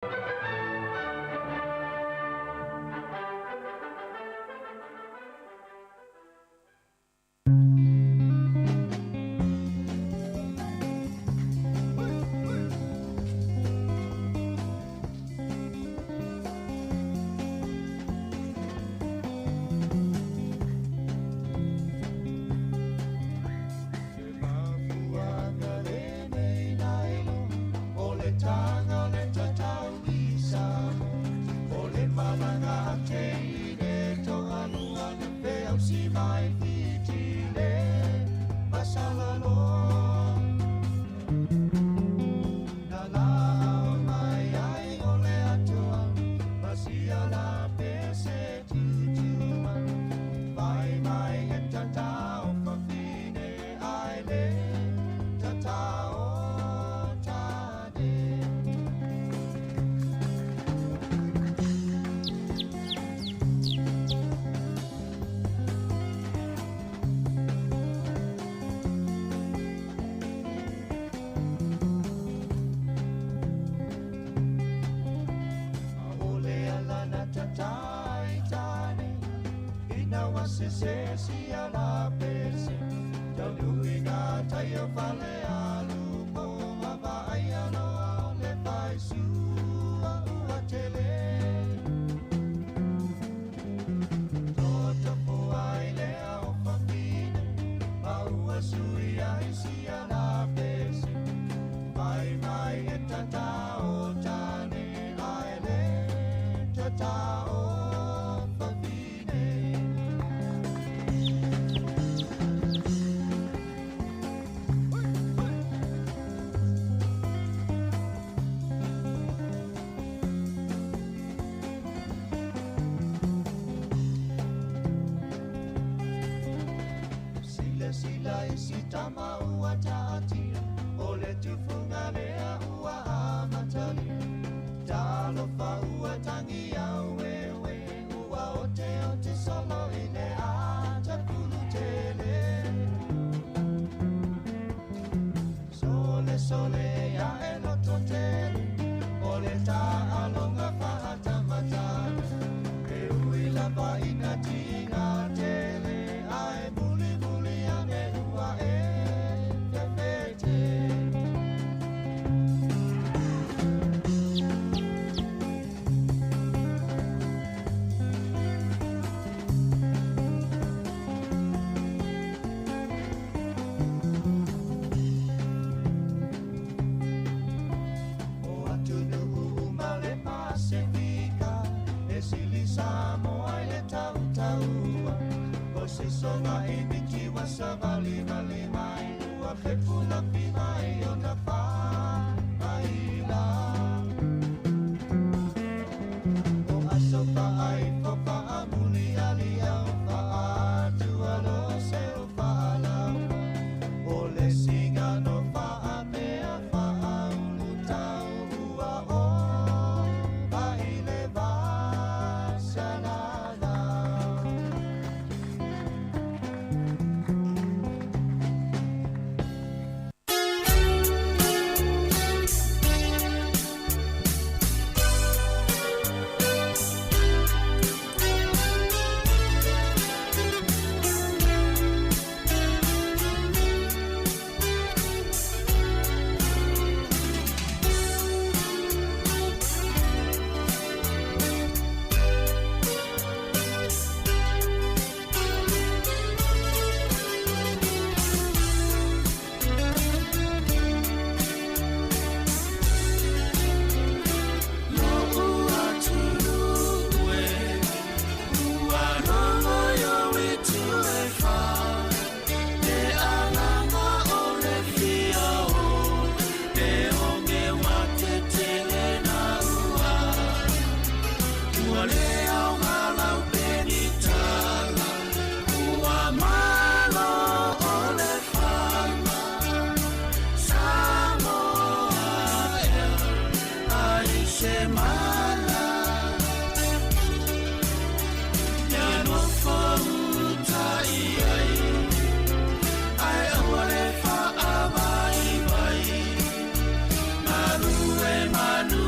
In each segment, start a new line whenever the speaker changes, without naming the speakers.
Se mafuaaga lenei na iloa, o le taga o le tatau i Samoa, o le malaga a teine toalua na feausi mai Fiti le masalaloa. Na laau mai ai o le Atua, ma sia la pese tutuma, fai mai e tatao fafine ai le tatao tane. Aole ala na tatai tane, ina wa se se si ala pese, taunui ngā tai o fale alu po wa ai aloa o le fai sua ua tele. Toto ai lea o fafine, ma ua sui ai si ala pese, mai mai e tatao tane ai le tatao fafine. Sila sila isi tama ua taatia, o le tufunga lea ua amatalia. Talofa ua tangi au ewe, ua ote ote solo i le ata pulu tele. Sole sole ia e loto tele, o le taaloga faatamatala. E ui lava ina tiga tele, ae muli muli ane ua e fefete. O atunuu uma le Pasefika, e sili Samoa i le tautaua. O se soga i miti wa savalivali mai, ua fepulafi mai ona faaila. O aso faaifo faamuli ali au faatualo se o faalau. O le sigano faamea faaulu tau ua o vai le vasalalau.
Manu.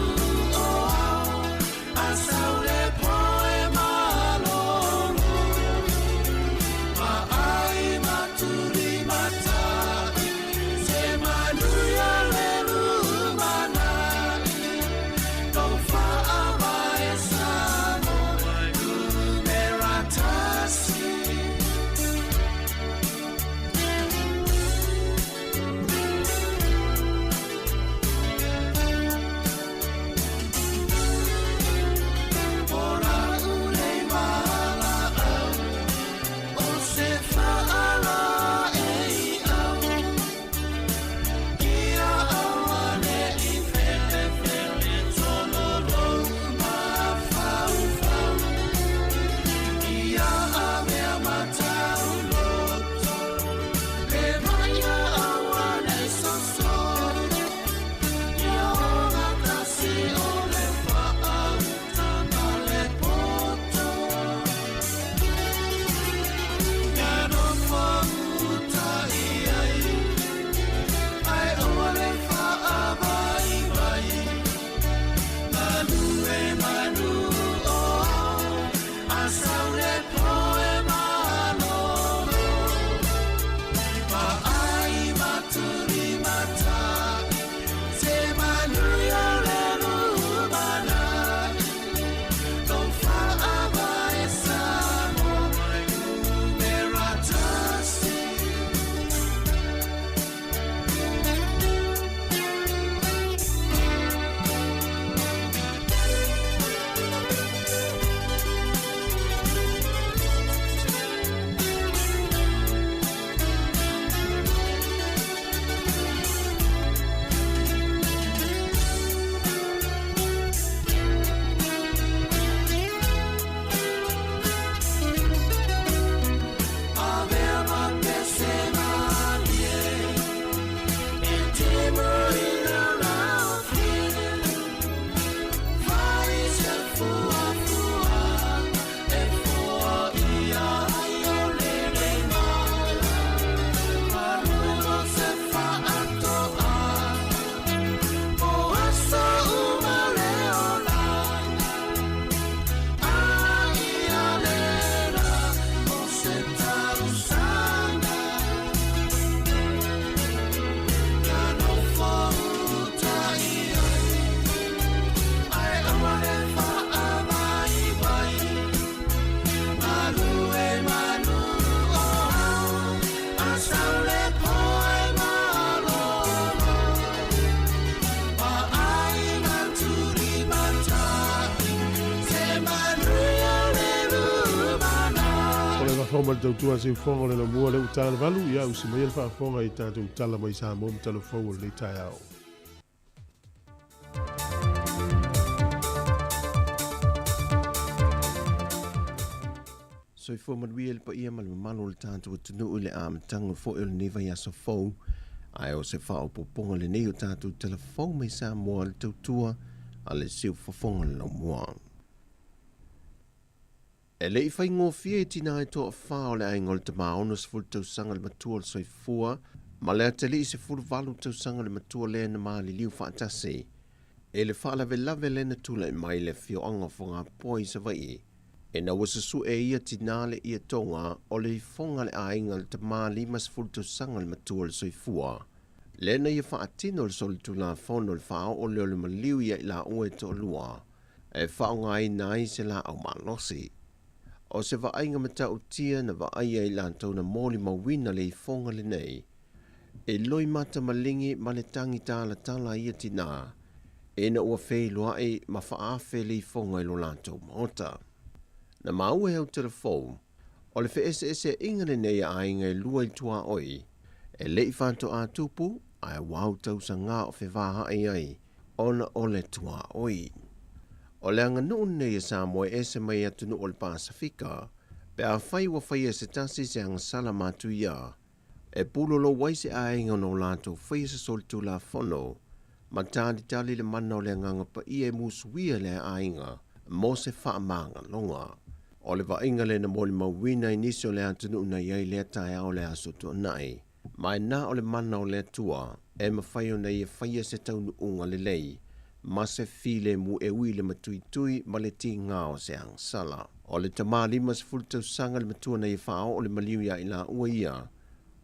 Faafofoga mai le tautua a Siufofoga o le Laumua lea ua ta le 8, ia usi maia le faafofoga i tatou tala mai Samoa ma tala fou o lenei taeao.
Soifua manuia le paia ma le mamalu o le tatou atunuu i le amataga foi o lenei vaiaso fou. Ae o se faaopoopoga lenei o tatou tala fou mai Samoa le tautua a le Siufofoga o le Laumua. E le i faigofie i tinā e toafa o le aiga o le tama 60 tausaga le matua o le soifua ma le atalii 18 tausaga le matua lea na maliliu faatasi i le faalavelave lea na tulai mai i le afioaga o Fogapoa i Savaii ina ua susue e ia tinā le ietoga o le ifoga a le aiga le tama 50 tausaga le matua o le soifua lea na ia faatino le solitulafono le faaoo lea o le maliu ia i laua e toalua e faaaogaina ai se laau malosi. O se vaaiga matautia na vaaia i latou na molimauina le ifoga lenei, e loimata maligi ma le tagi talatala ia tinā, ina ua feiloai ma faaafe le ifoga i lo latou maota. Na maua e Autelefou, o le feeseeseaiga lenei a aiga e lua i tuaoi, e le i faatoa tupu, ae ua autausagā o fevaai ai ona o le tuaoi. O le aganuu lenei a Samoa e ese mai atunuu o le Pasefika, pe afai ua faia se tasi se agasala matuia, e pulolou ai se aiga ona o latou faia se solitulafono ma talitali le mana o le Agaga Paia e musuia le aiga mo se faamagaloga. O le vaaiga lea na molimauina i nisi o le atunuu na i ai lea taeao o le Aso Toonai. Ma e na o le mana o le Atua e mafai ona ia faia se taunuuga lelei ma se filemu e ui i le matuitui ma le tigā o se agasala. O le tama 50 tausaga le matua na ia faaoo le maliu ia i laua ia,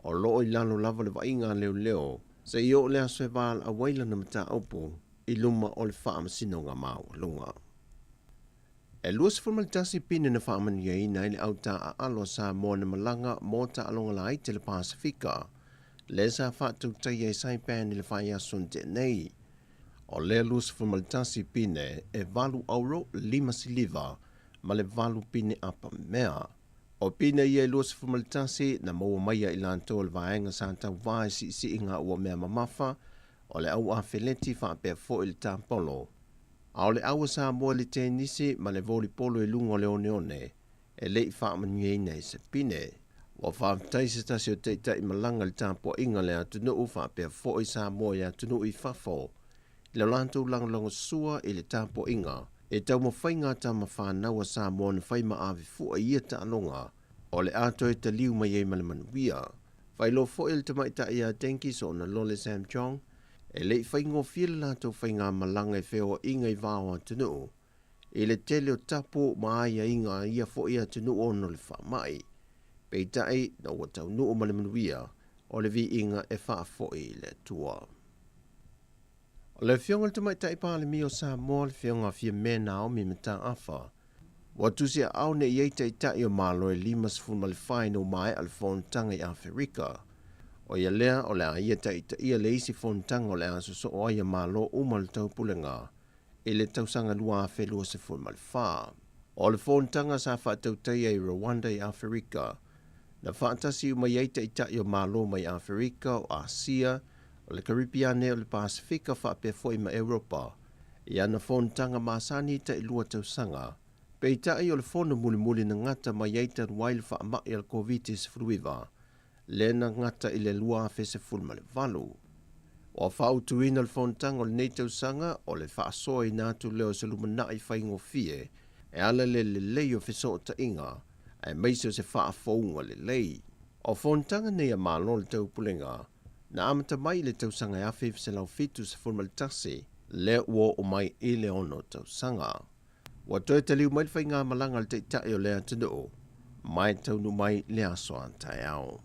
o lo o i lalo lava le vaaiga a leoleo seia oo le aso e valaau ai lana mataupu i luma o le Faamasinoga Maualuga. E 21 pine na faamanuiaina ai le au taaalo a Samoa na malaga mo taaloga laiti a le Pasefika lea sa faatautaia i Saipan i le vaiaso na tea nei. O lea 21 pine e 8 auro, 5 siliva ma le 8 pine apamea. O pine ia e 21 na maua mai ia i latou o le vaega sa tauva i siisiiga ua mea mamafa o le au afeleti faapea foi le tapolo. A o le au a Samoa i le tenisi ma le volipolo i luga o le oneone, e le i faamanuiaina i se pine. Ua faafetai se tasi o taitai malaga i le tapuaiga a le atunuu faapea foi Samoa i atunuu i fafo i lo latou lagolagosua i le tapuaiga e taumafaiga a tama fanau a Samoa na fai ma ave fua i ia taaloga o le a toe taliu mai ai ma le manuia. Faailoa foi e le tamaitai ia Denki Soona Lole Sam Chong, e le i faigofie le latou faigamalaga i feoaiga i va o atunuu, i le tele o tapu ma aiaiga a ia foi atunuu ona o le faamai. Peitai, na ua taunuu ma le manuia, o le viiga e faafoi i le Atua. O le Afioga i le Tamaitai Palemia o Samoa, le Afioga a Fiame Naomi Mataafa, ua tusiaao nei i ai taitai o Malo e 54 ina ua maea le fonotaga i Aferika. O ia lea, o le a ia taitaia le isi fonotaga o le a sosoo ai a Malo uma o le Taupulega i le tausaga 2024. O le fonotaga sa faatautaia i Rwanda i Aferika, na faatasi uma i ai taitai o Malo mai Aferika, o Asia, o le Karipiane, o le Pasefika faapea foi ma Europa i ana fonotaga masani tailua tausaga. Peitai o le fono mulimuli na gata mai ai talu ai le faamai a le Koviti-19, lea na gata i le 2018. Ua faautuina le fonotaga o lenei tausaga o le faasoaina atu lea o se lumanai faigofie e ala i le lelei o fesootaiga aemaise o se faafouga lelei. O fonotaga nei a Malo o le Taupulega na amata mai i le tausaga e 1971, lea ua oo mai i le 6 tausaga. Ua toe taliu mai le faigamalaga a le Taitai o le atunuu ma e taunuu mai le aso a taeao.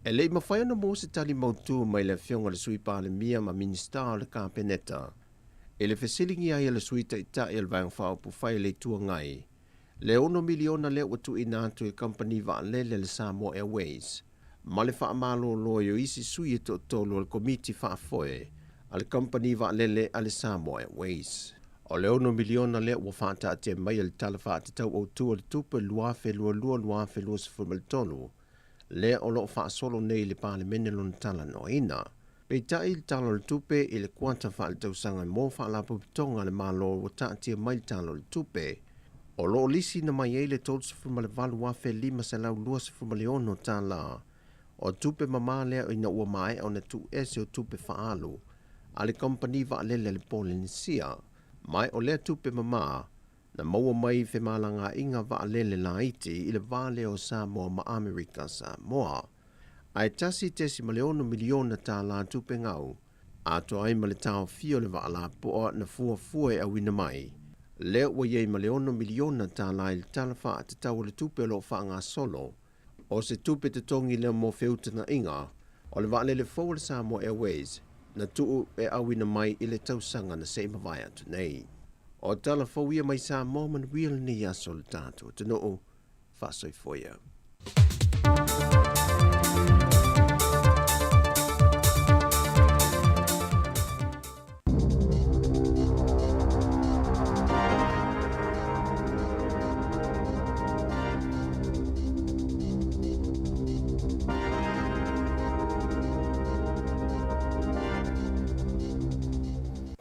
E le i mafai ona maua se tali mautu mai le Afioga i le Sui Palemia ma Minisita o le Kapeneta i le fesiligia ai e le Sui Taitai o le Vaega Faaupufai a le Itu Agai le $6 miliona lea ua tuuina atu i le kamupani vaalele a le Samoa Airways ma le faamalolo ai o isi sui e toatolu o le Komiti Faafoe a le kamupani vaalele a le Samoa Airways. O le $6 miliona lea ua faataatia mai e le Tala Faatatau Autu o le Tupe 2022/2023 lea o loo faasolo nei i le Palemene lona talanoaina. Peitai i le Tala o le Tupe i le kuata faaletausaga mo Faalapotopotoga a le Malo ua taatia mai le Tala o le Tupe, o loo lisiina mai ai le $38,526 o tupe mamā lea ina ua maea ona tuuese o tupe faaalu a le Kamupani Vaalele a le Polenisia. Ma o lea tupe mamā na maua mai femalagaaiga vaalele laiti i le va lea o Samoa ma Amerika Samoa. Ae $1.6 miliona tupe gau atoa ai ma le taofia o le vaalapoa na fuafua e auina mai. Lea ua i ai ma le $6 miliona i le Tala Faatatau o le Tupe o loo faagasolo. O se tupe totogi lea mo feutagaiga o le vaalele fou o le Samoa Airways na tuu e auina mai i le tausaga na se i mavae atu nei. O tala fou ia mai Samoa, manuia lenei aso le tatou atunuu. Faasoifua ia.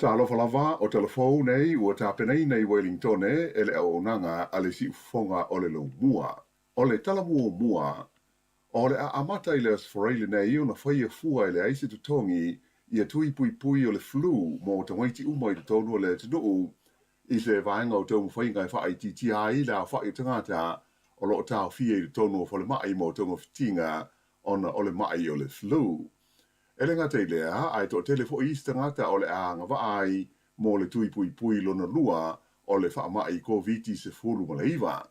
Talofa lava, o tala fou nei ua tapenaina i Wellingtone e le auaunaga a le Siufofoga o le Laumua. O le tala muamua, o le a amata i le Aso Faraile nei ona faia fua e leai se totogi ia tui puipui o le flu mo tamaiti uma i totonu o le atunuu i se vaega o taumafaiga e faaitiitia ai le aofai o tagata o loo taofia i totonu o falemai mo togafitiga ona o le ma'i o le flu. E le gata i lea, ae toatele foi isi tagata o le a agavaa ai mo le tui puipui lona lua o le faamai Koviti-19.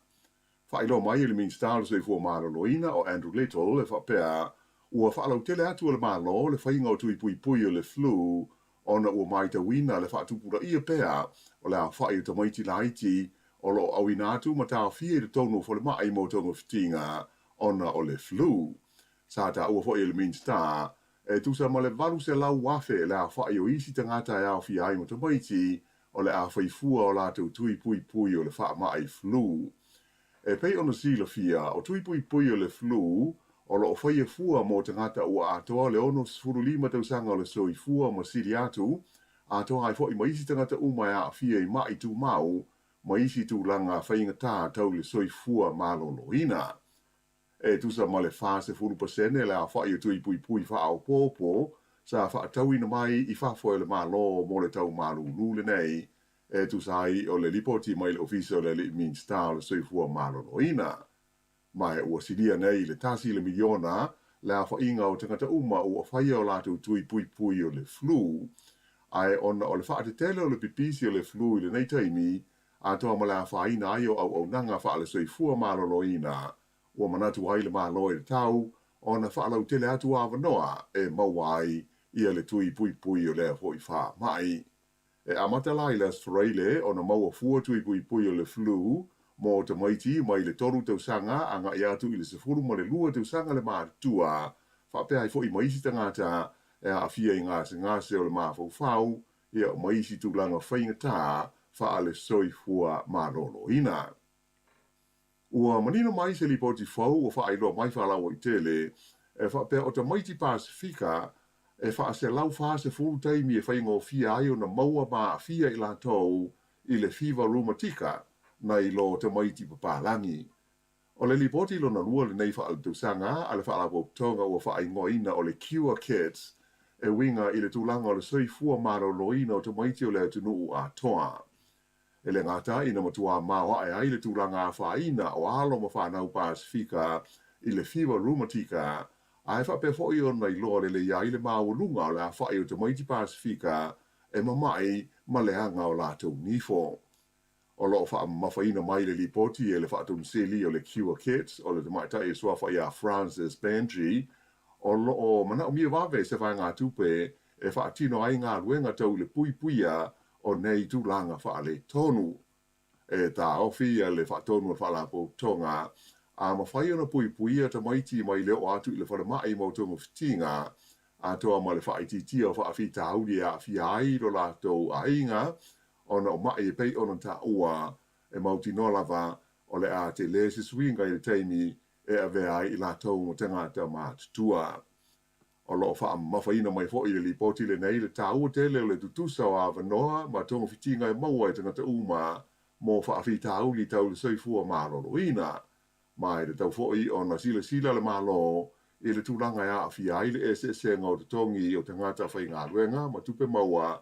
Faailoa mai e le Minisita o le Soifua Maloloina o Andrew Little e faapea, ua faalautele atu e le Malo le faiga o tui puipui o le flu ona ua matauina le faatupulaia pea o le aofai o tamaiti laiti o loo auina atu ma taofia i totonu o falemai mo togafitiga ona o le flu. Sa taua foi e le Minisita, e tusa ma le 800,000 le aofai o isi tagata e aofia ai ma tamaiti o le a fai fua o latou tui puipui o le faamai flu. E pei ona silafia, o tui puipui o le flu o loo faia fua mo tagata ua atoa le 65 tausaga o le soifua ma sili atu, atoa ai foi ma isi tagata uma e aafia i ma'i tumau ma isi tulaga faigata tau le soifua maloloina. E tusa ma le 40% le aofai o tui puipui faaopoopo sa faatauina mai i fafo e le Malo mo le tau malūlū lenei, e tusa ai o le lipoti mai le Ofisa o le Alii Minisita o le Soifua Maloloina. Ma e ua silia nei i le 1 miliona le aofaiga o tagata uma ua faia o latou tui puipui o le flu, ae ona o le faatetele o le pipisi o le flu i lenei taimi, atoa ma le afaina ai o auaunaga faale-soifua maloloina, ua manatu ai le Malo e tatau ona faalautele atu avanoa e maua ai ia le tui puipui o lea foi faamai. E amata la i le Aso Faraile ona maua fua tui puipui o le flu mo tamaiti mai le 3 tausaga agai atu i le 12 tausaga le matutua, faapea ai foi ma isi tagata e aafia i gasegase o le mafaufau ia ma isi tulaga faigata faale soifua maloloina. Ua manino mai se lipoti fou ua faailoa mai faalauaitele e faapea o tamaiti Pasifika e 440 taimi e faigofie ai ona maua ma aafia i latou i le fiva rumatika nai lo tamaiti papalagi. O le lipoti lona lua lenei faaletausaga a le Faalapotopotoga ua faaigoaina o le Cure Kids e uiga i le tulaga o le soifua maloloina o tamaiti o le atunuu atoa. E le gata ina matuā maoae ai le tulaga afaina o alo ma fanau Pasifika i le fiva rumatika, ae faapea foi ona iloa lelei ai le maualuga o le aofai o tamaiti Pasifika e mama'i ma leaga o latou nifo. O loo faamamafaina mai le lipoti e le Faatonusili o le Cure Kids o le tamaitai e suafa iā Francis Benji, o loo manaomia vave se vaegatupe e faatino ai galuega tau i le puipuia o nei tulaga faaletonu. E taofi le faatonu o le Faalapotopotoga, a mafai ona puipuia tamaiti mai le oo atu i le falemai mo togafitiga, atoa ma le faaitiitia o faafitauli e aafia ai lo latou aiga. ona o maʻi e pei ona taua e mautinoa lava o le a tele se suiga i le taimi e avea ai i latou ma tagata matutua. O lo o faamamafaina mai foi i le lipoti lenei le taua tele o le tutusa o avanoa ma togafitiga e maua e tagata uma mo faafitauli tau le soifua maloloina. Ma e tatau foi ona silasila le Malo i le tulaga e aafia ai le eseesega o totogi o tagata faigaluega ma tupe maua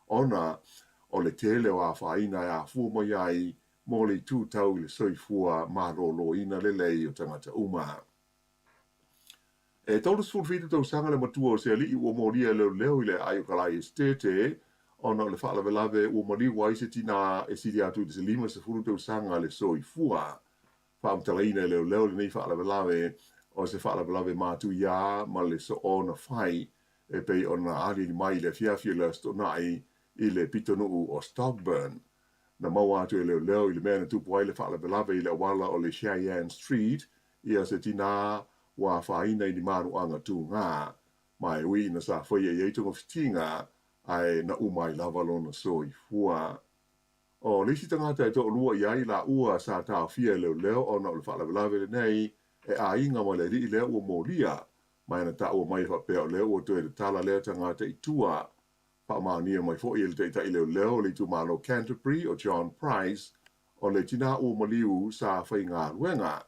ona o le tele o afaina e afua mai ai mo le itu tau i le soifua maloloina lelei o tagata uma. E 37 tausaga le matua o se alii ua molia e leoleo i le aai o Kalae Esetete ona o le faalavelave ua maliu ai se tinā e sili atu i le 50 tausaga le soifua. Faamatalaina e leoleo lenei faalavelave o se faalavelave matuiā ma le soona fai e pei ona aliali mai i le afiafi o le Aso Toonai i le pitonuu o Stockburn. Na maua atu e leoleo i le mea na tupu ai le faalavelave i le auala o le Cheyenne Street ia se tinā ua afaina i ni maluaga tugā, ma e ui ina sa faia i ai togafitiga, ae na uma ai lava lona soifua. O le isi tagata e toalua i ai laua sa taofia e leoleo ona o le faalavelave lenei e aiga ma le alii lea ua molia, ma e na taua mai e faapea o lea ua toe tatala lea tagata i tua. Faamaonia mai foi e le taitai leoleo o le itumalo Canterbury o John Price, o le tinā ua maliu sa faigaluega,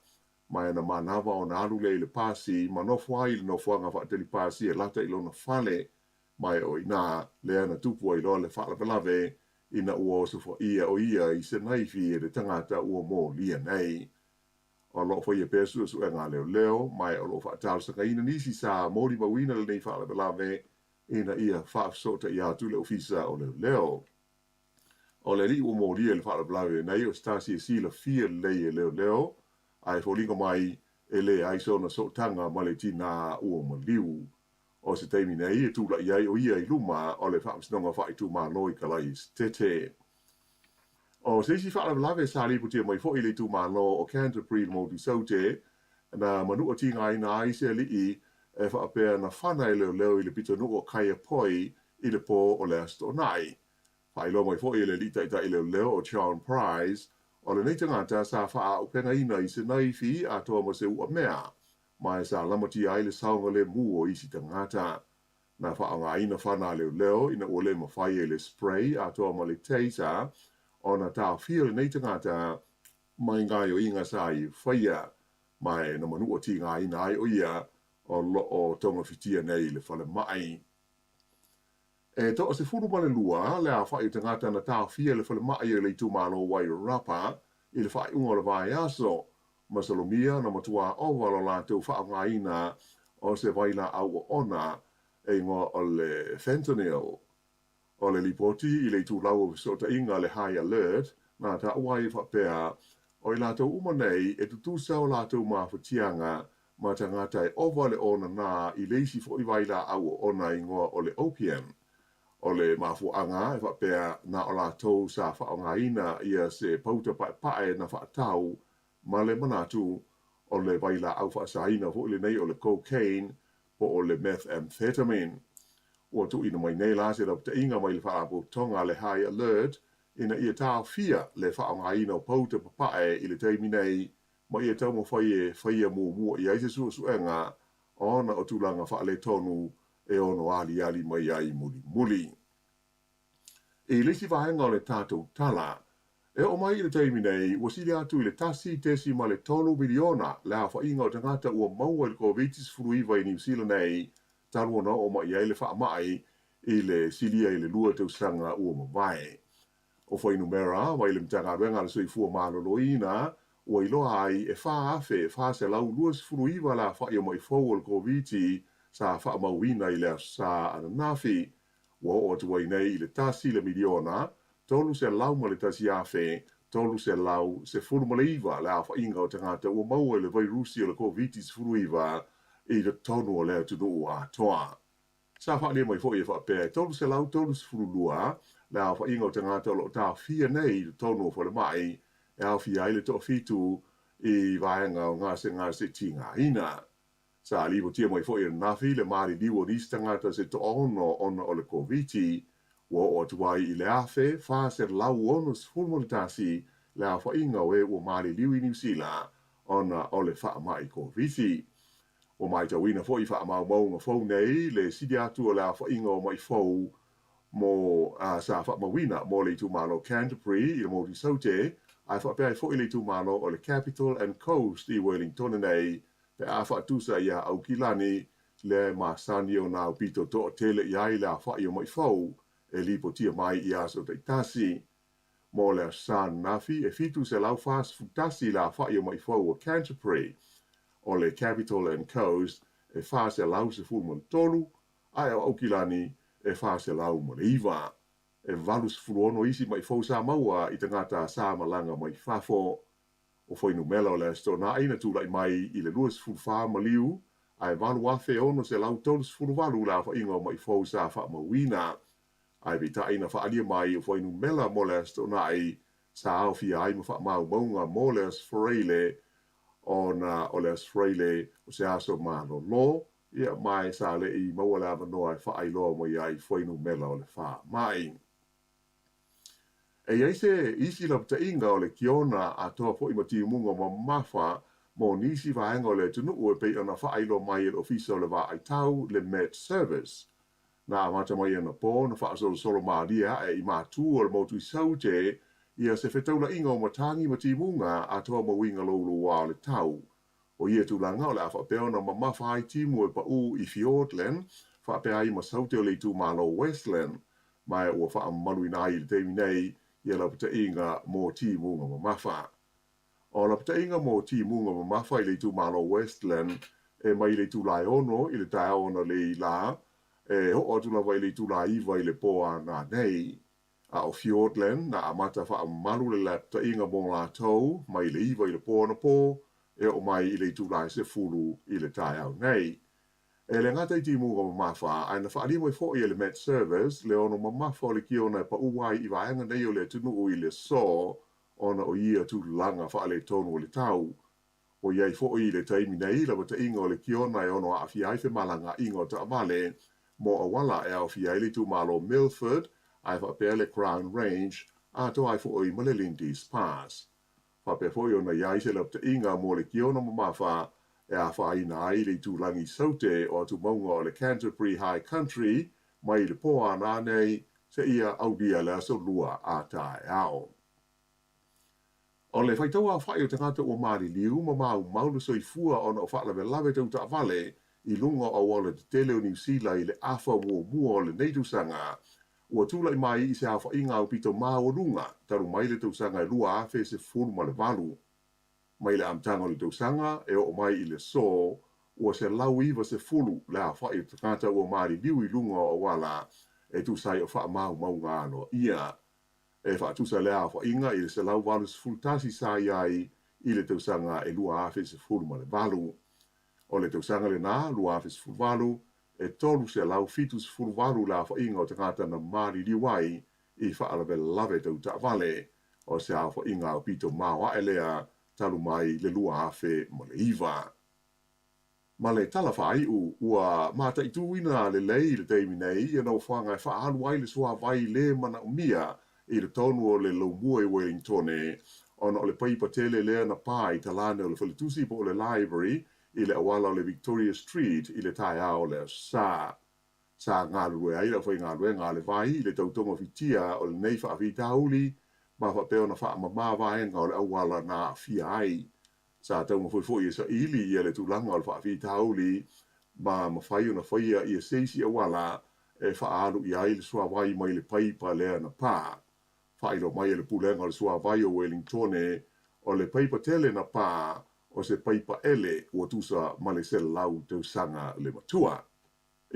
ma e na manava ona alu lea i le pasi ma nofo ai i le nofoaga faatali pasi e lata i lona fale, ma e o i inā lea na tupu ai loa le faalavelave ina ua osofaia o ia i se naifi e le tagata ua molia nei. O lo o faia pea suesuega a leoleo, ma e o lo o faatalosagaina nisi sa molimauina lenei faalavelave ina ia faafesootai atu i le Ofisa o Leoleo. O le alii ua molia i le faalavelave lenei o se tasi e silafia lelei e leoleo, ae foliga mai e leai sona sootaga ma le tinā ua maliu. O se taimi nei e tula'i ai o ia i luma o le Faamasinoga Faaitumalo i Kalaesetete. O se isi faalavelave sa lipotia mai foi i le itumalo o Canterbury i le Motu Saute, na manua tigaina ai se alii e faapea na fana e leoleo i le pitonuu o Kaiapoi i le pō o le Aso Toonai. Faailoa mai foi e le alii taitai leoleo o John Price, o lenei tagata sa faaaupegaina i se naifi atoa ma se uamea, ma e sa lamatia ai le saogalemu o isi tagata. Na faaaogaina fana a leoleo ina ua le mafai e le spray atoa ma le taser ona taofia lenei tagata mai gaoioiga sa ia faia, ma e na manua tigaina ai o ia o lo o togafitia nei i le falemai. E 12 le aofai o tagata na taofia i le falemai o le itumalo Wairarapa i le faaiuga o le vaiaso, masalomia na matuā ova lo latou faaaogaina o se vailaau oona e igoa o le fentanyl. O le lipoti i le itulau o fesootaiga le High Alert na taua ai e faapea, o i latou uma nei e tutusa o latou mafatiaga ma tagata e ova le onanā i le isi foi vailaau oona igoa o le opium. O le mafuaaga e faapea na o latou sa faaaogaina ia se pauta paepae na faatau ma le manatu o le vailaau faasaina foi lenei o le cocaine po o le methamphetamine. Ua tuuina mai nei la se lapataiga mai le Faalapotopotoga a le High Alert ina ia taofia le faaaogaina o pauta papae i le taimi nei ma ia taumafai e faia muamua i ai se suesuega ona o tulaga faaletonu e ono aliali mai ai mulimuli. I le isi vaega o le tatou tala, e oo mai i le taimi nei, ua sili atu i le 1.3 miliona le aofaiga o tagata ua maua i le Koviti-19 i Niu Sila nei talu ona oo mai ai le faamai i le silia i le 2 tausaga ua mavae. O fuainumera mai le Matagaluega a le Soifua Maloloina ua iloa ai e 4,429 le aofai o maʻi fou o le Koviti sa faamauina i le Aso Sa ananafi. Ua oo atu ai nei i le tasi le miliona, 301,319 le aofaiga o tagata ua maua i le vairusi o le Koviti-19 i totonu o le atunuu atoa. Sa faaalia mai foi e faapea e 332 le aofaiga o tagata o lo o taofia nei i totonu o falemai e aofia ai le toafitu i vaega o gasegase tigaina. Sa lipotia mai foi ananafi le maliliu o nisi tagata se toaono ona o le Koviti. Ua oo atu ai i le 1,461 le aofaiga o e ua maliliu i Niu Sila ona o le faamai Koviti. Ua matauina foi i faamaumauga fou nei le sili atu o le aofaiga o maʻi fou mo sa faamauina mo le itumalo Canterbury i le Motu Saute ae faapea ai foi le itumalo o le Capital and Coast i Wellingtone nei pe a faatusa iā Aukilani lea e masani ona aupito toatele i ai le aofai o maʻi fou e lipotia mai i aso taitasi. Mo le Aso Sa ananafi, e 741 le aofai o maʻi fou o Canterbury, o le Capital and Coast e 413, ae o Aukilani e 409. E 86 isi maʻi fou sa maua i tagata sa malaga mai fafo. O fuainumera o le Aso Toonai na tulai mai i le 24 Maliu, ae 8,638 le aofaiga o maʻi fou sa faamauina. Ae peitai na faaalia mai o fuainumera mo le Aso Toonai sa aofia ai ma faamaumauga mo le Aso Faraile, ona o le Aso Faraile o se aso malolo, ia, ma e sa le i maua le avanoa e faailoa mai ai fuainumera o le faamai. E i ai se isi lapataiga o le kiona atoa foi ma timuga mamafa mo nisi vaega o le atunuu e pei ona faailoa mai e le Ofisa o le Vaai Tau, le Met Service. Na amata mai anapo na faasolosolo malie ae i matu o le motu i Saute ia se fetaulaiga o matagi ma timuga atoa ma uiga louloua o le tau. O ia tulaga o le a faapea ona mamafa ai timu e paʻū i Fiordland, faapea ai ma Saute o le itumalo Westland, ma ua faamamaluina ai i le taimi nei ia lapataiga mo timuga mamafa. O lapataiga mo timuga mamafa i le itumalo Westland e mai le itula e 6 i le taeao analeila lā, e oo atu lava i le itula e 9 i le pō ana nei. A o Fiordland na amata faamamalu le lapataiga mo latou mai le 9 i le pō anapo e oo mai i le itula e 10 i le taeao nei. E le gata i timuga mamafa, ae na faaalia mai foi e le Met Service le ono mamafa o le kiona e paʻū ai i vaega nei o le atunuu i le aso ona o ia tulaga faaletonu o le tau. Ua i ai foi i le taimi nei lapataiga o le kiona e ono aafia ai femalagaaiga o taavale mo auala e aofia ai le itumalo Milford ae faapea le Crown Range atoa ai foi ma le Lindis Pass. Faapea foi ona i ai se lapataiga mo le kiona mamafa e afaina ai le itulagi Saute o atumauga o le Canterbury High Country mai le pō ana nei seia aulia le aso Lua a taeao. O le faitau aofai o tagata ua maliliu ma maumau le soifua ona o faalavelave tau taavale i luga o auala tetele o Niu Sila i le afa muamua o lenei tausaga, ua tulai mai i se aofaiga aupito maualuga talu mai le tausaga e 2018. Mai le amataga o le tausaga e oo mai i le aso, ua 190 le aofai o tagata ua maliliu i luga o auala e tusa ai o faamaumauga aloaia. E faatusa lea aofaiga i le 181 sa i ai i le tausaga e 2018. O le tausaga lenā, 2018, e 378 le aofaiga o tagata na maliliu ai i faalavelave tau taavale, o se aofaiga aupito maoae lea talu mai le 2009. Ma le tala faaiu, ua mataituina lelei i le taimi nei ia nofoaga e faaalu ai le suavai lē manaomia i totonu o le Laumua i Wellingtone, ona o le paipa tele lea na pā i talane o le faletusi po o le library i le auala o le Victoria Street i le taeao o le Aso Sa. Sa galulue ai le aufaigaluega a le vai i le tautogafitia o lenei faafitauli ma faapea ona faamama vaega o le auala na aafia ai. Sa taumafai foi e saili ia le tulaga o le faafitauli ma mafai ona faia ia se isi auala e faaalu i ai le suavai mai le paipa lea na pā. Faailoa mai e le Pulega o le Suavai o Wellingtone, o le paipa tele na pā o se paipa ele ua tusa ma le 100 tausaga le matua.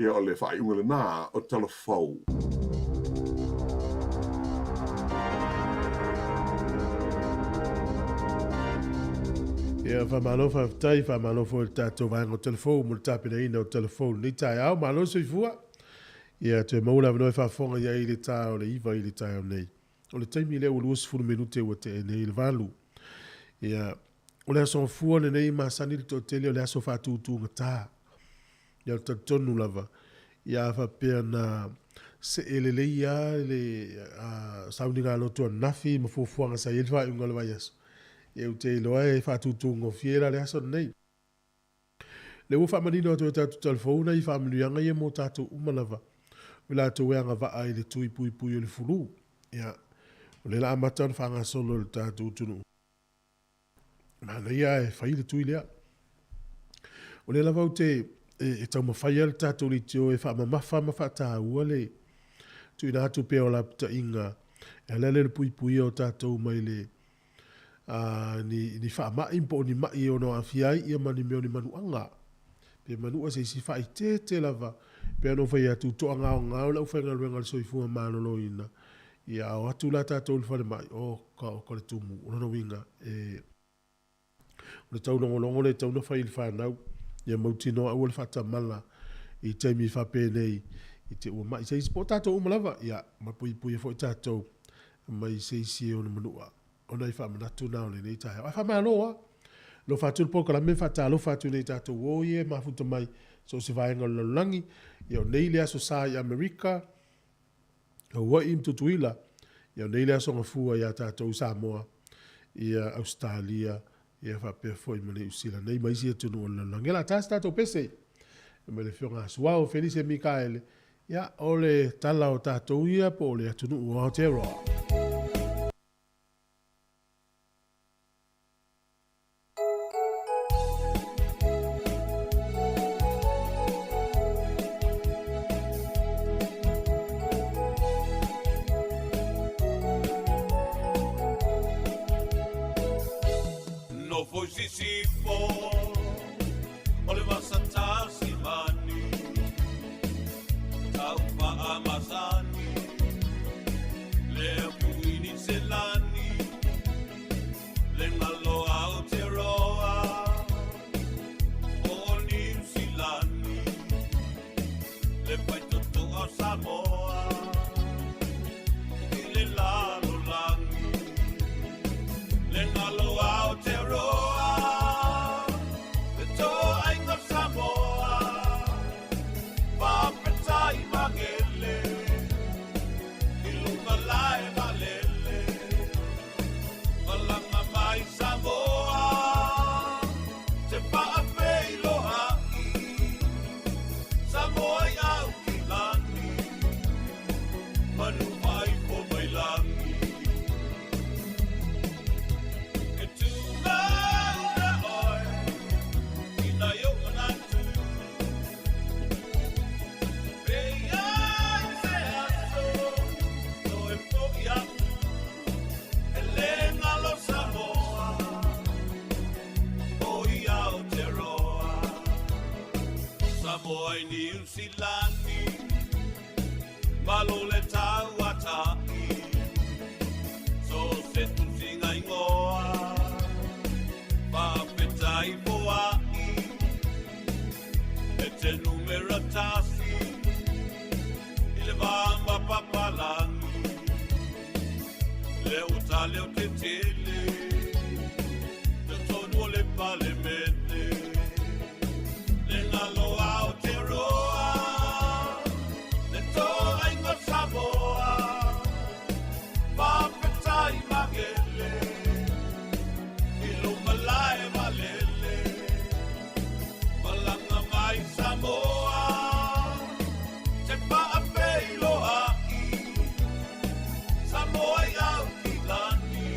Ia o le faaiuga lenā o Tala Fou.
Ia, faamalo faafetai, faamalo foi i le tatou vaega o Tala Fou mo le tapenaina o Tala Fou i lenei taeao. Malo le soifua. Ia, toe maua le avanoa e faafofoga i ai i le ta o le 9 i le taeao nei. O le taimi lea ua 20 minute ua tea nei i le 8. Ia, o le aso Gafua lenei masani le toatele o le aso faatutugata. Ia, o le talitonu lava, ia a faapea na See lelei lava le sauniga lotu ananafi ma fuafuaga sa i ai le faaiuga o le vaiaso. Ia ou te iloa e faatutugofie la le aso lenei. Lea ua faamanino atu e tatou talafou nai faamanuiaga ia mo tatou uma lava, o i latou e agavaa i le tui puipui o le fulu. Ia, o lea la amata ona faagasolo e le tatou atunuu. Manaia ae fai le tui lea. O lea lava ou te e taumafai lava le tatou leitio e faamamafa ma faataua le tuuina atu pea o lapataiga e ala lea i le puipuia o tatou mai le ni faamai po o ni mai e ono aafia ai ia ma ni mea o ni manuaga. Pe manua se isi faaeteete lava, pei ona ou fai atu, toagaogao le aufaigaluega a le soifua maloloina, ia a o atu la tatou i le falemai, oka oka le tumu. O lona uiga, e, o le taulogologo lea e tatau ona fai i le fanau, ia mautinoa aua le faatamala i taimi faapenei i te ua mai se isi, po o tatou uma lava, ia ma puipuia foi tatou mai se isi e ono manua. O nai faamanatu na o lenei taeao. Ae faamalo lava. Alofa atu le polokalame ma faatalofa atu nei tatou o ia e mafuta mai so o se vaega o le lalolagi. Ia o nei le Aso Sa i Amerika, Hawaii ma Tutuila. Ia o nei le Aso Gafua ia tatou i Samoa, ia Ausetalia, ia faapea foi ma Niu Sila nei ma isi atunuu o le lalolagi. Ia o le a ta se tatou pese mai le Afioga a Suao Felise Mikaele. Ia o le tala o tatou ia po o le atunuu o Aotearoa.
Nofo i Sisifo o le vasa Tasimani, taufa masani, le Kuini Selani, le ngalo Aotearoa o Niu Silani, le faitoto o Samoa i le lalolagi, le ngalo Aotearoa, le toaiga Samoa, faafetai magele i luga lae valele, malaga mai Samoa, te faafeiloai, Samoa i au ki lani, manu mai po mai lagi. E tū mauna oe, i nai ou manatu, pe i ai se aso, toe foi atu, e le ngalo Samoa, o i Aotearoa. Samoa i Niu Silani, malo le tauata'i, so se tusiga ingoa, faafetai foa'i, e te numera tasi, i le va ma papalagi, le uta leo tetele, totonu o le Palemene, le ngalo Aotearoa, le toaiga Samoa, faafetai magele, i luma lae valele, malaga mai Samoa, te faafeiloai, Samoa i au ki lani,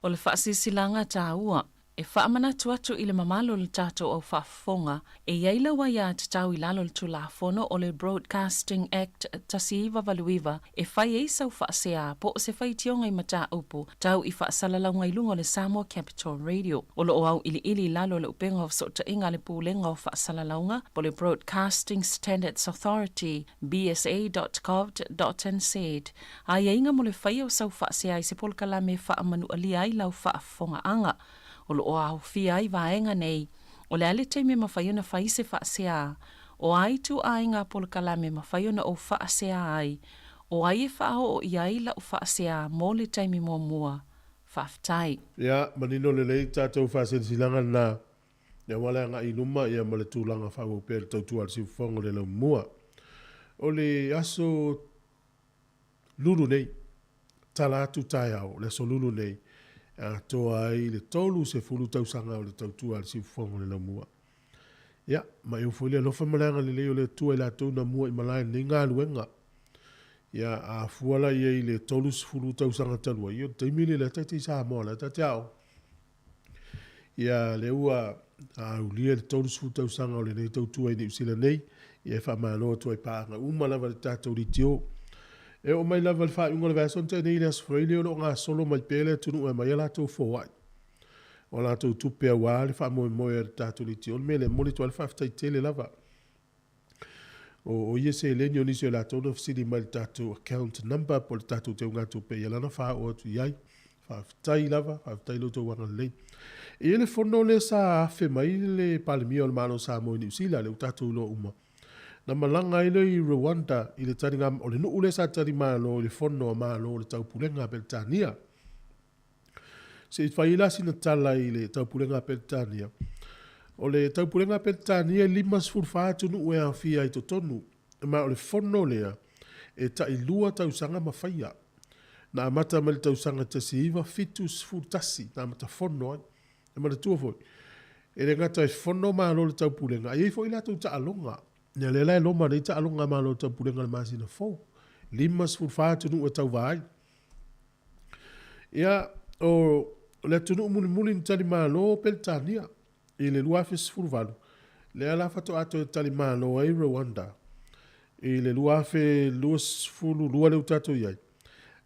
O le faasilasilaga taua e faamanatu atu i le mamalu o le tatou au faafofoga, e i ai lau aiatatau i lalo o le Tulafono o le Broadcasting Act 1989 e fai ai sau faasea po o se faitioga i mataupu tau i faasalalauga i luga o le Samoa Capital Radio. O lo o auiliili i lalo o le upega o fesootaiga a le Pulega o Faasalalauga po o le Broadcasting Standards Authority, bsa.govt.nz, aiaiga mo le faia o sau faasea i se polokalame e faamanualia ai lau faafofogaaga. O lo o aofia ai vaega nei, o le a le taimi e mafai ona fai se faasea, o a ituaiga polokalame e mafai ona ou faasea ai, o ai e faaoo i ai lau faasea mo le taimi muamua. Faafetai.
Ia, manino lelei tatou faasilasilaga lena, aua le agai i luma ia ma le tulaga faaauau pea i le tautua a le siufofoga o le laumua. O le aso Lulu nei, tala atu taeao o le aso Lulu nei, e atoa ai le 30 tausaga o le tautua a le siufofoga o le laumua. Ia, ma e ufo i le alofa ma le agalelei o le Atua i latou na mua i malae i lenei galuega. Ia, a fua la i ai i le 30 tausaga talu ai, o le taimi lea lea ta te i Samoa lea ta te aoga. Ia, lea ua aulia le 30 tausaga o lenei tautua i Niu Sila nei, ia e faamalo atu ai paaga uma lava i le tatou litio. E oo mai lava i le faaiuga o le vaiaso na tea nei i le Aso Faraile o lo o gasolo mai pea le atunuu e aumai a latou foai, o a latou tupe aua le faamoemoe a le tatou litio. O le mea lea e momoli atu ai le faafetai tele lava. O ia seleni o nisi o latou na fesili mai i le tatou account number po o le tatou teugatupe, ia lana faaoo atu i ai. Faafetai lava, faafetai i lo outou agalelei. E i ai le fono lea sa afe mai le Palemia o le Malo o Samoa i Niu Sila, lea ua tatou iloa uma. Na malaga ai lea i Rwanda i le taliga, o le nuu lea sa talimalo i le fono a Malo o le Taupulega a Peretania. Se i fai la sina tala i le Taupulega a Peretania. O le Taupulega a Peretania e 54 atunuu e aofia ai totonu, ma o le fono lea e tailua tausaga ma faia. Na amata mai le tausaga 1971 na amata fono ai. E manatua foi, e le gata e fono Malo o le Taupulega, ae i ai foi latou taaloga. Ia lea la e loma nei taaloga a Malo o le Taupulega i le masina fou. 54 atunuu e tauva ai. Ia, o le atunuu mulimuli na talimalo o Peretania i le 2018, lea la faatoa toe talimalo ai Rwanda i le 2022 lea ua tatou i ai,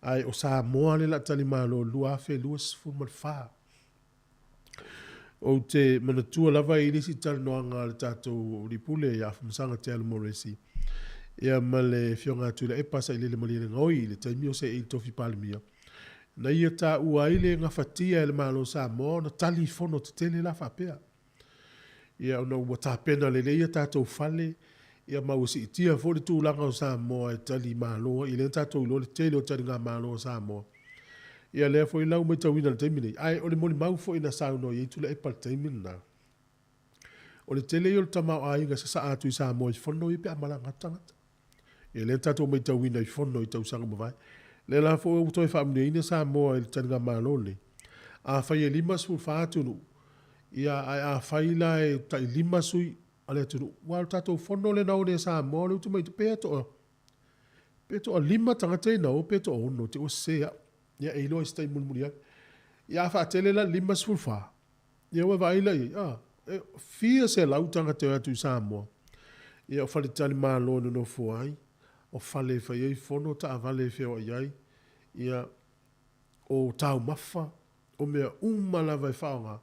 ae o Samoa lea o le a talimalo i le 2024. Ou te manatua lava i le isi talanoaga a le tatou Lipule ia Afamasaga Te Alu Moresi, ia ma le Afioga ia Tuilaepa Sailele Malielegaoi i le taimi o seei i le tofi Palemia, na ia taua ai le gafatia e le Malo o Samoa ona tali i fono tetele la faapea. Ia ona ua tapena lelei a tatou fale, ia ma ua siitia foi le tulaga o Samoa e tali malo ai, ia lea na tatou iloa le tele o taligamalo a Samoa. Ia lea foi la ua matauina i le taimi nei, ae o le molimau foi na saunoa i ai Tuilaepa i le taimi lena, o le tele ia o le tamaoaiga e sasaa atu i Samoa i fono ia pe a malaga atu tagata. Ia lea na tatou matauina i fono i tausaga ua mavae. Lea la foi ua toe faamanuiaina Samoa i le taligamalo lenei. Afai e 54 atunuu, ia ae afai la e tai 5 sui a le atunuu, aua o le tatou fono lea na o nei a Samoa, o lea ou te matau, pe toa Pe toalima tagata ina o pe toaono, te ua sese au. Ia e iloa i se taimi mulimuli ane. Ia a faatele la le 54, ia ua vaai la i ai, a, e fia selau tagata e o atu i Samoa. Ia o faletalimalo e nonofo ai, o fale e fai ai fono, taavale e feoai ai, ia o taumafa, o mea uma lava e faaaoga,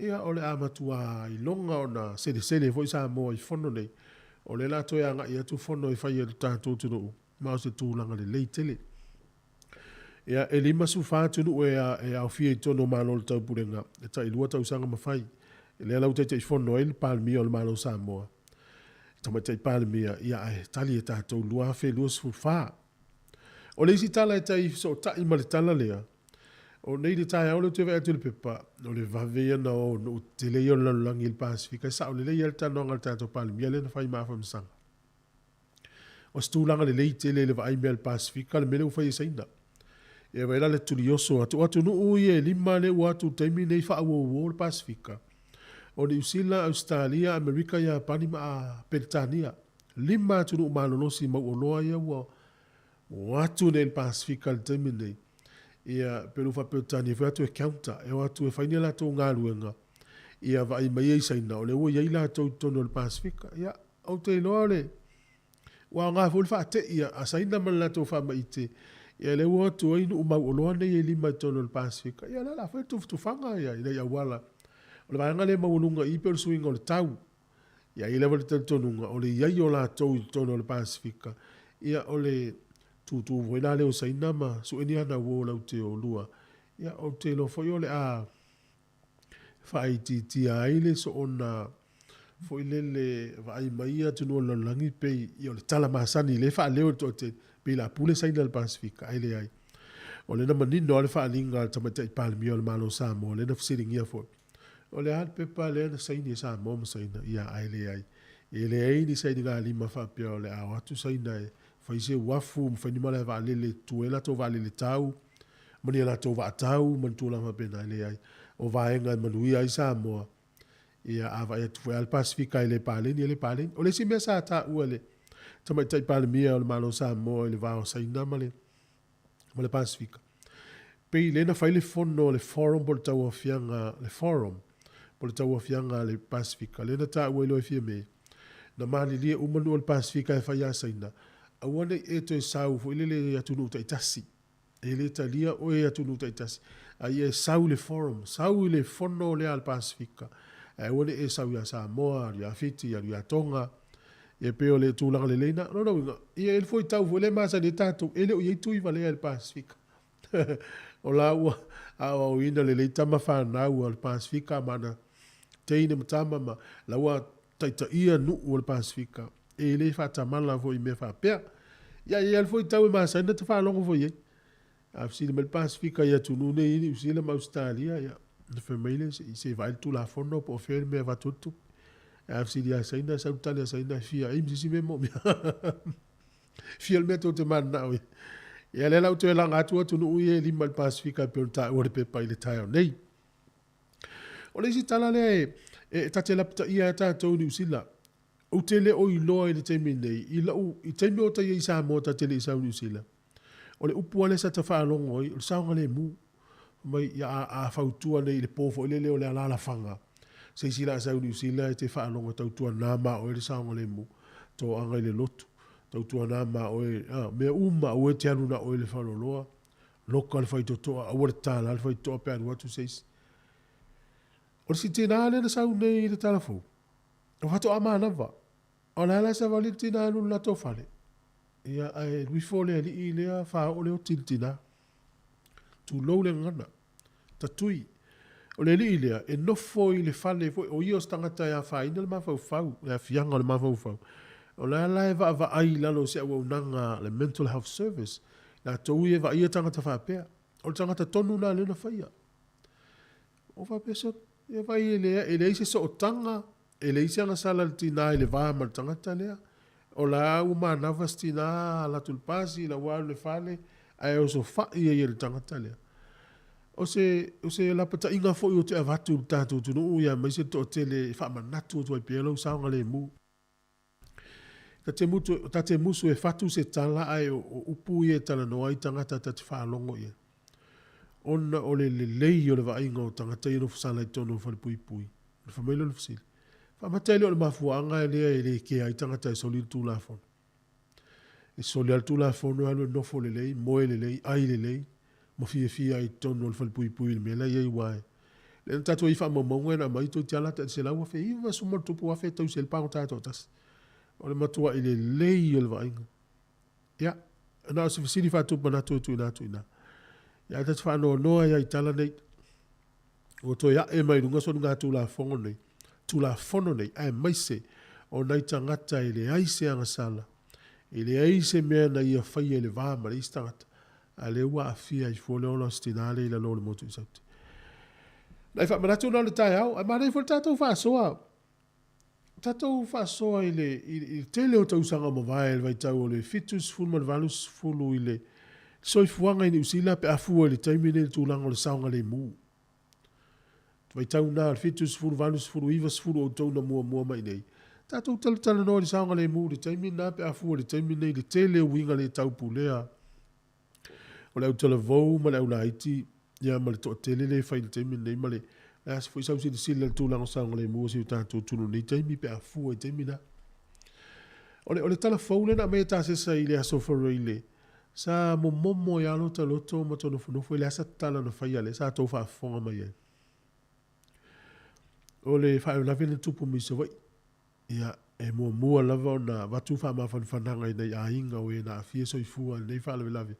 ia o le a matua iloga ona selesele foi Samoa i fono nei, o lea o le a toe agai atu fono e fai e lo tatou atunuu, ma o se tulaga lelei tele. Ia, e 54 atunuu e, e aofia i totonu o Malo o le Taupulega, e tailua tausaga ma fai. Lea la ua Taitaifono ai le Palemia o le Malo o Samoa, Tamaitai Palemia, ia ae tali e tatou 2024. O le isi tala e tai fesootai ma le tala lea, o nei le taeao lea ou te vaai atu i le pepa, o le vave ia ona o nuu tetele ia o le lalolagi i le Pasefika. E sao lelei lava le talanoaga a le tatou Palemia lea na fai ma Afamasaga. O se tulaga lelei tele i le vaai mea a le Pasefika le mea lea ua fai e Saina. Ia vaai la le tulioso atu. O atunuu ia e lima lea ua atu i le taimi lenei faauouo le Pasefika, o Niu Sila, Ausetalia, Amerika, Iapani ma Peretania. 5 atunuu malolosi mauoloa ia ua o atu nei i le Pasefika i le taimi lenei. Ia, pei ona ou faapea o Tania foi atu e counter, e o atu e fai ni a latou galuega, ia vaai mai ai Saina, o lea ua i ai latou i totonu o le Pasefika. Ia, ou te iloa o le, ua aoga foi le faate'i a Saina ma le latou faamaite, ia lea ua o atu ai nuu mauoloa nei e lima i totonu o le Pasefika, ia o lea o le a fai le tufatufaga ia i nai auala. O le vaega lea e maualuga i i pei o le suiga o le tau. Ia e i ai lava le talitonuga o le i ai o latou i totonu o le Pasefika, ia o le tūtū foi la lea o Saina ma sue ni ana uo latou te o lua, ia ou te iloa foi o le a faaitiitia ai le soona foi lele vaai mai atunuu o le lalolagi pei ia o le tala masani lea e faaleo e le toatele, pei o le a pule Saina i le Pasefika, ae leai. O lea na manino lava le faaaliga a le Tamaitai Palemia o le Malo o Samoa, lea na fesiligia foi, O le a le pepa lea na saini e Samoa ma Saina? Ia, ae leai. E leai ni sainigalima faapea o le a o atu Saina e fai se uafu ma fai ni malae vaalele e tutu ai latou vaalele tau ma ni a latou vaa tau ma ni tulaga faapena. E leai. O vaega e manuia ai Samoa, ia, a vaai atu foi lava le Pasefika e le paleni, e le paleni. O le isi mea sa taua e le Tamaitai Palemia o le Malo o Samoa i le va o Saina ma le ma le Pasefika. Pei lea na fai le fono le forum po o le tauaofiaga, le forum po o le tauaofiaga a le Pasefika, lea na taua ai loa e Fiame, na malilie uma nuu o le Pasefika e fai ia Saina, aua ne i e toe sau foi lele i atunuu taitasi. E le talia oe e atunuu taitasi, a ia e sau i le forum, sau i le fono lea a le Pasefika, ae aua ne i e sau ia Samoa, alu ia Fiti, alu ia Tonga, Ia pei o le tulaga lelei na. Lona uiga, ia e le fuaitau foi lea e masani ai tatou, e le o i ai tui valea i le Pasefika. O la ua aoaoina lelei tama fanau a le Pasefika ma ana teine ma tama ma la ua taitaia nuu o le Pasefika, e le faatamala foi i mea faapea. Ia e i ai lava le fuaitau e masani ona ta faalogo foi i ai. A fesili mai le Pasefika i atunuu nei i Niu Sila ma Ausetalia, ia, ona fai mai lea, se i vaai le Tulafono po o fea le mea e avatu ai le tupe. Ae a fesili ia Saina, e sau le tali a Saina, e fia ai ma se isi mea e moomia. Fia le mea tou te mananao i ai. Ia, lea la ua toe laga atu atunuu ia e lima i le Pasefika e pei ona taua i le pepa i le taeao nei. O le isi tala lea e, e ta te lapataia ai tatou i Niu Sila, ou te le o iloa i le taimi nei, i lou, i taimi o ta i ai i Samoa ta te le i sau i Niu Sila, O le upu lava lea sa ta faalogo ai, o le saogalemu. Fai mai, ia a, a fautua nei i le po foi lele o le alaalafaga, se isi la a sau i Niu Sila e te faalogo e tautuana ma oe le saogalemu, toaga i le lotu, tautuana ma oe, a, mea uma, aua e te alu na oe i le faleoloa, loka le faitotoa, aua le tatala le faitotoa pe a alu atu se isi. O le isi tina lea na sau nei i le tala fou, o faatoa manava, O le a la savali le tina e alu i le latou fale? Ia, ae alu ifo le alii lea faaoo le oti i le tina. Tulou le gagana. Tatui. O le alii lea, e nofo i le fale foi, o ia o se tagata e afaina le mafaufau, le aafiaga o le mafaufau. O le a la e vaavaai i lalo o se auaunaga a le Mental Health Service, latou ia e vaaia tagata faapea. O le tagata tonu lena lea na faia. Ua faapea sole, ia vaai e leai, e leai se sootaga, e leai se agasala a le tina i le va ma le tagata lea. O la ua manava si tina alu atu i le pasi, la ua alu i le fale, ae osofai ai e le tagata lea. O se, o se lapataiga foi ou te avatu i le tatou atunuu ia aemaise le toatele e faamanatu atu ai pea lou saogalemu. Ta te mutu, ta te musu e fatu se tala ae o, o upu ia e talanoa ai tagata ta te faalogo i ai. Ona o le lelei o le vaaiga o tagata ia nofo sala i totonu o falepuipui. Ona fai mai lea o le fesili, Faamata e le o le mafuaaga lea e le kea ai tagata e soli le Tulafono? E soli lava le Tulafono e alu e nofo lelei, moe lelei, ai lelei, ma fiafia ai i totonu o le falepuipui i le mea la e i ai aua e lea na tatou i ai i faamaumauga e na aumai toeitiiti lava lata i le 190,000 e tausi ai le pagota e toatasi. O le matuai lelei o le vaaiga. Ia, na o se fesili faatupu manatu e tuuina atu i ina. Ia, ae ta te faanoanoa ai lava i tala nei. Ua toe ae mai luga soligatulafono nei, Tulafono nei, aemaise o nai tagata e leai se agasala, e leai se mea na ia faia i le va ma le isi tagata, a lea ua aafia ai fua le ola o si tina lea i lalo o le motu i Saute. Nai faamanatu na o le taeao, ae manaia foi le tatou faasoa, tatou faasoa i le, i le tele o tausaga ua mavae i le vaitau o le 70 ma le 80 i le soifuaga i Niu Sila pe a fua i le taimi lenei i le tulaga o le saogalemu. Vaitau na o le 70, 80, 90 o outou na muamua mai nei. Tatou talatalanoa i le saogalemu i le taimi lena pe a fua i le taimi lenei i le tele o uiga le taupulea. O le autalavou ma le aulaiti, ia ma le toatele lea e fai i le taimi lenei ma le le a se foi sau silasila i le tulaga o saogalemu o si o tatou atunuu i lenei taimi pe a fua i taimi na. O le, o le tala fou lea na aumai e Tasesa i le Aso Faraile, sa momomo ai lava lota loto ma ta nofonofo i le asa tala na faia lea sa tou faafofoga mai ai. O le faalavelave na tupu mai Savaii. Ia, e muamua lava ona avatu faamafanafanaga i nai aiga o e na aafia soifua i lenei faalavelave.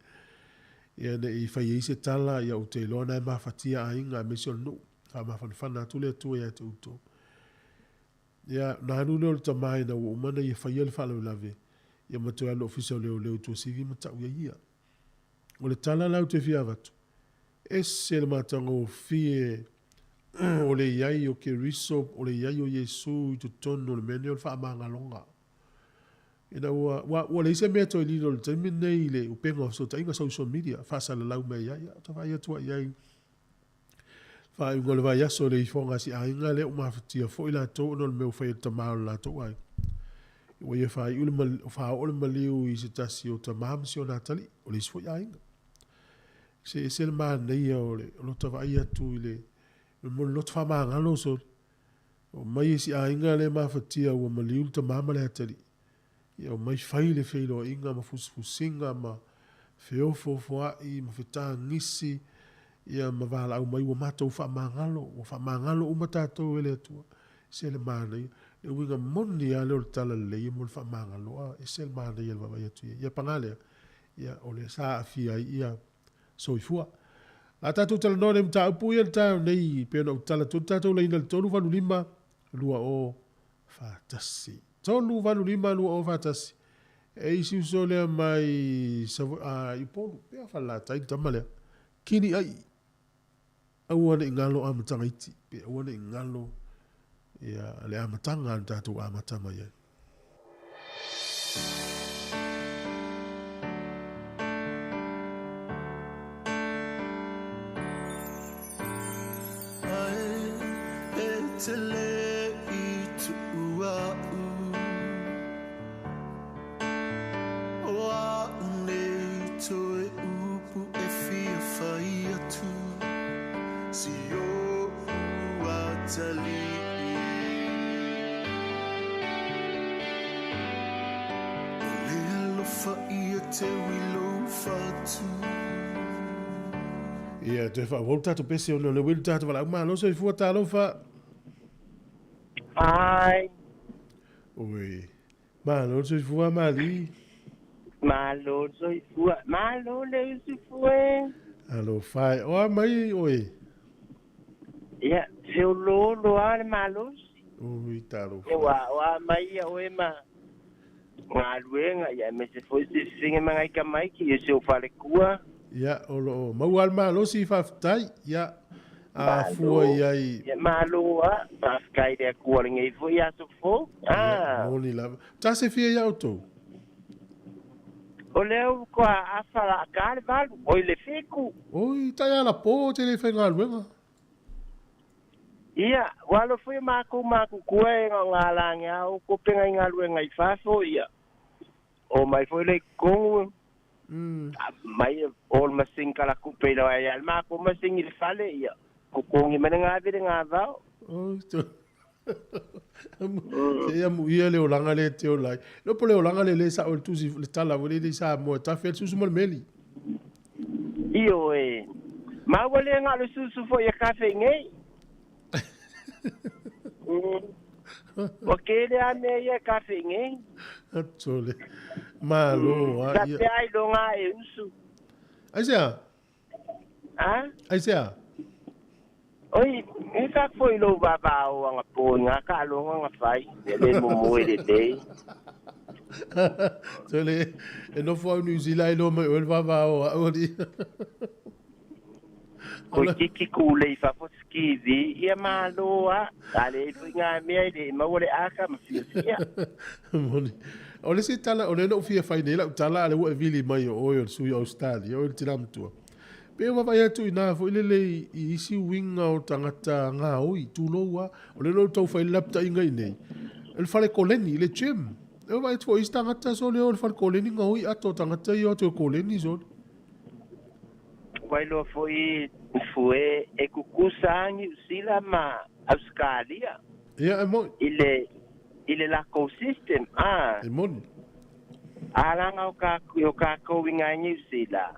Ia, ne i fai ai se tala, ia ou te iloa na e mafatia aiga aemaise o le nuu. Faamafanafana atu le Atua ia te outou. Ia, ona alu lea o le tama ina ua uma ona ia faia le faalavelave, ia ma toe alu i le Ofisa o Leoleo i Tuasivi ma tau i ai ia. O le tala la ou te fia avatu, ese le matagofie o le i ai o Keriso, o le i ai o Iesu i totonu o le mea lenei o le faamagaloga. Ina ua, ua, ua leai se mea toe lilo i le taimi lenei i le upega o fesootaiga, social media, faasalalau mai ai, ia, ta vaai atu ai i ai. Faaiuga o le vaiaso i le ifoga a si aiga lea ua mafatia foi latou ona o le mea ua fai e le tama o le latou aiga. Ua ia faaiu le faaoo le maliu i se tasi o tama ma si ona atalii o le isi foi aiga. Se ese le manaia o le lota vaai atu i le mo le loto faamagalo sole. O mai e si aiga lea mafatia ua maliu le tama ma le atalii. Ia omai fai le feiloaiga ma fusifusiga ma feofoofoai ma fetagisi, ia ma valaau mai ua matou faamagalo, ua faamagalo uma tatou e le Atua. Ese le manaia. Le uiga moni lava lea o le talalelei mo le faamagalo, a ese le manaia o le vaavaai atu i ai. Ia paga lea, ia o lea sa aafia ai ia soifua. A tatou talanoa i le mataupu ia i le taeao nei, pei ona ou tatala atu ai le tatou laina i le 385 20 41. 385 20 41. E isi uso lea mai Savo, a, i Upolu, pea Falelatai le tama lea. Kini ai, aua ne i galo amataga iti, pe aua ne i galo ia le amataga a le tatou amata mai ai. Ia, toe faaauau le tatou pese ona o le uili tatou valaau malo soifua talofa.
Ai.
Oi. Malo le soifua mali.
Malo le soifua. Malo le usufu e.
Alofa e. Oa mai oe.
Ia, feoloolo lava le malosi.
Ui, talofa.
Ia, ua oa mai ia oe ma galuega, ia aemaise foi sefefege ma ngai tamaiti, ia si ou falekua.
Ia, o lo o maua lava le malosi, faafetai. Ia, a fua i ai.
Ia, malo lava. Faafetai i le Atua lenei foi aso fou.
Ia, moni lava. Ta se fia ia outou?
O lea ua toa afa laaka le valu, oi le fitu.
Oi, tai ala po te le faigaluega.
Ia, ua alo foi o matou matutua e na o nga lage a o kope nai galuega i fafo, ia, o mai foi le i totonu, mai o le masini kalakupe i lau ai a le matou masini i le fale, ia, totogi mai le gave le gavao.
Oi, to. Se ia muia le olaga le te ola ai. Le po le olaga le le sa o le tusi le tala o le le sa mo ta fe susu mo le meli.
Ioe. Ma ua le galo susu foi e kafe nei. Ua kele a mea ia e kafe nei.
Atole. Malo a
ia. Sa ai longa e usu.
Ai se a?
A?
Ai se a?
Oi, i ka foi lou vavao anga po i ngā kaaloga nga fai, e le momoe lelei.
Tole, e nofo au New Zealand ai loa mai oe le vavao au ali.
Ko tiki ku lei fafo skivi, ia malo a, a le foi ngā mea i le maua le aka ma fiafia.
Moni. O le isi tala, o lea na ou fia fai nei lau tala, a lea ua e vili mai o oe o le sui o Australia, oe le tina matua. Pe ua vaai atu inā foi lele i isi uiga o tagata gaoi, tulou a, o lea ou tau fai le lapataiga i inei, o le fale koleni, le gym. E ua vaai atu foi i isi tagata sole o le fale koleni gaoi ato o tagata ia o atu e koleni sole.
Wailoa fo'i fue e kukusa Niu Sila ma Australia.
Ia, e moni.
I le i le lakou system a.
E moni.
A laga o ka o kakou i gai Niu Sila.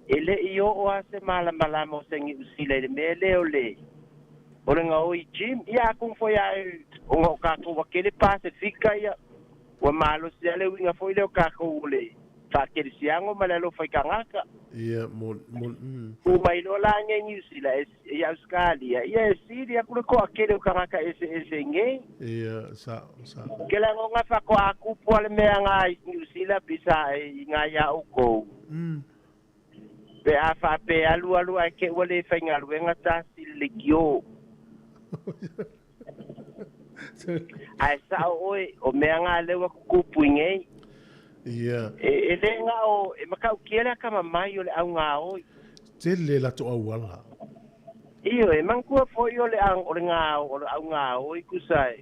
E le i oo a se malamalama o se Niu Sila i le mea lea o le o le gaoi gym. Ia akun foi ai o o kakou ua kele Pasefika ia. Ua malosi a le uiga foi lea o kakou o le faakelisiago ma le alofa i kagaka.
Ia, moni, moni.
Ku mai loa la nge New Zealand e i Australia. Ia e sili aku le toakele o kagaka eseese nei.
Ia, sa'o, sa'o.
Ke lagoga faatoa kupu a le mea ga i New Zealand pisa i ga iā oukou. Pe a faapea alu alu ae ke ua lē faigaluega tasi le lekiō. Ae sa'o oe o mea ga lea ua kukupu i nei.
Ia.
E e lē ga'o e maka'ukia le akamamai o le augaoi.
Tele latou auala.
Ioe, manatua foi o le o le gao o le augaoi tusa e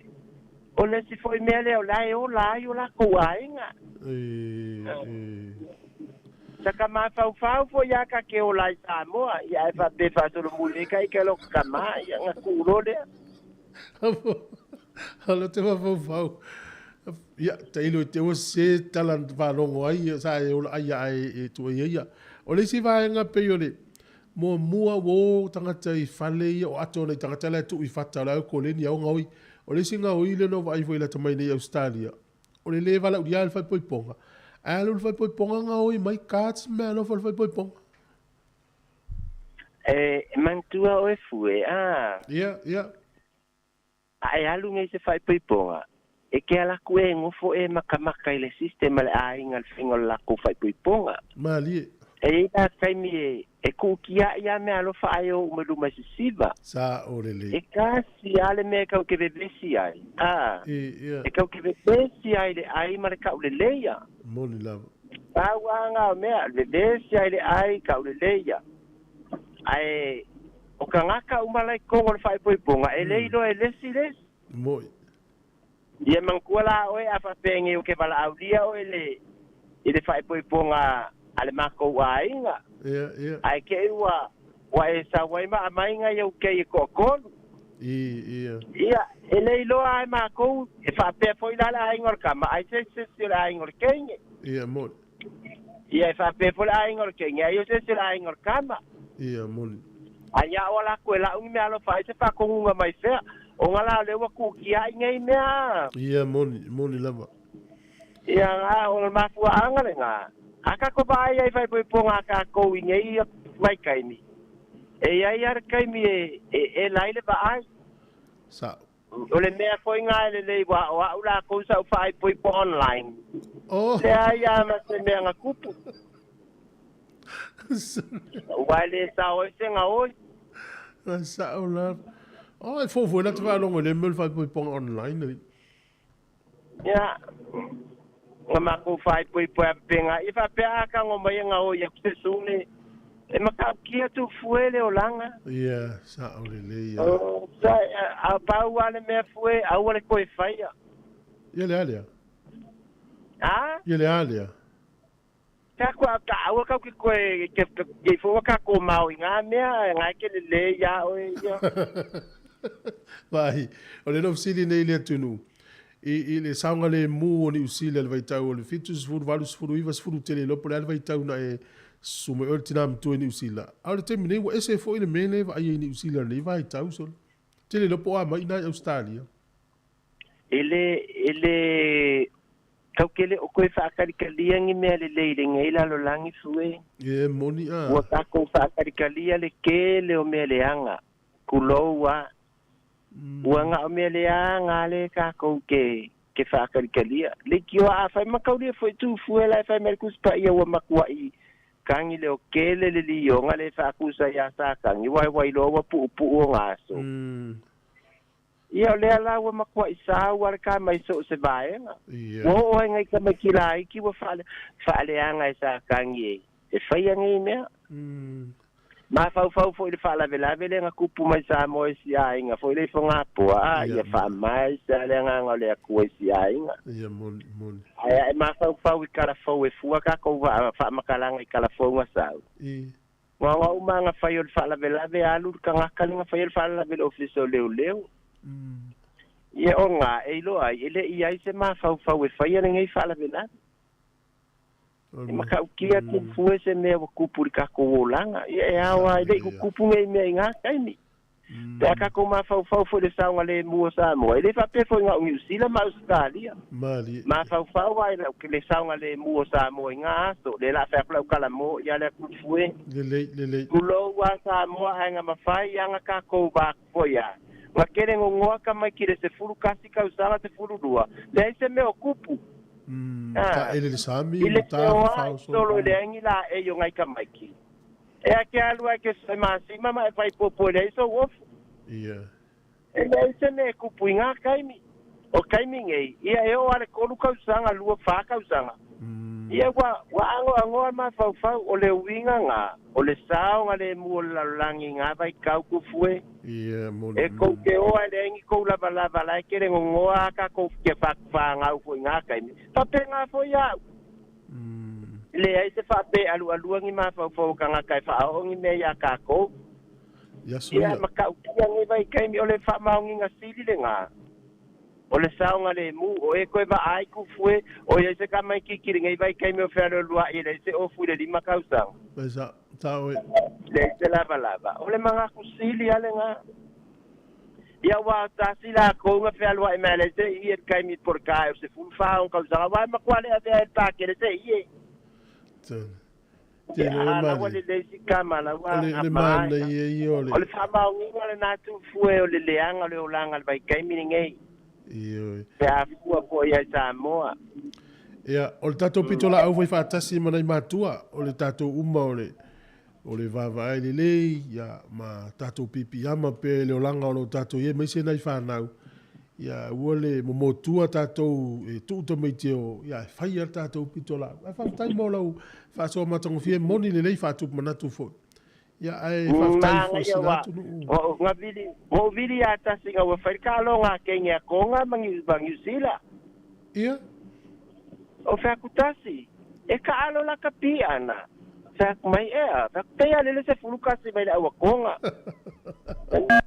o le isi foi mea lea o la e ola ai o lakou aiga.
E, e.
Saka mafaufau foi ia ka ke ola i Samoa, ia ae faapea faasolomuli ai ka ike loko kama, ia ga kuu loa lea.
Alo te mafaufau. Ia, tailo i te ua se tala na faalogo ai, sa e ola ai ae e tuai ai ia. O le isi vaega pei o le muamua ua o tagata i fale ia o ato nai tagata la e tuu i fata o le au koleni au gaoi. O le isi gaoi lea na ou vaai foi lata mai nei i Australia, o le le valaaulia i le faaipoipoga, ae alu i le faaipoipoga gaoi mai cards ma meaalofa o le faaipoipoga.
E manatua oe fue, a.
Ia, ia.
A e alu nei i se faaipoipoga, e ke ala atu e nofo e makamaka i le system a le aiga i le faiga o le latou faaipoipoga.
Malie.
E i ai la taimi e e kuukia'i a meaalofa ae o uma i luma i sisiva.
Sa'o lelei.
E kasi a le mea e kau ke vevesi ai, a,
E, ia.
e kau ke vevesi ai i le ai ma le ka'uleleia.
Moni lava.
Pau a nga o mea, vevesi ai i le ai, ka'uleleia. Ae o kagaka uma la i totonu o le faaipoipoga, e le iloa e le isi le isi.
Moi.
Ia manatua la oe a faapea nei ou ke valaaulia oe le i le faaipoipoga a le makou aiga.
Ia, ia.
Ae kei ua ua e sau ai ma aumai nai au kei e toatolu.
I, ia.
Ia, e le iloa lava e makou, e faapea foi la le aiga o le tama, ai se isi se isi o le aiga o le teine.
Ia, moni.
Ia, e faapea foi le aiga o le teine, ai o se isi o le aiga o le tama.
Ia, moni.
Ai ia o ala atu e lau ni meaalofa ai se faatonuga mai fea, ona la o lea ua tuukia'i nei mea.
Ia, moni, moni lava.
Ia, a o le mafuaaga lena, a tatou vaai ai i faaipoipoga a tatou i nei vaitaimi, e i ai lava le taimi e, e ela ai le vaai.
Sa'o.
O le mea foi lena e lelei ua o a'u lakou sa ou faaipoipo online.
Oh.
Leai lava ma se mea na tupu. Ua e le sao ai se gaoi.
Sa'o lava. Oh, e fou foi la te faalogo i le mea o le faaipoipoga online alii.
Ia, na makou faaipoipo ai pega ia faapea a tago mai e gaoi atu se sune e matautia tufue le olaga.
Ia, sa'o lelei ia.
Oh, sa a pau lava le mea fue, aua le toe faia.
Ia le a lea?
A?
Ia le a lea?
Ka kua ka aua kau ke koe ke ke fua ka ko mau i ngā mea ngā ke le le ia oe ia.
Vai, o le fesili nei le atunuu i, i le saogalemu o Niu Sila i le vaitau o le 70, 80, 90 tele iloa po o le a le vaitau na e susu mai oe le tina matua i Niu Sila. A o le taimi nei ua ese foi le mea lea e vaaia i Niu Sila i lenei vaitau solo. Tele iloa po o a mai i ina i Ausetalia.
E le e le Tau ke le o koe whaakalikalia ni mea lelei i lenei lalolagi fue.
E moni a.
Ua takou whaakalikalia le kele o mea leaga, kulou a. Ua nga o mea leaga le takou ke ke whaakalikalia. Leitioa a whai makaulia foi tu fue la e whai mai le Kusi Paia ua makua'i kangi leo kele le lioga le faakusa iā Satani ua e wailoa ua puupuu o nga aso. Ia o lea la ua matua'i sau a le ka mai so o se vaega.
Ia.
Ua oo ai ngai tamaiti laiti ua faale, faaleaga e Satani e, e faia nei mea. Mafaufau foi i le faalavelave lea na tupu mai Samoa i si aiga foi lea i Fogapoa, a
Ia.
ia faamaisa le agaga o le Atua i si aiga.
Ia, moni, moni.
Ae a'e mafaufau i kalafou e fua takou faamatalaga i kalafou na sau.
I.
Ngaonga uma gafai o le faalavelave alu le tagata le gafai o le faalavelave i le ofisa o leoleo. Ia o gā e iloa ai e leʻi ai se mafaufau e faia lenei faalavelave. E makautia tufue se mea ua kupu i le tatou olaga. Ia e ao lava e leʻi kukupu nei mea i gā taimi. Pe a tatou mafaufau foi i le saogalemu o Samoa, e lē faapea foi na o Niusila ma Ausetalia. Mafaufau lava i le saogalemu o Samoa i gā aso, lea o le a fai atu lau talamo ia le Tufue.
Lelei, lelei.
Tulou lava Samoa ae na mafai lava ona tatou va atu foi lava. Na tele gogoa tamaiti i le 11 tausaga, 12, leai se mea o tupu.
Taele le sami,
I le
ta
feoai
fafao
solo e leai ni laei o nai tamaiti. E a ke alu ai ke e masima ma e faipuapua e leai sou ofu.
Ia.
E leai se mea e kupu i ngā taimi. O taimi nei, ia e oo lava le 3 tausaga, 2, 4 tausaga. Ia ua ua agoagoa le mafaufau, o le uiga ngā, o le saogalemu o le lalolagi i ngā vaitau tufue.
Ia, moni.
E kou te oa e leai ni kou lavalava la e kele gogoa a takou ke faafagau foi i ngā taimi. Faapena foi au. E leai se faapealualua ni mafaufau o tagata e faaoo ni mea iā takou.
Ia so
Ia
ia.
matautia nei vaitaimi o le faamaoniga sili lenā. O le saogalemu, o e toe vaai tufue, o i ai se tamaitiiti i lenei vaitaimi o fealualuaʻi e leai se ofu i le 5 tausaga.
Mai sa, ta oe.
Leai se lavalava. O le manatu sili lava lenā. Ia ua tasi lakou na fealuaʻi mai leai se ie i le taimi po o le taeao 14 tausaga, aua e matua le avea ai le pakele se ie.
Tele.
Ia
Tele o
a la ua
mali.
lelei si kama la
O
ua
le, le
maea.
mana ia ia o le.
O le faamaoniga lenā tufue o le leaga o le olaga i le vaitaimi lenei.
Ia oe.
Pe a fua foi ai Samoa.
Ia, o le tatou pito laau foi faatasi ma nai matua, o le tatou uma o le, o le vaavaai lelei, ia, ma tatou pipiama pea i le olaga o lo o tatou i ai, aemaise nai fanau. Ia, ua le momotua tatou e tuu tamaiti e o, ia, e fai lava le tatou pito laau. Ae faafetai mo lau faasoa matagofie, moni lelei faatupu manatu foi. Ia, ae faafetai foi
Manaia
sina
ua
atunuu.
ua na vili ua ou vili ia tasi ina ua fai le taaloga a Kenya Konga ma Niu Sila.
Ia.
O fai atu tasi e taalo la ka piʻana. Fai atu mai ea, fai atu pei a lele 11 mai le aua Konga.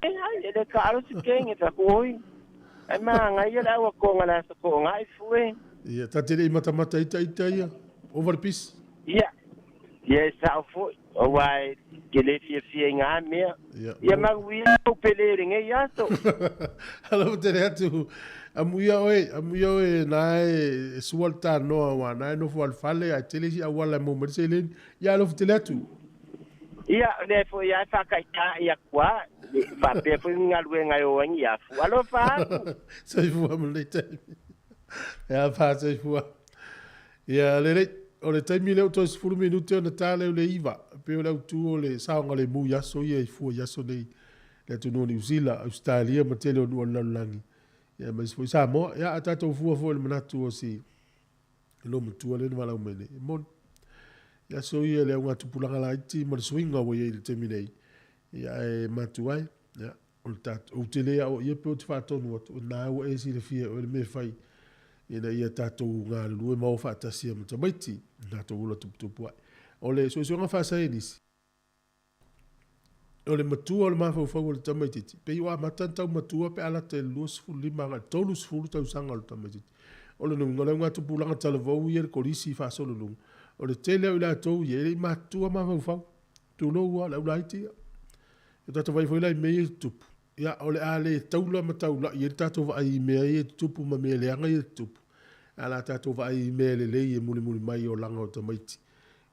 E ai e le taalo si Kenya fai atu oi. Ai manaia le aua Konga le aso toʻogaʻi fue.
Ia, ta te le i matamata ita ita ia. Over the piece.
Ia, ia e sao foi. Auā e ke lē fiafia i gā mea.
Ia,
Ia
mo.
manuia tou pele i lenei aso.
Alofa tele atu. Amuia oe, amuia oe na e sua le tanoa wa na e nofo al fale ai tele si awala mo mai seleni. Ia alofa tele atu.
Ia, o lea foi lava e faakaitaʻi atu a, faapea foi ni galuega e o ai ni afu. Alofa atu.
Soifua ma lenei taimi. Ia pā soifua. Ia lelei, o le taimi lea ua toe 10 minute ona ta lea o le 9. Pei o le autu o le saogalemu i aso ia i fua i aso nei le atunuu o Niu Sila, Australia ma tele o nuu o le lalolagi. Ia aemaise foi Samoa. Ia a tatou fua foi i le manatu o si loomatua lea na valaau mai nei. E moni. I aso ia le augatupulaga laiti ma le suiga ua i ai i le taimi nei. Ia ae matu ai, ia, o le tatou, ou te le aoaia pe ou te faatonu atu, o lena ua e silafia e oe le mea e fai ina ia tatou galulue ma o faatasi ai ma tamaiti, i tatou ola tuputupu ai. O le suesuega faasaienisi, o le matua o le mafaufau o le tamaitiiti, pei ua amata ona tau matua pe a lata i le 25 agai i le 30 tausaga o le tamaitiiti. O lona uiga, o le augatupulaga talavou ia i le kolisi faasololuga, o le tele o i latou ia e le i matutua mafaufau. Tulou lava, le aulaiti ia. E tatou vaai foi la i mea ia e tutupu, ia, o le a le taula ma taulai ai le tatou vaai i mea ia e tutupu ma mea leaga ia e tutupu, ae o le a tatou vaai i mea lelei e mulimuli mai i olaga o tamaiti.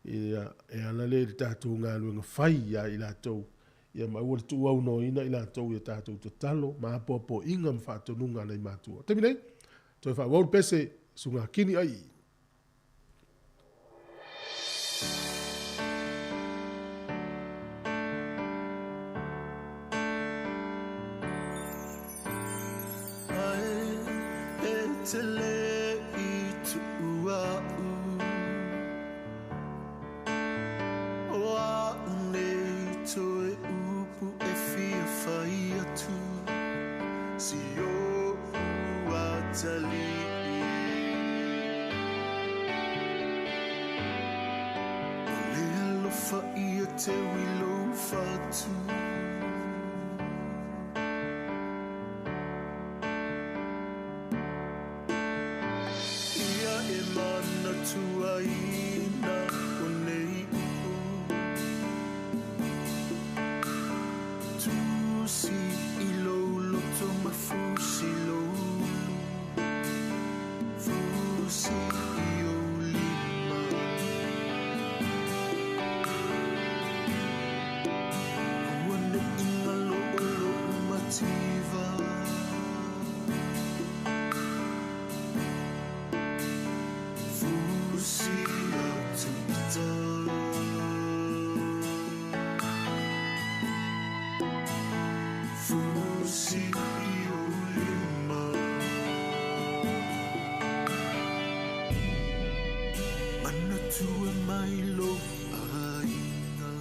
Ia, e ala lea i le tatou galuega fai ia i latou, ia ma aua le tuuaunoaina i latou i a tatou tatalo ma apoapoaiga ma faatonuga a nai matua. O le taimi nei, toe faaauau le pese, suga kini ai.
Ai e te le i tuʻu a'u O a'u nei toe upu e fia fai atu Si o'u atali'i O le alofa ia te wilo fatu. Ia e mana tuaina o nei u. Tusi i lou loto mafusi lou. Fusi i o lima. Ua ne inga lo o lo mativa. Fusi atu ita. Fusi i o lima. Manatua mai lo aiga.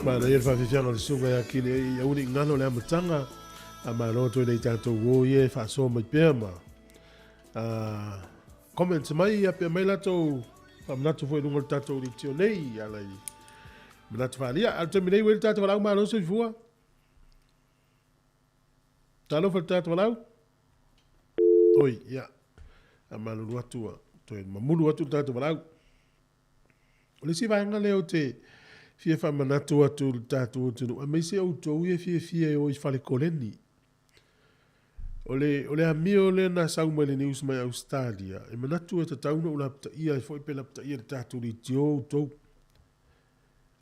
Manaia le faafiafiaga o le susuga ia Kili i aua ne i galo le amataga a malo atu ai nei tatou uo ia e faasoa mai pea ma comments mai ia pea mai latou faamanatu foi i luga o le tatou leitio nei ala i manatu faaalia. A o le taimi nei ua i ai le tatou valaau malo soifua. Talofa i le tatou valaau. Oi, ia. A malulu atu ua toe mamulu atu le tatou valaau. O le isi vaega lea ou te fia faamanatu atu i le tatou atunuu, aemaise outou ia e fiafia e o i fale koleni. O le, o le amio lea na sau mai le news mai Ausetalia, e manatu e tatau ona ou lapataia ai foi pe lapataia i le tatou leitio outou.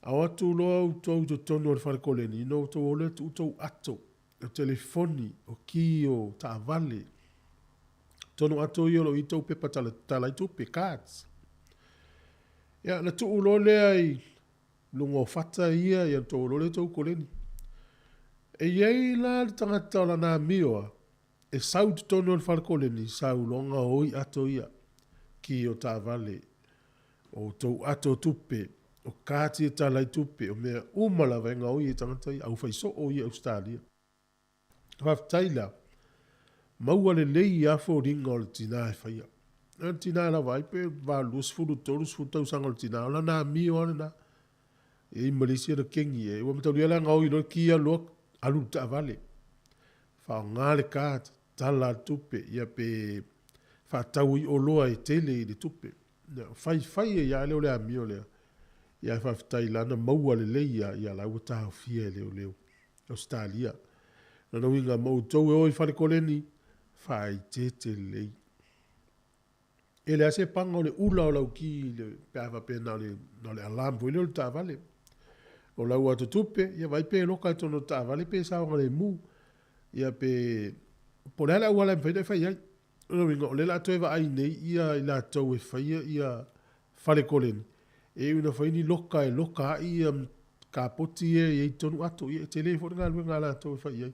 A o atu loa outou i totonu o le fale koleni, ona outou o lea tuu tou ato, o telefoni, o ki o taavale, totonu ato ia o lo o i ai tou pepa tala, tala ai tupe, cards. Ia, ona tuu loa lea i luga o fata ia, ia ona tou o loa lea tou koleni. E i ai la le tagata o lana amioa e sau i totonu o le fale koleni, sau loa gaoi ato ia, ki o taavale, o tou ato tupe, o kati e tala ai tupe, o mea uma lava e gaoi e tagata ia, au fai soo ia i Ausetalia. Faafetai la, maua lelei lava foliga o le tina e faia. O le tina lava ai pe 80, 30 tausaga o le tina, o lana amio lava lena. E i ai ma le isi ana kengi e, ua mataulia la gaoi loa le ki alu loa alu i le taavale. Faaaoga le card, tala le tupe, ia pe faatau ai oloa e tele i le tupe. Ia, faifai ai lava lea o le amio lea. Ia ae faafetai la na maua lelei lava, ia la ua taofia e leoleo. Ausetalia. Lona uiga ma outou e o i fale koleni, faaeteete lelei. E leai se paga o le ula o lau ki i le, pe a faapea na o le, na o le alarm foi lea o le taavale. O lau atotupe, ia vaai pe loka i totonu o le taavale pe saogalemu. Ia pe, po o le a le auala e mafai ona e fai ai. O lona uiga, o lea o le a toe vaai nei ia i latou e faia ia fale koleni, e iu ina fai ni loka e loka ai ia kapoti ia e i ai i totonu ato, ia e tele foi le galuega a latou e fai i ai.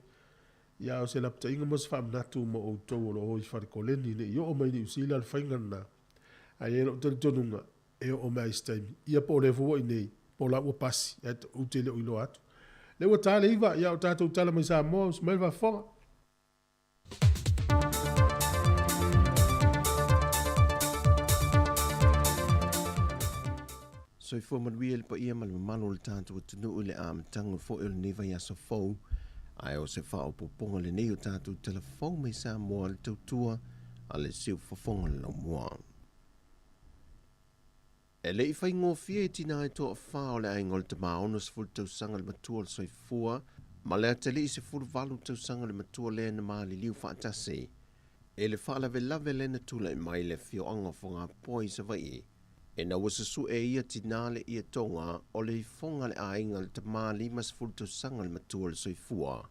Ia a o se lapataiga mo se faamanatu mo outou o lo o i fale koleni ne i oo mai i Niu Sila le faiga lena. Ae i ai lou talitonuga, e oo mai lava i se taimi, ia po o lea foi ua i inei, po o la ua pasi, ae ou te le o iloa atu. Lea ua ta le 9, ia o tatou tala mai Samoa, usu mai le faafofoga.
Soifua manuia le paia ma le mamalu o le tatou atunuu i le amataga foi o lenei vaiaso fou, ae o se faaopoopoga lenei o tatou tala fou mai Samoa le tautua a le siufofoga o le laumua. E le i faigofie i tinā e toafa o le aiga o le tama 60 tausaga le matua o le soifua ma le atalii 18 tausaga le matua lea na maliliu faatasi i le faalavelave lea na tulai mai i le afioaga o Fogapoa i Savaii ina ua susue e ia tinā le ietoga o le ifoga a le aiga le tama 50 tausaga le matua o le soifua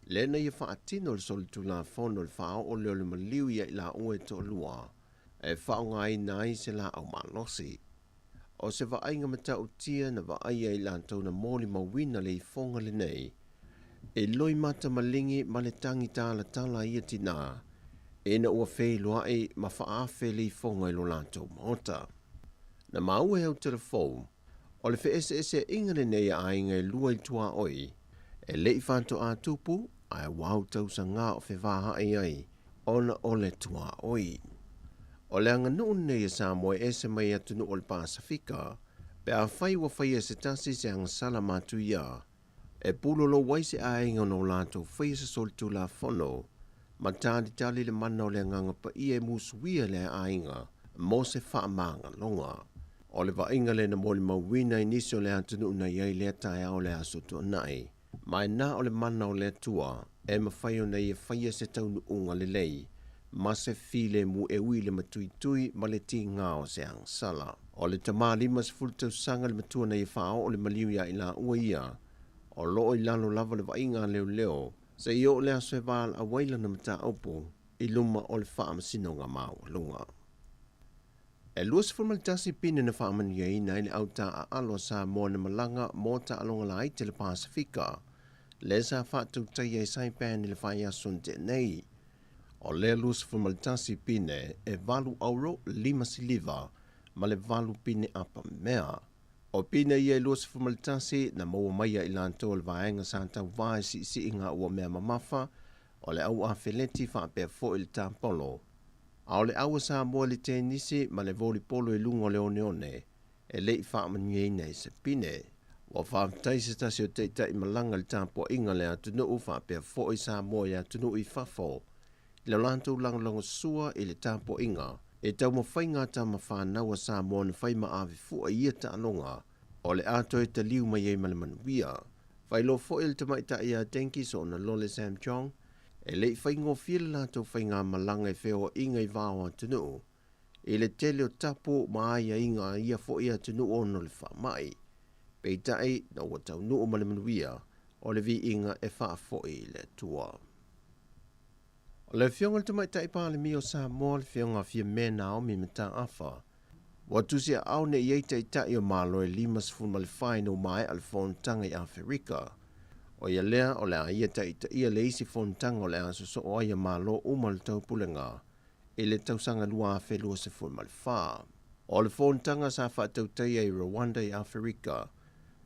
lea na ia faatino le solitulafono le faaoo lea o le maliu ia i laua e toalua e faaaogaina ai se laau malosi. O se vaaiga matautia na vaaia i latou na molimauina le ifoga lenei, e loimata maligi ma le tagi talatala a ia tinā, ina ua feiloai ma faaafe le ifoga i lo latou maota. Na maua e Aotelefou, o le feeseeseaiga lenei a aiga e lua i tuaoi, e le i faatoa tupu, ae ua autausagā o fevaai ai ona o le tuaoi. O le aganuu lenei a Samoa e ese mai atunuu o le Pasefika, pe afai ua faia e se tasi se agasala matuia, e pulolou ai se aiga ona o latou faia se solitulafono ma talitali le mana o le Agaga Paia e musuia lea aiga mo se faamagaloga. O le vaaiga lea na molimauina i nisi o le atunuu na i ai lea taeao o le Aso Toonai. Ma e na o le mana o le Atua e mafai ona ia faia se taunuuga lelei ma se filemu e ui i le matuitui ma le tigā o se agasala. O le tama 50 tausaga le matua na ia faaoo le maliu ia i laua ia, o loo i lalo lava le vaaiga a leoleo se i oo le aso e valaau ai lana mataupu i luma o le Faamasinoga Maualuga. E 21 pine na faamanuiaina ai le au taaalo a Samoa na malaga mo taaloga laiti a le Pasefika, lea sa faatautaia i Saipan i le vaiaso na tea nei. O lea 21 pine e 8 auro, 5 siliva ma le 8 pine apa mea. O pine ia e 21 na maua mai e i latou o le vaega sa tauvā i siisiiga ua mea mamafa o le au afeleti faapea foi le tapolo. A o le au a Samoa i le tenisi ma le volipolo i luga o le oneone e le i faamanuiaina i se pine. Ua faafetai se tasi o taitai malaga i le tapuaiga a le atunuu faapea foi Samoa i atunuu i fafo i lo latou lagolagosua i le tapuaiga e taumafaiga a tama fanau a Samoa na fai ma ave fua i ia taaloga o le a toe taliu mai ai ma le manuia. Faailoa foi e le tamaitai ia Denki Soona Lole Sam Chong, e le i faigofie le latou faigamalaga i feoaiga i va o atunuu, i le tele o tapu ma aiaiga a ia foi atunuu ona o le faamai. Peitai, na ua taunuu ma le manuia, o le viiga e faafoi i le Atua. O le Afioga i le Tamaitai Palemia o Samoa, le Afioga a Fiame Naomi Mataafa, ua tusiaao nei i ai taitai o Malo e 54 ina ua maea le fonotaga i Aferika. O ia lea, o le a ia taitaia le isi fonotaga o le a sosoo ai a Malo uma o le Taupulega i le tausaga 2024. O le fonotaga sa faatautaia i Rwanda i Aferika,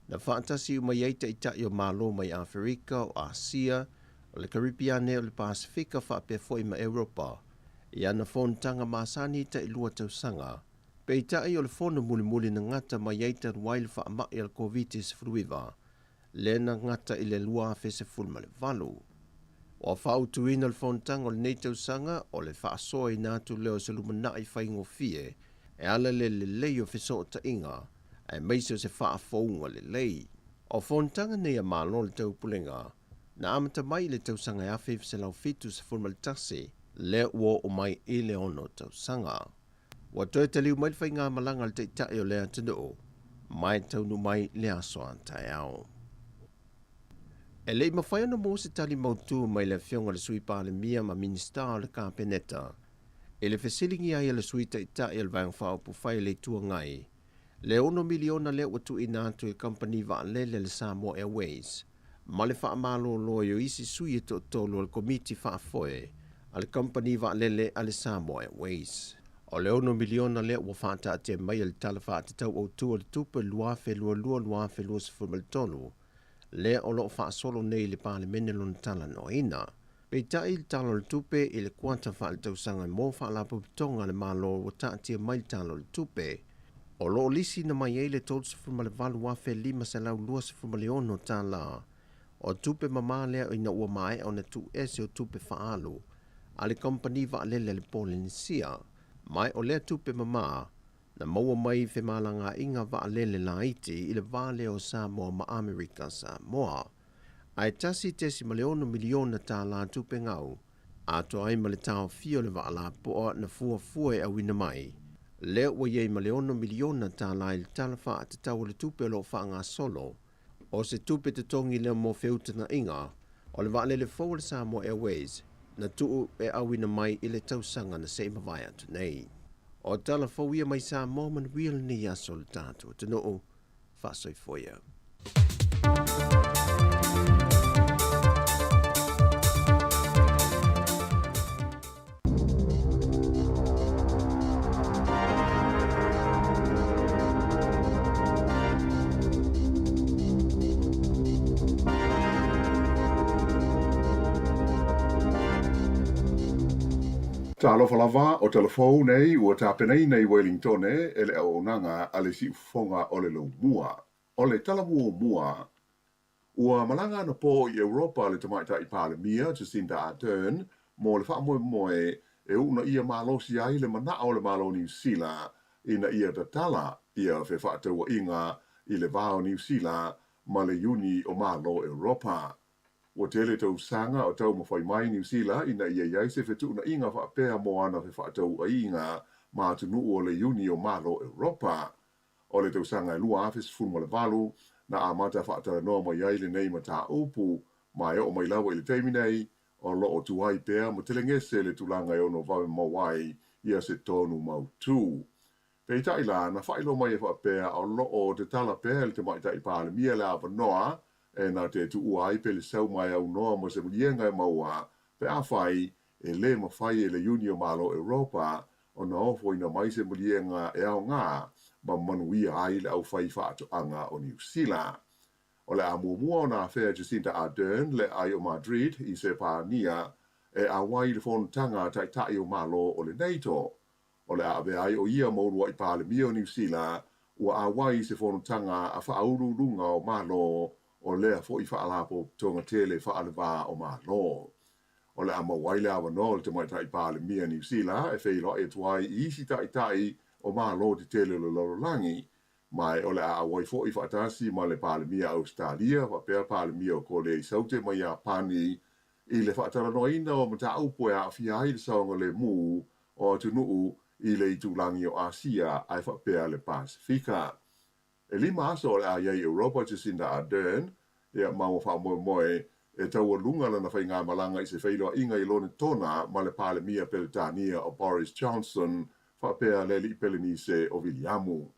na faatasi uma i ai taitai o Malo mai Aferika, o Asia, o le Karipiane, o le Pasefika faapea foi ma Europa i ana fonotaga masani tailua tausaga. Peitai o le fono mulimuli na gata mai ai talu ai le faamai a le Koviti-19, lea na gata i le 2018. Ua fautuina le fonotaga o lenei tausaga o le faasoaina atu lea o se lumanai faigofie e ala i le lelei o fesootaiga aemaise o se faafouga lelei. O fonotaga nei a Malo o le Taupulega na amata mai i le tausaga e 1971 lea ua oo mai i le ono tausaga. Ua toe taliu mai le faigamalaga a le Taitai o le atunuu mai taunuu mai le aso a taeao. E le i mafai ona maua se tali mautū mai le Afioga i le Sui Palemia ma Minisita o le Kapeneta i le fesiligia ai e le Sui Taitai o le Vaega Faaupufai a le Itu Agai le $6 miliona lea ua tuuina atu i le kamupani vaalele a le Samoa Airways ma le faamalolo ai o isi sui e toatolu o le Komiti Faafoe a le kamupani vaalele a le Samoa Airways. O le $6 miliona lea ua faataatia mai e le Tala Faatatau Autu o le Tupe 2022/2023 lea o lo o faasolo nei i le Palemene lona talanoaina. Peitai i le Tala o le Tupe i le kuata faaletausaga mo Faalapotopotoga a le Malo ua taatia mai le Tala o le Tupe, o lo o lisiina mai ai le $38,526 o tupe mamā lea ina ua maea ona tuuese o tupe faaalu a le kamupani vaalele a le Polenisia. Ma o lea tupe mamā na maua mai femalagaaiga vaalele laiti i le va lea o Samoa ma Amerika Samoa. Ae $1.6 miliona tupe gau, atoa ai ma le taofia o le vaa lapoa na fuafua e auina mai, lea ua i ai ma le $6 miliona i le Tala Faatatau o le Tupe o lo o faagasolo. O se tupe totogi lea mo feutagaiga o le vaalele fou a le Samoa Airways na tuu e auina mai i le tausaga na se i mavae atu nei. O tala fou ia mai Samoa manuia lenei aso le tatou atunuu. Faasoifua ia.
Talofa lava, o tala fou nei ua tapenaina i Welingtone e le auaunaga a le Siufofoga o le Laumua. O le tala muamua, Ua malaga anapō i Europa le Tamaitai Palemia, Jacinda Ardern, mo le faamoemoe e uunaia malosi ai le manao o le Malo o Niu Sila ina ia tatala ia fefaatauaiga i le va o Niu Sila ma le Iuni o Malo Europa. Ua tele tausaga o taumafai mai Niu Sila ina ia i ai se fetuunaiga faapea mo ana fefaatauaiga ma atunuu o le Iuni o Malo Europa. O le tausaga e 2018 na amata faatalanoa mai ai lenei mataupu, ma e oo mai lava i le taimi nei, o lo o tuai pea ma telegese le tulaga e ono vave maua ai ia se tonu mautū. Peitai la, na faailoa mai e faapea o lo o tatala pea e le Tamaitai Palemia le avanoa e na te tuua ai pe le sau mai aunoa ma se maliega e maua pe afai e lē mafai e le Iuni o Malo Europa ona ofoina mai se maliega e aogā. ma manuia ai le aufai faatoaga o Niu Sila. O le a muamua ona afea Jacinda Ardern le aai o Madrid i Sepania e auai i le fonotaga a Taitai o Malo o le NATO. O le a avea ai o ia ma uluai Palemia o Niu Sila ua auai i se fonotaga a faauluuluga o Malo o lea foi faalapotopotoga tele faale-va o Malo. O le a maua ai le avanoa o le Tamaitai Palemia Niu Sila e feiloai atu ai i isi Taitai o Malo tetele o le lalolagi, ma o le a auai foi faatasi ma le Palemia Ausetalia faapea Palemia o Kolea i Saute ma Iapani i le faatalanoaina o mataupu e aafia ai le saogalemu o atunuu i le itulagi o Asia ae faapea le Pasefika. E 5 aso o le a i ai i Europa Jacinda Ardern, ia, ma ua faamoemoe e taualuga lana faigamalaga i se feiloaiga i Lonetona ma le Palemia Peretania o Boris Johnson faapea le Alii Pelenise o Viliamu.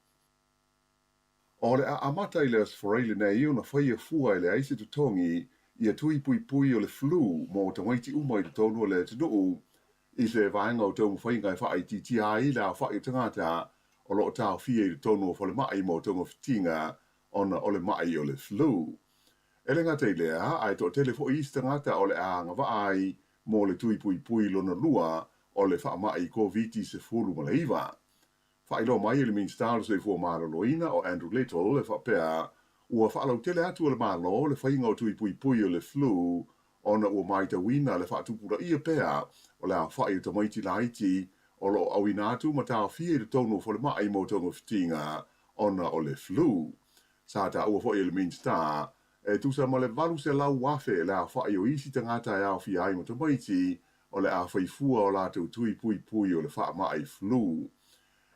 O le a amata i le Aso Faraile nei ona faia fua e leai se totogi ia tui puipui o le flu mo tamaiti uma i totonu o le atunuu i se vaega o taumafaiga e faaitiitia ai le aofai o tagata o lo o taofia i totonu o falemai mo togafitiga ona o le mai o le flu. E le gata i lea, ae toatele foi isi tagata o le a agavaa ai mo le tui puipui lona lua o le faamai Koviti-19. Faailoa mai e le Minisita o le Soifua Maloloina o Andrew Little e faapea, ua faalautele atu e le Malo le faiga o tui puipui o le flu ona ua matauina le faatupulaia pea o le aofai o tamaiti laiti o lo o auina atu ma taofia i totonu o falemai mo togafitiga ona o le flu. Sa taua foi e le Minisita, e tusa ma le 800,000 le aofai o isi tagata e aofia ai ma tamaiti o le a fai fua o latou tui puipui o le faamai flu.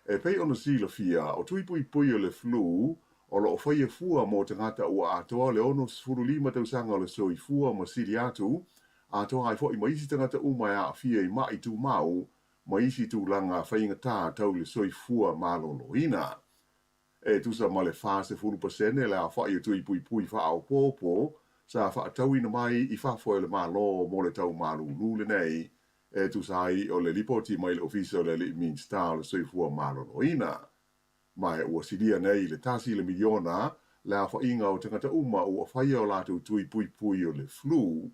E pei ona silafia, o tui puipui o le flu o lo o faia fua mo tagata ua atoa le 65 tausaga o le soifua ma sili atu, atoa ai foi ma isi tagata uma e aafia i mai tumau ma isi tulaga faigata tau le soifua maloloina. E tusa ma le 40% le aofai o tui puipui faaopoopo sa faatauina mai i fafo e le Malo mo le tau malūlū lenei, e tusa ai o le lipoti mai le Ofisa o le Alii Minisita o le Soifua Maloloina. Ma ua silia nei i le 1 le miliona le aofaiga o tagata uma ua faia o latou tui puipui o le flu.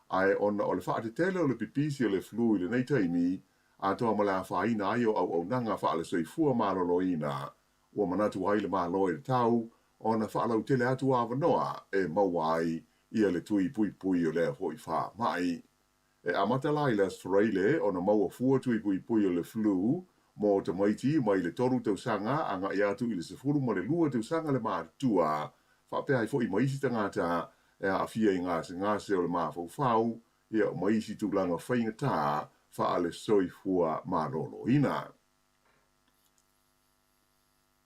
Ae ona o le faatetele o le pipisi o le flu i lenei taimi, atoa ma le afaina ai o auaunaga faale-soifua maloloina, ua manatu ai le Malo e tatau ona faalautele atu avanoa e maua ai ia le tui puipui o lea foi faamai. E amata la i le Aso Faraile ona maua fua tui puipui o le flu mo tamaiti mai le 3 tausaga agai atu i le 12 tausaga le matutua, faapea ai foi ma isi tagata e aafia i gasegase o le mafaufau, ia ma isi tulaga faigata faale-soifua maloloina.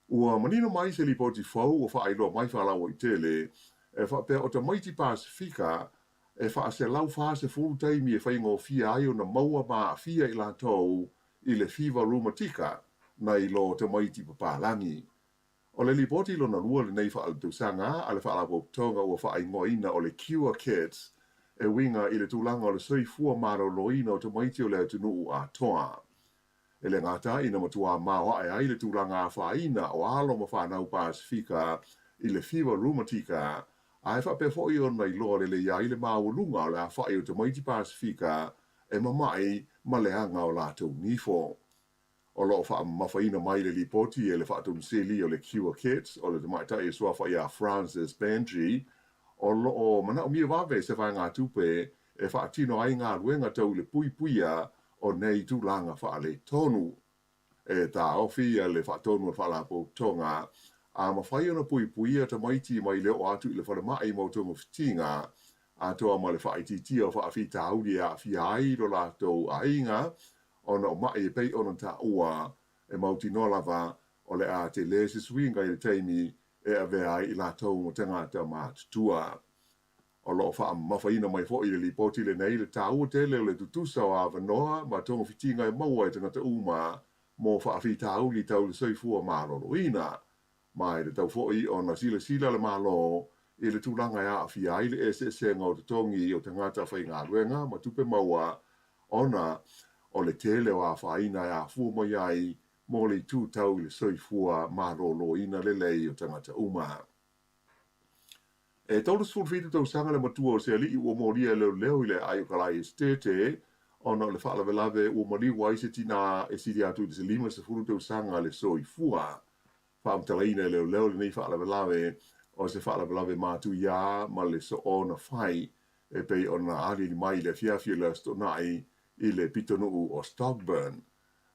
Ua manino mai se lipoti fou ua faailoa mai faalauaitele e faapea o tamaiti Pasefika e 440 taimi e faigofie ai ona maua ma aafia i latou i le fiva rumatika nai lo tamaiti papalagi. O le lipoti lona lua lenei faaletausaga a le Faalapotopotoga ua faaigoaina o le Cure Kids e uiga i le tulaga o le soifua maloloina o tamaiti o le atunuu atoa. E le gata ina matuā maoae ai le tulaga afaina o alo ma fanau Pasefika i le fiva rumatika, ae faapea foi ona iloa lelei ai le maualuga o le afa'i o tamaiti Pasefika e mama'i ma leaga o latou nifo. O lo o faamamafaina mai le lipoti e le Faatonusili o le Cure Kids o le tamaitai e suafa iā Francis Benji, o lo o manaomia vave se vaegatupe e faatino ai galuega tau i le puipuia o nei tulaga faaletonu. E taofi le faatonu o le Faalapotopotoga a mafai ona puipuia tamaiti mai le oo atu i le falemai mo togafitiga, atoa ma le faaitiitia o faafitauli e aafia ai lo latou aiga ona o mai e pei ona taua, e mautinoa lava o le a tele se suiga i le taimi e avea ai i latou ma tagata matutua. O lo o faamamafaina mai foi i le lipoti lenei le taua tele o le tutusa o avanoa ma togafitiga e maua e tagata uma mo faafitauli tau le soifua maloloina. Ma e tatau foi ona silasila le Malo i le tulaga e aafia ai le eseesega o totogi o tagata faigaluega ma tupe maua ona o le tele o afaina e afua mai ai mo le itu tau i le soifua malōlōina lelei o tagata uma. E 37 tausaga le matua o se aliʻi ua molia e leoleo i le aai o Kalae Esetete ona o le faalavelave ua maliu ai se tinā e sili atu i le 50 tausaga le soifua. Faamatalaina e leoleo lenei faalavelave o se faalavelave matuiā ma le soona fai e pei ona aliali mai i le afiafi o le Aso Toonai i le pitonuu o Stogburn.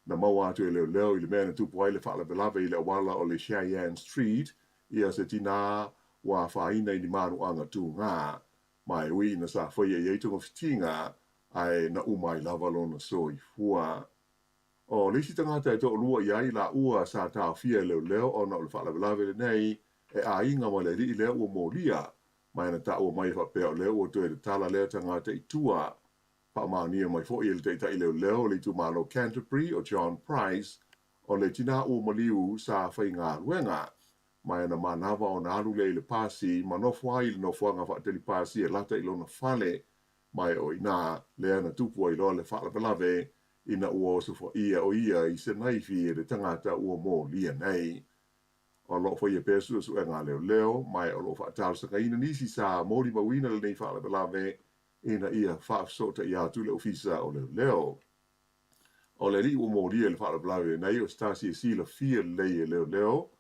Na maua atu e leoleo i le mea na tupu ai le faalavelave i le auala o le Cheyenne Street ia se tinā ua afaina i ni manuaga tugā. Ma e ui ina sa faia i ai togafitiga, ae na uma ai lava lona soifua. O le isi tagata e toalua i ai laua sa taofia e leoleo ona o le faalavelave lenei e aiga ma le alii lea ua molia, ma e na taua mai e faapea o lea ua toe tatala lea tagata i tua. Faamaonia mai foi e le taitai leoleo o le itumalo Canterbury o John Price, o le tinā ua maliu sa faigaluega, ma e na manava ona alu lea i le pasi ma nofo ai i le nofoaga faatali pasi e lata i lona fale, ma e o i inā lea na tupu ai loa le faalavelave ina ua osofaia o ia i se naifi e le tagata ua molia nei. O lo o faia pea suesuega a leoleo, ma e o lo o faatalosagaina nisi sa molimauina lenei faalavelave ina ia faafesootaia atu i le Ofisa o Leoleo. O le alii ua molia i le faalavelave lenei o se tasi e silafia lelei e leoleo,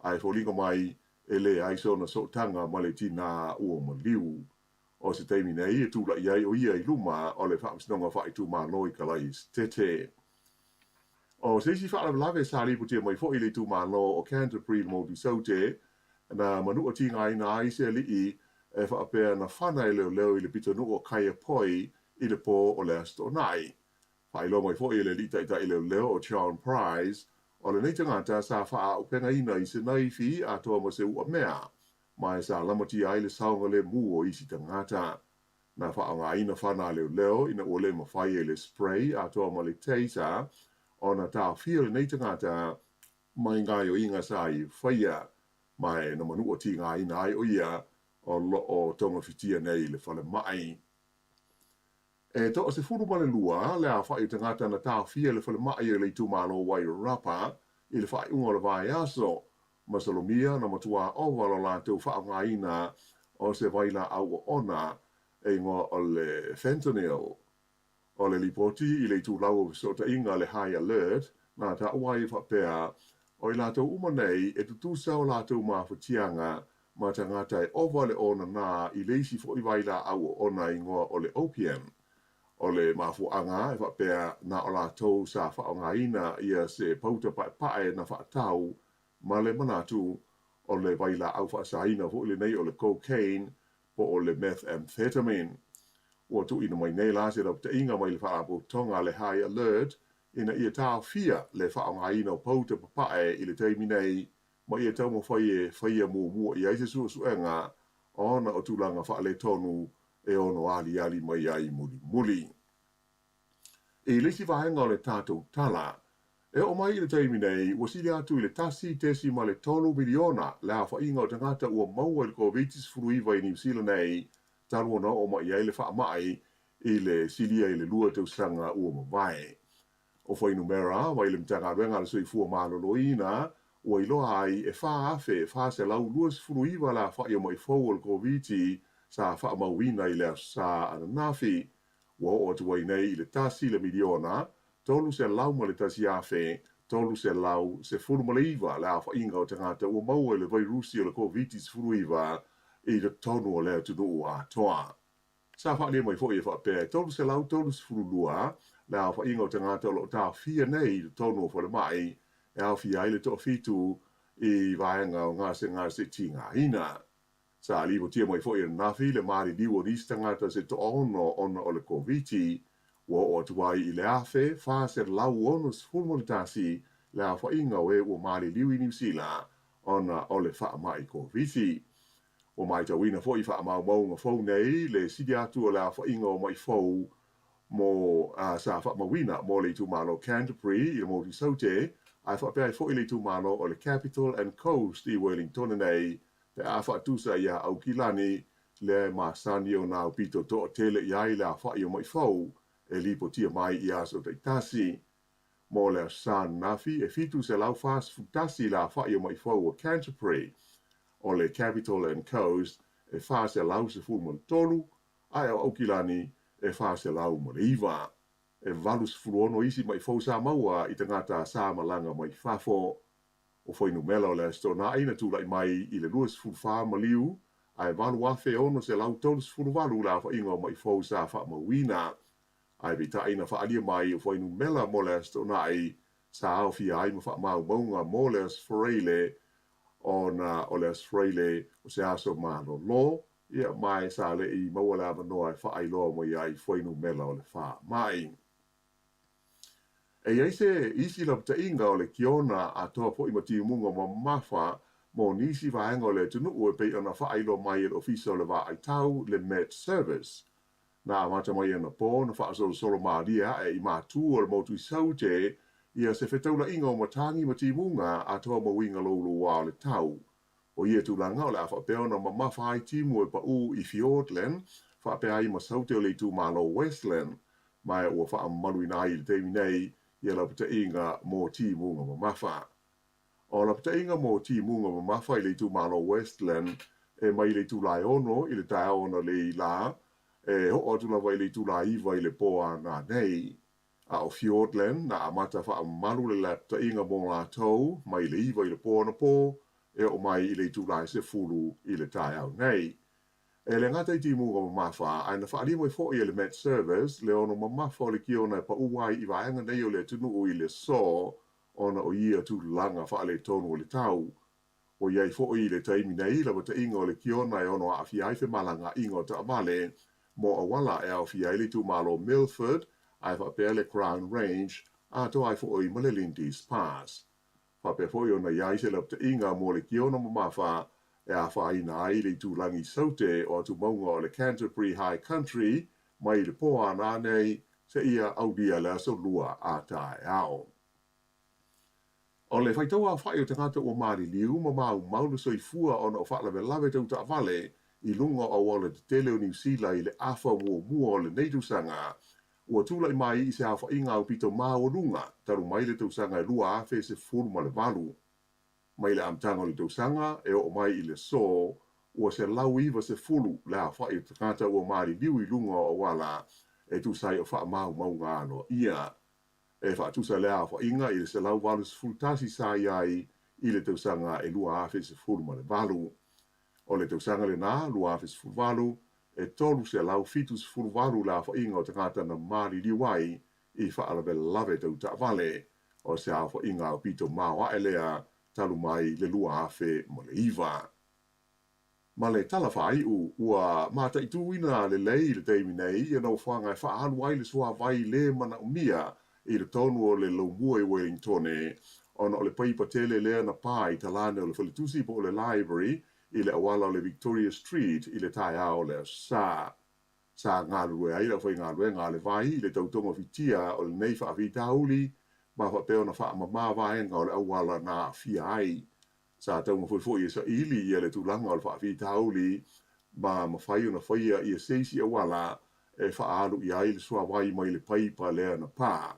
ae foliga mai e leai sona sootaga ma le tinā ua maliu. O se taimi nei e tulai ai o ia i luma o le Faamasinoga Faaitumalo i Kalaesetete. O se isi faalavelave sa lipotia mai foi i le itumalo o Canterbury i le motu Saute, na manua tigaina ai se alii e faapea na fana e leoleo i le pitonuu o Kaiapoi i le pō o le Aso Toonai. Faailoa mai foi e le alii taitai leoleo o John Price, o lenei tagata sa faaaupegaina i se naifi atoa ma se uamea, ma e sa lamatia ai le saogalemu o isi tagata. Na faaaogaina fana a leoleo ina ua le mafai e le spray atoa ma le taser ona taofia lenei tagata mai gaoioiga sa ia faia, ma e na manua tigaina ai o ia o lo o togafitia nei i le falemai. E 12 le aofai o tagata na taofia i le falemai o le itumalo Wairarapa i le faaiuga o le vaiaso, masalomia na matuā ova lo latou faaaogaina o se vailaau oona e igoa o le fentanyl. O le lipoti i le itulau o fesootaiga le High Alert na taua ai e faapea, o i latou uma nei e tutusa o latou mafatiaga ma tagata e ova le onanā i le isi foi vailaau oona igoa o le opium. O le mafuaaga e faapea na o latou sa faaaogaina ia se pauta paepae na faatau ma le manatu o le vailaau faasaina foi lenei o le cocaine po o le methamphetamine. Ua tuuina mai nei la se lautaiga mai le Faalapotopotoga a le High Alert ina ia taofia le faaaogaina o pauta papae i le taimi nei ma ia taumafai e faia muamua i ai se suesuega ona o tulaga faaletonu e ono aliali mai ai mulimuli. I le isi vaega o le tatou tala, e oo mai i le taimi nei, ua sili atu i le 1.3 miliona le aofaiga o tagata ua maua i le Koviti-19 i Niu Sila nei talu ona oo mai ai le faamai i le silia i le 2 tausaga ua mavae. O fuainumera mai le Matagaluega a le Soifua Maloloina ua iloa ai e 4,429 le aofai o maʻi fou o le Koviti sa faamauina i le Aso Sa ananafi. Ua oo atu ai nei i le tasi le miliona, 301,319 le aofaiga o tagata ua maua i le vairusi o le Koviti-19 i totonu o le atunuu atoa. Sa faaalia mai foi e faapea e 332 le aofaiga o tagata o lo o taofia nei i totonu o falemai e aofia ai le toafitu i vaega o gasegase tigaina. Sa lipotia mai foi ananafi le maliliu o nisi tagata se toaono ona o le Koviti, ua oo atu ai i le 1,461 le aofaiga o e ua maliliu i Niu Sila ona o le faamai Koviti. Ua matauina foi i faamaumauga fou nei le sili atu o le aofaiga o maʻi fou mo sa faamauina mo le itumalo Canterbury i le motu Saute, ae faapea ai foi le itumalo o le Capital and Coast i Wellingtone nei pe a faatusa iā Aukilani lea e masani ona aupito toatele i ai le aofai o maʻi fou e lipotia mai i aso taitasi. Mo le Aso Sa ananafi, e 741 le aofa'i o maʻifou a Canterbury. O le Capital and Coast e 413, ae o Aukilani e 409. E 86 isi maʻifou sa maua i tagata sa malaga mai fafo. O fuainumera o le Aso Toonai na tulai mai i le 24 Maliu, ae 8,638 le aofaiga o maʻifou sa faamauina. Ae peitai na faaalia mai o fuainumera mo le Aso Toonai sa aofia ai ma faamaumauga mo le Aso Faraile, ona o le Aso Faraile o se aso malolo, ia ma e sa leʻi maua le avanoa e faailoa mai ai fuainumera o le faamai. E i ai se isi lapataiga o le kiona atoa foi ma timuga mamafa mo nisi vaega o le atunuu e pei ona faailoa mai e le Ofisa o le Vaai Tau, le Met Service. Na amata mai anapo na faasolosolo malie ae i matu o le motu i Saute ia se fetaulaiga o matagi ma timuga atoa ma uiga louloua o le tau. O ia tulaga o le a faapea ona mamafa ai timu e paʻū i Fiordland, faapea ai ma Saute o le itumalo Westland, ma ua faamamaluina ai i le taimi nei ia lapataiga mo timuga mamafa. O lapataiga mo timuga mamafa i le itumalo Westland e mai le itula e 6 i le taeao analei lā, e oo atu lava i le itula e 9 i le pō a nanei. A o Fiordland na amata faamamalu le lapataiga mo latou mai le 9 i le pō anapo e oo mai i le itula e 10 i le taeao nei. E le gata i timuga mamafa, ae na faaalia mai foi e le Met Service le ono mamafa o le kiona e paʻū ai i vaega nei o le atunuu i le aso ona o ia tulaga faaletonu o le tau. Ua i ai foi i le taimi nei lapataiga o le kiona e ono aafia ai femalagaaiga o taavale mo auala e aofia ai le itumalo Milford ae faapea le Crown Range atoa ai foi ma le Lindis Pass. Faapea foi ona i ai se lapataiga mo le kiona mamafa e afaina ai le itulagi Saute o atumauga o le Canterbury High Country mai le pō a nanei seia aulia le Aso Lua a taeao. O le faitau aofaʻi o tagata ua maliliu ma maumau le soifua ona o faalavelave tau taavale i luga o auala tetele o Niu Sila i le afa muamua o lenei tausaga ua tulai mai i se aofaiga aupito maualuga talu mai le tausaga e 2018. Mai le amataga o le tausaga e oo mai i le aso, ua 190 le aofaʻi o tagata ua maliliu i luga o auala e tusa ai o faamaumauga aloaia. E faatusa lea aofaiga i le 181 sa i ai i le tausaga e 2018. O le tausaga lenā 2018, e 378 le aofaiga o tagata na maliliu ai i faalavelave tau taavale, o se aofaiga aupito maoaʻe lea talu mai le 2009. Ma le tala faaiu, ua mataituina lelei i le taimi nei ia nofoaga e faaalu ai le suāvai lē manaomia i totonu o le Laumua i Wellingtone, ona o le paipa tele lea na pā i talane o le faletusi po o le library i le auala o le Victoria Street i le taeao o le Aso Sa. Sa galulue ai le aufaigaluega a le vai i le tautoga fitia o lenei faafitauli ma faapea ona faamamā vaega o le auala na aafia ai. Sa taumafai foi e saili ia le tulaga o le faafitauli ma mafai ona faia ia se isi auala e faaalu i ai le suāvai mai le paipa lea na pā.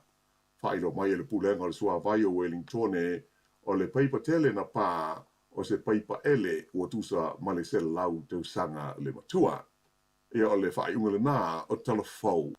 Faailoa mai e le Pulega o le Suāvai o Wellingtone, o le paipa tele na pā o se paipa ele ua tusa ma le 100 tausaga le matua. Ia o le faaiuga lenā o Tala Fou.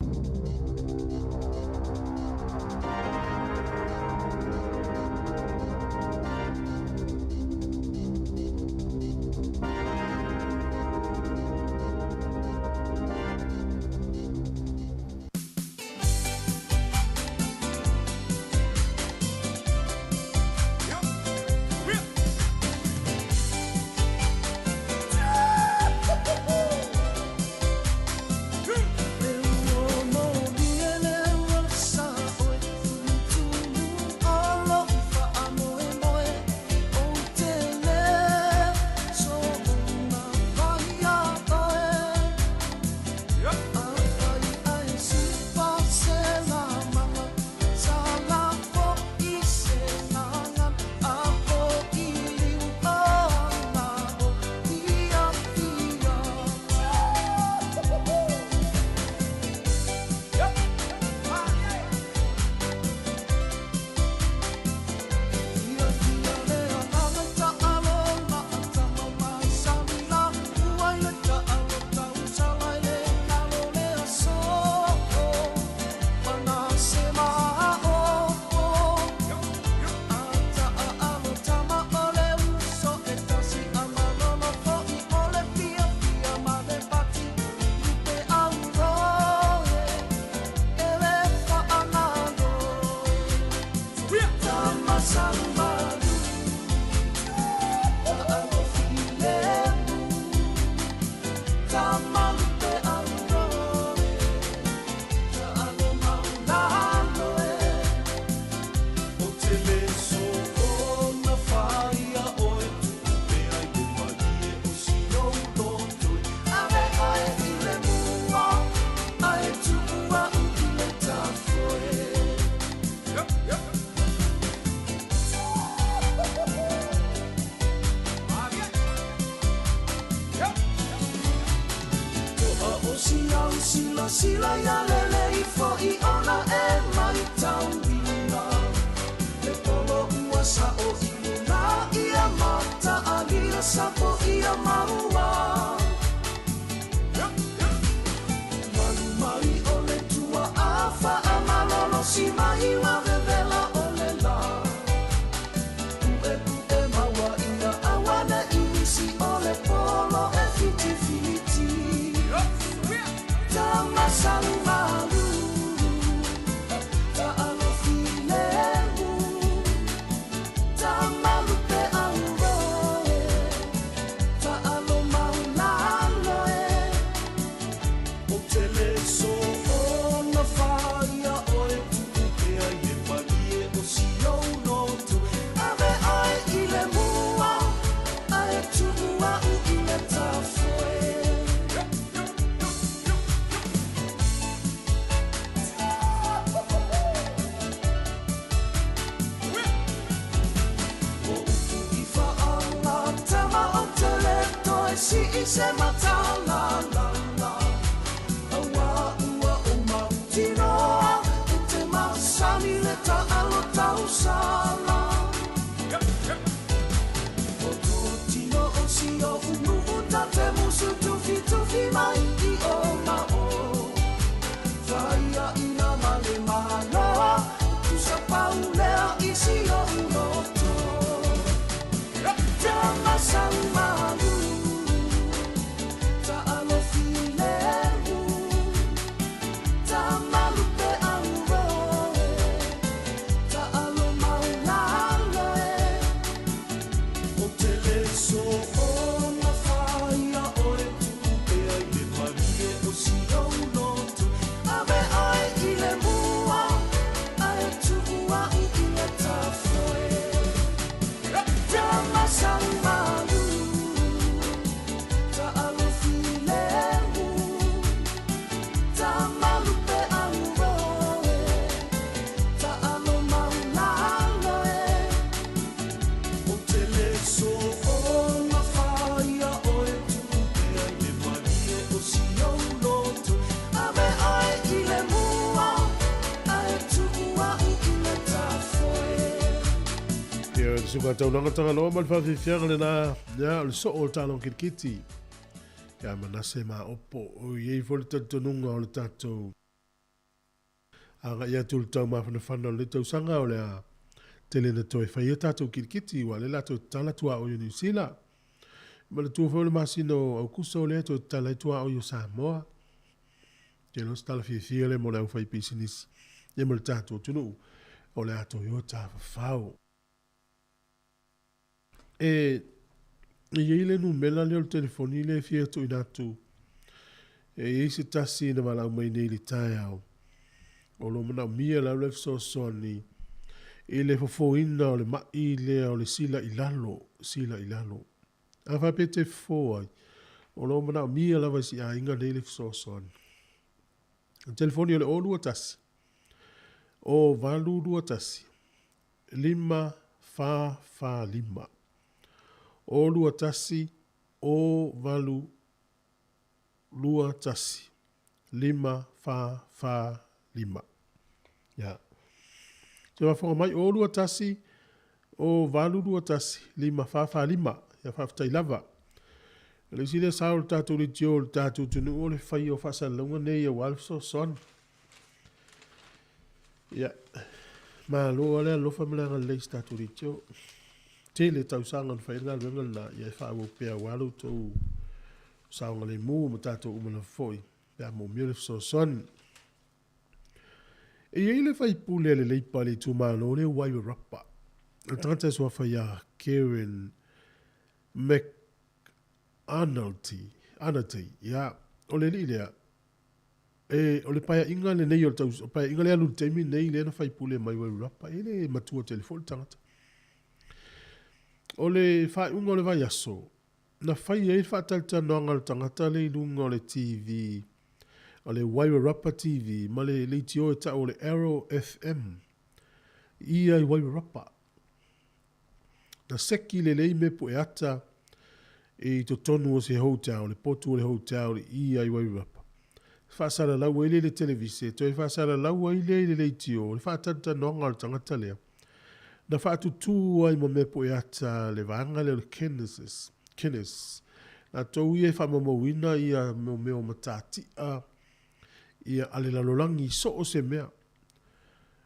Silasila ia lelei fo'i ona e maitauina Le polo ua sa'o i luna ia mataalia sapo ia maua Malu mai o le tua'a faamalolosi mai ua vevela o le la Pu'epu'e maua ia auane'i nisi o le polo e fitifiti Tamasaumalu Ta'alofilemu Tamalupe auroe Ta'alomaulalo e O te le soona whaia oe tu'u pea i le malie o si ou loto Ave oe i le mua ae tu'u a'u i le tafoe. O upu i faagatama o te le toe sii se matalalala Auā ua ou mautinoa e te masani le taalo tausala O tō tino o si oʻu nuu ta te musu tufitufi mai i o ma o Faia ina ma le maloa tusa pau lea i si oʻu loto Tamasaumalu Ta'alofilemu Tamalupe auroe Ta'alomaulalo e O te le soona whaia oe tu'u pea i le malie o si ou loto Ave oe i le mua ae tu'u a'u i le tafoe Tamasaumalu Ta'alofilemu Tamalupe auroe Ta'alomaulalo e O te le soona whaia oe tu'u pea i le malie o si ou loto Ave oe i le mua ae tu'u a'u i le tafoe.
Ia, le suka taunaga tagaloa ma le faafiafiaga lenā, ia, o le soo o le taaloga kilikiti. Ia, Manase ma Opo, o i ai foi le talitonuga o le tatou agai atu i le taumafanafana o lenei tausaga, o le a tele ina toe fai ai tatou kilikiti, aua o lea o le a toe tatala tuaoi o Niu Sila. Manatua foi o le masina o Aukuso lea e toe tatala ai tuaoi o Samoa. Ou te iloa o se tala fiafia lea mo le aufaipisinisi ia ma le tatou atunuu o le a toe o tafafao. E i ai le numera lea o le telefoni lea e fia tuuina atu e i ai se tasi na valaau mai nei i le taeao o lo o manaomia lava le fesoasoani i le fofoina o le ma'i lea o le sila i lalo, sila i lalo. A faapea e te fofo ai, o lo o manaomia lava e si aiga nei le fesoasoani. O le telefoni o le 021 o 821 5 4 4 5. O 21 o 8 2 1 5 4 4 5. Ia. Te faafofoga mai, o 2 1 o 8 2 1 5 4 4 5. Ia faafetai lava. O le isi lea sao o le tatou leitio o le tatou atunuu o le faia o faasalalauga nei aua le fesoasoani. Ia, malo lava le alofa ma le agalelei i si tatou leitio. Tele tausaga na fai ai le galuega lena, ia e faaauau pea aua lo outou saogalemu ma tatou uma lava foi pe a moomia le fesoasoani. E i ai le faipule a le Leipa i le itumalo lea o Wairarapa, o le tagata e suafa ia Karen McAnulty, Anulty, ia, o le alii lea, e, o le paeaiga lenei o le tau, paeaiga lea alu i le taimi lenei lea na faipule mai Wairarapa, e le matua tele foi le tagata. O le faaiuga o le vaiaso, na fai ai le faatalatalanoaga a le tagata lea i luga o le TV, o le Wairarapa TV ma le leitio e tau o le Arrow FM, ia i Wairarapa. Na seki lelei mea pueata i totonu o se hotel, le potu o le hotel i ia i Wairarapa. faasalalau ai lea i le televise, toe faasalalau ai lea i le leitio, le faatalatalanoaga o le tagata lea, na faatutū ai ma mea pueata a le vaega lea o le Kenesis, Kenes, latou ia e faamaumauina ia mea o matatia ia a le lalolagi i so o se mea.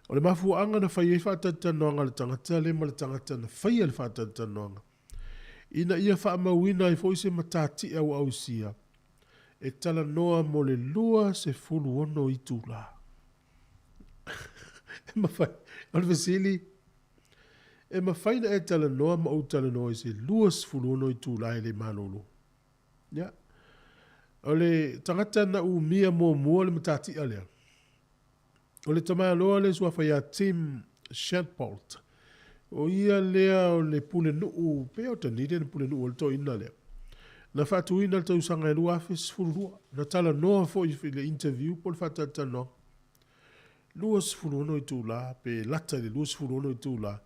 O le mafuaaga na fai ai faatalatalanoaga a le tagata lea ma le tagata na faia le faatalatalanoaga, ina ia faamauina ai foi se matatia ua ausia e talanoa mo le 26 itula. E mafai, o le fesili, e mafai na e talanoa ma ou talanoa i se 26 itula e le malolo? Ia. O le tagata na umia muamua le matatia lea, o le tamaloa lea suafa ia Tim Shadbolt. O ia lea o le pulenuu, pe o Dunedin le pulenuu o le toeaina lea. Na faatuina le tausaga e 2012. Na talanoa foi i le interview po o le faatalatalanoaga. 26 itula pe lata i le 26 itula,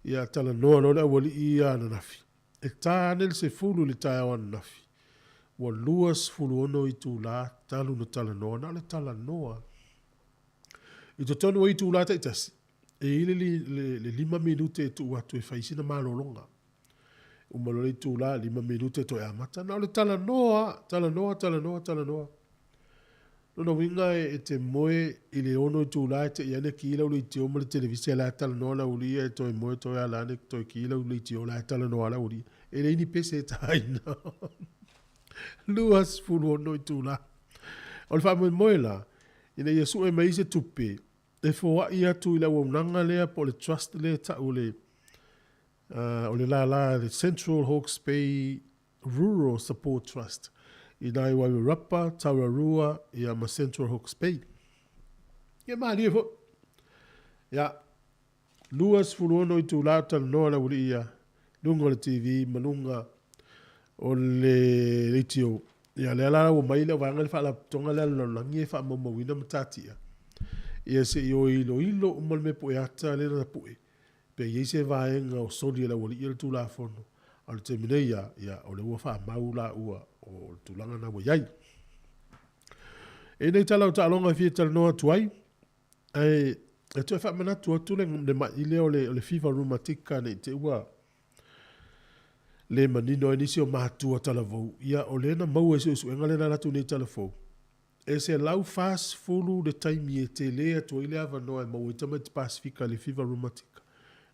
ia talanoa loa le aualii ia ananafi. E ta ane le 10 i le taeao ananafi, ua 26 itula talu na talanoa, na o le talanoa. I totonu o itula taitasi, e i ai le, le, le 5 minute e tuu atu e fai sina malologa. Uma loa le itula, 5 minute toe amata. Na o le talanoa, talanoa, talanoa, talanoa. Lona uiga e te moe i le 6 itula e tei ane ki lau leitio ma le televise la e talanoa le aualii ae toe moe toe ala ane toe ki lau leitio la e talanoa le aualii. E leai ni pese e taina. 26 itula. O le faamoemoe la, ina ia sue mai ai se tupe e foai atu i le auaunaga lea po o le trust lea e tau o le, o le lala le Central Hawke's Bay Rural Support Trust i nai Wairarapa, Tararua ia ma Central Hawke's Bay. Ia malie foi. Ia, 26 itula o talanoa le aualii ia, luga o le TV ma luga o le leitio. Ia, lea la ua mai le vaega le faalapotopotoga lea a le lalolagi e faamaumauina matatia. Ia se i o iloilo uma le mea pueata lea na pue. Pe i ai se vaega o soli e le aualii le Tulafono, a o le taimi nei ia, ia, o lea ua faamau laua o le tulaga lena ua i ai. E i nei tala o taaloga e fia talanoa atu ai, ae e toe faamanatu atu le, le mai lea o le, o le fiva rumatika nei te ua le manino ai nisi o matua talavou. Ia, o lea na maua i suesuega lea na alu atu nei talafou, E 140 le taimi e tele atu ai le avanoa e maua ai tamaiti Pasefika i le fiva rumatika,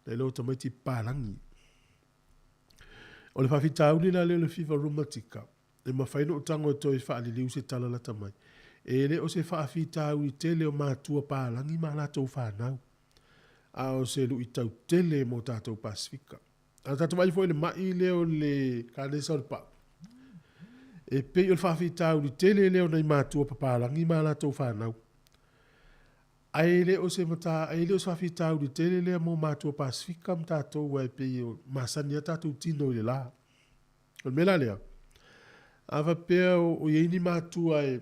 nai lo tamaiti papalagi. O le faafitauli la lea o le fiva rumatika, e mafai ona ou tago e toe faaliliu se tala lata mai. E le o se faafitauli tele o matua palagi ma a latou fanau, a o se luitau tele mo tatou Pasefika. A tatou vaai foi i le mai lea o le kanesa o le pau, e pei o le faafitauli tele lea o nai matua papalagi ma latou fanau. Ae le o se mata, e le o se faafitauli tele lea mo matua Pasefika ma tatou, aua e pei o masani a tatou tino i le la. O le mea la lea, a faapea o i ai ni matua e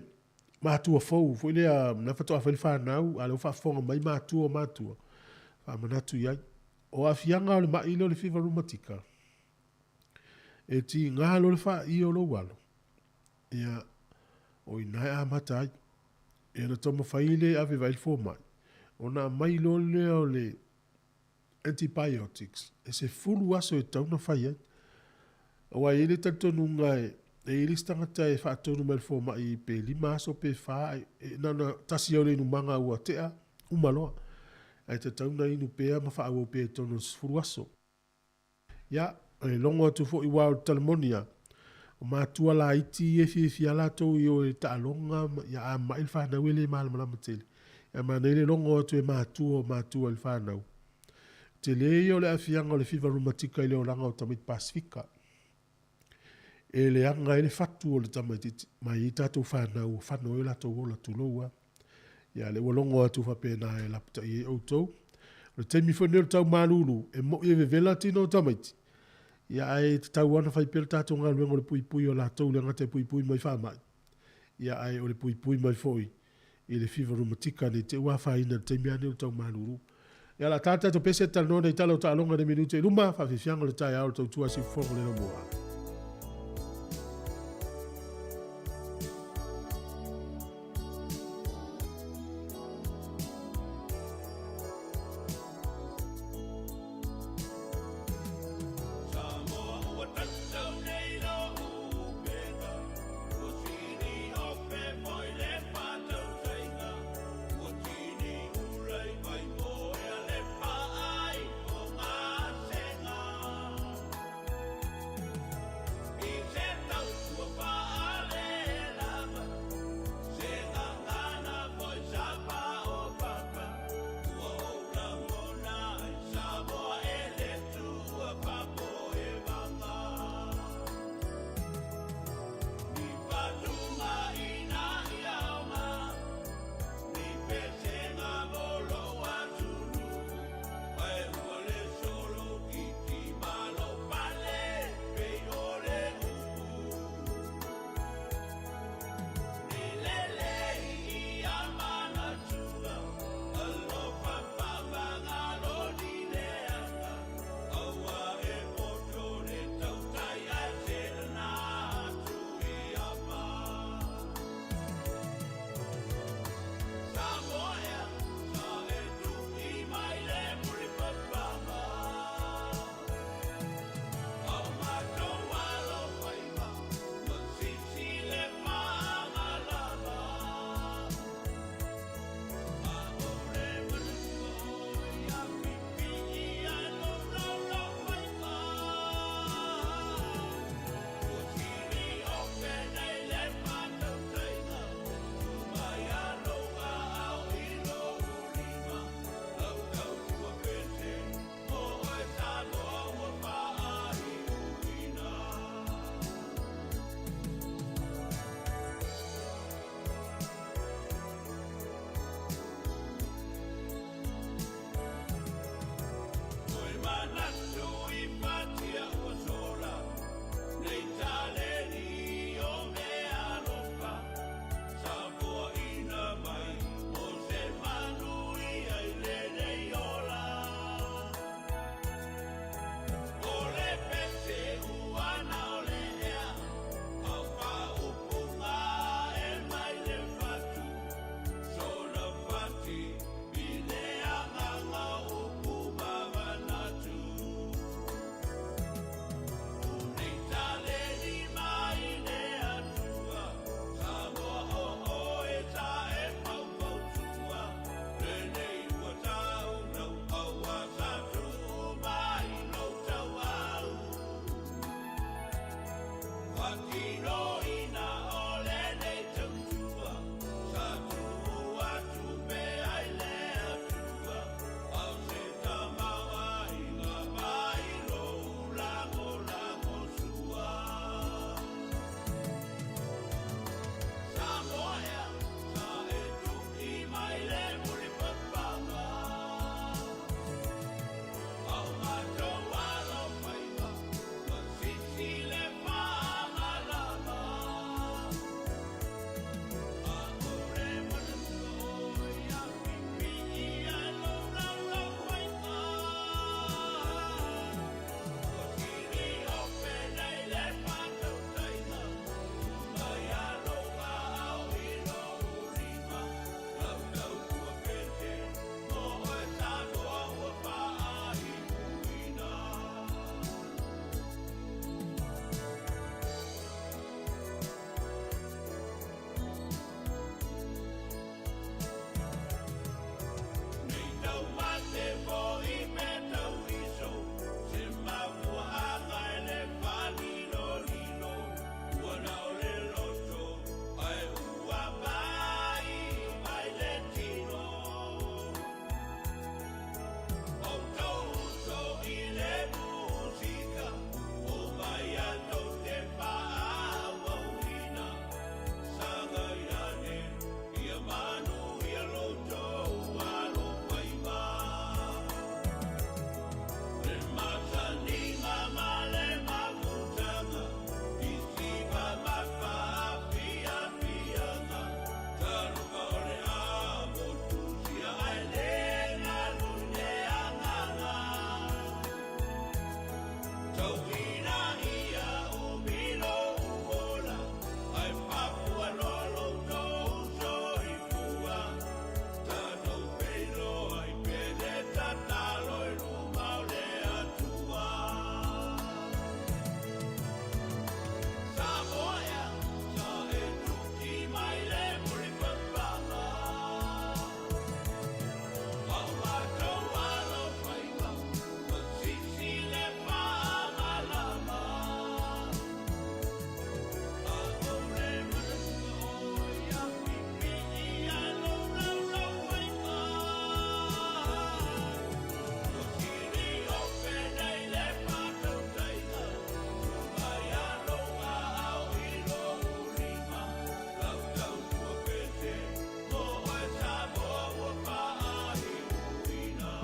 matua fou foi lea na faatoa fai le fanau, a o lea ua faafofoga mai matua o matua, faamanatu i ai. O aafiaga o le ma'i lea o le fiva rumatika, e tiga loa le fa'i o lou alo, ia, o i ina e amata ai. Ia ona taumafai lea e ave e vaai le fomai, ona aumai loa lea o le antibiotics, e 10 aso e tatau ona fai ai. Aua e i ai le talitonuga e e i ai le isi tagata e faatonu mai e le fomai pe 5 aso pe 4, e na ona tasi lava o le inumaga ua tea, uma loa. Ae tatau ona inu pea ma faaauau pea i totonu o le 10 aso. Ia, e logo atu foi aua o le tala moni lava, o matua laiti ia e fiafia lava latou i o i taaloga, ma, ia a mamai le fanau e le malamalama tele. Ae manaia le logo atu e matua o matua i le fanau. Tele ia o le aafiaga o le fiva rumatika i le olaga o tamaiti Pasefika. E leaga ai le fatu o le tamaititi, ma e i ai tatou fanau ua fano ai o latou ola, tulou a. Ia, lea ua logo atu faapena e lapatai ai outou. O le taimi foi lenei o le tau malulu, e moi e vevela tino o tamaiti, ia ae tatau lava ona fai pea le tatou galuega o le puipui o latou, le gata e puipui mai faamai, ia ae o le puipui mai foi i le fiva rumatika ne i te i ua afaina i le taimi lava lenei o le tau malulu. Ia o le a ta le tatou pese e talanoa nei tala o taaloga i minute i luma, faafiafiaga o le taeao o le tautua a Siufofoga o le Laumua.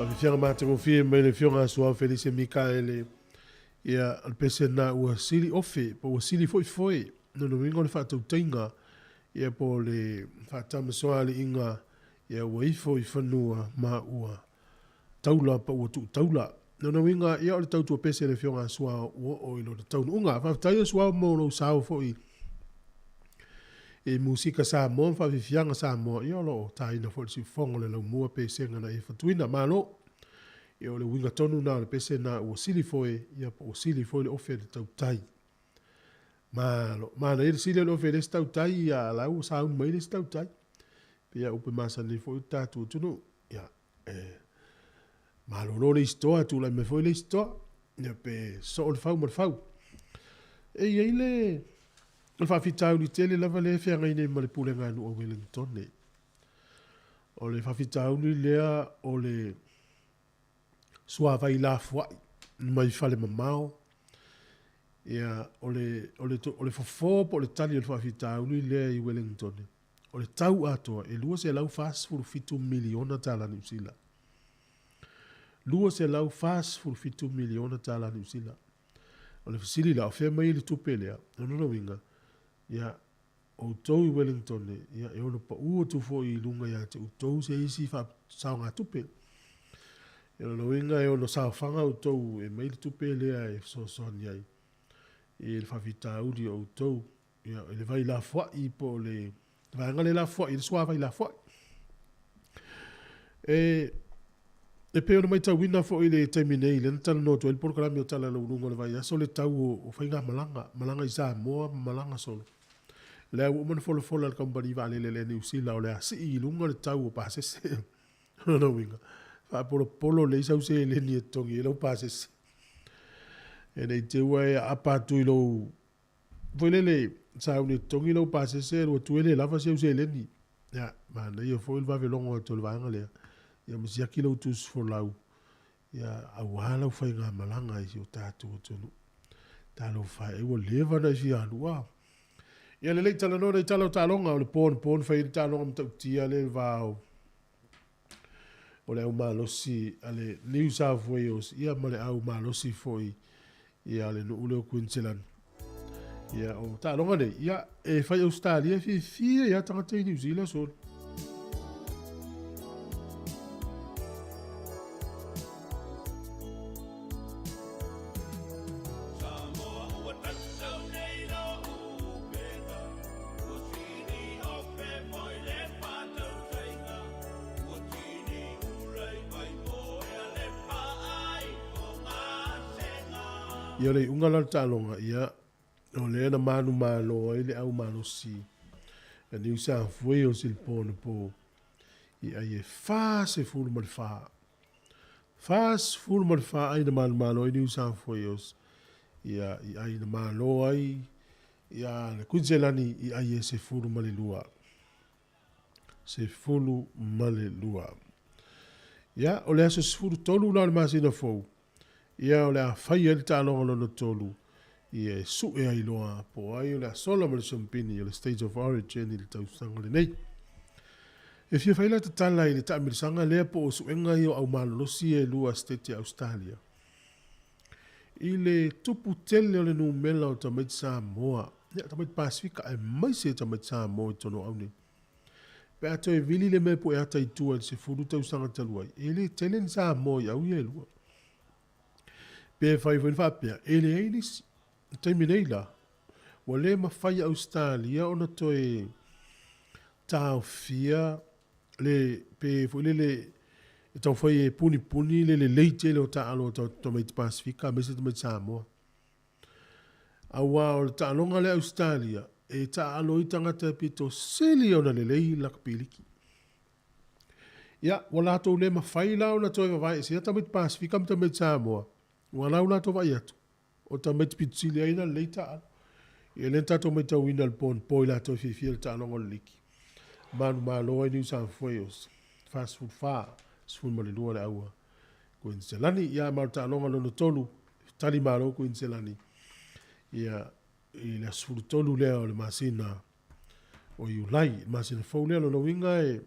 Faafiafiaga matagofie mai le Afioga a Suao Felise Mikaele, ia, o le pese lena ua sili ofe, po ua sili foi foe, lona uiga o le faatautaiga, ia po o le faatamasoaliiga, ia ua ifo i fanua ma ua taula pa ua tuu taula. Lona uiga, ia o le tautua pese a le Afioga a Suao ua oo i lona taunuuga. Faafetai o Suao mo lou sao foi i musika Samoa ma faafiafiaga Samoa, ia o lo o taina foi le siufofoga o le laumua pesega na e fatuina. Malo! Ia o le uiga tonu na o le pese na ua sili foe, ia po ua sili foi le ofe a le tautai. Malo. Manaia le sili o le ofe i le isi tautai, ia a la ua sauni mai le isi tautai. Pei a upu e masani ai foi le tatou atunuu. Ia, e malolo le isi toa, tulai mai foi le isi toa. Ia pe soo le fau ma le fau. E i ai le, o le faafitauli tele lava lea e feagai nei ma le Pulega a Nuu o Wellingtone. O le faafitauli lea o le suavai lafoai mai fale mamao. Ia, o le, o le, o le fofo po o le tali o le faafitauli lea i Wellingtone, o le tau atoa e $247 miliona tala Niu Sila. $247 miliona tala Niu Sila. O le fesili la, o fea mai ai le tupe lea? O lona uiga, ia, outou i Wellington, ia, e ono pau atu foi i luga ia te outou se isi saogatupe. O lona uiga e ono saofaga outou e mai le tupe lea e fesoasoani ai i le faafitauli o outou, ia, i le vai lafoai po o le vaega lea lafoai, le suavai lafoai. E, e pei ona matauina foi i le taimi nei, lea na talanoa atu ai le polokalame o Tala Laualuga o le Vaiaso, le tau o faigamalaga, malaga i Samoa ma malaga solo. Lea ua uma ona folafola e le kamupani vaalele a le Air New Zealand o le a sii i luga le tau o pasese. O lona uiga, faapolopolo lelei sau seleni e totogi ai lau pasese. E ne i te i ua e aapa atu i lou foi lele sauni e totogi lau pasese alu atu e le lava si au seleni. Ia, manaia foi le vave logo atu o le vaega lea. Ia ma siaki lau tusi folau, ia, aua lau faigamalaga i si o tatou atunuu. Talofa e, ua leva ona e fia alu, a. Ia lelei, talanoa nei tala o taaloga, o le po anapo na fai ai le taaloga matautia lea i le va o o le au malosi a le New South Wales ia ma le au malosi foi ia le nuu lea o Queensland. Ia o taaloga nei, ia e fai Australia e fiafia ia tagata i New Zealand solo. Ia o le iuga la o le taaloga, ia, o lea na manumalo ai le au malosi a New South Wales i le po anapo i ai e 44. 44 ai na manumalo ai New South Wales, ia, i ai na malo ai ia le Kuiniselani i ai e 12. 12. Ia, o le aso 13 la o le masina fou, ia o le a fai ai le taaloga lona tolu, ia e sue ai loa po o ai o le a sola ma le siamupini o le State of Origin i le tausaga lenei. E fia fai la tatala i le taamilisaga lea po o suega ia o au malolosi e lua State a Australia. I le tupu tele o le numela o tamaiti Samoa, ia tamaiti Pasefika aemaise tamaiti Samoa i totonu o au nei. Pe a toe vili le mea pue ata i tua i le 10 tausaga talu ai, e le tele ni Samoa i au ia e lua. Pe fai foi na faapea, e leai nisi. I le taimi nei la, ua le mafai e Ausetalia ona toe taofia le, pe foi lele, e taumafai e punipuni le lelei tele o taaalo a tamaiti Pasefika aemaise tamaiti Samoa. Aua o le taaloga lea a Ausetalia, e taaalo ai tagata e pito sili ona lelei lakapi liki. Ia, ua latou le mafai la ona toe vavaeesea tamaiti Pasefika ma tamaiti Samoa, ua lau latou vaai atu, o tamaiti pito sili ai ona lelei taaalo. Ia lea na tatou matauina i le po anapo i latou e fiafia i le taaloga o le liki. Manumalo ai New South Wales, 44, 12 le aua Kuiniselani. Ia, ma o le taaloga lona tolu, tali malo Kuiniselani, ia, i le aso 13 lea o le masina o Iulai, le masina fou lea. Lona uiga e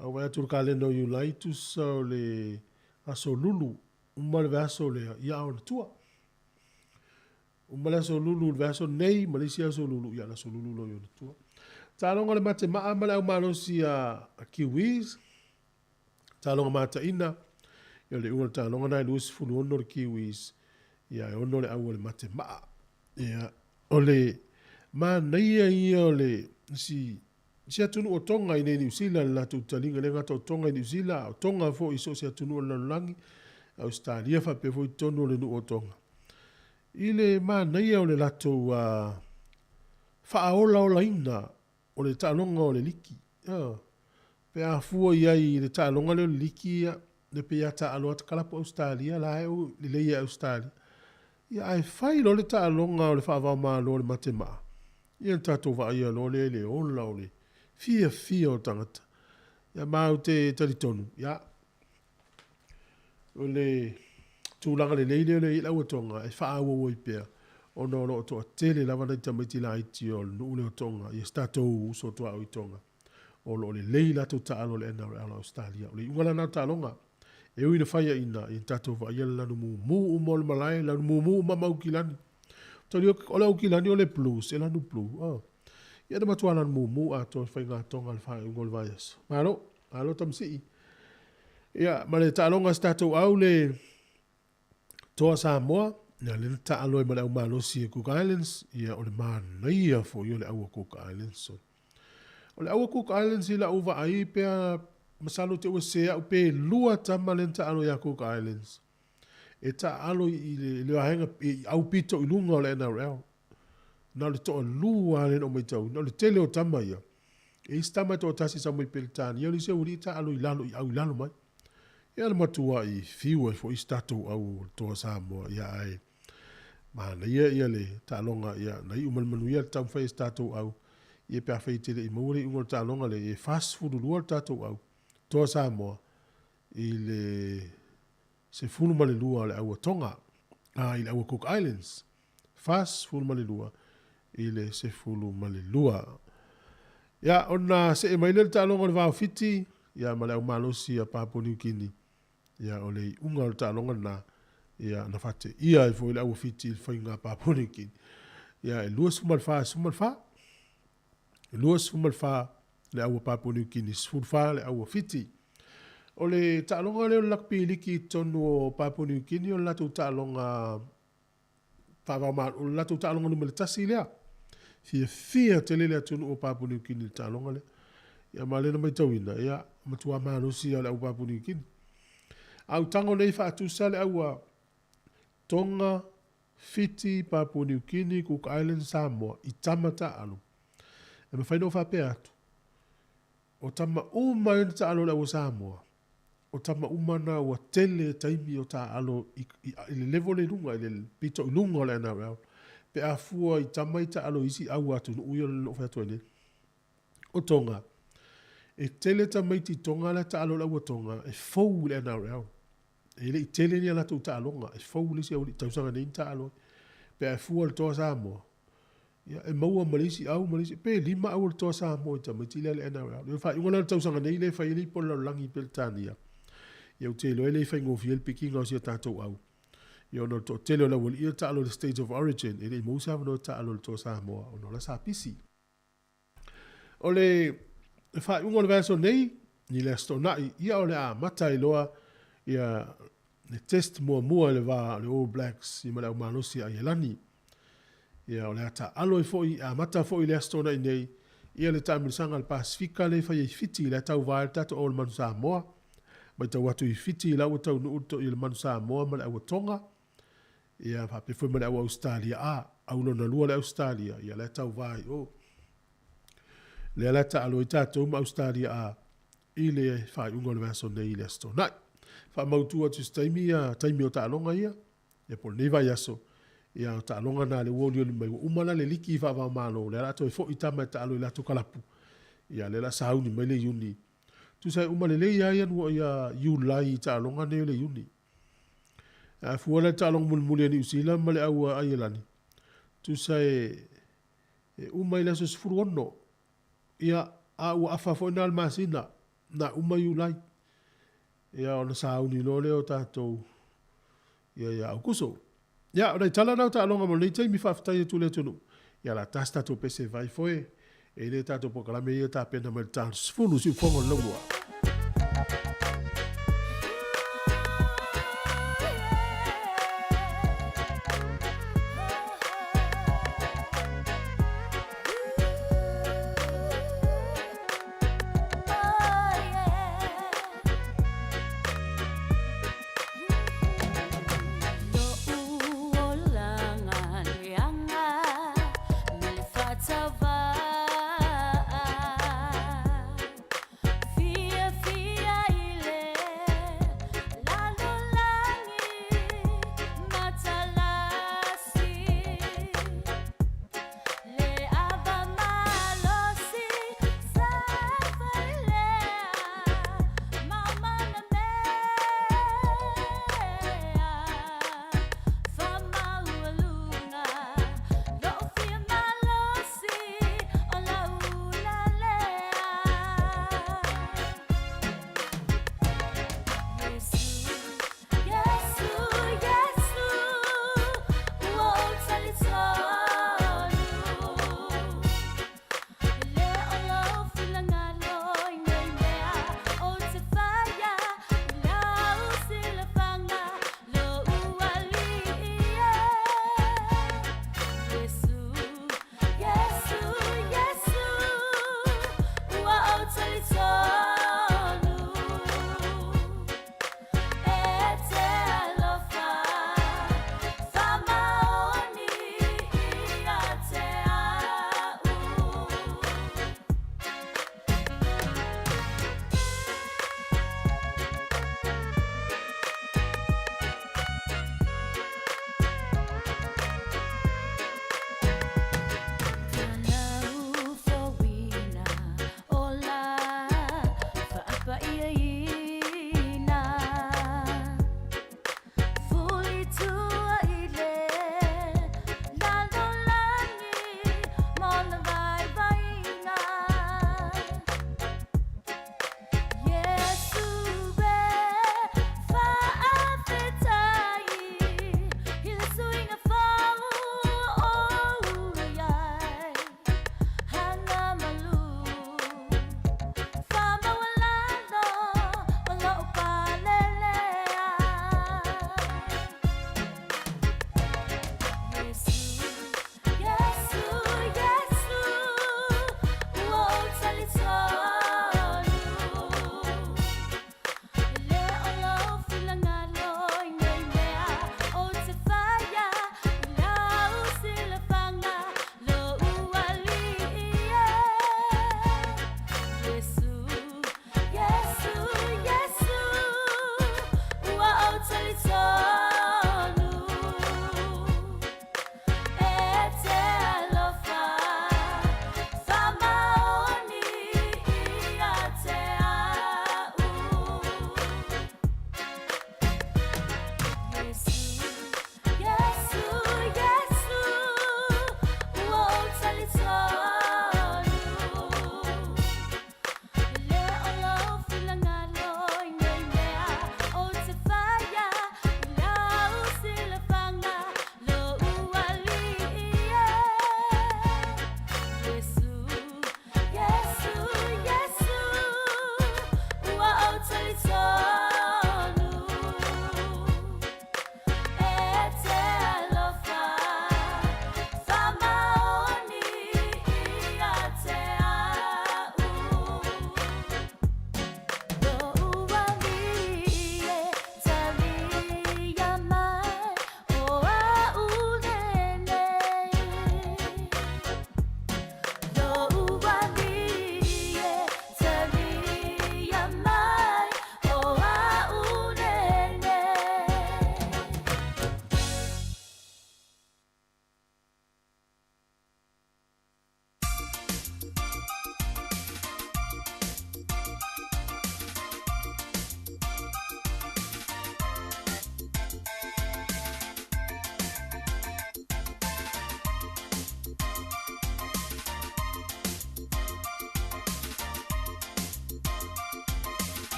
A ou vaai atu i le kalena o Iulai, tusa o le aso Lulu, uma le vaiaso lea, ia a ona tua. Uma le aso Lulu i le vaiaso nei ma le isi aso Lulu, ia le aso Lulu loa i ona tua. Taaloga a le Matemaa ma le Au Malosi a Kiwis, taaloga mataina, ia o le iuga o le taaloga lena e 26 le Kiwis, ia e 6 le au a le Matemaa. Ia, o le manaia ia o le isi isi atunuu o Tonga i nei Niu Sila i le latou taliga, e le gata o Tonga i Niu Sila, a o Tonga foi i so o se atunuu o le lalolagi, Ausetalia faapea foi totonu o le nuu o Tonga. I le manaia o le latou faaolaolaina o le taaloga o le liki. Ioe. Pe a fua i ai i le taaloga lea o le liki, ia, e pei a taaalo atu kalapu Ausetalia la e ui lelei e Ausetalia. Ia ae fai loa le taaloga o le faavao malo o le matemaa, ia ona tatou vaaia loa lea i le ola o le fiafia o tagata. Ia ma ou te talitonu, ia, o le tulaga lelei lea o lea e i ai le auatoga e faaauau ai pea, ona o lo o toatele lava nai tamaiti laiti o le nuu lea o Tonga, ia si tatou uso tuaoi i Tonga, o lo o lelei latou taalo i le NRL a Ausetalia. O le iuga la lena o le taaloga, e ui ina faiaina, ia tatou vaaia le lanu mumu uma o le malae, lanu mumu uma ma Aukilani. O le Aukilani o le Blues, e lanu blue. Oh. Ia na matua lanu mumu atoa i faigatoga i le faaiuga o le vaiaso. Malo, malo Tamasii. Ia, ma le taaloga a si tatou au le Toa Samoa, ia lea na taalo ai ma le au malosi e Cook Islands, ia o le manaia foi o le au a Cook Islands. O le au a Cook Islands i lau vaai pea, masalo te ua sese au pe lua tama lea na taalo ia Cook Islands. E taalo i le vaega i au pito i luga o le NRL. Na o le toalua lava lea na ou matauina. O le tele o tama ia, e i ai si tama e toatasi sa omai Peretania, o le isi aualii e taaalo i lalo, i au i lalo mai. Ia na matuai fiu ai foi si tatou au o le Toa Samoa, ia ae manaia ia le taaloga, ia na iu ma le manuia le taumafai a si tatou au, ia pe afai e te le i maua le iuga o le taaloga lea, ia e 42 le tatou au Toa Samoa i le 12 o le au a Tonga, a, i le au a Cook Islands. 42 i le 12. Ia, ona see mai lea i le taaloga o le Vao Fiti, ia ma le au malosi a Papua Niu Kini. Ia, o le iuga o le taaloga lena, ia, na faateia ai foi le au a Fiti i le faiga a Papua Niu Kini. Ia, e 24 14. E 24 le au a Papua Niu Kini, 14 le au a Fiti. O le taaloga lea o le lakapi liki i totonu o Papua Niu Kini, o le latou taaloga faavaomalo, o le latou taaloga numera tasi lea. Fiafia tele le atunuu o Papua Niu Kini i le taaloga lea. Ia ma lea na matauina, ia, matua malosi lava o le au Papua Niu Kini. A ou tago nei faatusa le au a Tonga, Fiti, Papua Niu Kini, Cook Islands, Samoa i tama taaalo, e mafai ona ou faapea atu, o tama uma ia na taaalo i le au a Samoa, o tama uma na ua tele taimi o taaalo i, i, i le level i luga, i le pito i luga o le NRL, pe a fua i tama i taaalo i isi au atunuu ia o lea na ou fai atu ai nei. O Tonga, e tele tamaiti Tonga la e taaalo i le au a Tonga e fou i le NRL. E le i tele ni a latou taaloga, e fou le isi aualii tausaga nei na taaalo ai. Pe a e fua i le Toa Samoa, ia e maua ma le isi au ma le isi, pe lima au o le Toa Samoa i tamaiti lea a le NRL. O le faaiuga lea o le tausaga nei lea e fai ai le ipu a le lalolagi i Peretania. Ia ou te iloa e le i faigofie le pikiga o si a tatou au. Ia ona o le toatele o le aualii ia e taalo i le State of Origin, e le i maua se avanoa e taalo i le Toa Samoa ona o la sa pisi. O le faaiuga o le vaiaso nei, i le Aso Toonai, ia o le a amata ai loa ia le test muamua i le va o le All Blacks ia ma le au malosi a Aielani. Ia o le a taaalo ai foi, e amata foi i le Aso Toonai nei, ia le taamilosaga a le Pasefika lea e fai ai Fiti, lea e tauva ai le tatou au o le Manu Samoa. Matau atu i Fiti la ua taunuu le toi o le Manu Samoa ma le au a Tonga. Ia faapea foi ma le au Ausetalia a, au lona lua le Ausetalia, ia la e tauva ai o. Lea la taalo ai tatou ma Ausetalia a i le faaiuga o le vaiaso nei i le Aso Toonai. Faamautu atu i se taimi ia taimi o taaloga ia, ia po o lenei vaiaso, ia o taaloga na lea ua olioli mai, ua uma la le liki faava-o-Malo, lea la a toe foi tama e taalo i latou kalapu, ia lea la sauni mai le Iuni. Tusa e uma lelei lava ia, ia Iulai i taaloga nei o le Iuni. A fua la i le taaloga mulimuli a Niu Sila ma le au a Aielani, tusa e, e uma i le aso 16, ia, a ua afa foi na o le masina. na uma Iulai. Ia, ona sauni loa lea o tatou ia ia Aukuso. Ia, o nai tala na o taaloga mo lenei taimi, faafetai atu i le atunuu. Ia, o le a ta se tatou pese vai foe, e le tatou polokalame ia tapena mai le ta 10 siufogo o le laulua.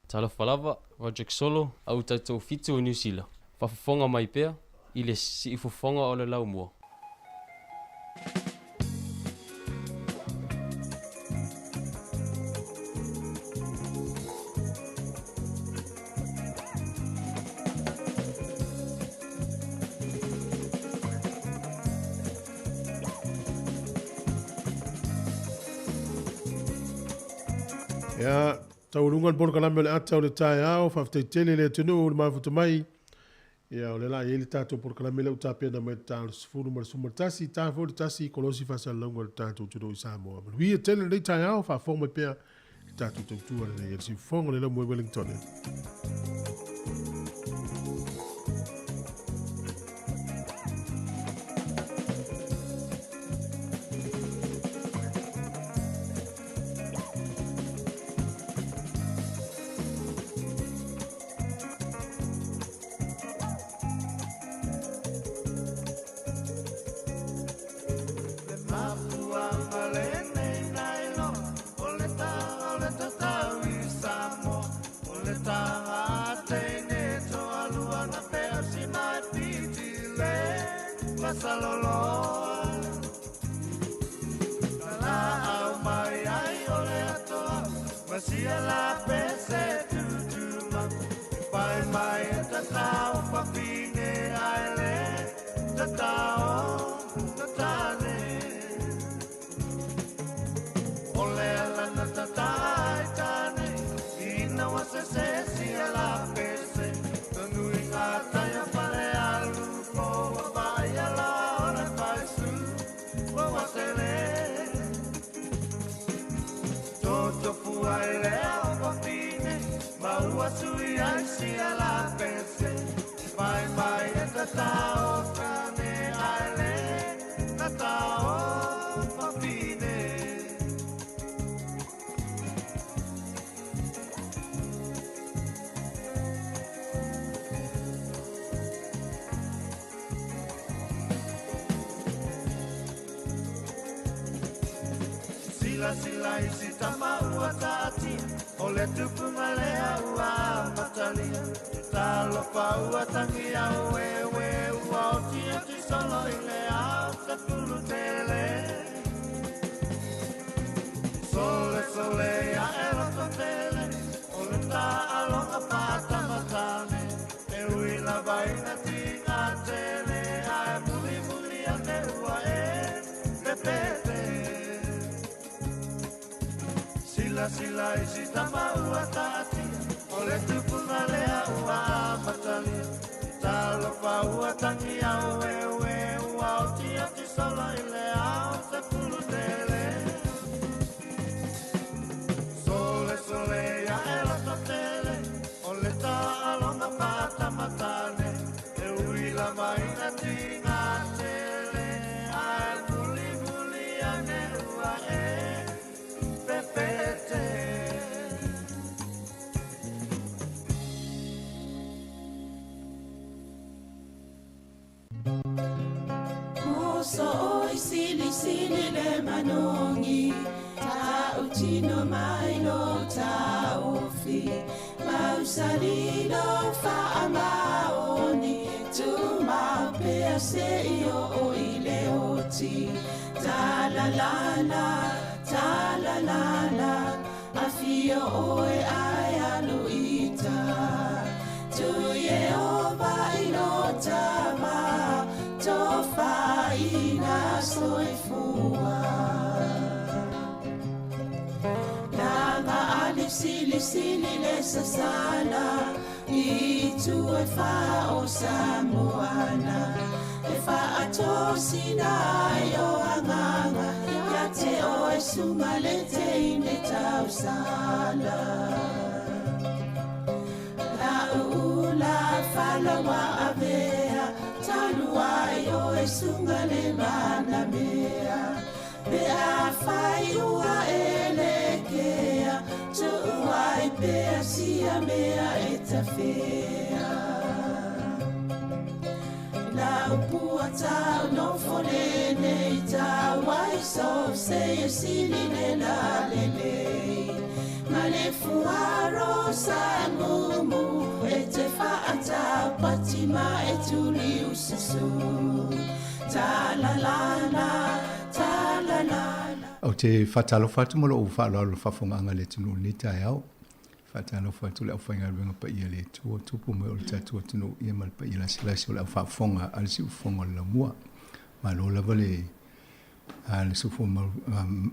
Talofa lava, Roderick Solo, au tatou fitu o Niu Sila. Faafofoga mai pea i le siufofoga o le laumua.
Ia, taualuga le polokalame o le ata o le taeao, faafetai tele i le atunuu o le mafuta mai. Ia, o le la i ai le tatou polokalame lea ua tapena mai le ta o le 10 ma le 11, ta foi le tasi kolosi faasalalauga o le tatou atunuu i Samoa. Manuia tele lenei taeao, faafofoga mai pea i le tatou tautua lenei e le siufofoga o le Laumua i Wellington.
Sole, sole, a Silasila i si tama ua taatia, o le tupuga lea ua amatalia. Talofa ua tagi au e ue, ua otioti solo i le ao sepulu tele. Sole sole ia e loto tele, o le taaloga faatamatane. E ui lava ina tiga tele, ae mulimuli ane ua e pepete.
Moso oi sili sili le manongi, ta utino mai lo ta ofi, mausali lo fa amaoni, tu mau pea se i o o i le oti. Ta la la la, ta la la la, afio oe ai aluita. Tu ye o vai lo tama, tofa ina soifua. Langa ali sili sili le sasala, i tu e fa o Samoana. E fa atosina ai o anganga, ia te o e sunga le te ine tausala. La uula falawa avea, taluai o e sunga le manamea. Pe a fai ua elekea, tuuai pea sia mea e tafea. La upua tau no fole nei tau ai so se e sili le la le le. Ma le fuaro sa mumu, e te whaata patima e tuli ususu. Ta la la la, ta la la la.
Ou te faatalofa atu ma lou faaaloalo faafofogaaga a le atunuu i lenei taeao. Faatalofa atu i le aufaigaluega paia a le Atua, tupu mai o le tatou atunuu ia ma le paia lasilasi o le aufaafofoga a le siufofoga o le laumua. Malo lava le le soifua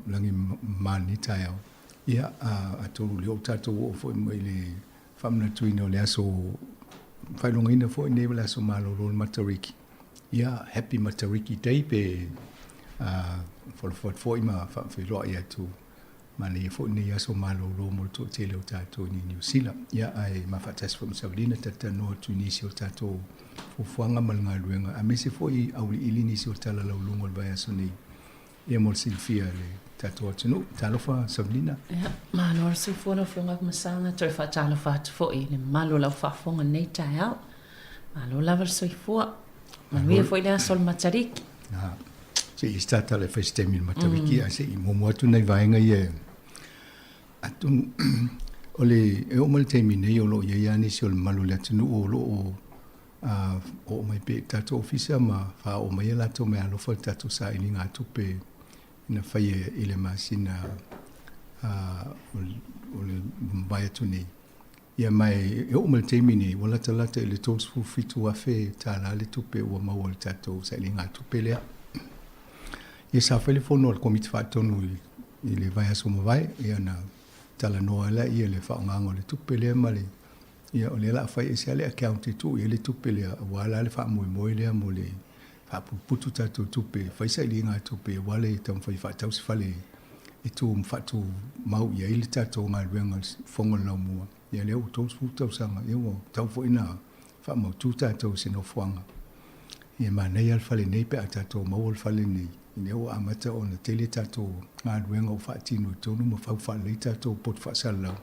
lagi ma lenei taeao. Ia, atonu o lea ua tatou oo foi mai i le faamanatuina o le aso faailogaina foi lenei o le aso malolo o le Matariki. Ia, Happy Matariki Day pe folafo atu foi ma faafeiloai atu manaia foi lenei aso malolo mo le toatele o tatou i Niu Sila. Ia, ae mafaatasi foi ma Savalina talatalanoa atu i nisi o tatou fuafuaga ma le galuega, aemaise foi auiliili nisi o tala lauluga o le vaiaso nei. Ia mo le silafia e le tatou atunuu. Talofa Savalina.
Ia, malo le soifua lau Afioga Afamasaga, toe faatalofa atu foi i le mamalu o lau faafofoga i lenei taeao. Malo lava le soifua. Manuia foi le aso o le Matariki.
Ah, se i start le fai se taimi i le Matariki, ae se i muamua atu nai vaega ia atonu o le e oo mai le taimi nei o lo o i ai lava nisi o le mamalu o le atunuu o lo o oo mai pea i le tatou ofisa ma faaoo mai a latou meaalofa i le tatou sailiga tupe na faia i le masina o le mavae atu nei. Ia ma e oo mai le taimi nei ua latalata i le $37,000 le tupe ua maua i le tatou sailiga tupe lea. Ia sa fai le fono a le Komiti Faatonu i le vaiaso mavae, ia na talanoa ai laia i le faaaogaga o le tupe lea ma le ia o lea o le a fai ese lava le account e tuu i ai le tupe lea aua la le faamoemoe lea mo le faaputuputu tatou tupe, fai sailiga tupe aua le taumafai e faatau se fale e tu ma faatumau i ai le tatou galuega o le fofoga o le laumua. Ia lea ua 30 tausaga, ia ua tatau foi ona faamautu tatou i se nofoaga. Ia manaia le fale nei pe a tatou maua le fale nei, lea ua amata ona tele tatou galuega ua faatino i totonu ma fau faalelei tatou poto faasalalau.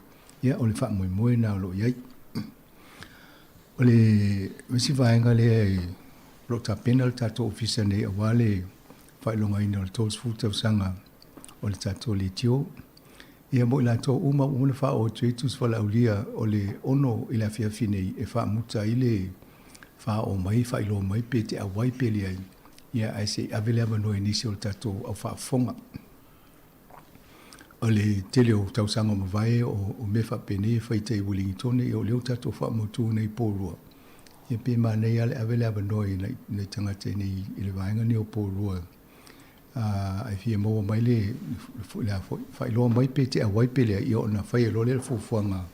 Ia o le faamoemoe lena o lo o i ai. O le isi vaega lea e o lo o tapena le tatou ofisa nei aua le faailogaina o le 30 tausaga o le tatou leitio. Ia mo i latou uma ua uma ona faaoo atu ai tusi valaaulia o le 6 i le afiafi nei e faamuta ai le faaoo mai, faailoa mai pe te auai pe leai, ia ae se i ave le avanoa i nisi o le tatou au faafofoga. O le tele o tausaga ua mavae o mea faapenei e fai tai i Uelingitone, ia o lea ua tatou faamautu nei i Pourua. Ia pe manaia lava le ave le avanoa i nai tagata i nei i le vaega nei o Pourua. Ae fia maua mai le, le a foi, faailoa mai pe te auai pe leai, ia ona faia loa lea o le fuafuaga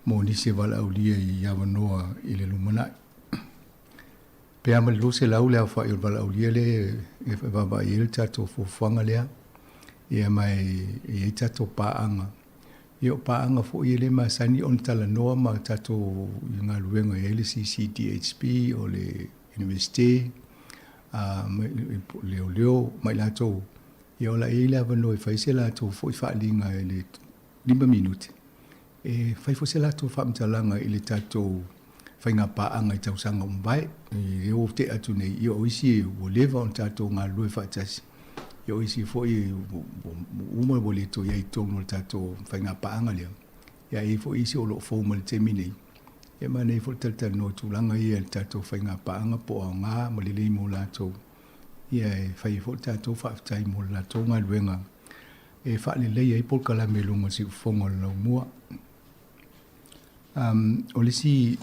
mo nisi e valaaulia i avanoa i le lumanai. Pe a ma le 200 le aofai o le valaaulia lea e vaavaai ai le tatou fuafuaga lea, ia ma e i ai tatou paaga. Ia o paaga foi e le masani ona talanoa ma tatou i galuega e i ai le CCDHB, o le Iunivesite, a leoleo ma i latou, ia o la e i ai le avanoa e fai se latou foi faaaliga i le 5 minute, e fai foi se latou faamatalaga i le tatou faiga paaga i tausaga ua mavae. I lea ua tea atu nei, ia o isi ua leva ona tatou galulue faatasi, ia o isi foi ua uma ua le toe i ai i totonu o le tatou faiga paaga lea, ia e i ai foi isi o lo o fou mai i le taimi nei. Ia manaia foi le talatalanoa i tulaga ia i le tatou faiga paaga po o aoga ma lelei mo latou, ia e fai ai foi le tatou faafetai mo le latou galuega e faaleleia ai polokalame i luga o le siufofoga o le laumua. Um, o le isi,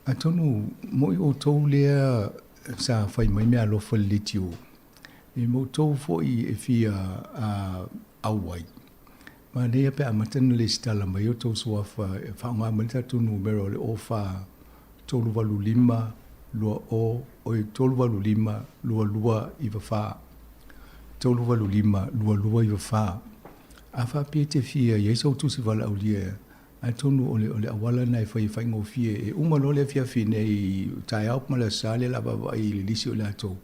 atonu mo'i outou lea sa fai mai meaalofa i le leitio, e ma outou foi e fia uh, auai. Manaia pe amata ona lesitala mai outou suafa e faaaoga mai le tatou numera o le 04 385 20 oi 385 22 94 385 22 94. A faapea e te fia i ai sou tusi valaaulia, atonu o le, o le auala lena e fai e faigofie. E uma loa le afiafi nei, taeao ma le Aso Sa lea o le a vaavaai i le lisi o i latou.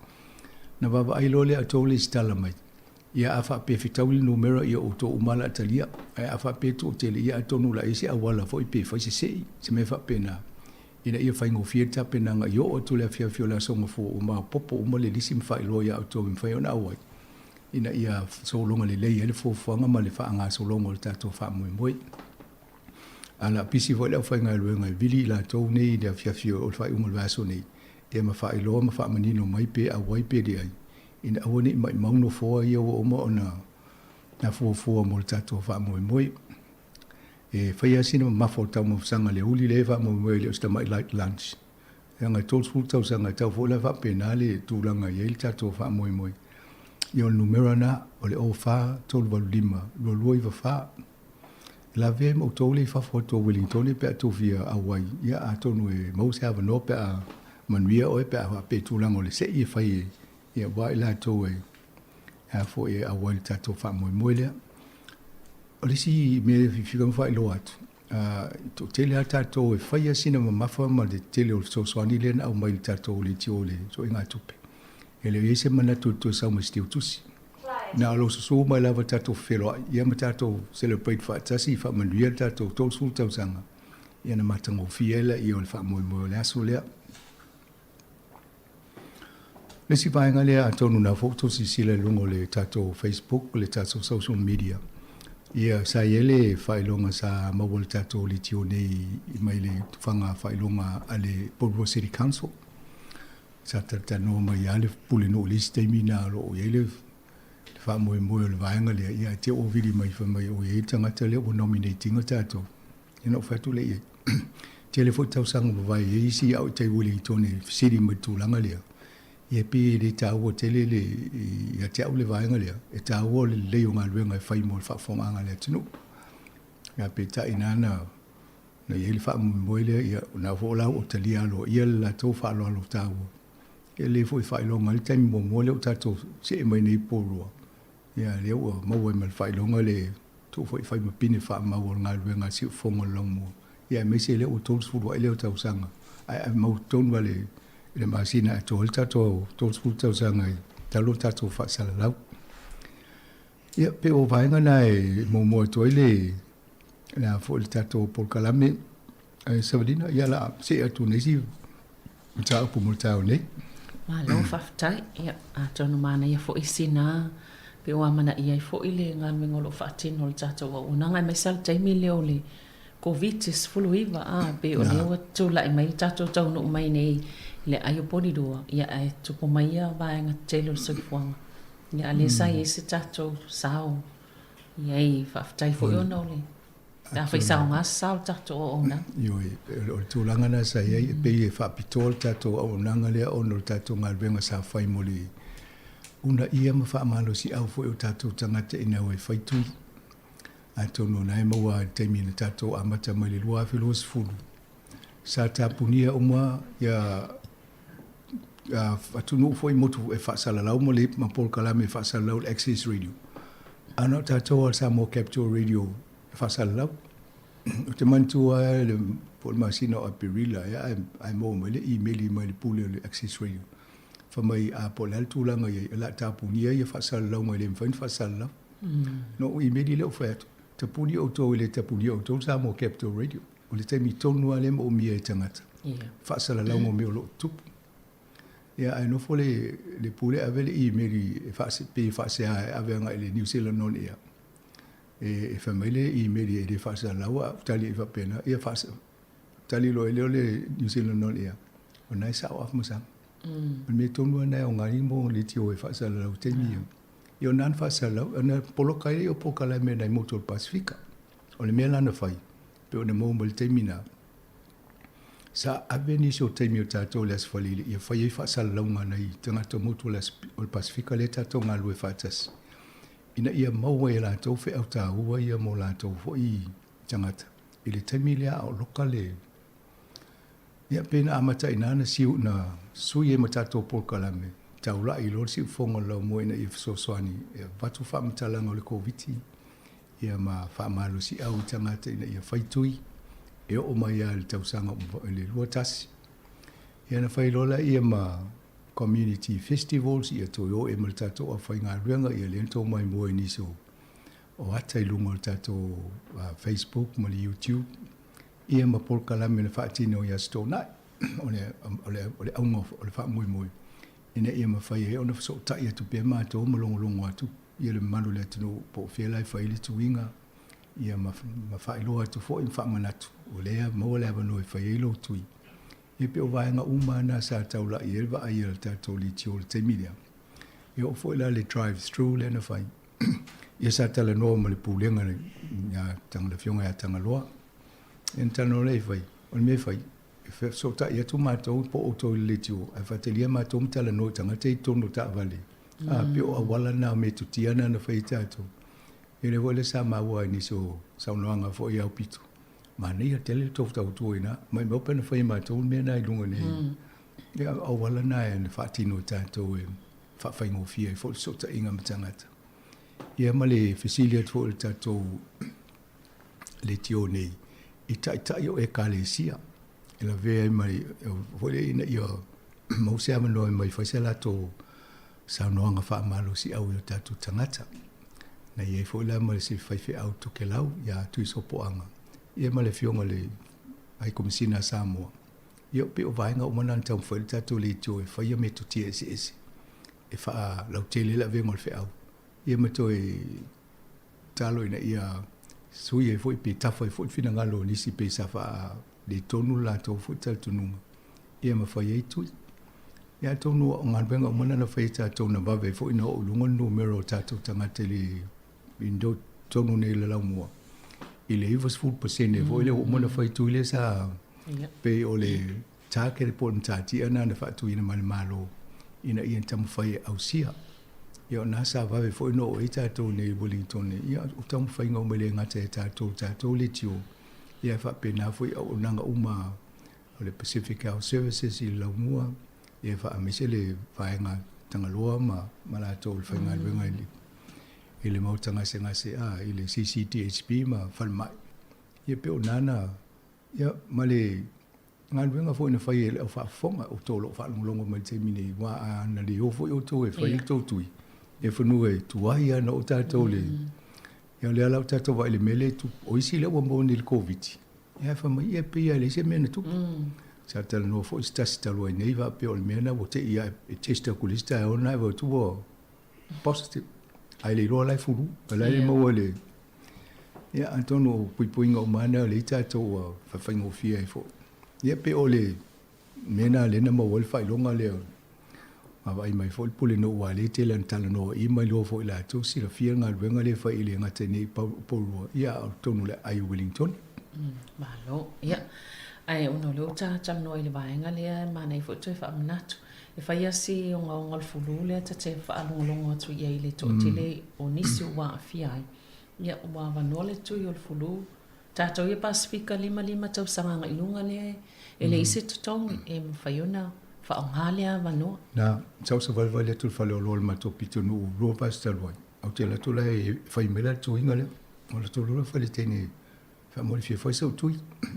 Na vaavaai loa lea a outou lesitala mai. Ia a faapea e fetaui le numera ia outou uma lava la talia. Ae a faapea e toatele, ia atonu o le a i ai se auala foi pe fai se sei, se mea faapena, ina ia faigofie le tapenaga i oo atu i le afiafi o le Aso Gafua ua maopoopo uma le lisi ma faailoa ia outou e mafai ona auai, ina ia sologa lelei ai le fuafuaga ma le faagasologa o le tatou faamoemoe. A o le a pisi foi le aufaigaluega e vili i latou nei i le afiafi o le faaiuga o le vaiaso nei, ia ma faailoa ma faamanino mai pe auai pe leai, ina aua ne i maimau nofoa ia ua uma ona na fuafua mo le tatou faamoemoe. E fai lava sina mamafa o le taumafasaga i le uli lea e faamoemoe ai le o se tamai light lunch. Leaga e 30 tausaga e tau foi la faapena le tulaga e i ai le tatou faamoemoe. Ia o le numera lena, o le 04 385 2294. E lavea ai ma outou lea i fafo atu o Wellingtone pe a tou fia auai, ia atonu e maua se avanoa pe a manuia oe pe a faapea i tulaga o le sei e fai e ia aua i latou e a foi e auai i le tatou faamoemoe lea. O le isi mea e fiafia ona faailoa atu, toatele lava tatou e faia sina mamafa ma le tele o le fesoasoani lea na aumai i le tatou leitio i le suegatupe. E le o i ai se manatu e toe sau ma se teutusi. Na o lou susu mai lava tatou feloai ia ma tatou celebrate faatasi faamanuia le tatou 30 tausaga ia ona matagofie ai laia o le faamoemoe o le aso lea. Le isi vaega lea atonu na foi outou silasila i luga o le tatou Facebook, le tatou social media, ia sa i ai le faailoga sa maua e le tatou leitio nei mai le tufaga faailoga a le Porirua City Council. Sa talatalanoa mai lava le pulenuu i le isi taimi na o lo o i ai le faamoemoe o le vaega lea, ia ae te i ua vili mai fai mai ua i ai le tagata lea ua nominate ina tatou. Ia ona ou fai atu lea i ai, tele foi tausaga ua mavae i ai isi au i tai Wellington e fesili mai i le tulaga lea, ia e pei e le taua tele le, ia te au le vaega lea, e taua le lelei o galuega e fai mo le faafofogaaga a le atunuu. Ae peitai na na Na i ai le faamoemoe lea, ia, o lena foi la ua talia aloaia le latou faaaloalo taua. Ia lelei foi faailoga ai le taimi muamua lea ua tatou see mai nei i Porirua, ia lea ua maua ai ma le faailoga le tuu foi fai ma pine faamau o le galuega a Siufofoga o le Laumua, ia aemaise lea ua 30 ai lea o tausaga, ae a mau tonu lava i le masina e atoa ai le tatou 30 tausaga i talu ona tatou faasalalau. Ia, pei o vaega na e muamua atu ai le le a foi le tatou polokalame. Ae Savalina, ia la see atu nei si mataupu mo le taeao nei.
Malo faafetai. Ia, atonu manaia foi sina pe ua amanaia ai foi le galuega o lo o faatino e le tatou auaunaga aemaise lava le taimi lea o le Koviti-19, a, pei o lea ua tulai mai le tatou taunuu mai nei i le ai o Polilua, ia ae tupu mai ia vaega tetele o le soifuaga. Ia, a lea sa i ai se tatou sao i ai, faafetai foi ona o le pe afai sa aoga se sao o le tatou auaunaga.
Ioe, o le tulaga lena sa i ai, e pei e faapitoa le tatou auaunaga lea ona o le tatou galuega sa fai mo le. Uunaia ma faamalosiau foi o tatou tagata ina ua e fai tui. Atonu o na e maua i le taimi na tatou amata mai le 2020, sa tapunia uma ia atunuu foi motu e faasalalau ma le ma polokalame e faasalalau le Access Radio. A na o tatou lava o le Samoa Capital Radio e faasalalau. Ou te manatua lava le po o le masina o Aperila ea ae, ae maua mai le imeli mai le pule o le Access Radio. Fai mai, a po o le a le tulaga i ai, o le a tapunia ia faasalalauga e le mafai ona faasalalau. Na ou imeli lea ou fai atu, tapuni outou e le tapunia outou le Samoa Capital Radio. O le taimi tonu lava lea e moomia e tagata, faasalalauga o mea o lo o tutupu. Ia, ae nofo le, le pule ave le imeli e faase, pei e faasea e ave agai i le New Zealand On Air. E, e fai mai le imeli e le faasalalau, a ou tali ai faapena, ia faase, tali loa e lea o le New Zealand On Air, o na e sao afu masanga. O le mea tonu lava na e aoga ai mo leitio e faasalalau i taimi ia. Ia o na na faasalalau, ona poloka ai lea o polokalame nai motu o le Pasefika. O le mea la na fai, pei ona maua mai le taimi na, sa ave nisi o taimi o tatou i le Aso Faraile ia fai ai faasalalauga nai tagata o motu o le Pasefika lea tatou galulue faatasi, ina ia maua e latou feau taua ia mo latou foi tagata i le taimi lea a o loka le Ia, pei na amata i ina na siu, na sui ai ma tatou polokalame taulai i loa le siufofoga o le laumua ina ia fesoasoani e avatu faamatalaga o le Koviti, ia ma faamalosiau i tagata ina ia fai tui e oo mai lava i le tausaga i le 21. Ia na fai loa lea ma community festivals, ia toe o ea ma le tatou aufaigaluega, ia lea na tou maimoa i nisi o o ata i luga o le tatou Facebook ma le YouTube, ia ma polokalame na faatino i Aso Toonai. O le, o le, o le auga o le faamoemoe, ina ia mafai ai ona fesootai atu pea matou ma logologo atu ia le mamalu o le atunuu po o fea la e fai ai le tuiga, ia ma, ma faailoa atu foi ma faamanatu, o lea maua le avanoa e fai ai lou tui. Ia pei o vaega uma lava na sa taulai ai le vaai a le tatou leitio i le taimi lea. E oo foi la i le drive through lea na fai, ia sa talanoa ma le Pulega ia le Afioga ia Tagaloa. Ia na talanoa lea e fai, o le mea e fai, e fesootai atu matou po o outou i le leitio, ae faatalia matou ma talanoa i tagata i totonu o taavale. A, pei o auala na o metotia na na fai ai tatou. Ia lea foi la sa maua ai nisi o saunoaga foi ia Aupito, manaia tele le tou tautua i ina, maimau pe na fai e matou le mea na i luga nei. Ia, o auala na e faatino e tatou e faafaigofie ai foi le fesootaiga ma tagata. Ia ma le fesili atu foi i le tatou leitio nei i taitai o Ekalesia e lavea ai mai foi lea ina ia maua se avanoa e mai fai se latou saunoaga faamalosiau i o tatou tagata. Na i ai foi la ma se faifeau Tokelau ia Tuisopoaga ia ma le Afioga i le High Komesina a Samoa. Ia pei o vaega uma na na taumafai le tatou leitio e faia metotia eseese e faalautele ai le avega o le feau ia ma toe talo ina ia sui ai foi pe tafa ai foi le finagalo o nisi pei sa faaletonu le latou foi talitonuga ia ma fai ai tui. Ia atonu o galuega uma na na fai e tatou na vave ai foi na oo i luga le numera o tatou tagata i le i totonu nei i le laumua i le 90% foi lea ua uma ona fai tui lea sa pei o le target po o le matatia lena na faatuina mai le Malo ina ia taumafai e ausia. Ia o na sa vave foi ona oo ai tatou nei i Wellington nei, ia o taumafaiga uma e le gata ia tatou, tatou leitio, ia e faapena foi auaunaga uma o le Pacific Health Services i le laumua, ia aemaise le vaega Tagaloa ma, ma latou o le faigaluega i le, i le maota gasegase, a, i le CCDHB ma falemai. Ia pei o na na, ia ma le galuega foi na fai e le au faafofoga, outou o lo o faalogologo mai i le taimi nei, aua a na le o foi outou e fai le tou tui, e fanua e tuai lava na oo tatou i le... Ia o lea la ua tatou vaai i le mea lea e tupu. O isi lea ua maua nei i le Koviti, ia ae fai mai, ia e pei lava e leai se mea na tupu. Sa talanoa foi se tasi talu ai nei faapea o le mea lena ua te i lava e test atu i le isi taeao lena ae vaai atu ua positive. Ae le iloa la e fulu, o la e le maua i le... Ia, atonu o puipuiga uma lava na o lea tatou ua faafaigofie ai foi. Ia pei o le mea lena lea na maua ai le faailoga lea. Vaavaai mai foi le Pulenuu aua o lea e tele lava ina talanoa i ma iloa foi e latou silafia le galuega lea e fai e le gata i nei i Porirua, ia a o totonu o le aai o Wellington.
Malo. Ia, ae ona o lea ua ta talanoa i le vaega lea, e manaia foi toe faamanatu. E fai lava si ogaoga o le fulu lea ta te faalogologo atu i ai i le toatele o nisi ua aafia ai. Ia, ua avanoa le tui o le fulu. Tatou ia Pasefika 55 tausaga agai i luga lea e leai se totogi e mafai ona faaaoga lea avanoa.
Na, sa ou savalivali atu i le faleoloa o le matou pitonuu lua vaiaso talu ai, ou te alu atu la e fai mai la le tuiga lea. Ou alu atu loa la fai i le teine, Faamolemole e fia fai sau tui.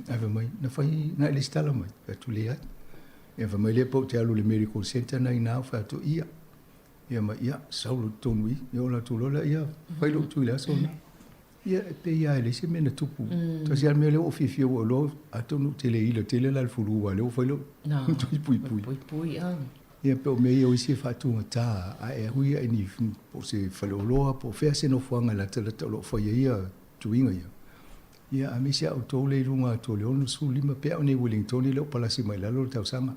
Ae fai mai, na fai, na e lesitala mai? Fai atu, Leai. Ia fai mai lea pe ou te alu i le medical centre na i ina, ou fai atu, Ia. Ia ma ia, sau loa i totonu i i, ia ola atu loa lea, ia, fai lou tui i le aso lena. Ia, e pei lava e leai se mea na tupu. Tasi lava le mea lea ua ou fiafia ua ou iloa, atonu ou te le ila tele la i le fulu aua o lea ua fai lou tui puipui.
Puipui, a.
Ia, pei o mea ia o isi e faatugata, a e hui i ni, po o se faleoloa po o fea se nofoaga e latalata o lo o fai ai ia tuiga ia. Ia, aemaise a outou lea i luga atu o le 65, pei lava o nei Wellingtoni lea ua palasi mai i lalo le tausaga.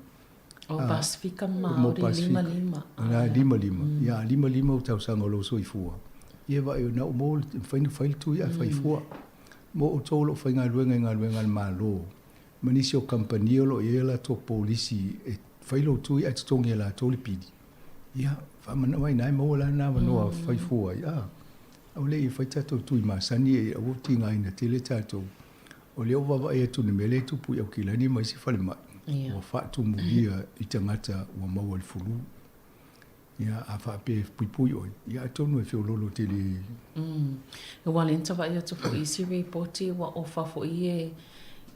O Pasefika ma Maori 55.
Na, 55. Ia, a 55 ou tausaga o lou soifua, ia vaai na ou maua le, mafai ona fai le tui ae fai fua. Mo outou o lo o faigaluega i galuega a le Malo, ma nisi o kamupani o lo o i ai a latou polisi e fai lou tui ae totogi e latou le pili, ia, faamanao ai i ina e maua la lena avanoa fai fua ai. A, aua le i fai tatou tui masani e aua tigaina tele tatou. O lea ua vaavaai atu i le mea lea e tupu i Aukilani ma isi falemai, ua faatumulia i tagata ua maua i le fulu. Ia, a faapea e puipui oe, ia atonu e feoloolo tele.
Aua o lea na ta vaai atu foi i isi ripoti ua ofa foi e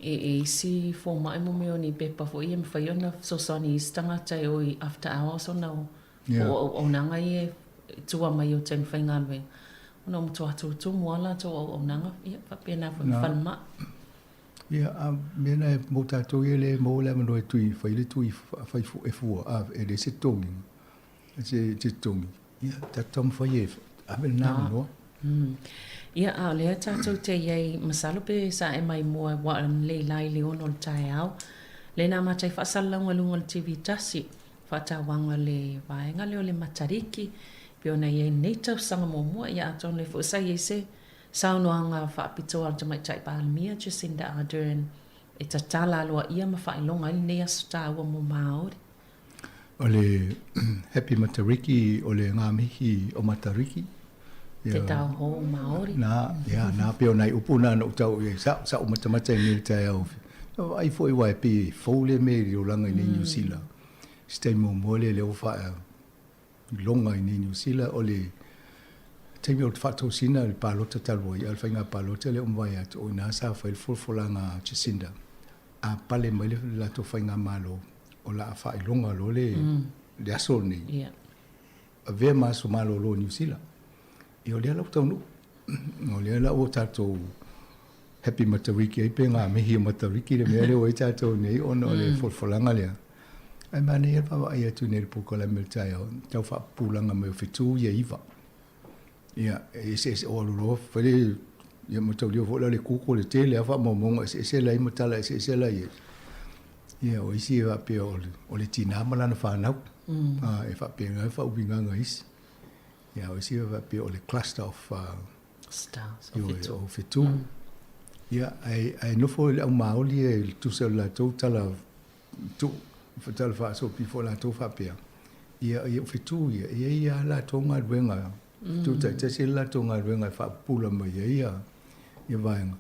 e isi fomai mo mea o ni pepa foi e mafai ona fesoasoani i isi tagata e o i after hours ona o auaunaga ia e tua mai o taimi faigaluega. Ona ua matua tutumu lava latou auaunaga, ia faapena foi ma falemai.
Ia, a mea na e mo tatou ia lea e maua le avanoa e tui, fai le tui fai e fua, a e leai se totogiga, se totogi, ia tatou taumafai e ave lena avanoa.
Ia, a o lea tatou te i ai, masalo pe sa e mai mua ua lelei la i le 6 o le taeao, lea na amata ai faasalalauga i luga o le TV tasi, faatauaga le vaega lea o le Matariki, pei ona i ai nei tausaga muamua, ia atonu e foi sa i ai se saunoaga faapitoa a le Tamaitai Palemia Jacinda Ardern e tatala aloaia ma faailoga ai lenei aso taua mo Māori.
O le Happy Matariki o le ngā-mihi o Matariki.
Te tau hou Māori.
Nā, ia, nā, pei o nai upu nā na ou tau i ai, sa, sa ou matamata i nei le taeao. Vaai foi aua e pei e fou lea mea i le olaga i nei Niu Sila. Se taimi muamua lea lea ua faailoga i nei Niu Sila o le taimi o le faatosina i le palota talu ai, a o le faiga palota lea ua mavae atu, o i ina sa fai le folafolaga a Jacinda, a pale mai le latou faigamalo, o le a faailoga loa le, le aso lenei. Avea ma aso malolo o Niu Sila. Ia o lea la ua taunuu. O lea la ua tatou Happy Matariki ai pe ngā mihi o Matariki le mea lea ua i ai tatou nei ona o le folafolaga lea. Ae manaia le vaavaai atu nei i le polokalame o le taeao, tau faapupulaga mai o fetu ia iva. Ia, e eseese, o alu loa, fai le, ia mataulia foi la le Google le tele lava faamaumauga eseese la i ai ma tala eseese la i ai. Ia, o isi e faapea o le, o le tinā ma lana fanau. A, e faapena le faauigaga a isi. Ia, o isi e faapea o le cluster of
Stars, o fetu.
O fetu. Ia, ae, ae nofo i le au Māori e tusa o le latou tala tuu, tala faasopi foi latou faapea, ia, ia o fetu ia, e i ai lava latou galuega, fetu taitasi e i ai le latou galuega e faapupula mai ai ia, ia vaega.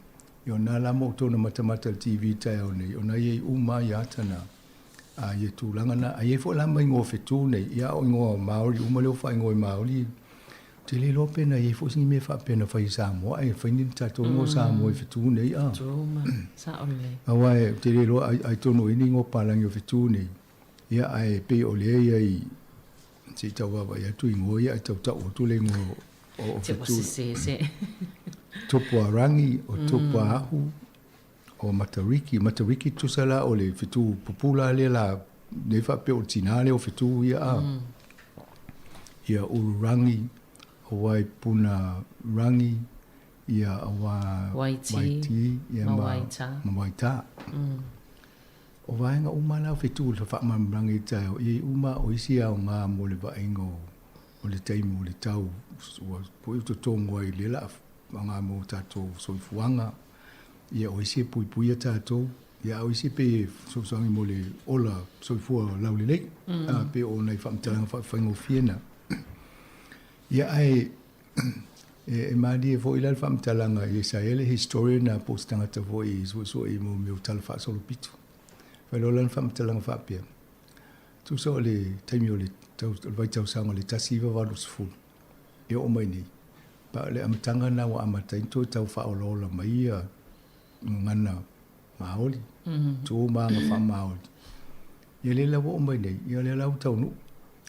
Ia o na la ma outou na matamata i le TV i le taeao nei, o na i ai uma lava ia ata na, a ia tulaga na. A i ai foi la ma igoa o fetu nei, ia o igoa Māori uma lea ua faaigoa i Māori, Ou te le iloa pe na i ai foi sina mea faapea na fai i Samoa ae fai ni tatou igoa Samoa i fetu nei a.
Fetu ma sao lelei.
Aua ou te le iloa atonu o i ai ni igoa palagi o fetu nei, ia ae pei o lea i ai se i tau vaavaai atu i igoa ia ae tau tau atu le igoa o
fetu. Te ua sese se.
Tupuarangi, o Tupuaahu, o Matariki. Matariki tusa la o le fetu pupula lea la nei faapea o le tinā lea o fetu ia a. Ia Ururangi, o Waipuna rangi, ia o
Waitī,
Waitī, ia
ma Waitā.
Ma Waitā. O vaega uma la o fetu o le faamalamalamaga i taeao, ia i uma o isi aoga mo le vaaiga o le taimi o le tau, ua pui totogo ai lea la aga mo tatou soifuaga. Ia o isi e puipuia tatou. Ia, a o isi pei e fesoasoani mo le ola soifua laulelei, a, pei o nai faamatalaga faafaigofie na. Ia, ae e malie foi la le faamatalaga, ia sa i ai le historian na po o se tagata foi e suesue i mea o tala faasolopito. Fai loa lana faamatalaga faapea, tusa o le taimi o le vaitausaga o le 1980 e oo mai nei, pa o le amataga lena ua amata ai ona toe tau faaolaola mai ia gagana Māori, tu ma aga faa-Māori. Ia lea la ua oo mai nei, ia lea la ua taunuu.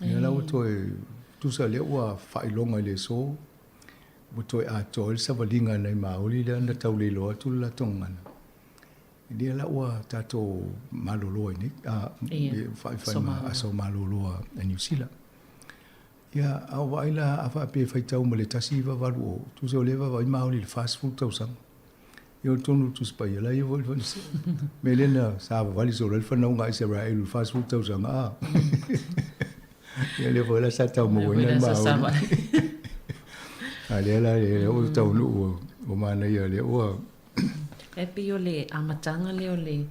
Lea la ua toe, tusa lea ua faailoga i le aso, ua toe atoa ai le savaliga a nai Māori lea na tau le iloa atu le latou gagana. Lea la ua tatou malolo ai nei, a, faifai ma aso malolo a Niu Sila. Ia, a o vaai la a faapea e faitau ma le 1980, tusa o lea e vaavaai Māori i le 40 tausaga. Ia o tonu Tusi Paia la ia foi le mea lea na savavali solo ai le fanauga a Isaraelu i le 40 tausaga a. Ia lea foi la sa tau maua ai nai Māori. A lea la lea ua taunuu ua manaia lea ua
E pei o le amataga lea o le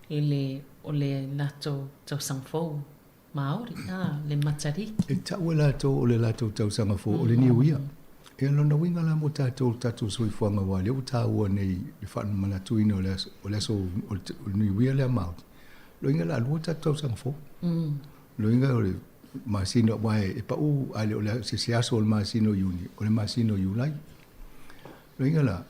i le o le latou tausaga fou Māori, a, le Matariki.
E tau e latou o le latou tausaga fou o le Niu Ia. Ia lona uiga la mo tatou le tatou soifuaga aua lea ua taua nei le faamanatuina o le aso o le aso o le Niu Ia lea Māori. Loiga la lua tatou tausaga fou. Loiga o le masina aua e pau a le o le se aso o le masina o Iuni o le masina o Iulai. Loiga la,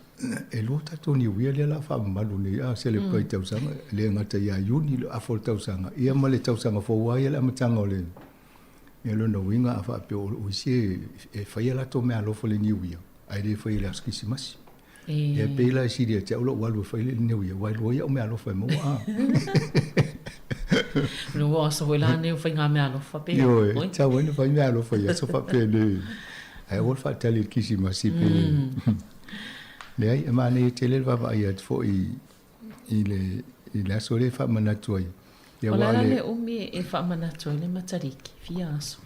e lua tatou niuia lea la faamamalu nei a celebrate tausaga, e le gata ia Iuni le afa o le tausaga, ia ma le tausaga fou lava ia le amataga o le ia lona uiga a faapea o isi e fai a latou meaalofa i le niuia, ae le faia i le aso Kerisimasi. Ia pei la e sili ia te au lou alu e fai le niuia, aua e lua ai au meaalofa e maua a.
Lua aso foi la nei o faiga meaalofa pe.
Ioe, e tatau ai ona fai meaalofa i aso faapenei. Ae aua le faatali i le Kerisimasi pe... Leai, e manaia tele le vaavaai atu foi i le, i le aso lea e faamanatu ai.
Ia, O le a la le umi e faamanatu ai le Matariki? Fia aso?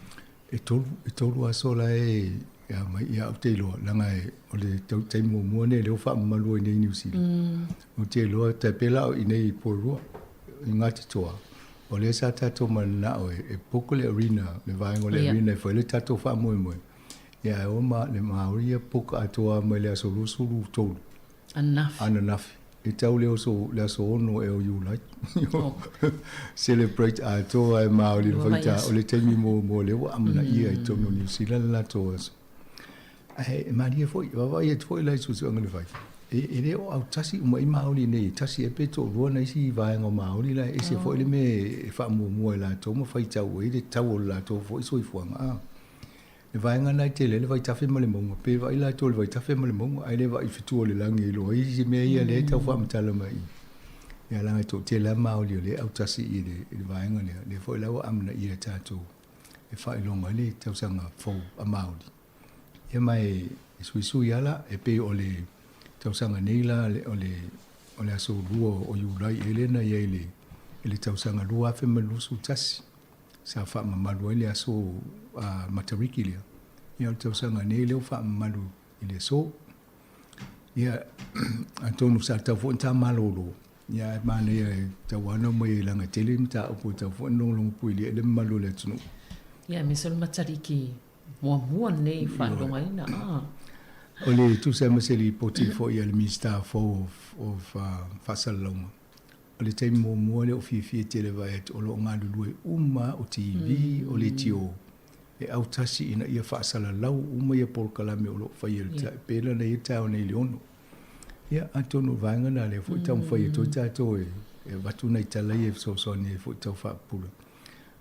E tolu, e tolu aso la e aumai. Ia, ou te iloa, leaga e, o le taimi muamua lenei lea ua faamamalu ai nei i Niu Sila. Ou te iloa, tai pei la o i inei i Porirua, i Ngāti Toa, O lea sa tatou mananao e book le arena, le vaega o le arena e fai le tatou faamoemoe. Ia ae o ma le Māori ia book atoa mai le aso 23.
Ananafi.
Ananafi. E tau le oso le aso 6 e o Iulai. Celebrate atoa e Māori le faita o le taimi muamua lea ua amanaia i totonu o Niu Sila le latou aso. Ae e malie foi, vaavaai atu foi la i suesuega na fai, e le o autasi uma ai Māori nei, e tasi ea pe toalua nai isi vaega o Māori la e ese foi le mea e faamuamua e latou ma faitau ai le tau o le latou foi soifuaga. A, le vaega lena e tele ai le vaitafe ma le mauga, pe vaai latou i le vaitafe ma le mauga, ae le vaai i fetu o le lagi e iloa ai isi mea ia lea e tau faamatala mai i i. Ia leaga e toatele lava Māori o lea e autasi i le vaega lea, lea foi la ua amanaia e tatou e faailoga ai le tausaga fou a Māori. Ia ma e suisui lava la, e pei o le tausaga nei la o le o le aso 2 o Iulai ea lea na i ai i le tausaga 2021 sa faamamalu ai le aso Matariki lea. Ia o le tausaga nei lea ua faamamalu i le aso. Ia atonu sa tatau foi ona ta malolo, ia ae manaia e tatau lava ona omai ai leaga e tele mataupu e tatau foi ona logologo puilia i le mamalu o le atunuu.
Ia aemaise o le Matariki muamua lenei faailogaina a.
O le tusa ai ma se lipoti foi a le Minisita fou o Faasalalauga, o le taimi muamua lea ua fiafia tele vaai atu o lo o galulue uma o TV, o leitio e autasi ina ia faasalalau uma ia polokalame o lo o faia i le e pei la ona i ai le taeao nei i le 6. Ia, atonu o le vaega lena lea foi e taumafai atu ai tatou e avatu nai tala ia e fesoasoani ai foi tau faapupula.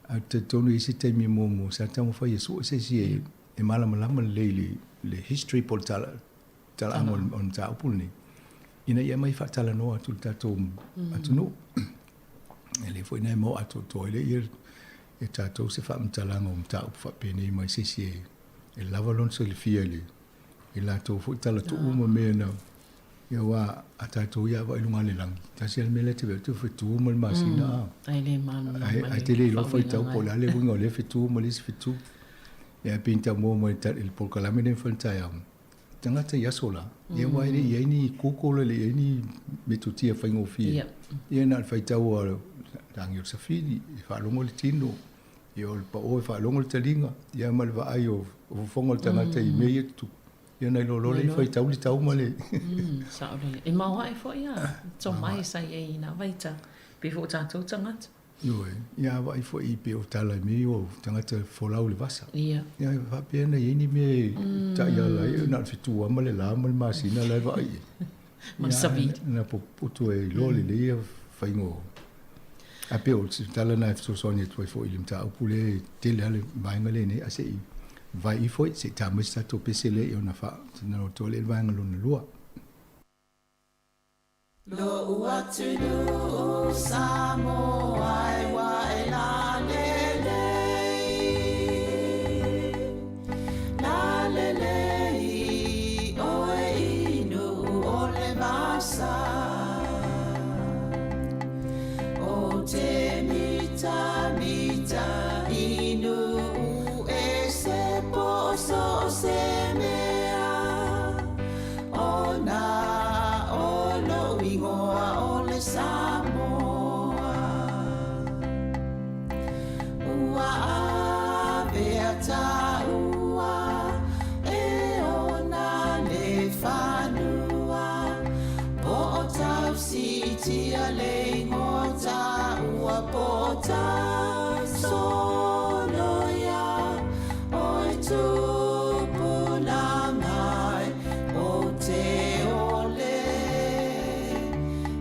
Ae ou te talitonu i ai se taimi muamua sa taumafai e sue se isi e malamalama lelei i le history po o le talaaga o le mataupu lenei, ina ia aumai faatalanoa atu i le tatou atunuu. E lelei foi ona e maua atoatoa ai lea e tatou se faamatalaga o mataupu faapenei mai se isi e lava lona silafia i latou foi talatuu ma mea na Ia aua a tatou ia vaai i luga o le lagi, tasi lava le mea lea e te vaai atu e fetu ma le masina a.
Ai le malamalama
i le Ae te le iloa faitau po o le a le uiga o lea fetu ma le isi fetu. Ia ae pei na tau maua mai i le polokalame lea na fai i le taeao. tagata i aso la, ia aua e le i ai ni Google e le i ai ni metotia faigofie. Ia na o le faitau lava o le lagi o le safili, e faalogo le tino, ia o le pao e faalogo le taliga, ia ma le vaai o fofoga o le tagata i mea ia e tutupu, ia ona iloa loa lea e faitau le tau ma le.
Sao lelei. E maoae foi a tomai sa i ai i na vaitau, pei foi o tatou tagata.
Ioe, ia a vaai foi pei o tala i mea ia o tagata folau i le vasa.
Ia.
Ia e faapea na i ai ni mea e taiala ai, na o le fetu lava ma le la ma le masina la e vaai i ai.
Ma le savili.
Ia, na popoto e iloa lelei ia faiga o... Ae pei o se tala lena e fesoasoani atu ai foi i le mataupu lea e tele lava le vaega lenei, ae se i vae ifo se i ta mai se tatou pese lea ona faatalanoa atu ai lea i le vaega lona lua.
Lo'u atunuu Samoa e ua e lalelei, lalelei oe i Nu'u o le vasa. O te mitamita i Nu'u e se po so o se mea. Ona o lo'u igoa o le Samoa. Ua avea taua e ona le fanua. Po o tausiitia le igoa taua po o tausoloia. Oe tupulaga e o te ole,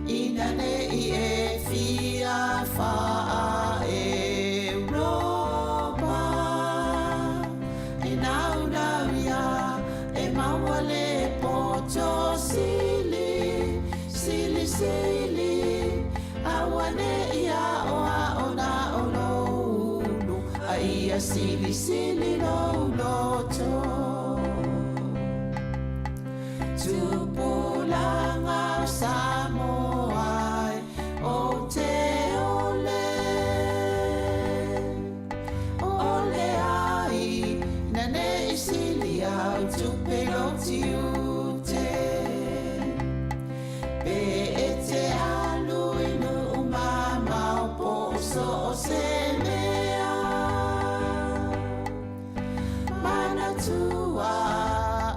ina ne i e fia whaa Europa. E naunau ia e maua le poto sili, sili sili, Auane'i aʻoaʻo na o lou ulu, a ia silisili lou loto. Tupulaga o Samoa e o te ole, ole ai, na ne i sili au tupe lou tiute. Pe e te alu i nuu mamao po o so o se mea. Manatua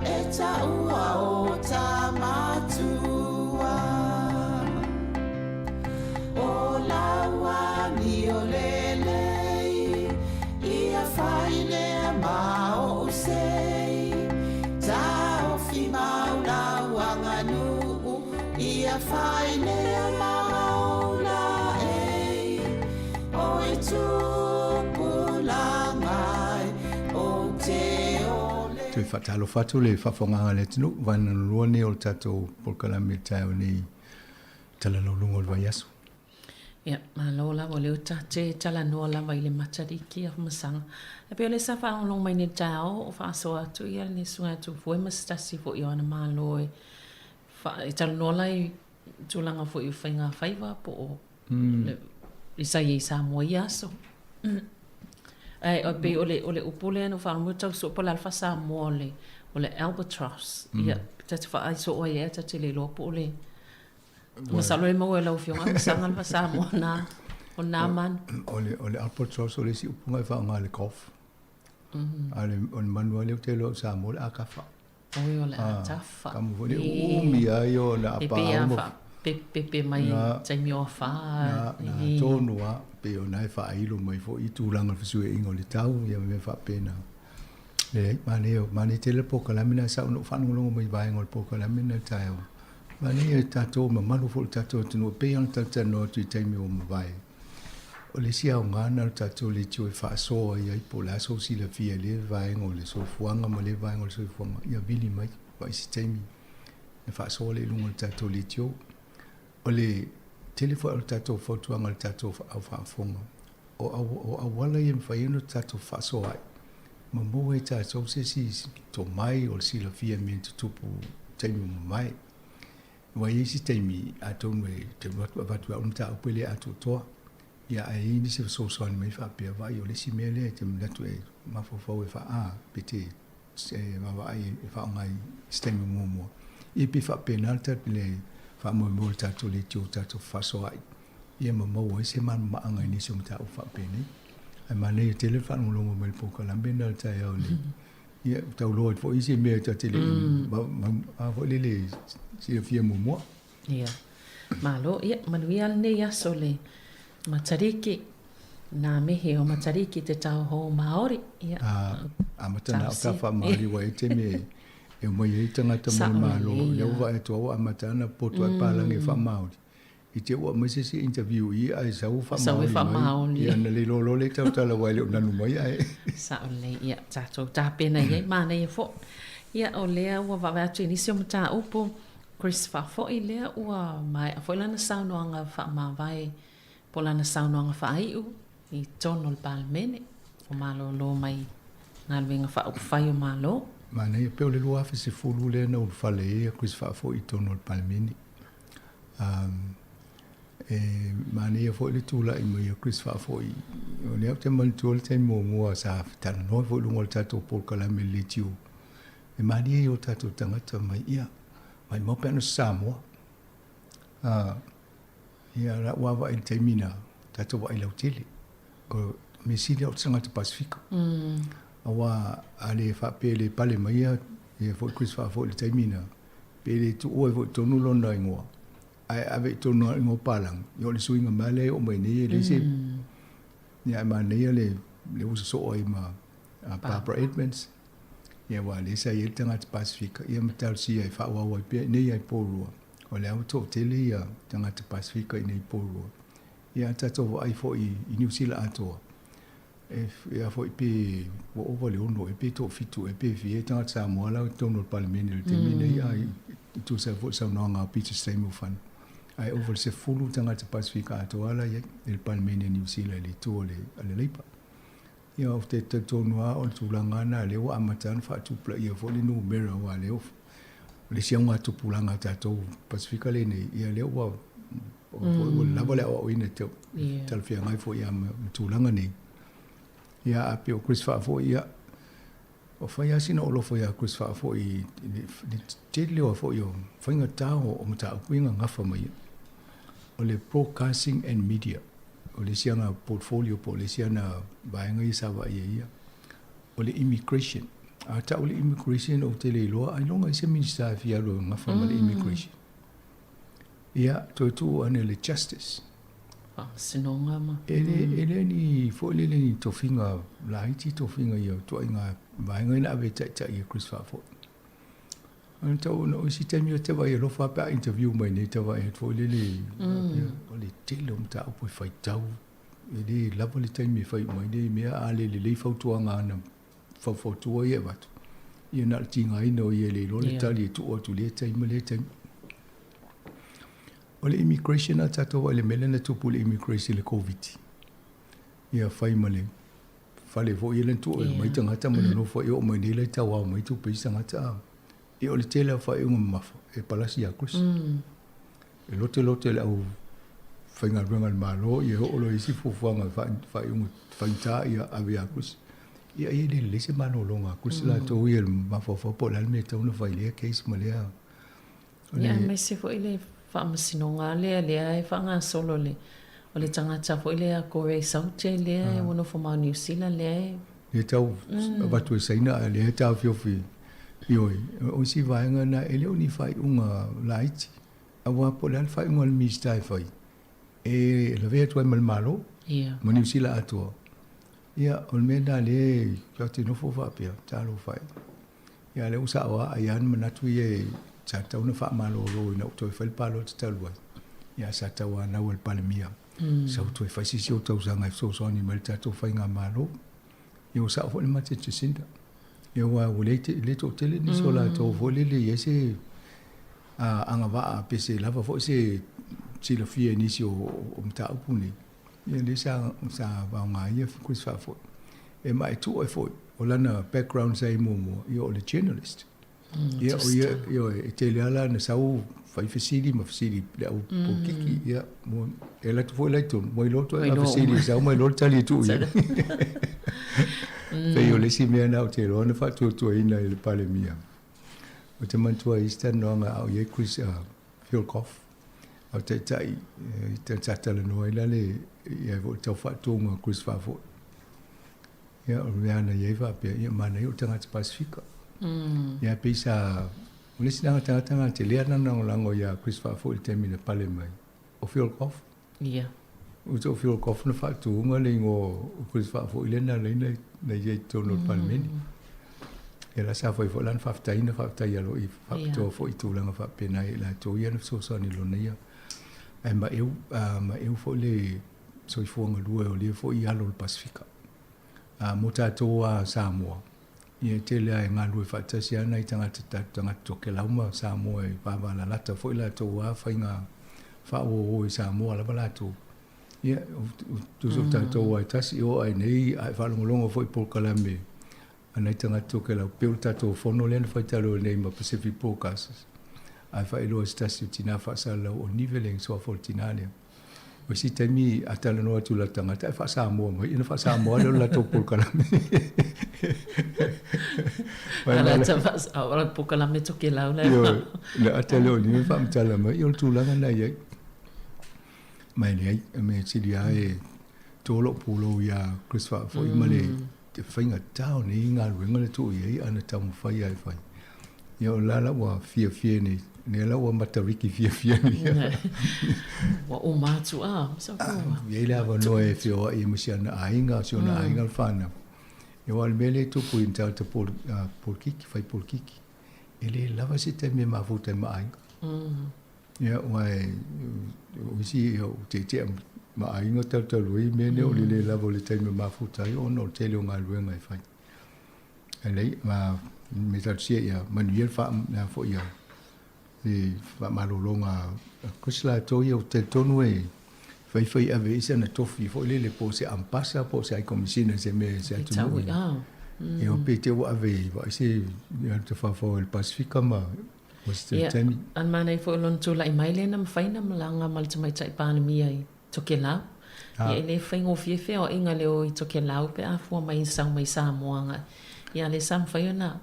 e taua o ta matua. O lau amio lelei, ia fai lea ma o'u sei. Taofi mau lau aganuu, ia fai lea ma ou laei. Oe tupulaga e, ou te ole.
Toe faatalofa atu le faafofogaaga a le atunuu, vaega lona lua lenei o le tatou polokalame i le taeao nei Tala Lauluga o le Vaiaso.
Ia, malo lava, o lea ta te talanoa lava i le Matariki a Masaga. E pei o lea sa faalogologo mai nei i le taeao o faasoa atu ia lenei susuga ia Tufue ma se tasi foi o ana malo e e talanoa la i tulaga foi o faiga faiva po o le i sa i ai i Samoa i ia aso. Ae e pei o le o le upu lea na ou faalogologo tau sue po o le a le faa-Samoa o le o le albatross. Ia, ta te vaai soo ai ea ta te le iloa po o le Masalo e maua e lau Afioga a Masaga le faa-Samoa o na, o na manu.
O le, o le albatross o le isi upuga e faaaoga i le golf. A o le, o le manu lava lea ou te iloa i Samoa o le atafa.
Oi, o le atafa.
Kamu foi le uumi ai o na
E pei a faapepepe mai i taimi o afa.
Na, na tonu lava, pei o na e faailo mai foi i tulaga o le fesuiaiga o le tau, ia ma mea faapena. Leai, manaia, manaia tele le polokalame lena, sa ou faalogologo mai i vaega o le polokalame lena i le taeao. Manaia i tatou, mamalu foi o le tatou atunuu, e pei lava ona talatalanoa atu i taimi ua mavae. O le isi aoga lena o le tatou leitio e faasoa i ai po o le a sou silafia i lea vaega o le soifuaga ma lea vaega o le soifuaga, ia vili mai, vaai se taimi ona faasoa lea i luga o le tatou leitio. O le tele foi o le tatou fautuaga i le tatou au faafofoga, o auala ia e mafai ai ona tatou faasoa ai, ma maua e tatou se isi tomai o le silafia i mea e tutupu i taimi ua mavae. Aua e i ai isi taimi, atonu e te alu atu avatu e au le mataupu e le atoatoa, ia ae i ai nisi e fesoasoani mai faapea, vaai o le isi mea lea e te manatu e mafaufau e faa-A pe te e vaavaai e faaaoga i se taimi muamua. Ia pe faapena le faamoemoe o le tatou leitio tatou fefaasoaai ia ma maua ai se malamalamaaga i nisi o mataupu faapenei. Ae manaia tele le faalogologo mai i le polokalame lena i le taeao nei. Ia, ua tau iloa ai foi isi mea ta te le i a foi lele silafia muamua.
Ia, malo. Ia, manuia lenei aso le Matariki, nā mihi o Matariki te tau hou Māori. Ia,
A, amata na o ta whaamaori wa e te me e mai ai tangata mo le Malo. Lea ua vaai atu au ua amata ana poto ai palangi e whaamaori. I te ua aumai se isi interview i ae sau
Sau e
whaamaori mai.
whaamaori.
Ia na le iloa loa lea tautala aua e le o nanu mai ae.
Sao lelei, ia, tatou tapena i ai, manaia foi. Ia, o lea ua vaavaai atu i nisi o mataupu, Chris Faafoi lea ua maea foi lana saunoaga faamavae po o lana saunoaga faaiu i totonu o le Palemene ua malolo mai galuega faaupufai o Malo.
Manaia pei o le 2010 lea na ulufale ai a Chris Faafoi i totonu o le Palemene. E manaia foi le tulai mai o Chris Faafoi. O lea ou te manatua le taimi muamua sa talanoa foi i luga o le tatou polokalame i le leitio. E malie i o tatou tagata mai, ia, maimau pe ana o se Samoa. A, ia, la ua vaai i le taimi na, tatou vaai lautele. O mea sili o se tagata Pasifika. Aua a le faapea e le pale mai ia, ia foi Chris Faafoi i le taimi na, pe le tuua ai foi i totonu lona igoa, ae ave i totonu lona igoa palagi, ia o le suiga mai lea e oo mai nei e leai se, ia ae manaia le, le ua sosoo ai ma Barbara Edmonds, Ia aua o lea sa i ai le tagata Pasifika, ia ma talosia e faaauau ai pea i inei lava i Porirua. O lea ua toatele ia tagata Pasifika i inei i Porirua. Ia a tatou vaai foi i Niu Sila atoa, e a foi pe ua ova i le 6 ea pe toafitu ea pe fia tagata Samoa la i totonu o le Palemene i le taimi lenei, a i tusa ai foi le saunoaga a Peter Steinmufan, ae ova i le 10 tagata Pasifika atoa la i ai i le Palemene a Niu Sila i le itu a le Labour. Ia, ou te talitonu lava o le tulaga lena lea ua amata ona faatupulaia foi le numera aua lea o le isi augatupulaga a tatou Pasefika lenei, ia lea ua ua lava le aoaoina e talafeagai foi lava ma tulaga nei. Ia, ae pei o Chris Faafoi, ia, ua fai lava sina olofa ia Chris Faafoi i le tele o foi o faigata o mataupu ia na gafa mai ai. O le Broadcasting and Media. O le isi ana portfolio po o le isi ana vaega ia sa vaai ai ia, o le immigration. A tau le immigration ou te le iloa ailoga i se Minisita e fia alu e gafa ma le immigration. Ia, toe tuu ane le justice.
Faamasinoga ma.
E le, e le ni foi lele ni tofiga laiti tofiga ia o ituaiga vaega ia na ave e taitai e Chris Faafoi. Ona tau ona o isi taimi o te vaai alofa pe a interview mai nei te vaai atu foi lele o le tele o mataupu e faitau e le lava le taimi e fai uma ai nei mea a le lelei fautuaga ana faufautua ia e avatu ia na o le tigaina o ia e le iloa le tali e tuu atu i lea taimi ma lea taimi. O le immigration a tatou vaai i le mea lea na tupu i le immigration i le Koviti ia fai ma le fale foi ia le tuu e omai tagata ma nonofo ai e oo mai nei la e tauao mai tupe isi tagata a. Ia o le tele o faaiuga mamafa e palasi ia Chris. E lotelote le au faigaluega a le Malo ia e oo loa i isi fuafuaga faaiuga faigata ia ave ia Chris. Ia e le lelei se malologa a Chris latou ia i le mafaufau po o le a le mea e tatau ona fai i lea case ma lea.
Ia aemaise foi le faamasinoga lea lea e faagasolo le o le tagata foi lea Corey Saute lea e ua nofo ma o Niu Sila lea e
Lea tau avatu e Saina a lea e taofiofi ioe. O isi vaega na e le o ni faaiuga laiti aua po o le a le faaiuga a le Minisita e fai e lavea atu ai ma le Malo ma Niu Sila atoa. Ia o le mea lena lea tatou te nofo faapea, talofa e. Ia lea ua sao lava, ai lava ni manatu ia sa tatau ona faamalolo ina ua toe fai le palota talu ai. Ia sa tauanau e le Palemia, sau toe fai se isi ou tausaga e fesoasoani mai i le tatou faigamalo. Ia ua sao foi le mate Jacinda. Ia aua ua le, le toatele nisi o latou foi lele i ai se agavaa pe se lava foi se silafia i nisi o mataupu nei. Ia lea sa, sa faaaoga ai ia Chris Faafoi. E ma e tuu ai foi, o lana background sa i ai muamua, ia o le journalist. Ia o ia, ioe, e tele lava la na sau fai fesili ma fesili le au polokiki, ia, mo, e alu atu foi la i totonu, ua iloa atu ai fesili, sau ma iloa le tali e tuu i ai. Pei o le isi mea lena ou te iloa na faatuatuaina i le Palemia. Ou te manatua i isi talanoaga a o i ai Chris Fielkoff, a o taitai sa talanoa ai la le ia foi tau faatuga Chris Faafoi. Ia o le mea na i ai faapea, ia manaia o tagata Pasifika. Ia pei sa o le isi tagata na tele ana lagolago iā Chris Faafoi i le taimi na pale mai o Fielkoff.
Ia.
O te Fielkoff na faatuga le igoa o Chris Faafoi lea na ala ai na i ai i totonu o le Palemene. Ia la sa fai foi la na faafetai na faafetai aloaia faapitoa foi i tulaga faapena ia i latou ia na fesoasoani i lona ia. Ae maeu, maeu foi le soifua galue o lea foi alo o le Pasefika. A mo tatou a Samoa, ia e tele lava e galulue faatasi lava nai tagata tatou tagata Tokelau ma Samoa e vavalalata foi latou a faiga faaooo i Samoa lava latou. Ia, tusa o tatou lava e tasi, e oo lava i nei a e faalogologo foi i polokalame a nai tagata Tokelau, pei o le tatou fono lea na fai talu ai nei ma Pacific Broadcasters, ae faailoa e se tasi o tina faasalalau o Nive le suafa o le tina lea. O isi taimi a talanoa atu i la tagata e faa-Samoa mai, ona faa-Samoa lea o le latou polokalame.
O le polokalame Tokelau lea.
Ioe, le ata lea o Nive faamatala mai, o le tulaga lena e i ai. Ma e leai, o le mea sili lava e to lou pulou iā Chris Faafoi ma le faigata o nei galuega na tuu i ai a na taumafai lava e fai. Ia o la la ua fiafia nei, lea la ua Matariki fiafia nei.
Ua uma atu a, sa ua.
E i ai le avanoa e feoai ai ma si ana aiga, si ona aiga le whanau. Ia aua o le mea lea e tupu i tagata polokiki, fai polokiki, e le lava se taimi e mafuta ai ma aiga. Ia, aua o isi ia, ua tietie ma aiga talu talu ai mea nei o le le lava o le taimi e mafuta ai ona o le tele o galuega e fai. Ae leai, ma me talosia ia manuia le faa, le foi ia le faamalologa a Chris latou ia ou te talitonu e faifai ave i ai sana tofi foi lele po o se ambasa po o se High Commissioner se mea se atunuu. Ia pe te ua ave i vaai se ia te whawhao i le Pasifika ma
Ia, a manaia foi o lona tulai mai lea na mafai ona malaga ma le Tamaitai Palemia i Tokelau. Ia, e le faigofie feoaiga le o i Tokelau pe a fua mai sau mai Samoa agai. Ia, a lea sa mafai ona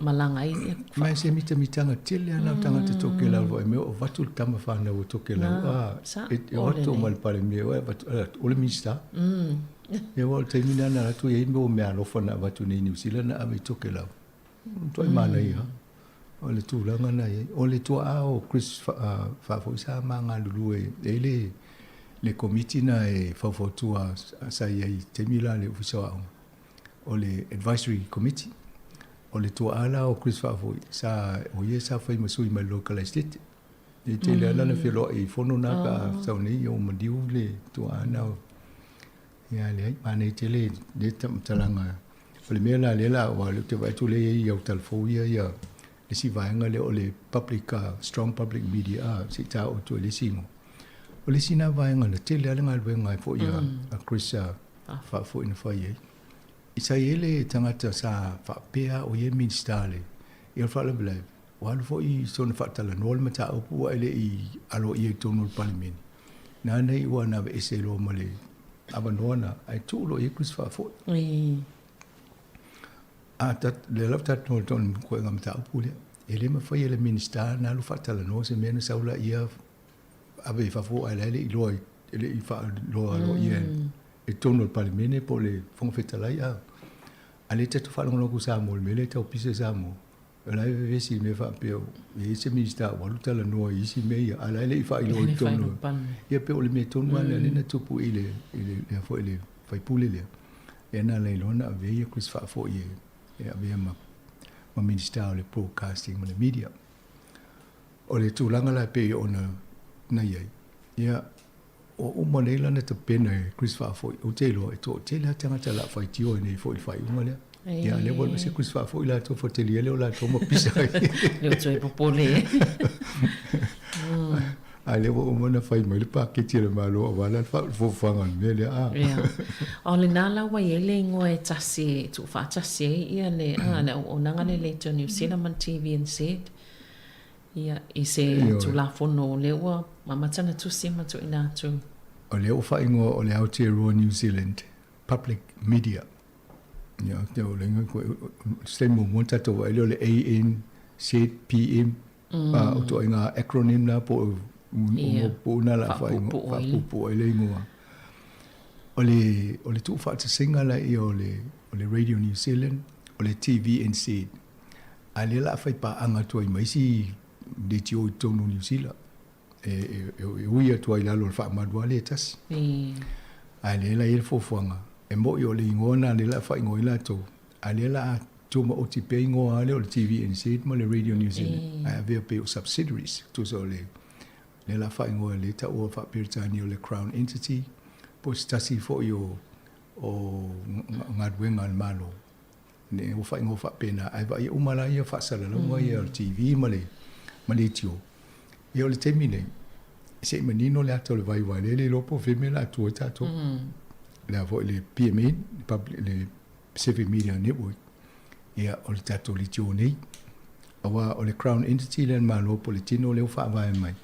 malaga ai. Ia,
Ma e se mitamitaga tele lava na o tagata Tokelau vaai mai o avatu le tama fanau o Tokelau a e o atu ma le Palemia o le Minista. Ia aua o le taimi lena na alu atu ai mo meaalofa na avatu nei i Niu Sila na ave i Tokelau. Matuai manaia o le tulaga na i ai. O le tuaa o Chris Faafoi sa ma galulue e i ai le komiti na e faufautua sa i ai i taimi la le Ofisa o Aoga, o le Advisory Committee. O le tuaa la o Chris Faafoi sa o ia sa fai ma sui mai le lokalai state. E tele lava lana feloai i fono na pe a sau nei ia ua maliu le tuaa na o Ia leai, manaia tele lea faamatalaga. O le mea la lea la, aua o lea ou te vaai atu lea e i ai i au talafou ia ia le isi vaega lea o le public, strong public media a, se i taoo atu ai le isi igoa. O le isi lena vaega na tele lava le galuega ai foi a Chris Faafoi na fai ai. Sa i ai le tagata sa faapea o ia e Minisita le, ia o le faalavelave, ua alu foi i sona faatalanoa le mataupu ae le i aloaia i totonu o le Palemene. Nāna i ua na aveese loa ma le avanoa na, ae tuu loa i ai Chris Faafoi. A ta, lea la ua talanoa i le koega mataupu lea, e le mafai e le Minisita na alu faatalanoa se mea na sau laia ave i fafo ae la e le i iloa e le i faailoa aloaia i totonu o le Palemene po o le Fofoga Fetalai. A, a lea tatou faalogologo atu Samoa i le mea lea e tau pisa Samoa. O la e vevesi i mea faapea, e i ai se Minisita ua alu talanoa i isi mea ia, a o la e le i faailoa i totonu. Ia pei o le mea tonu lava lea na tupu i le, i le, lea foi le faipule lea, lea na ala ai loa ona avea ia Chris Faafoi e, e avea ma, ma Minisita o le Broadcasting ma le Media. O le tulaga la e pei ona na i ai, ia, ua uma nei la ona tapena e Chris Faafoi, ou te iloa e toatele lava tagata o le a faitio ai nei foi i le faaiuga lea. Ia, lea ua alu ese Chris Faafoi latou fatelia lea o latou ma pisa ai.
Lea ua toe popole.
A lea ua uma ona fai mai le paketi a le Malo aua la le faafofoga o le mea lea. A.
Ia. O lena la ua i ai le igoa e tasi e tuufaatasi ai ia le, a, le auaunaga lea Leitio Niu Sila ma le TVNZ. Ia, i se Tulafono o lea ua amata ona tusi ma tuuina atu.
O lea ua faaigoa o le Aotearoa New Zealand Public Media. Ia, te o le ingoa koe, se taimi muamua na tatou vaai lea o le ANZPM, o ituaiga acronym na po o po o na la faapuupuu ai le ingoa. O le, o le tuufaatasiga laia o le, o le Radio New Zealand, o le TVNZ, a lea la a faipaaga atu ai ma isi leitio i totonu o Niu Sila. E ui atu ai i lalo o le faamalu lava lea e tasi. Ae lea la e i ai le fuafuaga, e moni o le igoa lena lea o le a faaigoa ai latou, a o lea o le a tumaoti pea igoa lava lea o le TVNZ ma le Radio New Zealand, ae avea pei o subsidiaries, tusa o le lea o le a faaigoa lea e taua faa-Peretania o le Crown Entity, po o se tasi foi o galuega a le Malo. Ne ua faaigoa faapena, ae vaaia uma la ia faasalalauga ia o le TV ma le leitio. Ia o le taimi nei, se i manino le ata o le vai aua o lea e le iloa po o fea mea o le a tua ai tatou. Le a foi le PMN, le Pacific Media Network, ia o le tatou leitio nei. Aua o le Crown Entity lea a le Malo po o le tino lea ua faavae mai,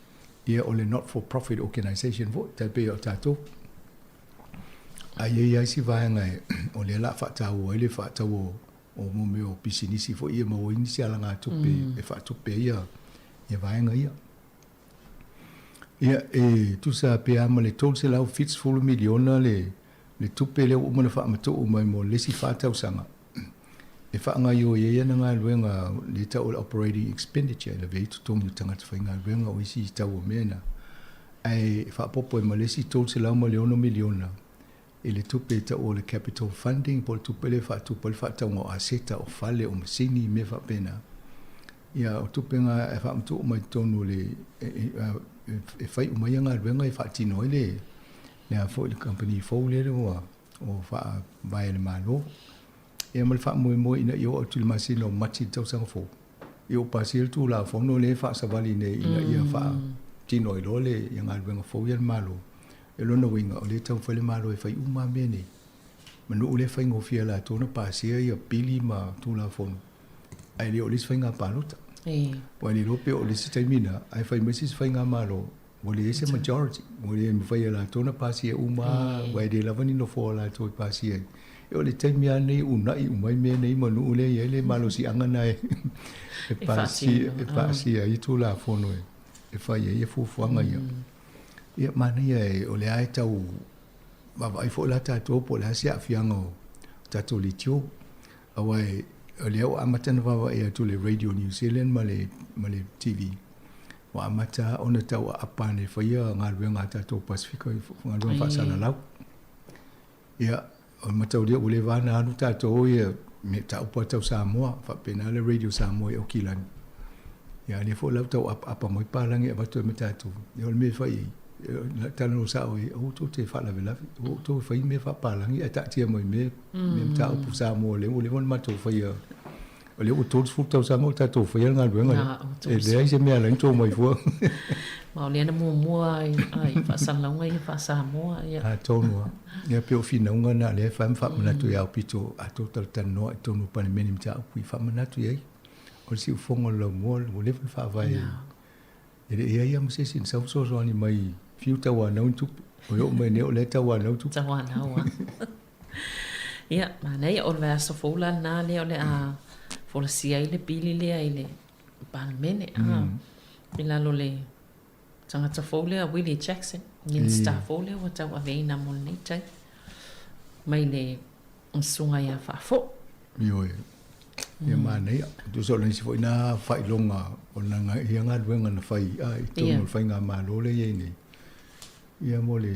ia o le not for profit organisation foi, tai pei o tatou. Ae i ai lava isi vaega o lea o le a faataua ai le faatau o mea o pisinisi foi ia e maua ai nisi alagatupe e faatupe ai ia vaega ia. Ia, e tusa pe a ma le $370 miliona le tupe lea ua uma ona faamatuu mai mo le isi fa tausaga e faagaoioi ai ana galuega lea e tau o le operating expenditure e lavea ai totogi o tagata faigaluega o isi tau o mea na. Ae faaopoopo ai ma le isi $306 miliona i le tupe e tau o le capital funding po o le tupe lea e faatupe ai le faatauga o aseta, o fale, o masini, mea faapena. Ia, o tupe na e faamatuu mai totonu o le, e fai uma ai galuega e faatino ai le, le a foi le kamupani fou lea ua faavae e le Malo. Ia ma le faamoemoe ina ia oo atu i le masina o Mati i le tausaga fou, ia ua pasia le Tulafono lea e faasavali nei ina ia faatino ai loa le galuega fou ia a le Malo. O lona uiga, o lea e taumafai le Malo e fai uma lava mea nei. Manu lea e faigofie ia latou ona pasia ia pili ma Tulafono, ae le o le isi faiga palota. Aua e le iloa pe oo i le isi taimi lena, ae fai mai se isi faigamalo, ua leai se majority, ua le mafai e latou ona pasia uma lava, aua e le lava ni nofoa o latou e pasia ai. E oo i le taimi lava lenei e uunai uma ai mea nei ma nuu lea e i ai le malosiaga lena e pasia, e pasia ai Tulafono e fai ai fuafuaga ia. Ia, manaia o lea e tau vaavaai foi la tatou po o le a se aafiaga o tatou leitio. Aua o lea ua amata ona vaavaai atu le Radio New Zealand ma le, ma le TV, ua amata ona tau aapa ane e faia galuega a tatou Pasefika, galuega faasalalau. Ia, o le mataulia ua leva ona alu tatou ia mataupu lava tau Samoa, faapena le Radio Samoa i Aukilani. Ia, a lea foi la ua tau apaapa mai palagi e avatu ai ma tatou. Ia, o le mea e fai ai, e talanoa sao ai, aua tou te faalavelave, aua outou e fai mea faapalagi ae taatia mai mea, mea mataupu Samoa lea ua leva ona matou faia. O lea ua 30 tausaga o tatou faia le galuega lea. E leai se mea e ala ai ona tou mai fua.
Ma o lea na muamua ai i faasalalauga ia faa-Samoa. Ia.
Atonu lava. Ia pei o finauga na lea e fai ma faamanatu ia Aupito a tou talatalanoa i totonu o Palemene i mataupu i faamanatu i ai. O le siufofoga o le laumua ua leva ona faavae e le i ai lava ma se isi na sau fesoasoani mai fiu tauanau ni tupe. Ua oo mai nei o lea e tauanau tupe.
Tauanau lava. Ia, manaia, o le vaiaso fou la lena lea o le a folasia ai le pili lea i le Palemene, a, i lalo o le tagata fou lea, Willie Jackson, Minisita fou lea ua tauaveina mo lenei taimi, mai le Susuga ia Faafou.
Ioe. Ia manaia. Tusa o le isi foi na faailoga o ia galuega na fai i totonu o le faigamalo lea e i ai nei. Ia mo le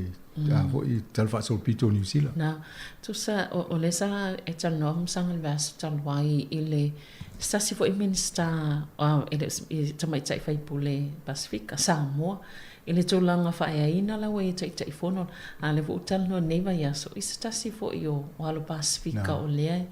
a foi tala faasolopito o Niu Sila.
Na, tusa o lea sa e talanoa ma le vaiaso talu ai i le se tasi foi Minisita e le o tamaitai faipule Pasefika, Samoa, i le tulaga faaeaina la ua ia Taitaifono, a o lea foi ua talanoa i lenei vaiaso i se tasi foi o alo Pasefika o lea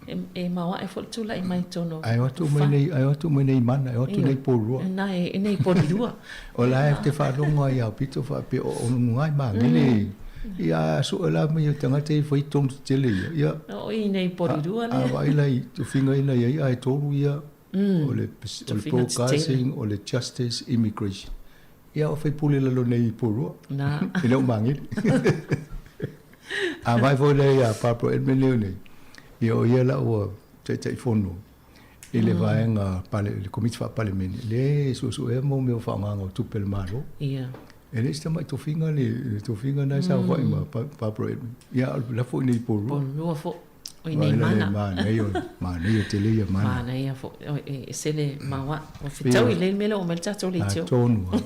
E maoae foi le tulai mai totonu o
Ae o atu mai nei, ae o atu mai nei mana, e o atu nei Porirua.
Na e nei Porirua.
O la e te faalogo ai ia pito faapea o o ngai mangele. Ia sue la mai o tagata e fai tonu tetele ia. Ia.
O i nei Porirua
le. A vaai la i tofiga ina ia ia e tolu ia. O le o le broadcasting, o le justice, immigration. Ia o faipule lalo nei i Porirua.
Na.
E le o mangele. A vaai foi lea ia Barbara Edmund leo nei. Ia o ia la ua Taitaifono i le vaega pale, le Komiti Faa-Palemene, lea e suesuea mo mea o faaaogaga o tupe a le Malo.
Ia.
E le o se tamai tofiga le, le tofiga na e saofai ma Barbara Edwin. Ia, o la foi nei Porirua.
Porirua foi. O i nei mana.
Manaia, manaia tele ia mana.
Manaia foi. E ese le maoaʻa. Ua fetau i lei mea lea ua aumai le tatou leitio.
Atonu lava.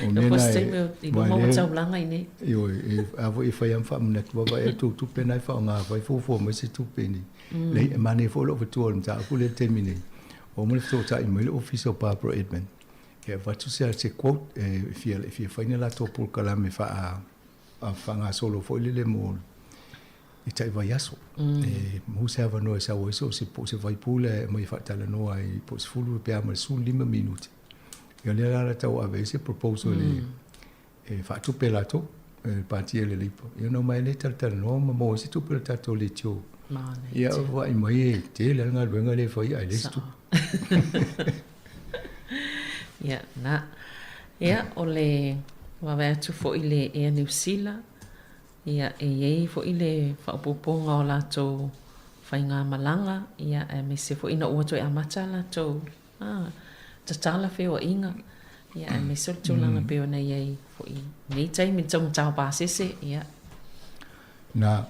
O mea na e, i luma ua taulaga i inei.
Ioe, e, a foi e fai lava ma faamanatu, vaavaai atu tupe na e faaaoga fai fuafua mai se tupe nei. Leai, e manaia foi lou avatua o le mataupu lea i le taimi nei. Ua uma ona fesootai mai le Ofisa o Barbara Edmond e avatu se, se quote e fia, e fia fai ni latou polokalame faa, faagasolo foi lele mo i tai vaiaso. E maua se avanoa e sau ai so o se, po o se vaipula e aumai e faatalanoa ai po o 10 pe a ma le 15 minute. Ia lea la la tau ave ai se proposal e, e faatupe latou e le pati a le Labour. Ia ona omai lea talatalanoa ma maua ai se tupe o le tatou leitio. Ia vaai mai e tele lava le galuega lea e fai ae leai se tupe.
Ia, na. Ia, o le vaavaai atu foi i le Air New Zealand, ia, e i ai foi le faaopoopoga o latou faigamalaga, ia, aemaise foi ina ua toe amata a latou tatala feoaiga, ia, aemaise o le tulaga pei ona i ai foi i lenei taimi i le taugata o pasese, ia.
Na,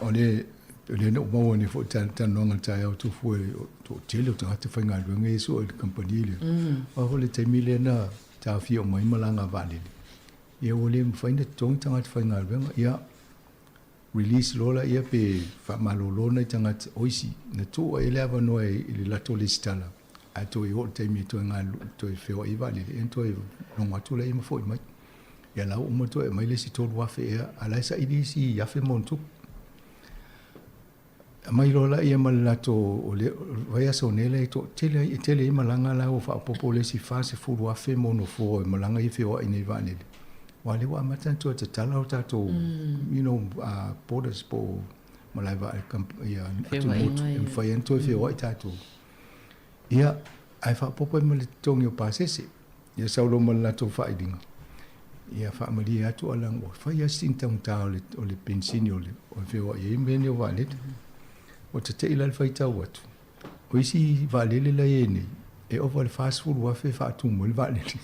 o le, o lea na ou maua nei foi talanoaga i le taeao Tufua i le toatele o tagata faigaluega ia e sue i le kamupani lea. Aua foi le taimi lea na taofia uma ai malaga a vaalele, ia ua le mafai ona totogi tagata faigaluega. Ia, release loa laia pe faamalolo nai tagata o isi na tuu ai le avanoa i le latou lesitala ae toe oo i le taimi e toe toe feoai ai vaalele ia ona toe logo atu laia ma foi mai. Ia la ua uma toe aumai le isi 3,000 ea a o la e saili isi 1,000 ma ona tupu. Aumai loa laia ma le latou o le vaiaso nei la e toatele ai e tele ai malaga la ua faaopoopo le isi 40,000 mo nofoa i malaga ia e feoai nei i vaalele. Aua o lea ua amata ona toe tatala o tatou you know borders po o malae vaa ia atumotu e mafai ai ona toe feoai tatou. Ia, ae faaopoopo ai ma le totogi o pasese. Ia sau loa ma le latou faailiga. Ia faamalie atu ala ua fai lava sina taugata o le, o le penisini o le, o le feoai ai mea nei o vaalele. Ua tete'i la le faitau atu. O isi vaalele la e i ai nei, e ova i le 40,000 e faatumu ai le vaalele.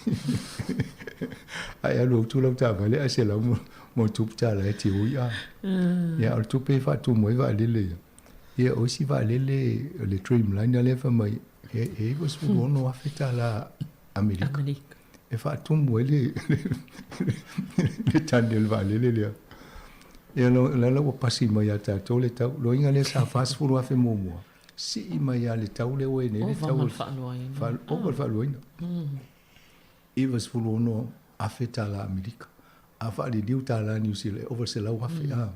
Ae alu atu lau taavale ae selau ma ona tupu tala e te ui a. Ia, o le tupe e faatumu ai vaalele ia. Ia, o isi vaalele, o le Dreamliner lea fai mai, e $96,000 tala Amerika. Amerika. E faatumu ai le, le tane o le vaalele lea. Ia, lo, la la ua pasi mai ia tatou le tau. Loiga lea sa 40,000 muamua. Sii mai lava le tau lea ua i ai nei le tau.
Ova ma le faaluaina.
Ova le faaluaina. $96,000 tala Amerika. A faaliliu tala Niu Sila, e ova i le 100,000. Mm.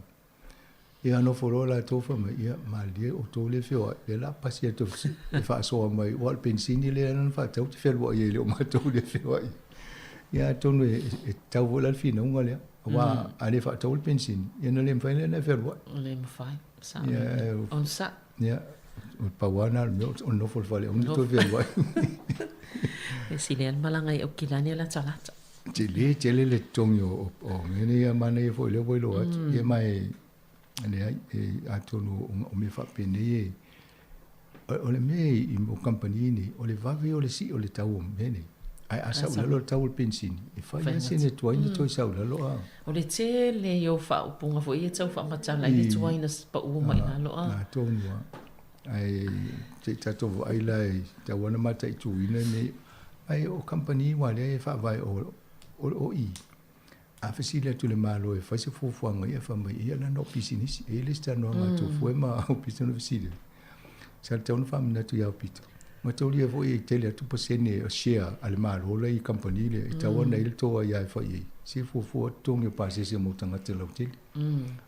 Ia nofo loa latou fai mai, ia malilie outou lea e feoai, lea o le a pasi atu e faasoa mai, aua o le penisini lea na faatau ou te fealuai ai e le o matou lea e feoai. Ia atonu e tatau foi la le finauga lea, aua a le faataua le penisini, ia ona le mafai lea ona e fealuai.
Le mafai, sao. Ia, o le sao.
Ia, o le pau lava lena o le mea o le nofo i le fale, aua ne i toe fealuai.
E sili lava le malaga i Aukilani e latalata.
Tele tele le totogi o, o, o mea nei a manaia foi lea ua iloa atu. Ia ma e, leai, e, atonu o, o mea faapenei e, o, o le mea i, i o kamupani nei, o le vave o le sii o le tau o mea nei. Ae a sau i lalo le tau o le penisini, e fai lava sina tuai ona toe sau i lalo a.
O le tele o faaupuga foi ia e tau faamatala ai le tuai na pau mai i lalo a.
Na tonu lava. Ae se i tatou vaai la e tatau lava ona mataituina nei. Ae o kamupani aua lea e faavae o, o, o i. A fesili atu i le Malo e fai se fuafuaga ia, fai mai, ia leaga o pisinisi. E i ai le isi talanoaga a Tofua ma Aupito na fesili ai. Sa tatau ona faamanatu ia Aupito. Mataulia foi e tele atu pasene o share a le Malo la i kamupani lea, e tatau lava ona i ai le tou aia e fai ai. Se fuafua totogi o pasese mo tagata lautele.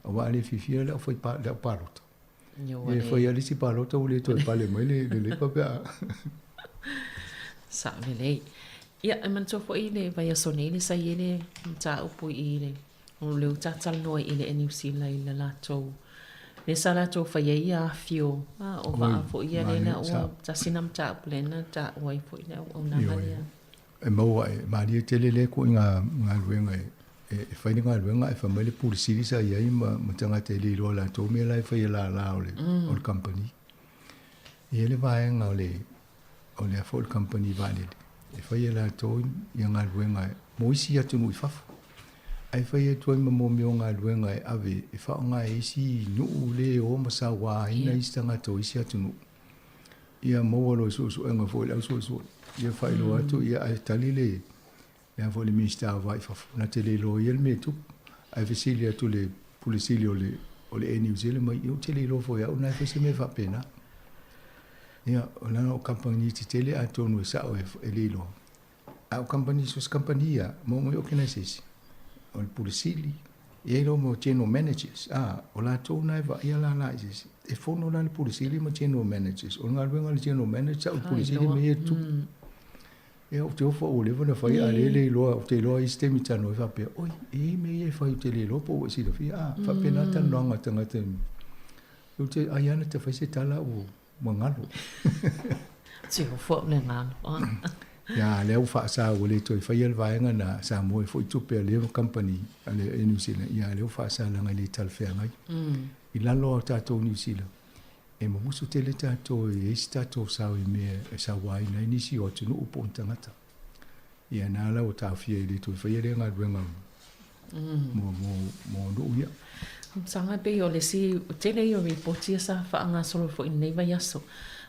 Aua a le fiafia le au fai, le au palota. E fai lava le isi palota ua le toe pale mai le Leipa pe a.
Sao lelei. Ia, e manatua foi le vaiaso nei le sa i ai le mataupu i le o lea ua talatalanoa i le Niu Sila i le latou lea sa latou fai ai ia afio a o vaa foi ia lea na ua tasi na mataupu lea na taua ai foi le auaunaga lea.
E maua e malie tele lea ituaiga galuega e e fai le galuega ae fai mai le Pule Sili sa i ai ma ma tagata e le iloa latou mea la e fai e lala o le o le kamupani. E i ai le vaega o le o le a foi o le kamupani vaalele e fai e latou ia galuega mo isi atunuu i fafo. Ae fai atu ai ma mo mea o galuega e ave e faaaoga e isi nuu le o ma sauaina isi tagata o isi atunuu. Ia maua loa i suesuega foi le au suesue. Ia faailoa atu ia ae tali le le a foi le Minisita o Va i Fafo na te le iloa ia le mea e tupu. Ae fesili atu le Pule Sili o le o le Air New Zealand mai, ia ou te le iloa foi e au na e fai se mea faapena. Ia, o lana o kamupani tetele atonu e sao e le iloa. A o kamupani, so se kamupani ia, mo mai organization, o le Pule Sili, e i ai mo general managers, a, o latou na e vaaia lala i se isi. E fono la le Pule Sili ma general managers. O le galuega a le general manager, o le Pule Sili mea ia e tupu. Ia, ou te ofo ua leva ona fai, a o lea e le iloa, ou te iloa i isi taimi talanoa ai faapea, oi, e i ai mea ia e fai ou te le iloa po o ua e silafia. A, faapena talanoaga a tagata. Ou te, ai lava na te fai se tala ua galo.
Te ofo au le galo.
Ia, lea ua faasa ua le toe faia le vaega na Samoa e foi tupe a le company a le Air New Zealand. Ia, lea ua faasa leaga e le talafeagai. I lalo o tatou Niu Sila, E mumusu tele tatou e i ai se tatou sao i mea e sauaina ai nisi o atunuu po o ni tagata. Ia na ala ua taofia e le toe faia lea galuega mo, mo, mo nuu ia.
Saga pei o le isi, tele ia o ripoti ia sa faagasolo foi i lenei vaiaso.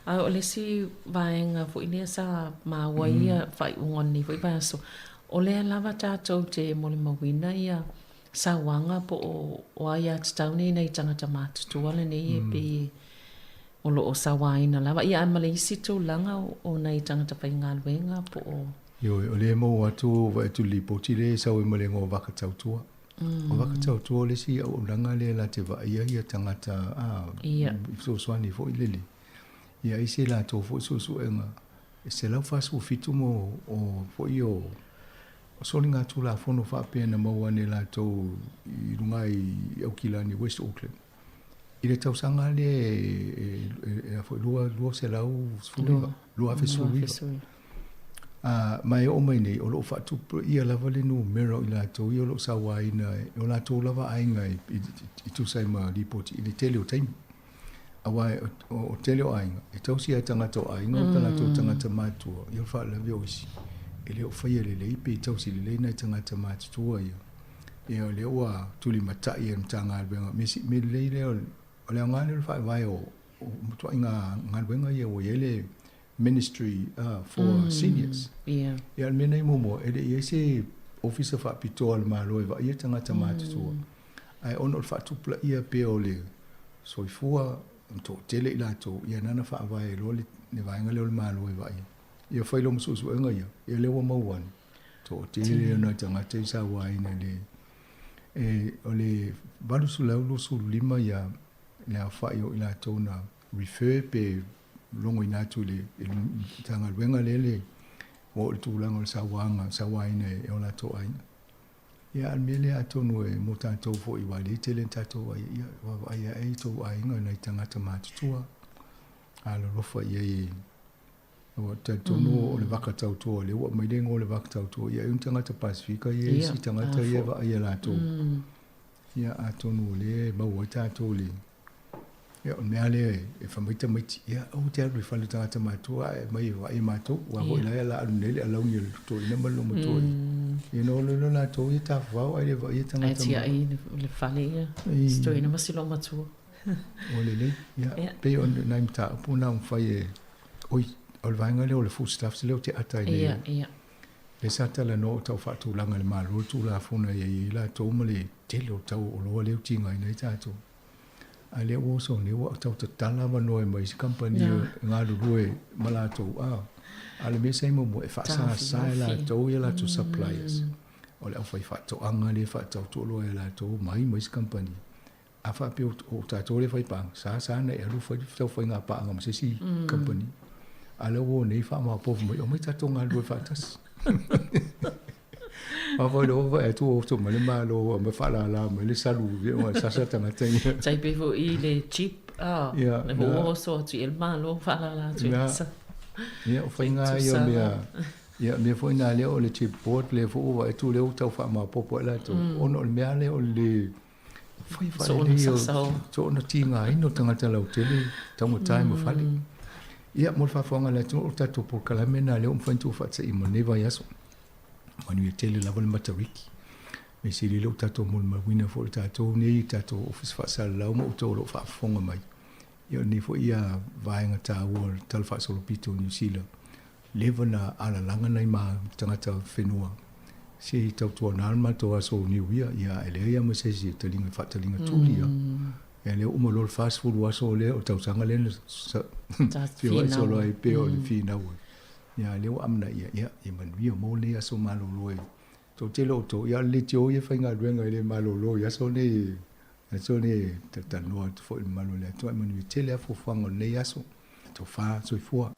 A o le isi vaega foi lea sa maua ai ia faaiuga o lenei foi vaiaso, o lea lava tatou te molimauina ia sauaga po o aiatatau nei nai tagata matutua lenei e pei o lo o sauaina lava. Ia, ae ma le isi tulaga o nai tagata faigaluega po o.
Ioe, o lea e maua atu, vaai atu i le lipoti lea e sau ai ma le igoa o Vaka Tautua. O Vaka Tautua o le isi auaunaga lea la te vaaia ia tagata a, i fesoasoani foi lele. Ia ai se latou foi suesuega e 147 mo o foi o O soligatulafono faapea na maua ane latou i luga i Aukilani, West Auckland, i le tausaga lea e a foi, 2019, 2019. A, ma e oo mai nei, o lo o faatupulaia lava le numera o i latou ia o lo o sauaina e o latou lava aiga i tusa ai ma lipoti i le tele o taimi. Aua o tele o aiga, e tausi lava e tagata o aiga o latou tagata matutua, ia o le faalavelave o isi, e le o faia lelei pe tausi lelei nai tagata matutua ia. Ia o lea ua tulimatai e le Matagaluega, mea lelei lea, o le aoga lea o le faavae o matuaiga galuega ia ua i ai le Ministry for Seniors. Ia o le mea nei muamua, e le i i ai se ofisa faapitoa a le Malo e vaaia tagata matutua. Ae ona o le faatupulaia pea o le soifua ma toatele i latou, ia na ona faavae loa le vaega lea o le Malo e vaaia. Ia fai loa ma suesuega ia, ia lea ua maua ane, toatele nai tagata i sauaina i le, e, o le 825 ia le aofai o i latou na refer pe logoina atu i le Matagaluega lea le ua oo i le tulaga o le sauaga, sauaina e o latou aiga. Ia, a o le mea lea atonu e mo tatou foi aua e le tele ni tatou aiga, ia vaavaai ae i tou aiga nai tagata matutua, alolofa i ai e Ua talitonu o le vaka tautua, lea ua aumai le igoa o le vaka tautua, ia ai ni tagata Pasefika ia, isi tagata ia e vaai ia latou. Ia atonu o lea e maua ai tatou le Ia, o le mea lea e fai mai tamaiti, ia, aua te alu i le fale o tagata matutua ae aumai e vaai e matou. Aua foi la e ala alu nei le alauni a le toeaina ma le olomatua. Ia ona o loa lea o latou ia tafafao ae le vaaia tagata
Ae tiai le fale ia, si toeaina ma si olomatua.
Ua lelei. Ia, pei o nai mataupu na ua mafai e, oi, o le vaega lea o le foodstuffs lea ou te ata ai nei.
Ia, ia.
Lea sa talanoa o tau faatulaga e le Malo le Tulafono e i ai latou ma le tele o tau o oloa lea ua tigaina ai tatou. A lea ua oso nei ua tau tatala avanoa e mai isi kamupani e galulue ma latou a a o le mea sa i muamua e faasasa e latou ia latou suppliers. O le aufaifaatoaga lea e faatau tuuloa e latou mai ma isi kamupani. A faapea o tatou lea e fai paaga, sa sa ona e alu fai le tau faiga paaga ma se isi kamupani. A lea ua o nei faamaopoopo mai, omai tatou galulue faatasi. Aua le ova e atu oto mai le Malo ma faalala mai le salu ma sasa tagata ia.
Tai pei foi i le jeep a le ua oso atu i le Malo faalala atu i le salu.
Ia, o faiga ia o mea. Ia, mea foi na lea o le chipboard lea foi ua vaai atu lea ua tau faamaopoopo ai latou, ona o le mea lea o le fai faalelei o soona tigaina o tagata lautele taugata e ma fale. Ia, mo le faafofoga a le atunuu, o le tatou polokalame lena lea ua mafai ona tuufaatasia mo lenei vaiaso. Manuia tele lava le Matariki. Mea sili lea ua tatou molimauina foi o tatou nei i tatou Ofisa Faasalalau ma outou o lo o faafofoga mai. Ia o lenei foi ia vaega taua o le Tala Faasolopito o Niu Sila, leva na alalaga nai ma tagata whenua se i tautuana le matou aso o Niu Ia, ia ae leai lava ma se isi e taliga faataliga tuli ia. Ia lea ua uma loa le 40 aso lea o le tausaga lea na feoai solo ai pei o le finau ai. Ia lea ua amanaia, ia, ia manuia mo lenei aso malolo e toatele o outou, ia o le leitio ia e faigaluega e le malolo i aso nei, aso nei e talatalanoa atu foi i le mamalu o le atunuu, ae manuia tele lava fuafuaga o lenei aso. Tofa soifua.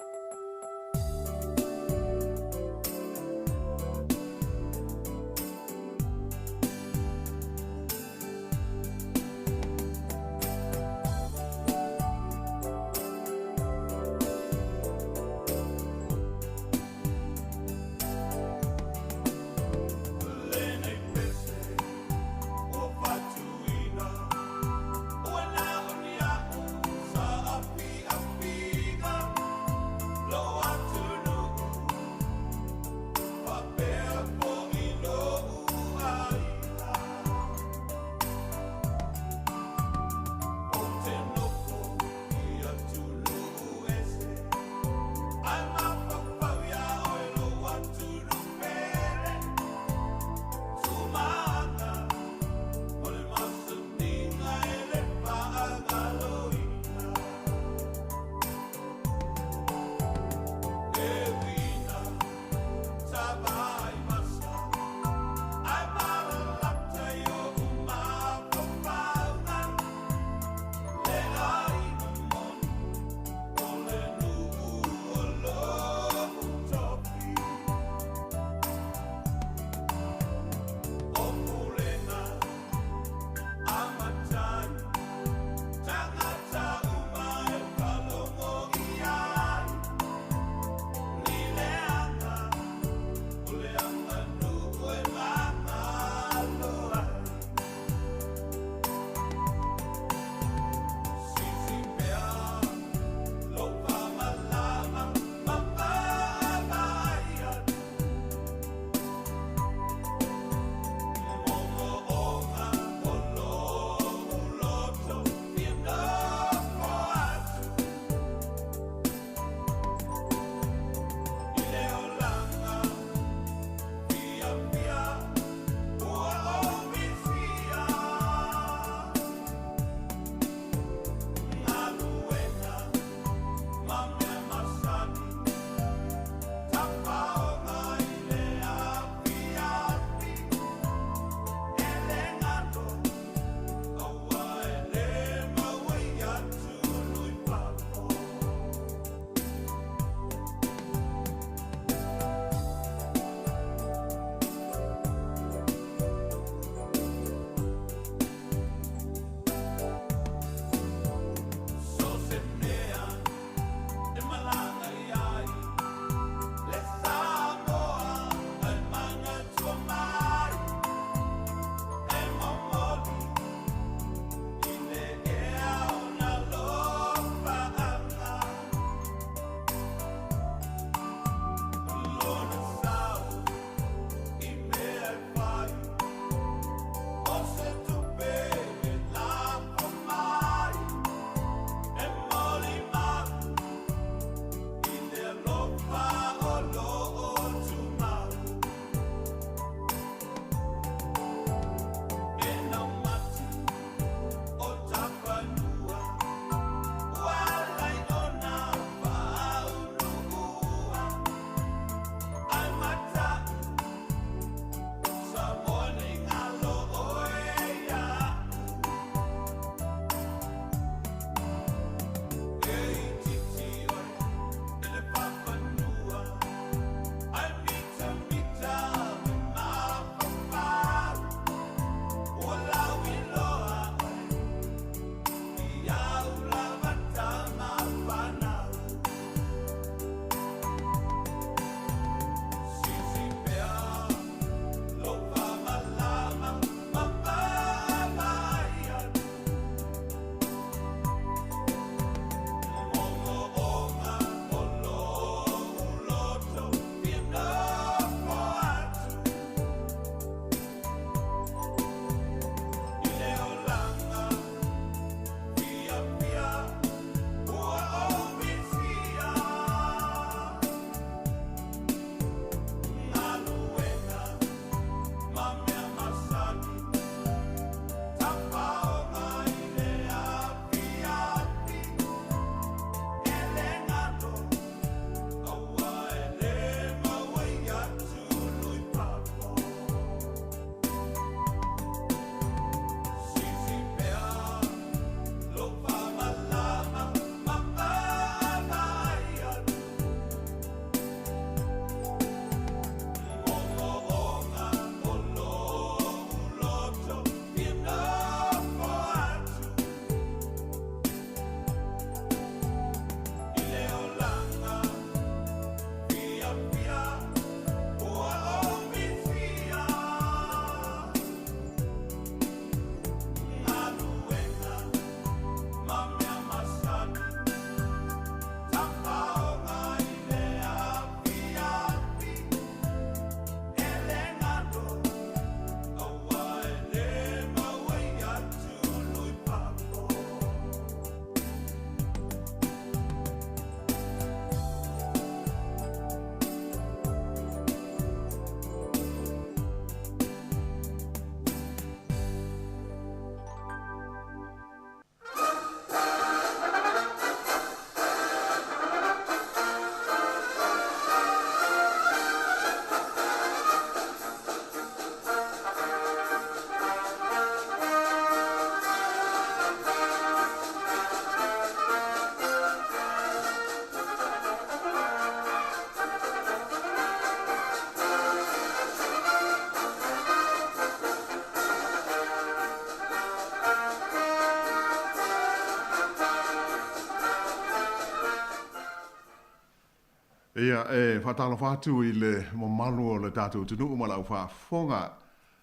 Ia, e faatalofa atu i le mamalu o le tatou atunuu ma le aufaafofoga,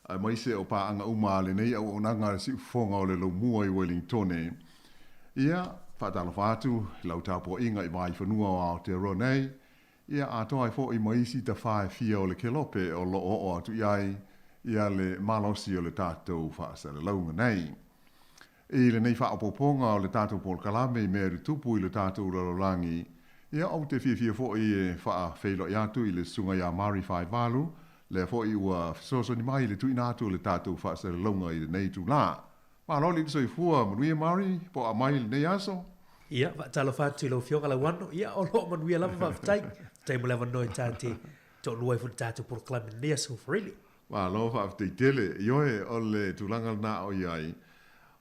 aemaise o paaga uma a lenei auaunaga a le Siufofoga o le Laumua i Welingtone. Ia, faatalofa atu i lau tapuaiga i Vaifanua o Aotearoa nei, ia atoa ai foi ma isi tafā e fia o le kelope o lo o oo atu i ai ia le malosi o le tatou faasalalauga nei. I lenei faaopoopoga o le tatou polokalame i mea e tutupu i le tatou lalolagi, ia ou te fiafia foi e faafeiloai atu i le Susuga ia Mari Faivalu, lea foi ua fesoasoani mai i le tuuina atu o le tatou faasalalauga i lenei itulā. Malo le soifua, manuia Mari, po'a mai i lenei aso.
Ia, faatalofa atu i lau Afioga Lauano, ia o lo o manuia lava faafetai. Faafetai mo le avanoa i ta te toalua ai foi i le tatou polokalame i lenei aso Freely.
Malo faafetai tele. Ioe, o le tulaga lena o i ai,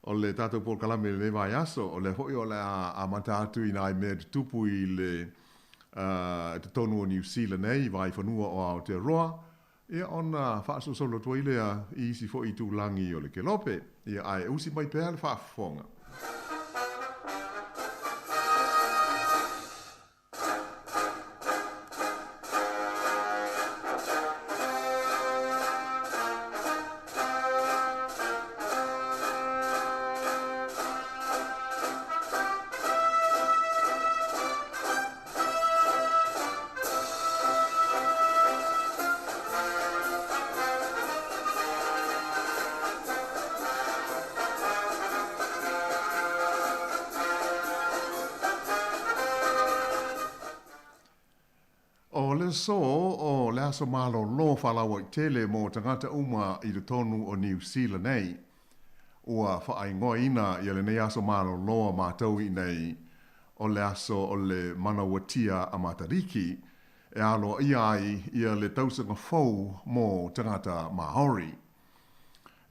o le tatou polokalame i lenei vaiaso, o lea foi o le a amata atu i nai mea tutupu i le totonu o Niu Sila nei, i Vaifanua o Aotearoa, ia ona faasolosolo atu ai lea i isi foi itulagi o le kelope. Ia, ae usi mai pea le faafofoga. O le aso o le aso malolo faalauaitele mo tagata uma i totonu o Niu Sila nei. Ua faaigoaina ia lenei aso malolo a matou iinei o le aso o le Manauatia a Matariki e aloaia ai ia le tausaga fou mo tagata Maori.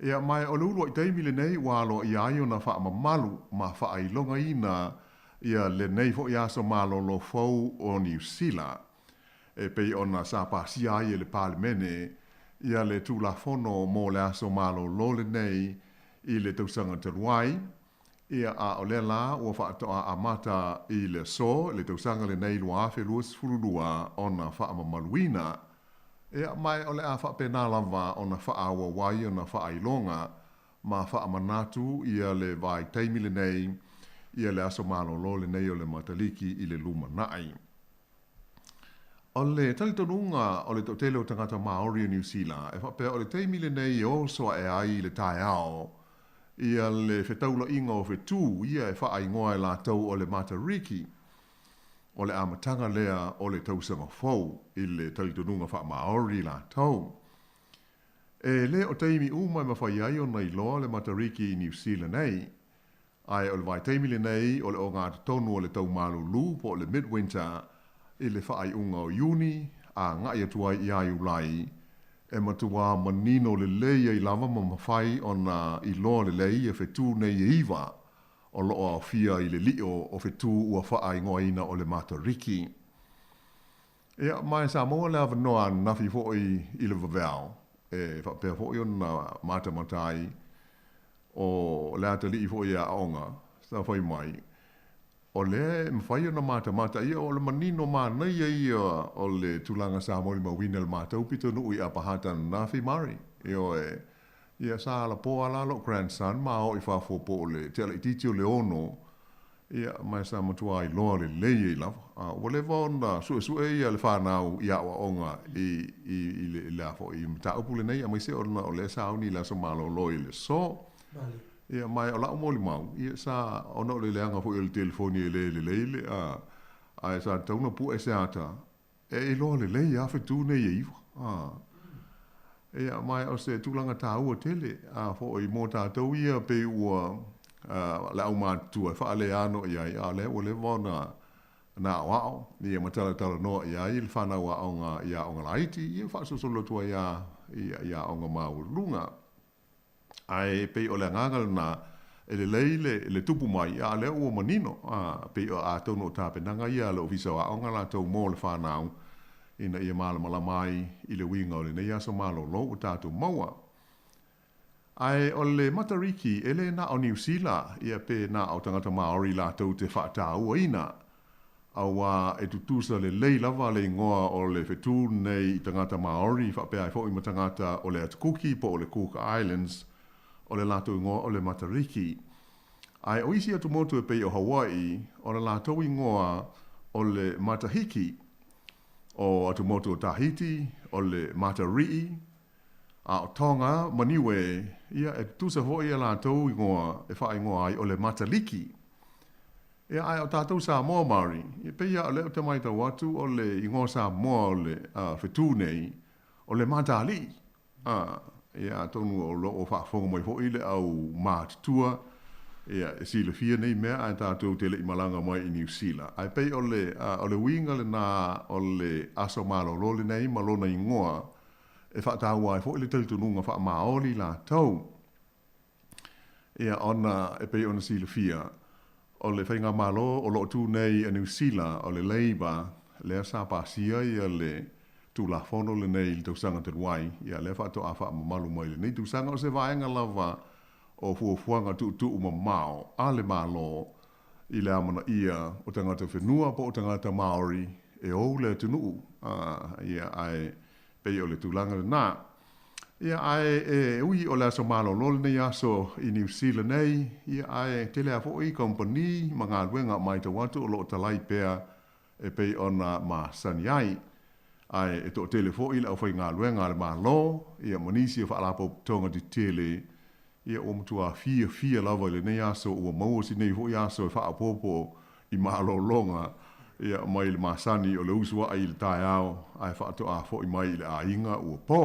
Ia, ma o le uluai taimi lenei ua aloaia ai ona faamamalu ma faailogaina ia lenei foi aso malolo fou o Niu Sila, e pei ona sa pasia ai e le Palemene ia le Tulafono mo le aso malolo lenei i le tausaga talu ai, ia, a o lea la ua faatoa amata i le aso i le tausaga lenei 2022 ona faamamaluina. Ia, ma o le a faapena lava ona faaauau ai ona faailoga ma faamanatu ia le vaitaimi lenei, ia le aso malolo lenei o le Mataliki i le lumanai. O le talitonuga o le toatele o tagata Māori o Niu Sila, e faapea o le taimi lenei e oso ae ai i le taeao ia le fetaulaiga o fetū ia e faaigoa e latou o le Matariki, O le amataga lea o le tausaga fou i le talitonuga faa-Māori latou. E le o taimi uma e mafai ai ona iloa le Matariki i Niu Sila nei, ae o le vaitaimi lenei o le ogatotonu o le tau malulu po o le midwinter i le faaiuga o Iuni agai atu ai ia Iulai, e matuā manino lelei ai lava ma mafai ona iloa lelei ia fetū nei e iva o lo o aofia i le lio o fetū ua faaigoaina o le Matariki. Ia, ma e sa maua le avanoa ananafi foi i le vaveao, e faapea foi ona matamata ai o le atalii foi e aoga, sa fai mai, o lea e mafai ona matamata ia, o le manino manaia ia o le tulaga sa molimauina e le matou pitonuu i Apahata ananafi, Mari. Ioe, Ia, sa alapoa la lou grandson ma o i fafo po o le te alaitiiti o le ono, ia, ma sa matua iloa lelei ai lava. A ua leva ona suesue ia le fanau i aoaoga i, i, i le, i le a foi, i mataupu lenei, aemaise ona o lea sa auni i le aso malolo i le aso. Ia, ma o lau molimau, ia, sa, ona o le leaga foi o le telefoni e le lelei le, a, ae sa tatau ona pue se ata, E iloa lelei a fetū nei e iwa. A. Ia, ma o se tulaga tāua tele, a foi mō tātou ia pei ua a, le aumātua e faaleano i ai, a lea ua leva ona na aoao, ia ma talatalanoa i ai le whanau aoga i aoga laiti, ia faasolosolo atu ai a, i, i aoga maualuluga. Ae pei o le agaga lena, e lelei le, le tupu mai, a o lea ua manino, a, pei o atonu o tapenaga ia a le Ofisa o Aoga latou mo le whanau, ina ia malamalama ai i le uiga o lenei aso malolo ua tatou maua. Ae o le Matariki, e le na o Niu Sila, ia pe na o tagata Māori latou te faatauaina. Auā e tutusa lelei lava le igoa o le fetū lenei i tagata Māori faapea ai foi ma tagata o le Atu Kuki po o le Cook Islands, o le latou igoa o le Matariki. Ae o isi atumotu e pei o Hawaii, o le latou igoa o le Matahiki. O atumotu o Tahiti, o le Matarii, a o Tonga ma Niue, ia e tutusa foi a latou igoa e faaigoa ai o le Mataliki. Ia, ae o tatou Samoa Māori, e pei lava o lea ou te matau atu o le igoa Samoa o le fetū nei, o le Matali'i. A, ia atonu o lo o faafofoga mai foi le au matutua, ia, e silafia nei mea ae tatou te le i malaga mai i Niu Sila. Ae pei o le, o le uiga lena o le aso malolo lenei ma lona igoa e faataua ai foi le talitonuga faamaoli latou. Ia, ona e pei ona silafia, o le faigamalo o lo o tu nei a Niu Sila, o le Labour, lea sa pasia ia le Tulafono lenei i le tausaga talu ai, ia lea faatoa faamamalu mai i lenei tausaga, o se vaega lava o fuafuaga tuutuu mamao a le Malo i le amanaia o tagata whenua po o tagata Māori e ou le atunuu, ia, ae pei o le tulaga lena. Ia, ae e ui o le aso malolo lenei aso i Niu Sila nei, ia, ae tele lava foi kamupani ma galuega matau atu o lo o talai pea e pei ona masani ai. Ae e toatele foi le aufaigaluega a le Malo, ia, ma nisi o faalapotopotoga tetele, ia, ua matua fiafia lava i lenei aso ua maua si nei foi aso e faaopoopo i malologa, ia, mai le masani o le usu ae i le taeao ae faatoa foi mai i le aiga ua po.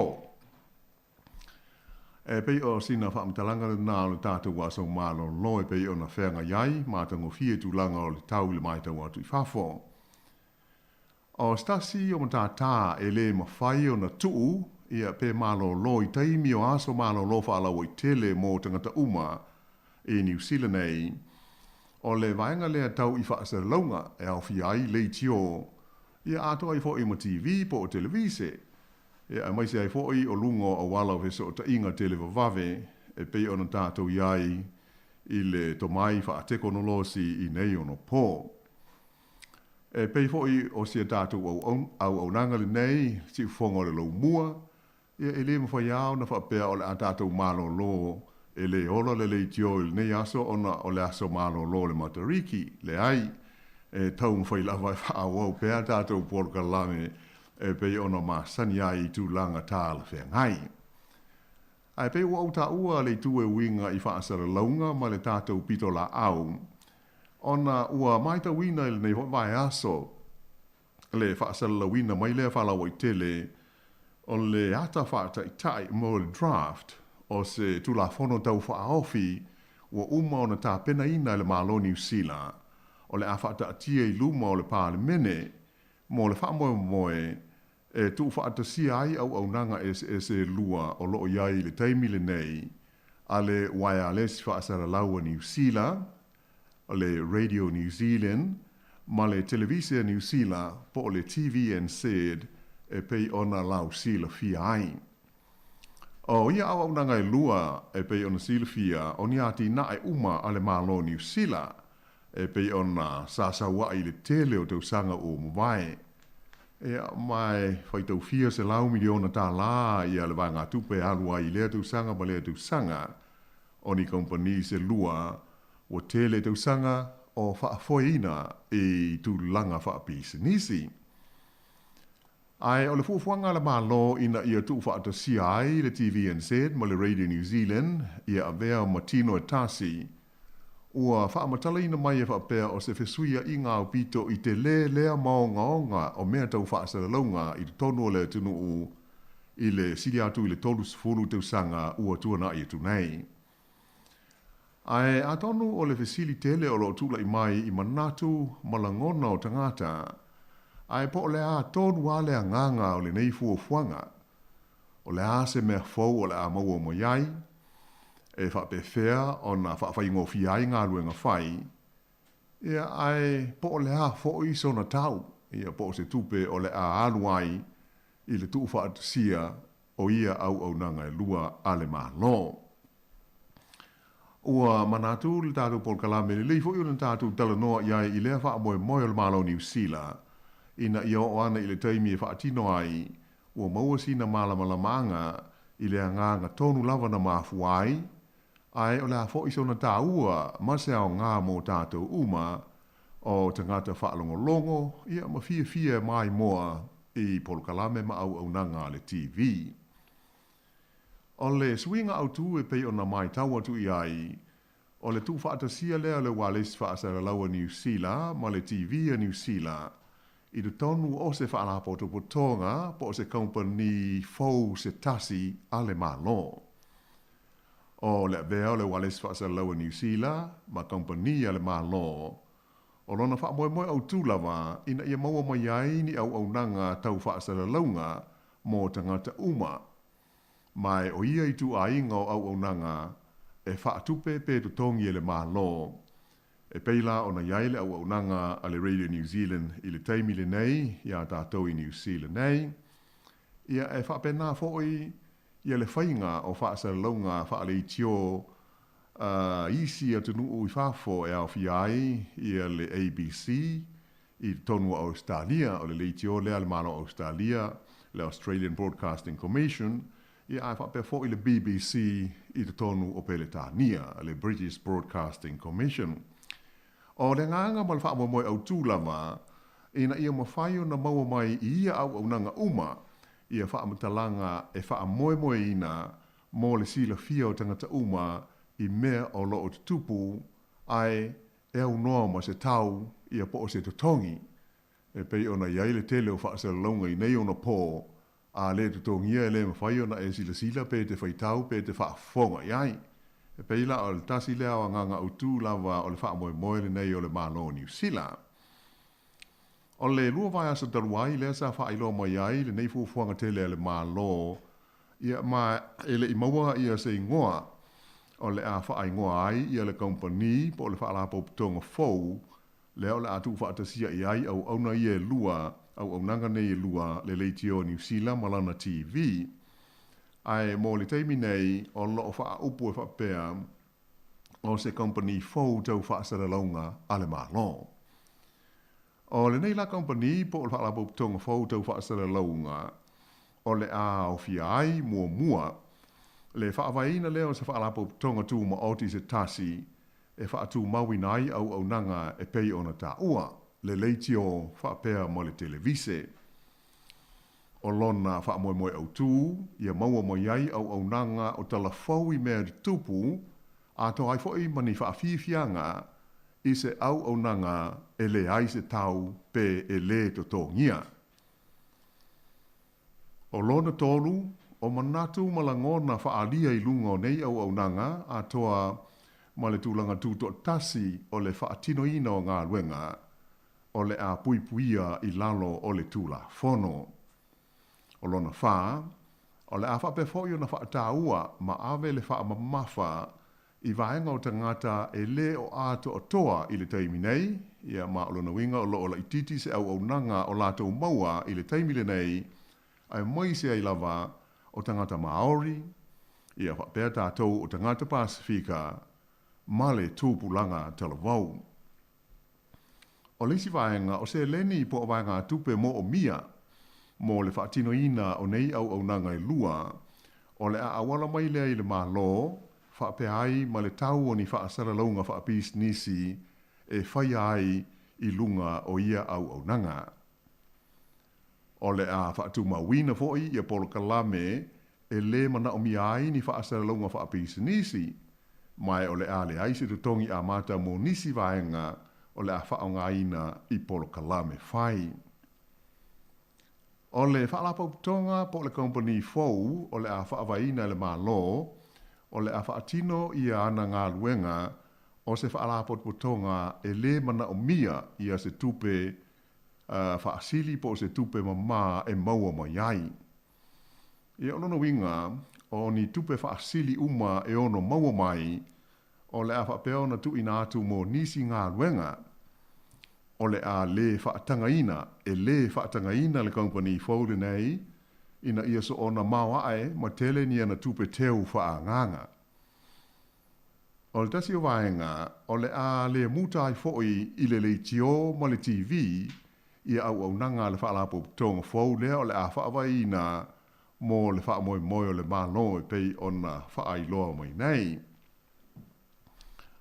E pei o sina faamatalaga lena o le tatou aso malolo e pei ona feagai ai matagofie tulaga o le tau i le matau atu i fafo. O se tasi o matātā e lē mafai ona tuu, ia, pe malolo i taimi o aso malolo faalauaitele mo tagata uma i Niu Sila nei, o le vaega lea tau i faasalalauga e aofia ai leitio, ia atoa ai foi ma TV po o televise, ia aemaise ai foi o luga o auala o fesootaiga televavave e pei ona tatou i ai i le tomai faatekonolosi i nei ono pō. E pei foi o si a tatou auaunaga lenei, siufofoga o le laumua, ia e le mafai lava ona faapea o le a tatou malolo e le ola le leitio i lenei aso ona o le aso malolo o le Matariki. Leai, e taumafai lava e faaauau pea a tatou polokalame e pei ona masani ai i tulaga talafeagai. Ae pei ua ou taua le itu e uiga i faasalalauga ma le tatou pitolaau, ona ua matauina i lenei foi vaiaso le faasalalauina mai lea faalauaitele o le ata faataitai mo le draft o se Tulafono Tau Faaofi ua uma ona tapenaina e le Malo Niu Sila o le a faataatia i luma o le Palemene mo le faamoemoe e tuufaatasia ai auaunaga eseese e lua o lo o i ai i le taimi lenei a le Uaealesi Faasalalau a Niu Sila, le Radio New Zealand, ma le Televise a Niu Sila po o le TVNZ e pei ona lausilafia ai. O ia auaunaga e lua e pei ona silafia o ni atinae uma a le Malo o Niu Sila e pei ona sasauaʻi i le tele o tausaga ua mavae. Ia, ma e faitau fia $100 miliona ia le vaegatupe e alu ai i lea tausaga ma lea tausaga o ni kamupani se lua ua tele tausaga o faafoeina i tulaga faapisinisi. Ae o le fuafuaga a le Malo ina ia tuufaatasia ai le TVNZ ma le Radio New Zealand ia avea ma tino e tasi, ua faamatalaina mai e faapea o se fesuiaiga aupito i telē lea ma ogaoga o mea tau faasalalauga i totonu o le atunuu i le sili atu i le 30 tausaga ua tuanai atu nei. Ae atonu o le fesili tele o lo o tulai mai i manatu ma lagona o tagata, ae po o le a tonu lava le agaga o lenei fuafuaga? O le a se mea fou o le a maua mai ai? E faapefea ona faafaigofie ai galuega fai? Ia, ae po o le a foi sona tau? Ia, po o se tupe o le a alu ai i le tuufaatasia o ia auaunaga e lua a le Malo. Ua manatu le tatou polokalame lelei foi ona tatou talanoa i ai i lea faamoemoe o le Malo o Niu Sila ina ia oo ana i le taimi e faatino ai ua maua sina malamalamaaga i le agaga tonu lava na mafua ai, ae o le a foi sona taua ma se aoga mo tatou uma o tagata faalogologo ia ma fiafia e maimoa i polokalame ma auaunaga a le TV. O le suiga autu e pei ona maitau atu i ai, o le tuufaatasia lea o le ualesi faasalalau a Niu Sila ma le TV a Niu Sila i totonu o se faalapotopotoga po o se kamupani fou se tasi a le Malo. O le avea o le ualesi faasalalau a Niu Sila ma kamupani a le Malo, o lona faamoemoe autu lava ina ia maua mai ai ni auaunaga tau faasalalauga mo tagata uma. Ma o ia ituaiga o auaunaga e faatupe pe totogi e le Malo. E pei la ona i ai le auaunaga a le Radio New Zealand i le taimi lenei iā tatou i Niu Sila nei. Ia e faapena foi ia le faiga o faasalalauga faaleitio a isi atunuu i fafo e aofia ai ia le ABC i totonu o Ausetalia, o le leitio lea a le Malo o Ausetalia, le Australian Broadcasting Commission, ia ae faapea foi le BBC i totonu o Peretania, le British Broadcasting Commission. O le agaga ma le faamoemoe autu lava, ina ia mafai ona maua mai i ia auaunaga uma ia faamatalaga e faamoemoeina mo le silafia o tagata uma i mea o lo o tutupu, ae e aunoa ma se tau ia po o se totogi, e pei ona i ai le tele o faasalalauga i nei ona pō, a le totogia e le mafai ona e silasila pe te faitau pe te faafofoga i ai. E pei la o le tasi lea o agaga autu lava o le faamoemoe lenei o le Malo o Niu Sila. O le 2 vaiaso talu ai lea sa faailoa mai ai lenei fuafuaga tele a le Malo, ia ma e le i maua ia se igoa o le a faaigoa ai ia le kamupani po o le faalapotopotoga fou lea o le a tuufaatasia i ai auauna ia e lua, auaunaga nei e lua, le leitio a Niu Sila ma lana TV. Ae mo le taimi nei, o lo o faaupu e faapea o se kamupani fou tau faasalalauga a le Malo. O lenei la kamupani po o le faalapotopotoga fou tau faasalalauga, o le a aofia ai muamua le faavaeina lea o se faalapotopotoga tumaoti se tasi e faatumauina ai auaunaga e pei ona taua, le leitio faapea ma le televise. O lona faamoemoe autu, ia maua mai ai auaunaga o tala fou i mea tutupu, atoa ai foi ma ni faafiafiaga i se auaunaga e leai se tau pe e lē totogia. O lona tolu, o manatu ma lagona faaalia i luga o nei auaunaga atoa ma le tulaga tutoatasi o le faatinoina o galuega o le a puipuia i lalo o le Tulafono. O lona fa, o le a faapea foi ona faataua ma ave le faamamafa i vaega o tagata e lē o atoatoa i le taimi nei, ia ma o lona uiga o lo o laitiiti se auaunaga o latou maua i le taimi lenei, aemaise ai lava o tagata Māori, ia faapea tatou o tagata Pasifika ma le tupulaga talavou. O le isi vaega, o seleni po o vaegatupe moomia mo le faatinoina o nei auaunaga e lua, o le a auala mai lea i le Malo, faapea ai ma le tau o ni faasalalauga faapisinisi e faia ai i luga o ia auaunaga. O le a faatumauina foi ia polokalame e lē manaomia ai ni faasalalauga faapisinisi, ma o le a leai se totogi amata mo nisi vaega o le a faaaogaina i polokalame fai. O le faalapotopotoga po o le kamupani fou o le a faavaeina e le Malo, o le a faatino ia ana galuega o se faalapotopotoga e lē manaomia ia se tupe faasili po o se tupe mamā e maua mai ai. Ia o lona uiga, o ni tupe faasili uma e ono maua mai, o le a faapea ona tuuina atu mo nisi galuega o le a lē faatagaina, e lē faatagaina le kamupani fou lenei ina ia soona maoae ma tele ni ana tupe teu faaagaaga. O le tasi o vaega, o le a le muta ai foʻi i le leitio ma le TV ia auaunaga a le Faalapotopotoga fou lea o le a faavaeina mo le faamoemoe o le Malo e pei ona faailoa mai nei.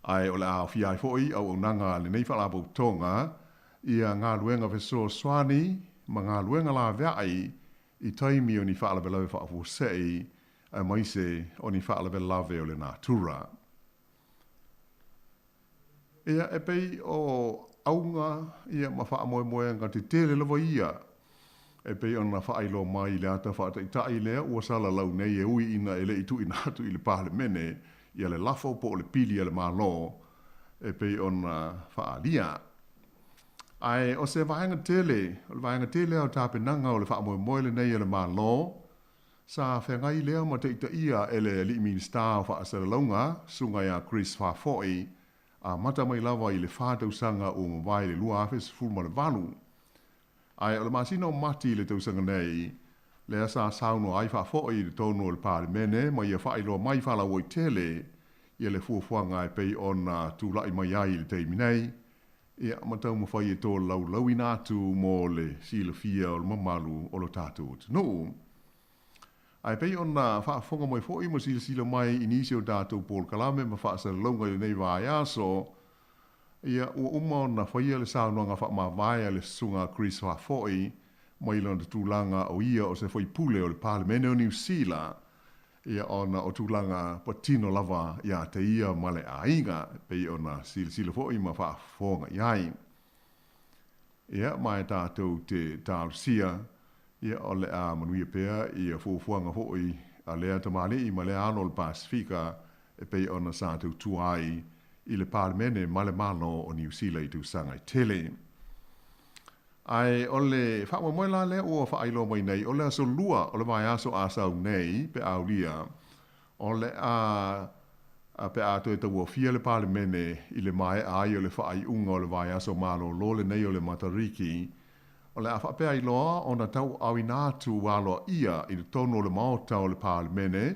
Ae o le a aofia ai foʻi auaunaga a lenei Faalapotopotoga ia galuega fesoasoani ma galuega laveai i taimi o ni faalavelave faafuasei aemaise o ni faalavelave o le natura. Ia, e pei o auga ia ma faamoemoega tetele lava ia e pei ona faailoa mai i le ata faataitai lea ua salalau nei e ui ina e le i tuuina atu i le Palemene ia le lafo po o le pili a le Malo e pei ona faaalia. Ae o se vaega tele, o le vaega tele lava o tapenaga o le faamoemoe lenei a le Malo, sa feagai lea ma taitaia e le Alii Minisita o Faasalalauga, Susuga ia Chris Faafoi, amata mai lava i le fa tausaga ua mavae i le 2018. Ae o le masina o Mati i le tausaga nei, lea sa saunoa ai Faafoi i totonu o le Palemene ma ia faailoa mai faalauaitele ia le fuafuaga e pei ona tulai mai ai i le taimi nei, Ia, ma taumafai e tolaulauina atu mo le silafia o le mamalu o lo tatou atunuu. Ae pei ona faafofoga mai foi ma silasila mai i nisi o tatou polokalame ma faasalalauga i lenei vaiaso, ia, ua uma ona faia le saunoaga faamavae a le Susuga a Chris Faafoi mai lona tulaga o ia o se faipule o le Palemene o Niu Sila, Ia, ona o tulaga patino lava iā te ia ma le aiga, e pei ona silasila foi ma faafofoga i ai. Ia, ma e tātou te talosia, ia, o le a manuia pea ia fuafuaga foi a lea tamalii ma lea alo o le Pasefika e pei ona sa tautua ai i le Palemene ma le Malo o Niu Sila i tausaga e tele. Ae o le faamoemoe la lea ua faailoa mai nei, o le aso Lua o le vaiaso a sau nei pe a aulia, o le a pe a toe tauaofia le Palemene i le maea ai o le faaiuga o le vaiaso malolo lenei o le Matariki, o le a faapea ai loa ona tauaaoina atu aloaia i totonu o le Maota o le Palemene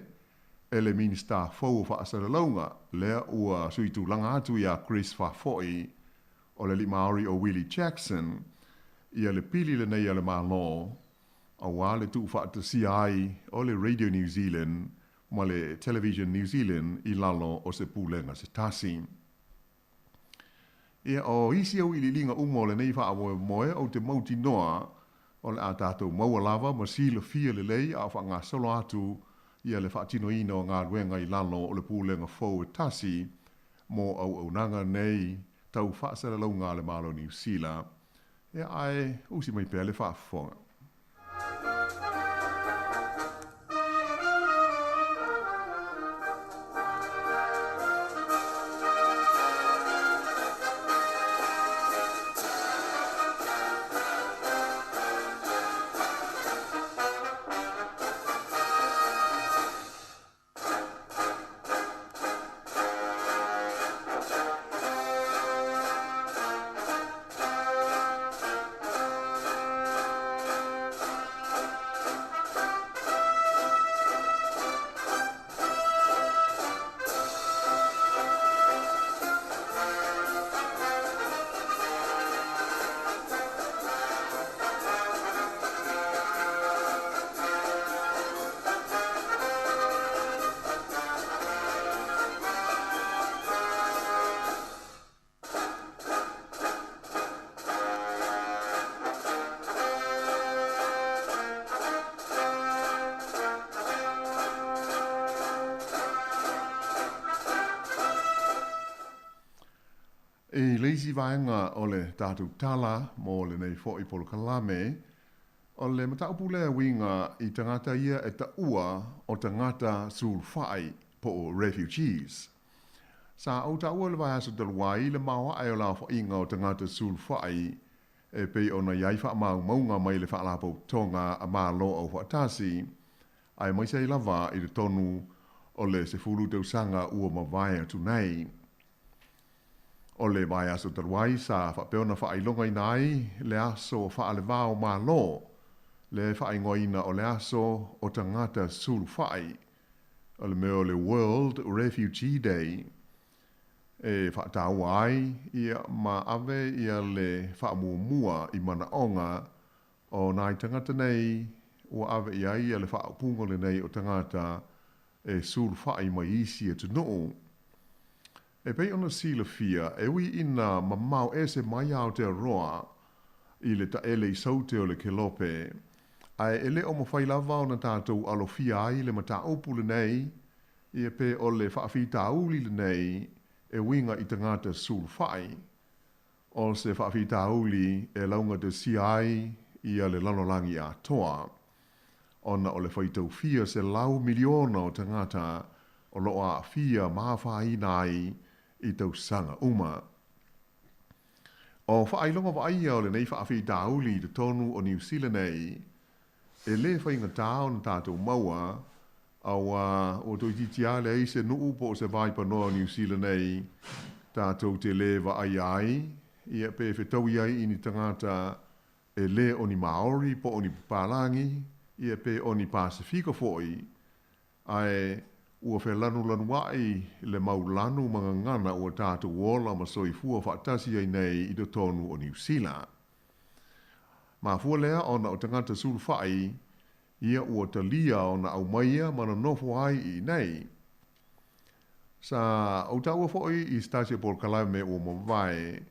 e le Minisita fou o Faasalalauga, lea ua suitulaga atu ia Chris Faafoi O le alii Maori o Willie Jackson, ia le pili lenei a le Malo, aua le tuufaatasia ai o le Radio New Zealand ma le Television New Zealand i lalo o se pulega se tasi. Ia, o isi auiliiliga uma o lenei faamoemoe ou te mautinoa o le a tatou maua lava ma silafia lelei a o faagasolo atu ia le faatinoina o galuega i lalo o le pulega fou e tasi mo auaunaga nei tau faasalalauga a le Malo o Niu Sila, ia ae usi mai pea le faafofoga. I le isi vaega o le tatou tala mo lenei foi polokalame, O le mataupu lea e uiga i tagata ia e taua o tagata sulufai po o refugees. Sa ou taua i le vaiaso talu ai le maoae o le aofaiga o tagata sulufai e pei ona i ai faamaumauga mai le Faalapotopotoga a Malo Aufaatasi, aemaise ai lava i totonu o le 10 tausaga ua mavae atu nei. O le vaiaso talu ai sa faapea ona faailogaina ai le aso faaleva o Malo, le faaigoaina o le aso o tagata sulufai, o le mea o le World Refugee Day. e faataua ai ia ma ave ia le faamuamua i manaoga o nai tagata nei ua ave i ai ia le faaupuga lenei o tagata e sulufai mai isi atunuu. E pei ona silafia, e ui ina mamao ese mai Aotearoa i le taele i Saute o le Kelope, ae e le o mafai lava ona tatou alofia ai le mataupu lenei, ia pe o le faafitauli lenei e uiga i tagata sulufai. O se faafitauli e laugatasia ai ia le lalolagi atoa, ona o le faitau fia 100 miliona o tagata o lo o aafia ma afaina ai i tausaga uma. O faailoga vaaia o lenei faafitauli i totonu o Niu Sila nei, e lē faigata ona tatou maua, auā ua toeitiiti lava leai se nuu po o se vaipanoa o Niu Sila nei tatou te lē vaaia ai, ia pe fetaui ai i ni tagata e lē o ni Māori po o ni papalagi, ia pe o ni Pasefika foi, ae ua felanulanuaʻi le mau lanu ma gagana ua tatou ola ma soifua faatasi ai nei i totonu o Niu Sila. Mafua lea ona o tagata sulufai ia ua talia ona aumaia ma nonofo ai i inei. Sa ou taua foi i se tasi o polokalame ua mavae,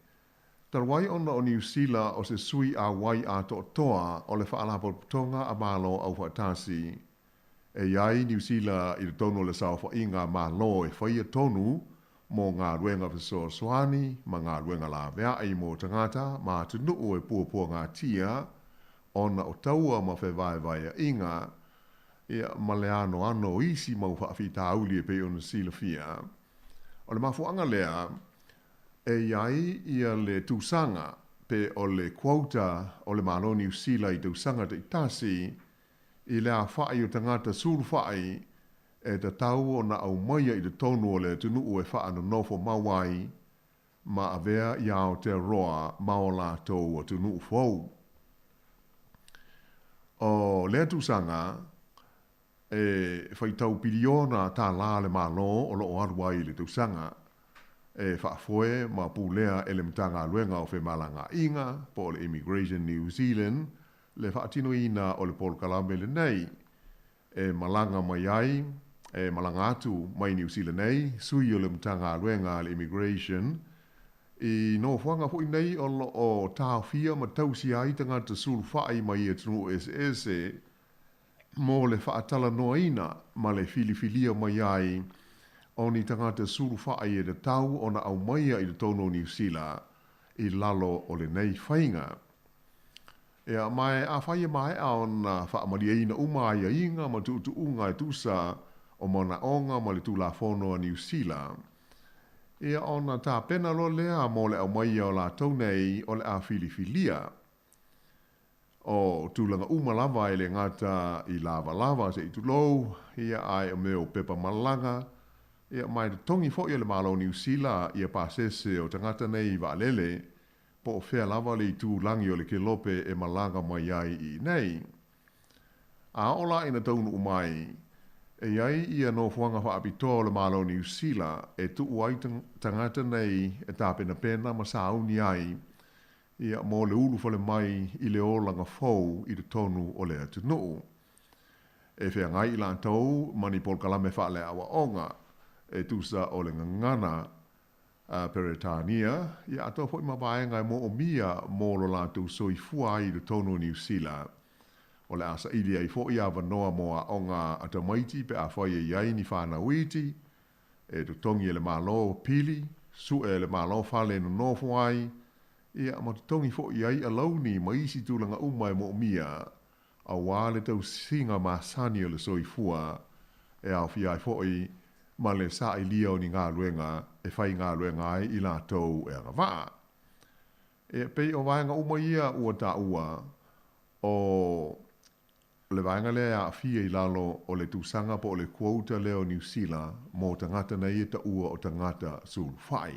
talu ai ona o Niu Sila o se sui auai atoatoa o le Faalapotopotoga a Malo Aufaatasi. E i ai Niu Sila i totonu o le saofaiga a Malo e faia tonu mo galuega fesoasoani ma galuega laveai mo tagata ma atunuu e puapuagatia ona o taua ma fevaevaeaiga, ia, ma le anoano o isi mau faafitauli e pei ona silafia. O le mafuaaga lea, e i ai ia le tusaga pe o le quota o le Malo Niu Sila i tausaga taitasi i le afaʻi o tagata sulufai e tatau ona aumaia i totonu o le atunuu e faanonofo mau ai ma avea i Aotearoa ma o latou atunuu fou. O lea tusaga, e faitau piliona tālā le Malo o lo o alu ai i le tausaga, e faafoe ma pulea e le Matagaluega o Femalagaaiga po o le Immigration New Zealand le faatinoina o le polokalame lenei e malaga mai ai, e malaga atu mai Niu Sila nei, sui o le Matagaluega a le Immigration, i nofoaga foi nei o lo o taofia ma tausia ai tagata sulufai mai atunuu eseese mo le faatalanoaina ma le filifilia mai ai o ni tagata sulufai e tatau ona aumaia i totonu o Niu Sila i lalo o lenei faiga. Ia, ma e afai e maea ona faamalieina uma aiaiga ma tuutuuga e tusa o manaoga ma le Tulafono a Niu Sila, ia ona tapena loa lea mo le aumaia o latou nei o le a filifilia. O tulaga uma lava e le gata i lavalava se i tulou, ia ae o mea o pepa malaga, ia ma e totogi foi e le Malo o Niu Sila ia pasese o tagata nei i vaalele, po o fea lava le itulagi o le kelope e malaga mai ai i inei. A oo la ina taunuu mai, e i ai ia nofoaga faapitoa o le Malo o Niu Sila e tuu ai tagata nei e tapenapena ma sauni ai ia mo le ulufale mai i le olaga fou i totonu o le atunuu. E feagai i latou ma ni polokalame faaleaoaoga e tusa o le gagana a Peretania, ia atoa foi ma vaega e moomia mo lo latou soifua ai i totonu o Niu Sila. O le a saili ai foi avanoa mo aoga a tamaiti pe afai e i ai ni fanau iti, e totogi e le Malo pili, sue e le Malo fale e nonofo ai, ia ma totogi foi ai alauni ma isi tulaga uma e moomia auā le tausiga masani o le soifua, e aofia ai foi ma le sailia o ni galuega e faigaluega ai i latou e agavaa. E pei o vaega uma ia ua taua, o le vaega lea e aafia i lalo o le tusaga po o le quota lea o Niu Sila mo tagata nei e taua o tagata sulufai.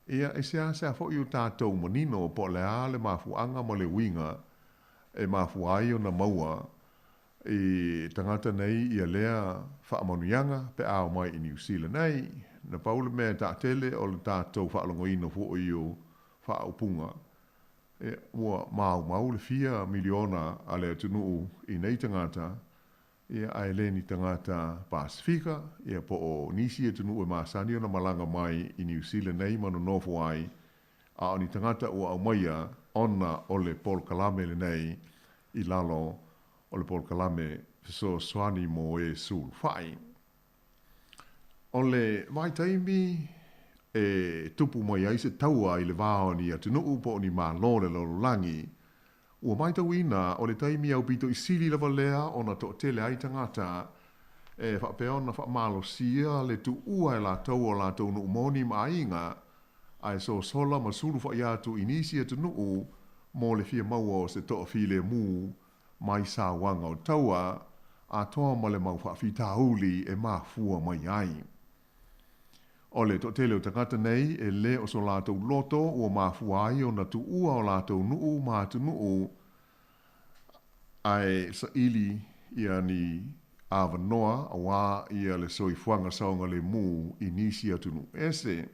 Ia, e seasea foi o tatou manino po o le a le mafuaaga ma le uiga e mafua ai ona maua i tagata nei ia lea faamanuiaga pe a omai i Niu Sila nei, Na pau le mea e taatele o le tatou faalogoina foi o faaupuga, ia, ua maumau le fia miliona a le atunuu i nei tagata, ia, ae le ni tagata Pasefika, ia, po o nisi atunuu e masani ona malaga mai i Niu Sila nei ma nonofo ai, a o ni tagata ua aumaia ona o le polokalame lenei i lalo o le polokalame fesoasoani mo e sulufai. O le vaitaimi e tupu mai ai se taua i le va o ni atunuu po o ni malo o le lalolagi, ua matauina o le taimi aupito i sili lava lea ona toatele ai tagata e faapea ona faamalosia le tuua e latou o latou nuu moni ma aiga, ae sosola ma sulufai atu i nisi atunuu mo le fia maua o se toafilemu mai sauaga o taua, atoa ma le mau faafitauli e mafua mai ai. O le toatele o tagata nei e le o so latou loto ua mafua ai ona tuua o latou nuu ma atunuu ae saili ia ni avanoa auā ia le soifuaga saogalemu i nisi atunuu ese.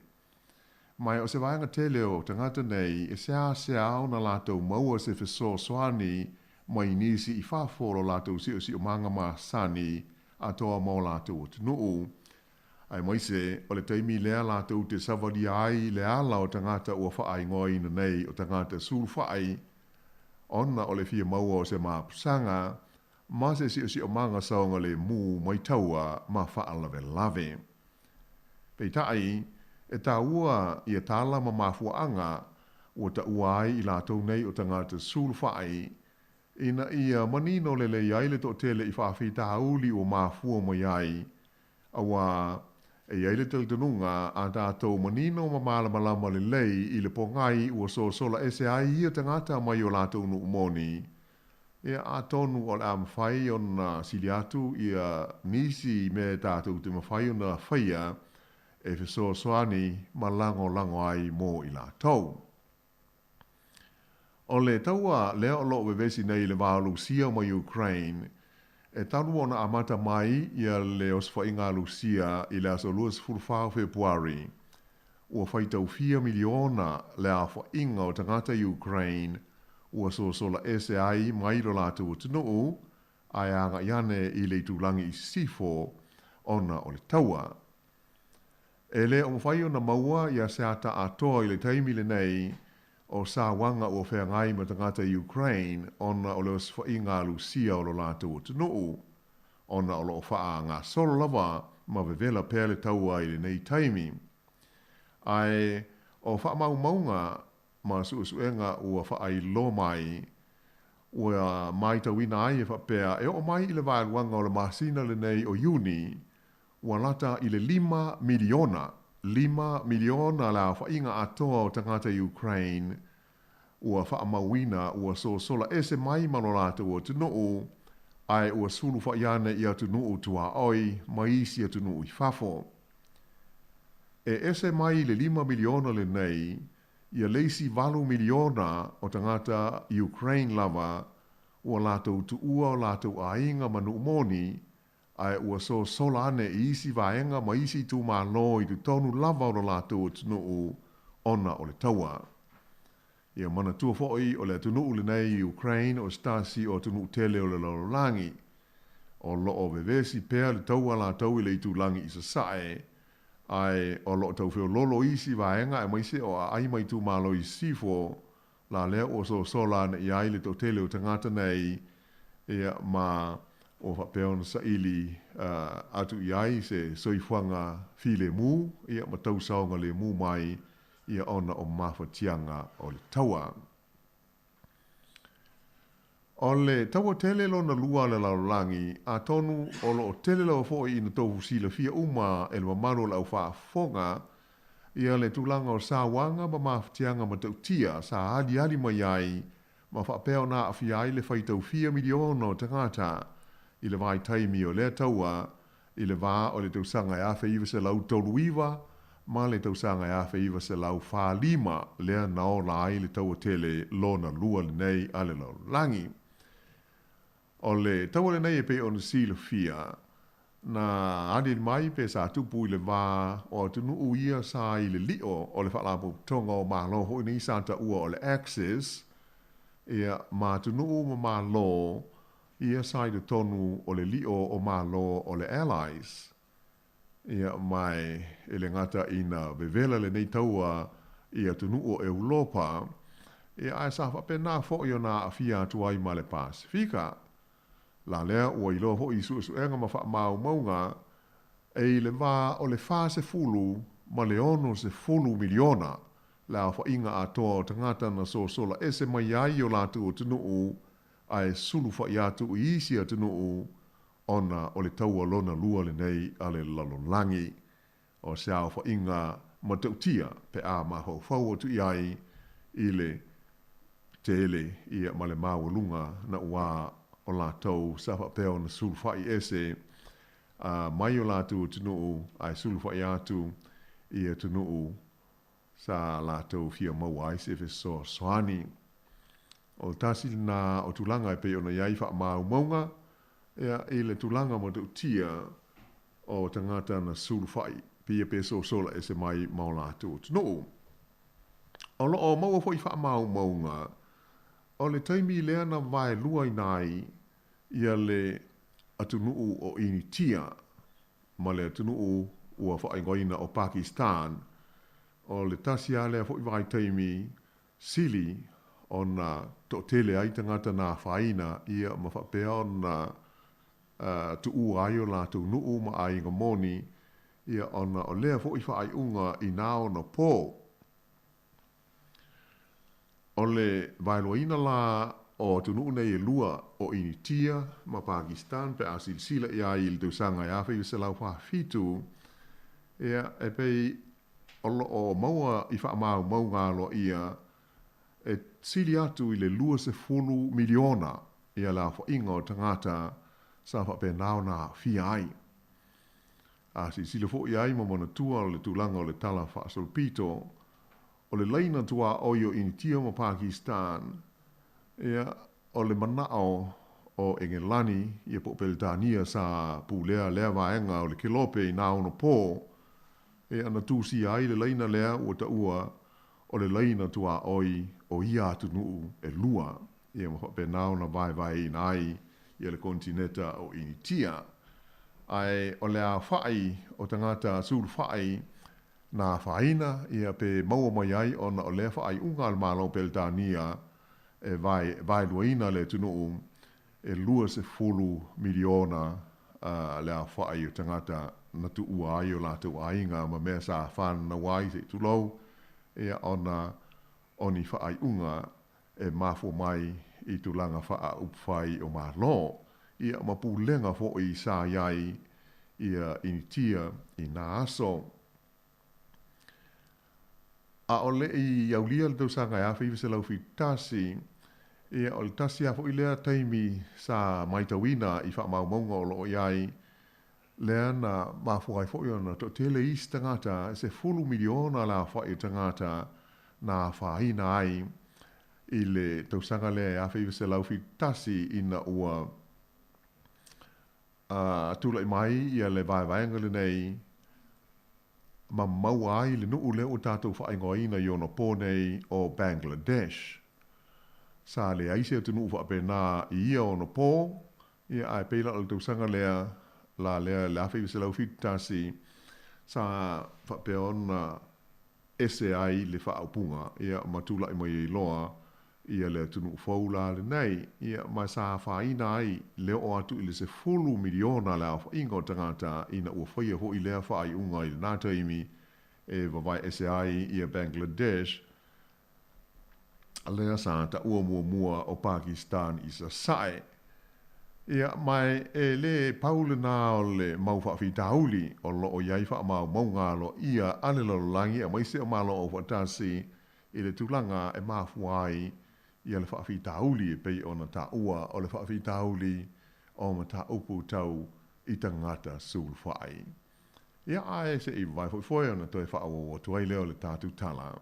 Ma o se vaega tele o tagata nei e seasea ona latou maua se fesoasoani mai nisi i fafo o lo latou siosiomaga masani atoa ma o latou atunuu, aemaise o le taimi lea latou te savalia ai le ala o tagata ua faaigoaina nei o tagata sulufai, ona o le fia maua o se mapusaga ma se siosiomaga saogalemu mai taua ma faalavelave. Peitai, e taua ia tala ma mafuaaga ua taua ai i latou nei o tagata sulufai, ina ia manino lelei ai le toatele i faafitauli ua mafua mai ai, auā e i ai le talitonuga a tatou manino ma malamalama lelei i le pogai ua sosola ese ai ia tagata mai o latou nuu moni. Ia, atonu o le a mafai ona sili atu ia nisi mea tatou te mafai ona faia e fesoasoani ma lagolago ai mo i latou. O le taua lea o lo o vevesi nei i le va o Lusia ma Ukraine, e talu ona amata mai ia le osofaiga a Lusia i le aso 24 o Fepuari, ua faitau fia miliona le aofaiga o tagata Ukraine ua sosola ese ai mai lo latou atunuu ae agai ane i le itulagi i sisifo ona o le taua. E le o mafai ona maua ia se ata atoa i le taimi lenei o sauaga ua feagai ma tagata Ukraine ona o le osofaiga a Lusia o lo latou atunuu, ona o lo o faagasolo lava ma vevela pea le taua i lenei taimi. Ae o faamaumauga ma suesuega ua faailoa mai, ua matauina ai e faapea e oo mai i le vaeluaga o le masina lenei o Iuni, ua lata i le 5 miliona, 5 miliona le aofaiga atoa o tagata Ukraine ua faamauina ua sosola ese mai ma lo latou atunuu ae ua sulufai ane i atunuu tuaoi ma isi atunuu i fafo. E ese mai le 5 miliona lenei ia le isi 8 miliona o tagata Ukraine lava ua latou tuua o latou aiga ma nuu moni ae ua sosola ane i isi vaega ma isi itumalo i totonu lava o lo latou atunuu ona o le taua. Ia manatua foi o le atunuu lenei Ukraine o se tasi o atunuu tele o le lalolagi. O lo o vevesi pea le taua latou i le itulagi i sasae, ae o lo o taufeololo isi vaega aemaise o aai ma itumalo i sisifo, la lea ua sosola ane i ai le toatele o tagata nei, ia, ma ua faapea ona saili atu i ai se soifuaga filemu, ia, ma tau saogalemu mai ia ona o mafatiaga o le taua. O le taua tele lona lua a le lalolagi, atonu o lo o tele lava foi ina outou silafia uma e le mamalu o le aufaafofoga ia le tulaga o sauaga ma mafatiaga matautia sa aliali mai ai ma faapea ona aafia ai le faitau fia miliona o tagata i le vaitaimi o lea taua i le va o le tausaga e 1939 ma le tausaga e 1945 lea na ola ai le taua tele lona lua lenei a le lalolagi. O le taua lenei e pei ona silafia, Na aliali mai pe sa tupu i le va o atunuu ia sa i le lio o le Faalapotopotoga o Malo foi nei sa taua o le Axis, ia, ma atunuu ma Malo ia sa i totonu o le lio o Malo o le Allies. Ia, ma e le gata ina vevela lenei taua i atunuu o Eulopa, ia, ae sa faapena foi ona aafia atu ai ma le Pasefika. La lea ua iloa foi i suesuega ma faamaumauga, e i le va o le 40 ma le 60 miliona le aofaiga atoa o tagata na sosola ese mai ai i o latou atunuu ae sulufa'i atu i isi atunuu ona o le taua lona lua lenei a le lalolagi. O se aofaiga matautia pe a mafaufau atu i ai i le tele ia ma le maualuga nauā o latou sa faapea ona sulufa'i ese mai o latou atunuu ae sulufa'i atu i atunuu sa latou fia maua ai se fesoasoani. O le tasi lena o tulaga e pei ona i ai faamaumauga ia i le tulaga matautia o tagata na sulufa'i pia pe sosola ese mai ma o latou atunuu. O lo o maua foi faamaumauga o le taimi lea na vaeluaina ai ia le atunuu o Initia ma le atunuu ua faaigoaina o Pakistan, o le tasi lava lea foi vaitaimi sili ona toatele ai tagata na afaina ia ma faapea ona tuua ai o latou nuu ma aiga moni, ia ona o lea foi faaiuga i na ona pō. O le vaeluaina la o atunuu nei e lua o Initia ma Pakistan pe a silasila i ai i le tausaga e 1947, ia e pei o lo o maua i faamaumauga aloaia e sili atu i le 20 miliona ia le aofaiga o tagata sa faapena ona aafia ai. A silasila foi i ai ma manatua le tulaga o le Tala Faasolopito, o le laina tuaoi o Initia ma Pakistan, ia, o le manao o Engelani, ia po o Peretania sa pulea lea vaega o le kelope i nā ono pō, ia, na tusia ai le laina lea ua taua o le laina tuaoi o ia atunuu e lua, ia ma faapena ona vaevaeina ai ia le konetineta o Initia. Ae o le aofai o tagata sulufa'i na afaina ia pe maua mai ai ona o lea faaiuga a le Malo o Peretania e vaeluaina le atunuu e 20 miliona le aofai o tagata na tuua ai o latou aiga ma mea sa fananau ai se i tulou ia ona o ni faaiuga e mafua mai i tulaga faaupufai o Malo ia ma pulega foi sa i ai ia Initia i nā aso. A o le i aulia le tausaga e 1971, ia o le tasi lava foi lea taimi sa maitauina i faamaumauga o lo o i ai, lea na mafua ai foi ona toatele isi tagata, e 10 miliona le aofai o tagata na afaina ai i le tausaga lea e 1971 ina ua tulai mai ia le vaevaega lenei ma maua ai le nuu lea ua tatou faaigoaina i ona pō nei o Bangladesh. Sa leai se atunuu faapena i ia ona pō, ia ae pei la o le tausaga lea, la lea i le 1971, sa faapea ona ese ai le faaupuga, ia, ma tulai mai ai loa ia le atunuu fou la lenei, ia, ma sa afaina ai le oo atu i le 10 miliona le aofaiga o tagata ina ua faia foi lea faaiuga i lena taimi e vavae ese ai ia Bangladesh, lea sa taua muamua o Pakistan i Sasae. Ia, ma e lē pau lenā o le mau faafitauli o lo o i ai faamaumauga aloaia a le lalolagi aemaise o Malo Aufaatasi i le tulaga e mafua ai ia le faafitauli e pei ona taua o le faafitauli o mataupu tau i tagata sulufai. Ia, ae se i vavae foi foe ona toe faaauau atu ai lea o le tatou tala.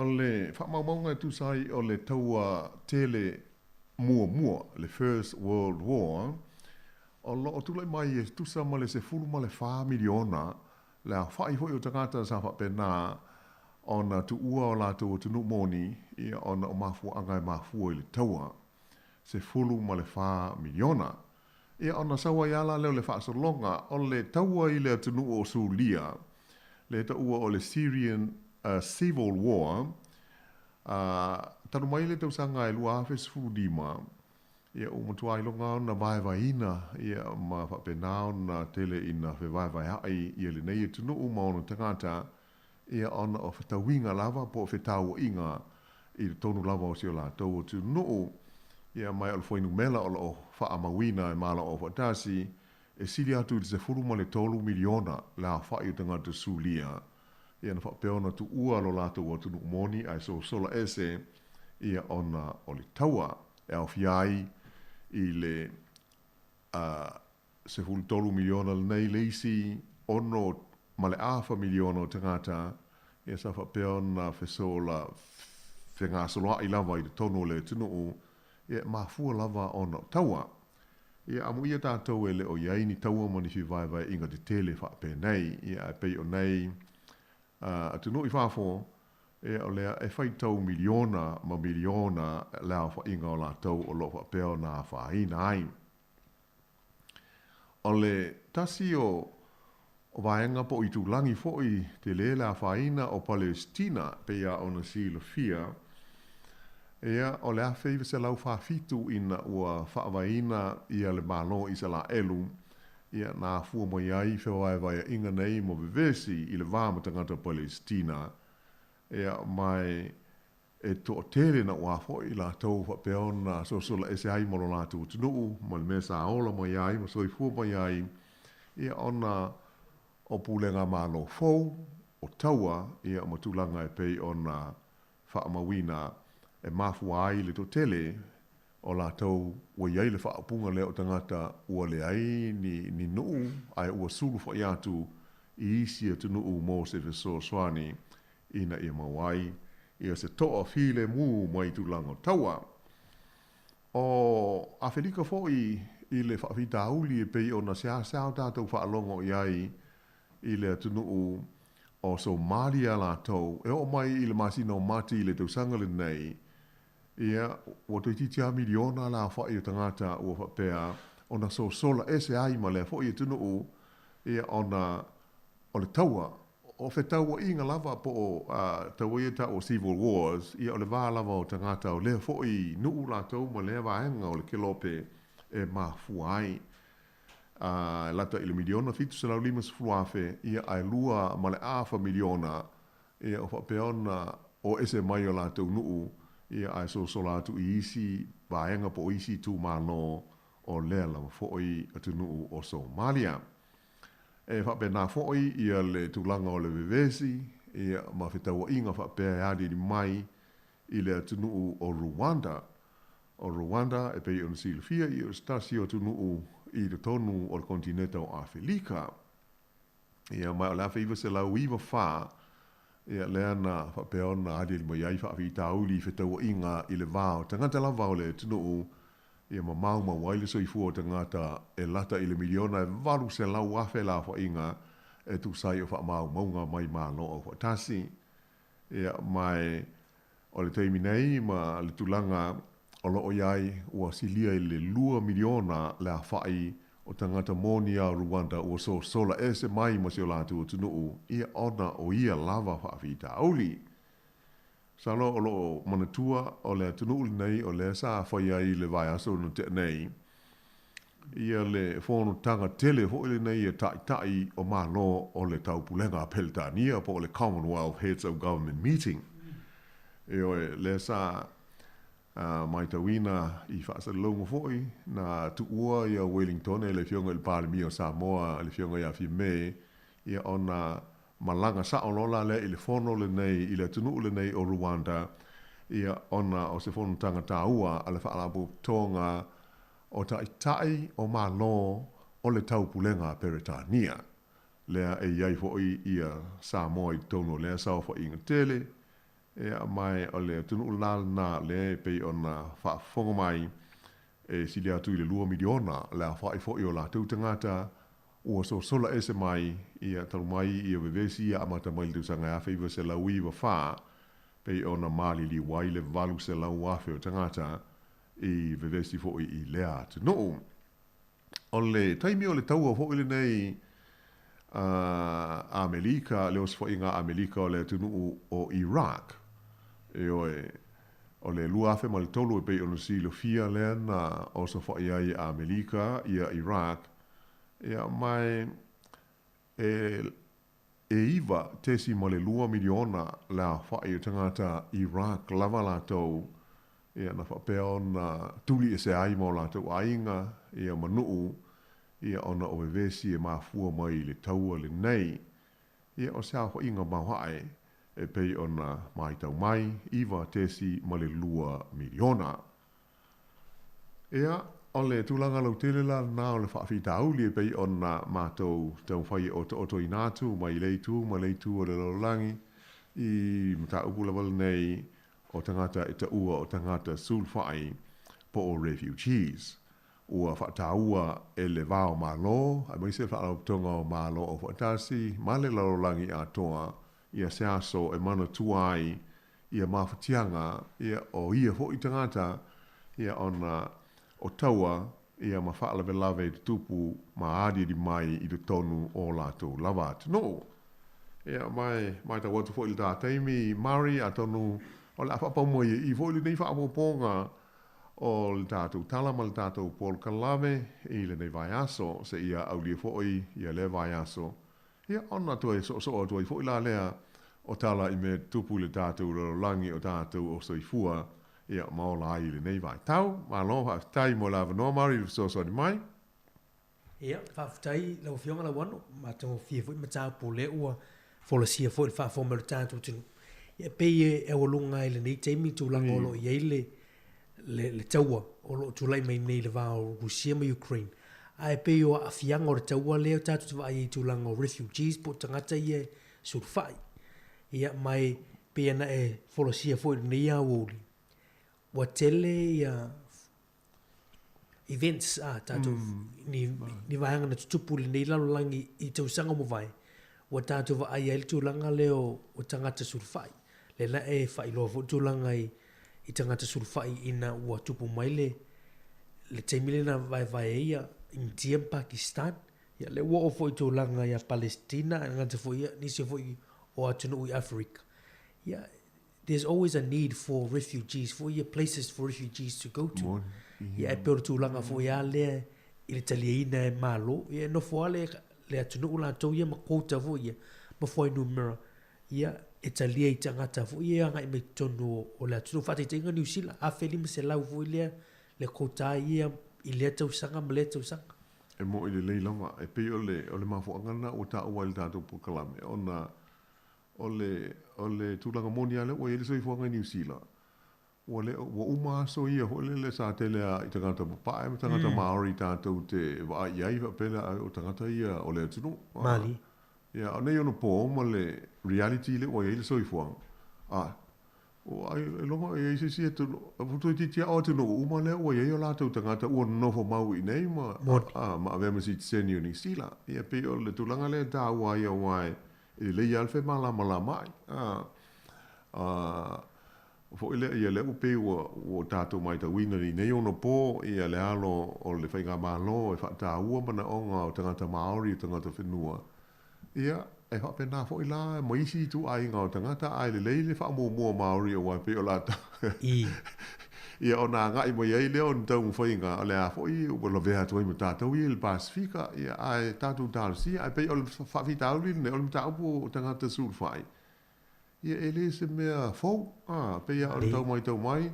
O le faamaumauga e tusa ai o le Taua Tele Muamua, le First World War, o lo o tulai mai e tusa ma le 14 miliona le aofai foi o tagata sa faapena ona tuua o latou atunuu moni, ia, ona o mafuaaga e mafua i le taua. 14 miliona. Ia, ona sau ai lava la lea o le faasologa o le taua i le atunuu o Sulia, le taua o le Syrian Civil War, talu mai le tausaga e 2015, ia, ua matua iloga ona vaevaeina, ia, ma faapena ona tele ina fevaevaeaʻi ia lenei atunuu ma ona tagata, ia, ona o fetauiga lava po o fetauaiga i totonu lava o si o latou atunuu. Ia, ma o le fuainumera o lo o faamauina e Malo Aufaatasi, e sili atu i le 13 miliona le aofai o tagata Sulia, ia, na faapea ona tuua lo latou atunuu moni ae sosola ese, ia, ona o le taua e aofia ai i le 13 miliona lenei le isi 6.5 miliona o tagata, ia, sa faapea ona fesola fegasoloaʻi lava i totonu o le atunuu, ia, e mafua lava ona o taua. Ia, amuia tatou e le o i ai ni taua ma ni fevaevaeaiga tetele faapenei, ia, ae pei o nei atunuu i fafo, ia, o lea e faitau miliona ma miliona le aofaiga o latou o lo o faapea ona afaina ai. O le tasi o vaega po o itulagi foi tele le afaina o Palesitina, pei lava ona silafia, ia, o le 1947 ina ua faavaeina ia le Malo o Isalaelu, ia, na afua mai ai fevaevaeaiga nei ma vevesi i le va ma tagata Palesitina, ia, ma e toatele naua foi latou faapea ona sosola ese ai ma lo latou atunuu ma le mea sa ola mai ai ma soifua mai ai, ia, ona o pulega malo fou, o taua, ia, ma tulaga e pei ona faamauina e mafua ai le toatele o latou ua i ai le faaupuga lea o tagata ua leai ni nuu ae ua sulufai atu i isi atunuu mo se fesoasoani ina ia maua ai ia se toa filemu mai tulaga o taua. O Afelika foi i le faafitauli e pei ona seasea o tatou faalogo i ai i le atunuu o Somalia latou, e oo mai i le masina o Mati i le tausaga lenei, ia, ua toeitiiti lava miliona le aofai o tagata ua faapea ona sosola ese ai ma lea foi atunuu, ia, ona o le taua, o fetauaiga lava po o taua ia tau o civil wars, ia, o le va lava o tagata o lea foi nuu latou ma lea vaega o le kelope e mafua ai. E lata i le 1,750,000, ia, ae 2.5 miliona, ia, o faapea ona o ese mai o latou nuu, ia, ae sosola atu i isi vaega po o isi itumalo o lea lava foi atunuu o Somalia. E faapena foi ia le tulaga o le vevesi, ia, ma fetauaiga faapea e aliali mai i le atunuu o Rwanda. O Rwanda, e pei ona silafia, ia, o se tasi o atunuu i totonu o le kontineta o Afelika. Ia, ma o le 1994, ia, lea na faapea ona aliali mai ai faafitauli i fetauaiga i le va o tagata lava o le atunuu, ia, ma maumau ai le soifua o tagata e lata i le miliona e 800,000 le aofaiga e tusa ai o faamaumauga mai Malo Aufaatasi. Ia, ma o le taimi nei ma le tulaga o lo o i ai, ua silia i le 2 miliona le aofai o tagata moni a Rwanda ua sosola ese mai ma si o latou atunuu, ia, ona o ia lava faafitauli. Masalo o lo o manatua o le atunuu lenei o lea sa fai ai le vaiaso na tea nei, ia le fonotaga tele foi lenei e taitai o Malo o le Taupulega a Peretania po o le Commonwealth Heads of Government Meeting. Ioe, lea sa matauina i faasalalauga foi na tuua ia Wellington e le Afioga i le Palemia o Samoa, le Afioga ia Fiame, ia, ona malaga sao loa la lea i le fono lenei i le atunuu lenei o Rwanda, ia, ona o se fonotaga taua a le Faalapotopotoga o Taitai o Malo o le Taupulega a Peretania, lea e i ai foi ia Samoa i totonu o lea saofaiga tele. Ia, ma o le atunuu la lena lea e pei ona faafofoga mai, e sili atu i le 2 miliona le aofa'i fo'i o latou tagata ua sosola ese mai, ia, talu mai ia vevesi ia amata mai le tausaga e 1994, pei ona maliliu ai le 800,000 o tagata i vevesi fo'i i lea atunuu. O le taimi o le taua fo'i lenei a Amelika, le osofaiga a Amelika o le atunuu o Iraq, ioe, o le 2003 e pei ona silafia lea na osofa'i ai Amelika ia Iraq, ia, ma e 9.2 miliona le aofa'i o tagata Iraq lava latou, ia, na faapea ona tuli ese ai ma o latou aiga, ia, ma nuu, ia, ona o vevesi e mafua mai i le taua lenei. Ia, o se aofa'iga maoaʻe e pei ona matau mai, 9.2 miliona. Ia, o le tulaga lautele la lena o le faafitauli e pei ona matou taumafai e otootoina atu mai le itu ma le itu o le lalolagi i mataupu lava lenei o tagata e taua o tagata sulufai po o refugees. Ua faataua e le va o Malo, aemaise le Faalapotopotoga o Malo Aufaatasi ma le lalolagi atoa, ia se aso e manatua ai ia mafatiaga, ia, o ia fo'i tagata, ia, ona o taua, ia, ma faalavelave i tutupu ma aliali mai i totonu o latou lava atunuu. Ia, ma e matau atu fo'i le ta taimi, Mari, atonu o le a faapau mai i fo'i lenei faaopoopoga o le tatou tala ma le tatou polokalame i lenei vaiaso seia aulia fo'i ia lea vaiaso, ia, ona toe soosoo atu ai fo'i la lea o tala i mea tutupu i le tatou lalolagi o tatou o soifua, ia, ma ola ai i lenei vaitau. Malo faafetai mo le avanoa, Mari, i le fesoasoani mai.
Ia, faafetai lau Afioga Lauano, matagofie foi mataupu o lea ua folasia foi i le faafofoga mai o le tatou atunuu. Ia, e pei e aualuga ai i lenei taimi tulaga o lo o i ai le, le, le taua o lo o tulai mai nei i le va o Rusia ma Ukraine. Ae pei o aafiaga o le taua lea tatou te vaai ai i tulaga o refugees po o tagata ia e sulufai. Ia, ma e pei ona e folasia foi i lenei aoauli, ua tele ia events a tatou ni, ni vaega na tutupu i lenei lalolagi i tausaga ua mavae, ua tatou vaai ai le tulaga lea o, o tagata sulufai. Lea na e faailoa foi le tulaga i, i tagata sulufai ina ua tupu mai le, le taimi lea na vaevae ai ia India ma Pakistan. Ia, lea ua oo foi i tulaga ia Palestina, ae gata foi ia, nisi foi o atunuu i Afrika. Ia, there's always a need for refugees, for ia places for refugees to go to.
Moni.
Ia, e pei o le tulaga foi lava lea i le taliaina e Malo, ia e nofo lava le, le atunuu latou ia ma quota foi ia, ma fuainumera, ia e talia i tagata foi ia e agai mai totonu o, o le atunuu. Faataitaiga Niu Sila, 1500 foi lea le quota ia i lea tausaga ma lea tausaga.
E mo'i lelei lava, e pei o le mafuaaga lena ua taua ai le tatou polokalame, ona o le tulaga moni lava lea ua i ai le soifuaga i Niu Sila. Ua le ua uma aso ia foi lele sa tele a i tagata papae ma tagata Maori tatou te vaai i ai faapea lea, o tagata ia o le atunuu.
Mali.
Ia, o nei ona po ma le reality le ua i ai le soifuaga. A, ua ai e logo e ai se isi atunuu, toeitiiti lava o atunuu uma lea ua i ai o latou tagata ua nonofo mau i inei ma
Moni.
ma avea ma sitiseni o Niu Sila. Ia, pei o le tulaga lea e taua ai aua e lelei lava le femalamalamaai. A, foi lea, ia, lea ua pei ua tatou matauina i nei ona po, ia, le alo o le faigamalo e faataua manaoga o tagata Maori, o tagata whenua. Ia, e faapena foi la ma isi ituaiga o tagata, ae lelei le faamuamua Maori aua e pei o latou. Ia, ona agai mai ai lea o ni taumafaiga o le a foi ua lavea atu ai ma tatou ia i le Pasifika, ia, ae tatou talosia, ae pei o le faafitauli lenei o le mataupu o tagata sulufai. Ia, e le se mea fou, a, pei lava o le tau matau mai,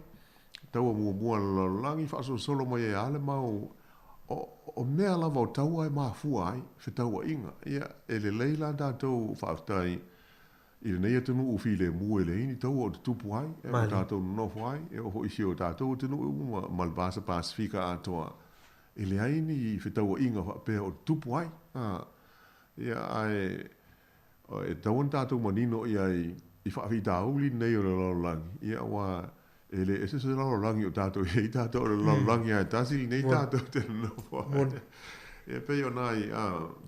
taua muamua a le lalolagi, faasolosolo mai ai lava le mau o mea lava o taua e mafua ai fetauaiga. Ia, e lelei la tatou faafetai i lenei atunuu filemu e leai ni taua o tutupu ai, e o tatou nonofo ai, e oo foi i si o tatou atunuu uma ma le Vasa Pasifika atoa. E leai ni fetauaiga faapea o tutupu ai. A, ia, ae e tatau ona tatou manino i ai i faafitauli lenei o le lalolagi, ia aua e le ese se lalolagi o tatou i ai tatou, o le lalolagi lava e tasi lenei tatou te nonofo ai. Ia pei o nai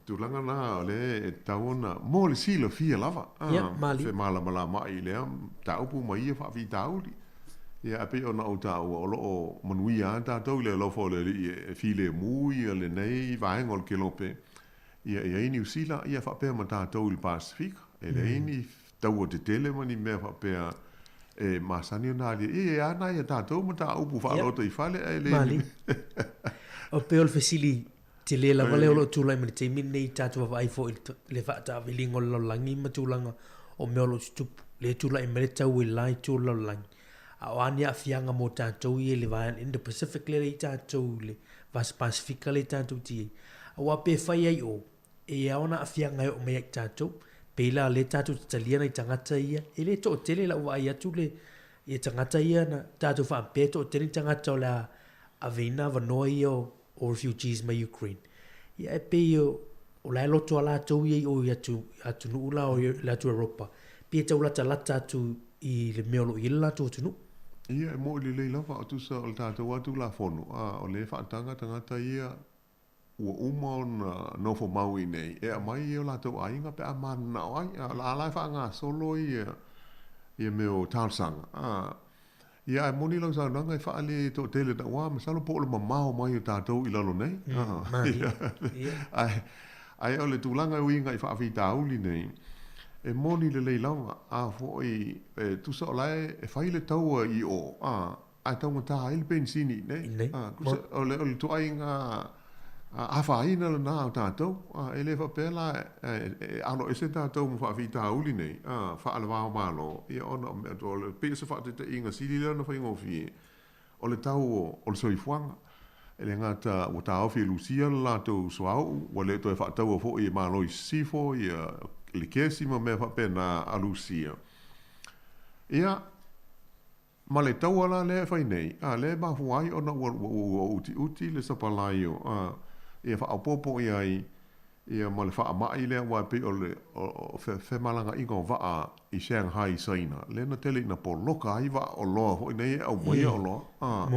tulaga na o lea e tatau ona mo le silafia lava, femalamalamaai i lea mataupu ma ia faafitauli. Ia ae pei ona ou taua, o lo o manuia lava tatou i le alofa o le Alii e filemu ia lenei vaega o le kelope, ia e i ai Niu Sila, ia faapea ma tatou i le Pasefika. E leai ni taua tetele ma ni mea faapea e masani ona alia. Ia, e a nai a tatou mataupu faalotoifale ae le ni mea.
O pei o le fesili tele lava lea o lo o tulai mai i le taimi lenei i tatou vaavaai foi i le faataaviliga o le lalolagi ma tulaga o mea o lo o tutupu. Lea e tulai mai le tau i le la itu o le lalolagi. A o a ni aafiaga mo tatou ia i le vaega Indo-Pacific lea e i ai tatou i le Vasa Pasefika lea tatou te i ai. Aua pe fai ai o, e ao ona aafiaga e oo mai ia i tatou. Pei la lea tatou te talia nai tagata ia, e le toatele lau vaai atu le, ia tagata ia na tatou faapea e toatele ni tagata o le a aveina avanoa ia o, o refugees mai Ukraine. Ia e pei o, o la e loto a latou ia i o i atu, atunuu la o le atu Europa, pei e tau latalata atu i le mea o lo o i ai le latou atunuu.
Ia, e moʻi lelei lava, o tusa o le tatou lava Tulafono, a o lea e faataga tagata ia ua uma ona nofo mau i inei, e aumai i o latou aiga pe a mananao ai, a o la la e faagasolo ia ia mea o talosaga, a. Ia, ae moni lau saunoaga e faale toatele naua, masalo po o le mamao mai o tatou i lalo nei. Ae, ae o le tulaga e uiga i faafitauli nei, e moni lelei lava, a foi, e tusa o la e fai le taua i o, a, ae taugata ai le penisini i nei. A, tusa, o le, o le ituaiga afaina lena o tatou, e le faapea la e alo ese tatou ma faafitauli nei faale-va o Malo, ia ona o mea o le pei o se faataitaiga sili lea ona faigofie, o le tau o le soifuaga. E le gata ua taofi e Lusia le latou suauu, ua le toe faataua foi e Malo i Sisifo ia le kesi ma mea faapena a Lusia. Ia, Ma le taua la lea e fai nei, a, lea e mafua ai ona ua, ua, ua utiuti le sapalai o, a, ia faaopoopo i ai, ia ma le faamai lea aua e pei o le, o, o fe, femalagaaiga o vaa i Shanghai i Saina, lea na tele ina poloka ai vaa oloa foi nei e aumaia oloa, a.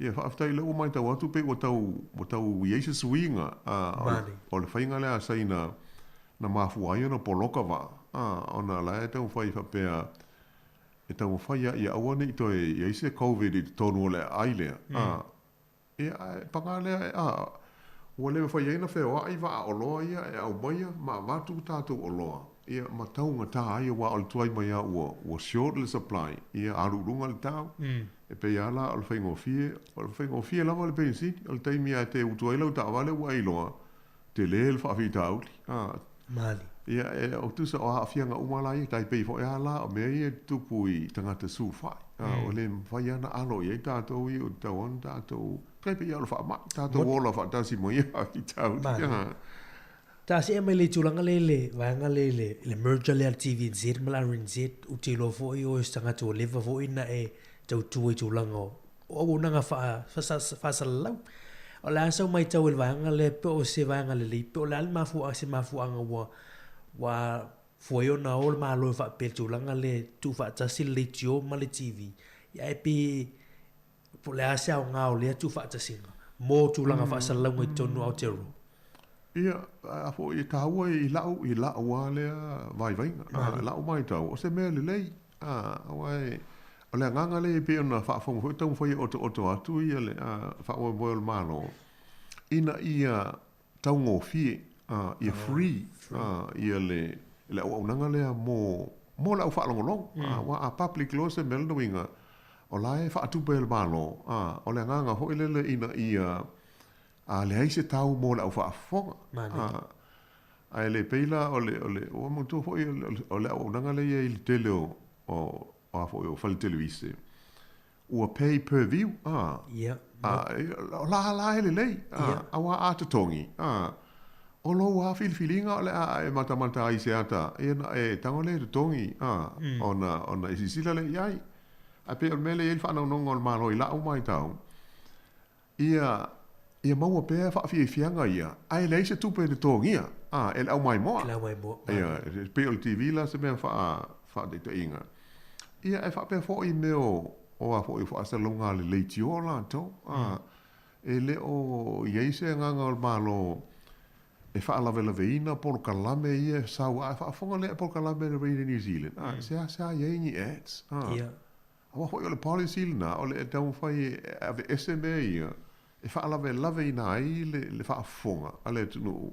Ia faafetai o lea ua matau atu pei ua tau, ua tau i ai se suiga, a, o le, o le faiga lea a Saina na mafua ai ona poloka vaa, a, ona la e taumafai faapea, e taumafai lava ia aua ne i toe i ai se Covid i totonu o le aai lea, a, ia, ae paga lea, a, ua le mafai ai ona feoai vaa oloa ia e aumaia ma avatu tatou oloa, ia, ma taugata ai aua o le tuai mai lava ua, ua short le supply, ia, alu i luga le tau. E pei lava la o le faigofie, o le faigofie lava le penisini, o le taimi lava e te utu ai lau taavale ua e iloa, tele le faafitauli. A,
Mali.
Ia, e, o tusa o aafiaga uma la ia, tai pei foi lava la o mea ia e tutupu i tagata sulufai. A, o le mafai lava ona alo i ai tatou ia, ua tatau lava ona tatou, tai pei lava o le faamai, tatou ola faatasi ma ia faafitauli.
Mali. Ta see mai le tulaga lea i le vaega lea i le, le merger lea a le TVNZ ma le RNZ, ou te iloa foi o oe o se tagata ua leva foi ona e tautua i tulaga o o auaunaga faasalalau. O le a sau matau i le vaega lea pe o se vaega lelei, pe o le a le mafuaaga, se mafuaaga ua, ua fua ai ona o le Malo e faapea i le tulaga lea e tuufaatasi le leitio ma le TV. Ia ae pei po o le a se aoga o lea tuufaatasiga mo tulaga faasalalauga i totonu o Aotearoa.
Ia, a foi e taua i lau, i lau lava lea vaivaiga, lau matau, o se mea lelei, aua e, o le agaga lea e pei ona faafofoga foi taumafai e otooto atu ia le faamoemoe o le Malo, ina ia taugofie, ia free, ia le, le auaunaga lea mo, mo le au faalogologo. Aua a public loa se mea, lona uiga, o la e faatupe e le Malo, o le agaga foi lele ina ia A leai se tau mo le au faafofoga. A, ae le pei la o le, o le, ua manatua foi o le auaunaga lea e i ai i le tele o, o, o a foi o fale televise, ua pay per view, a. A, o la la e lelei, a, aua a totogi, a, o lou lava filifiliga o le a e matamata ai i se ata, ia na e tago lea e totogi, a, ona, ona e silasila lea i ai. Ae pei o le mea lea e i ai le faanaunaunga o le Malo i la'u matau, Ia, ia maua pea faafiafiaga ia, ae leai se tupe e totogia, a, e le aumaimoa.
E le aumaimoa.
Ia, e pei o le TV la se mea faa, Faataitaiga, ia e faapea foi i mea o, o a foi o faasalalauga a le leitio latou, a, e le o i ai se agaga o le Malo e faalavelaveina polokalame ia e sau, a e faafofoga lea i polokalame a le Radio New Zealand, a, seasea i ai ni ads, a. Aua foi o le policy lena, o le taumafai e aveese mea ia e faalavelaveina ai le faafofoga a le atunuu,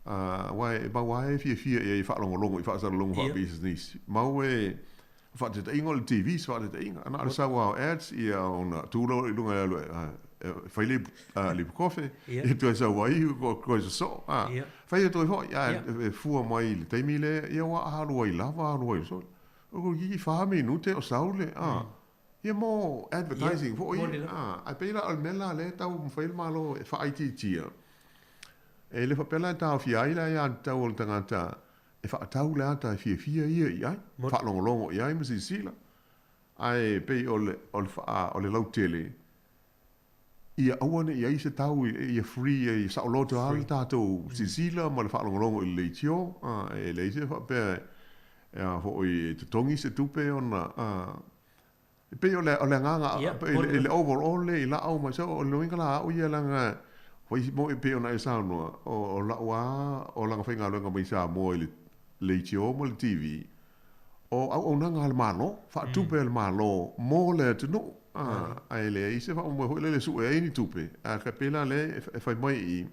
aua e mau lava e fiafia i ai e faalogologo i faasalalauga faapisinisi. Mau e faataitaiga o le TV se faataitaiga, na o le sau lava o ads ia ona tu loa i luga e alu e fai le ipu kofe, ia toe sau ai toe sosoo. Fai atu ai foi, ae fua mai i le taimi lea, ia ua alu ai lava alu ai. So, O i 4 minute o sau le, a, ia mo advertising foi ia, a, ae pei la o le mea la lea e taumafai le Malo e faaitiitia, e le faapea la e taofia ai le aiatatau o le tagata e faatau le ata e fiafia ia i ai, faalogologo i ai ma silasila. Ae pei o le, o le faa, o le lautele, ia aua ne i ai se tau ia free ia saoloto lava le tatou silasila ma le faalogologo i le leitio, a, e leai se faapea e a foi e totogi se tupe ona, a, e pei o le, o le agaga i le overall i la'u ma so o le uiga la a'u ia leaga foi mo'i pei ona e saunoa o la'u lava o lana faigaluega mai Samoa i le leitio ma le TV o auaunaga a le Malo, faatupe a le Malo mo le atunuu, ae leai se faamoemoe foi lele e sue ai ni tupe, ae ka pei la lea e fai mai i i,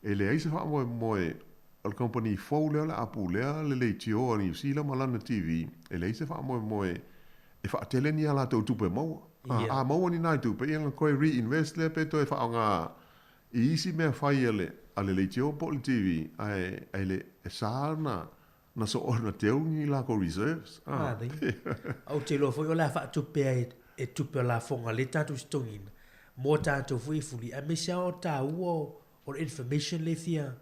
e leai se faamoemoe o le kamupani fou lea o le a pulea le leitio a Niu Sila ma lana TV, e leai se faamoemoe e faatele ni a latou tupe maua. A maua ni nai tupe, ia ona toe reinvest lea pe toe faaaoga i isi mea fai a le leitio po o le TV, ae e e sa ona Na soo na teu ni lakou reserves.
Ah. Ou te iloa foi o le a faatupe ai e tupe o lafoga lea tatou totogiina mo tatou foi e fuli aemaise lava o taua o le information lea e fia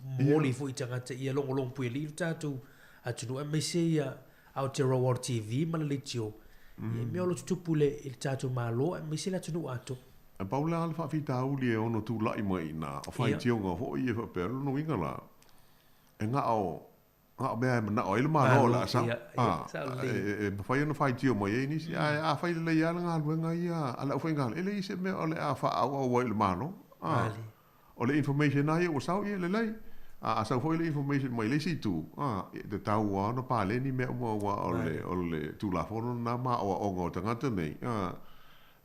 momoli foi i tagata ia logologo puialii lo tatou atunuu aemaise ia Aotearoa World TV ma le leitio ia mea o lo o tutupu i le tatou Malo aemaise le atunuu atoa.
E pau la le faafitauli e ono tulai mai i ina, o faitioga foi ia faapea, o lona uiga la, E gao, gao mea e manao ai le Malo o le a sau. E mafai ona faitio mai ai nisi, ae afai lelei lava le galuega ia a le aufaigaluega, e leai se mea o le a faaauau ai i le Malo. O le information lava ia ua sau, ia lelei. A sau foi le information mai le isi itu, e tatau lava ona paleni mea uma aua o le Tulafono lena ma aoaoga o tagata nei,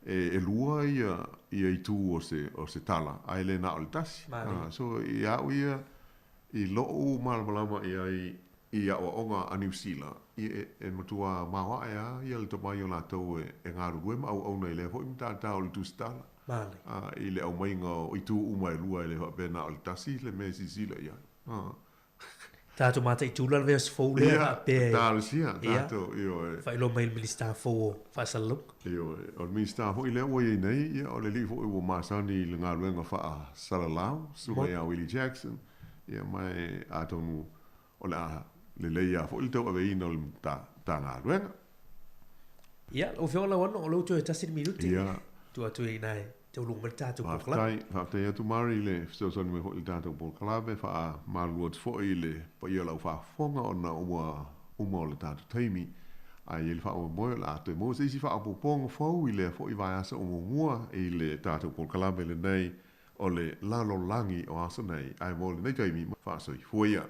e lua ia itu o se tala, ae le na o le tasi. So, ia au ia, I loʻu malamalama i ai i aʻoaʻoga a Niu Sila, ia e matua maoaʻe a ia le tomai o latou e galulue ma auauna i lea foi matata o le tusitala. A i le aumaiga o itu uma e lua e le faapea na o le tasi le mea e silasila i ai.
Tatou mataitu la le vaiaso fou lea faapea e.
Talosia tatou, ioe.
Faailoa mai e le Minisita fou o Faasalalauga.
Ioe, o le Minisita foi lea ua i ai nei, ia o le alii foi ua masani i le galuega faasalalau, susuga ia Willie Jackson, ia ma e atonu o le a lelei lava foi le tauaveina o le Matagaluega.
Ia, lau Afioga Lauano, o lea ua toe tasi le minute. Ia. Tuu atu i ina e tauluga mai le tatou polokalame.
Faafetai, faafetai atu Mari i le fesoasoani mai foi i le tatou polokalame, faamalulu atu foi i le paia o lau faafofoga ona ua uma o le tatou taimi. Ae i ai le faamoemoe o le a toe maua se isi faaopoopoga fou i lea foi vaiaso o muamua i le tatou polokalame lenei o le lalolagi o aso nei. Ae mo lenei taimi, faasoifua ia.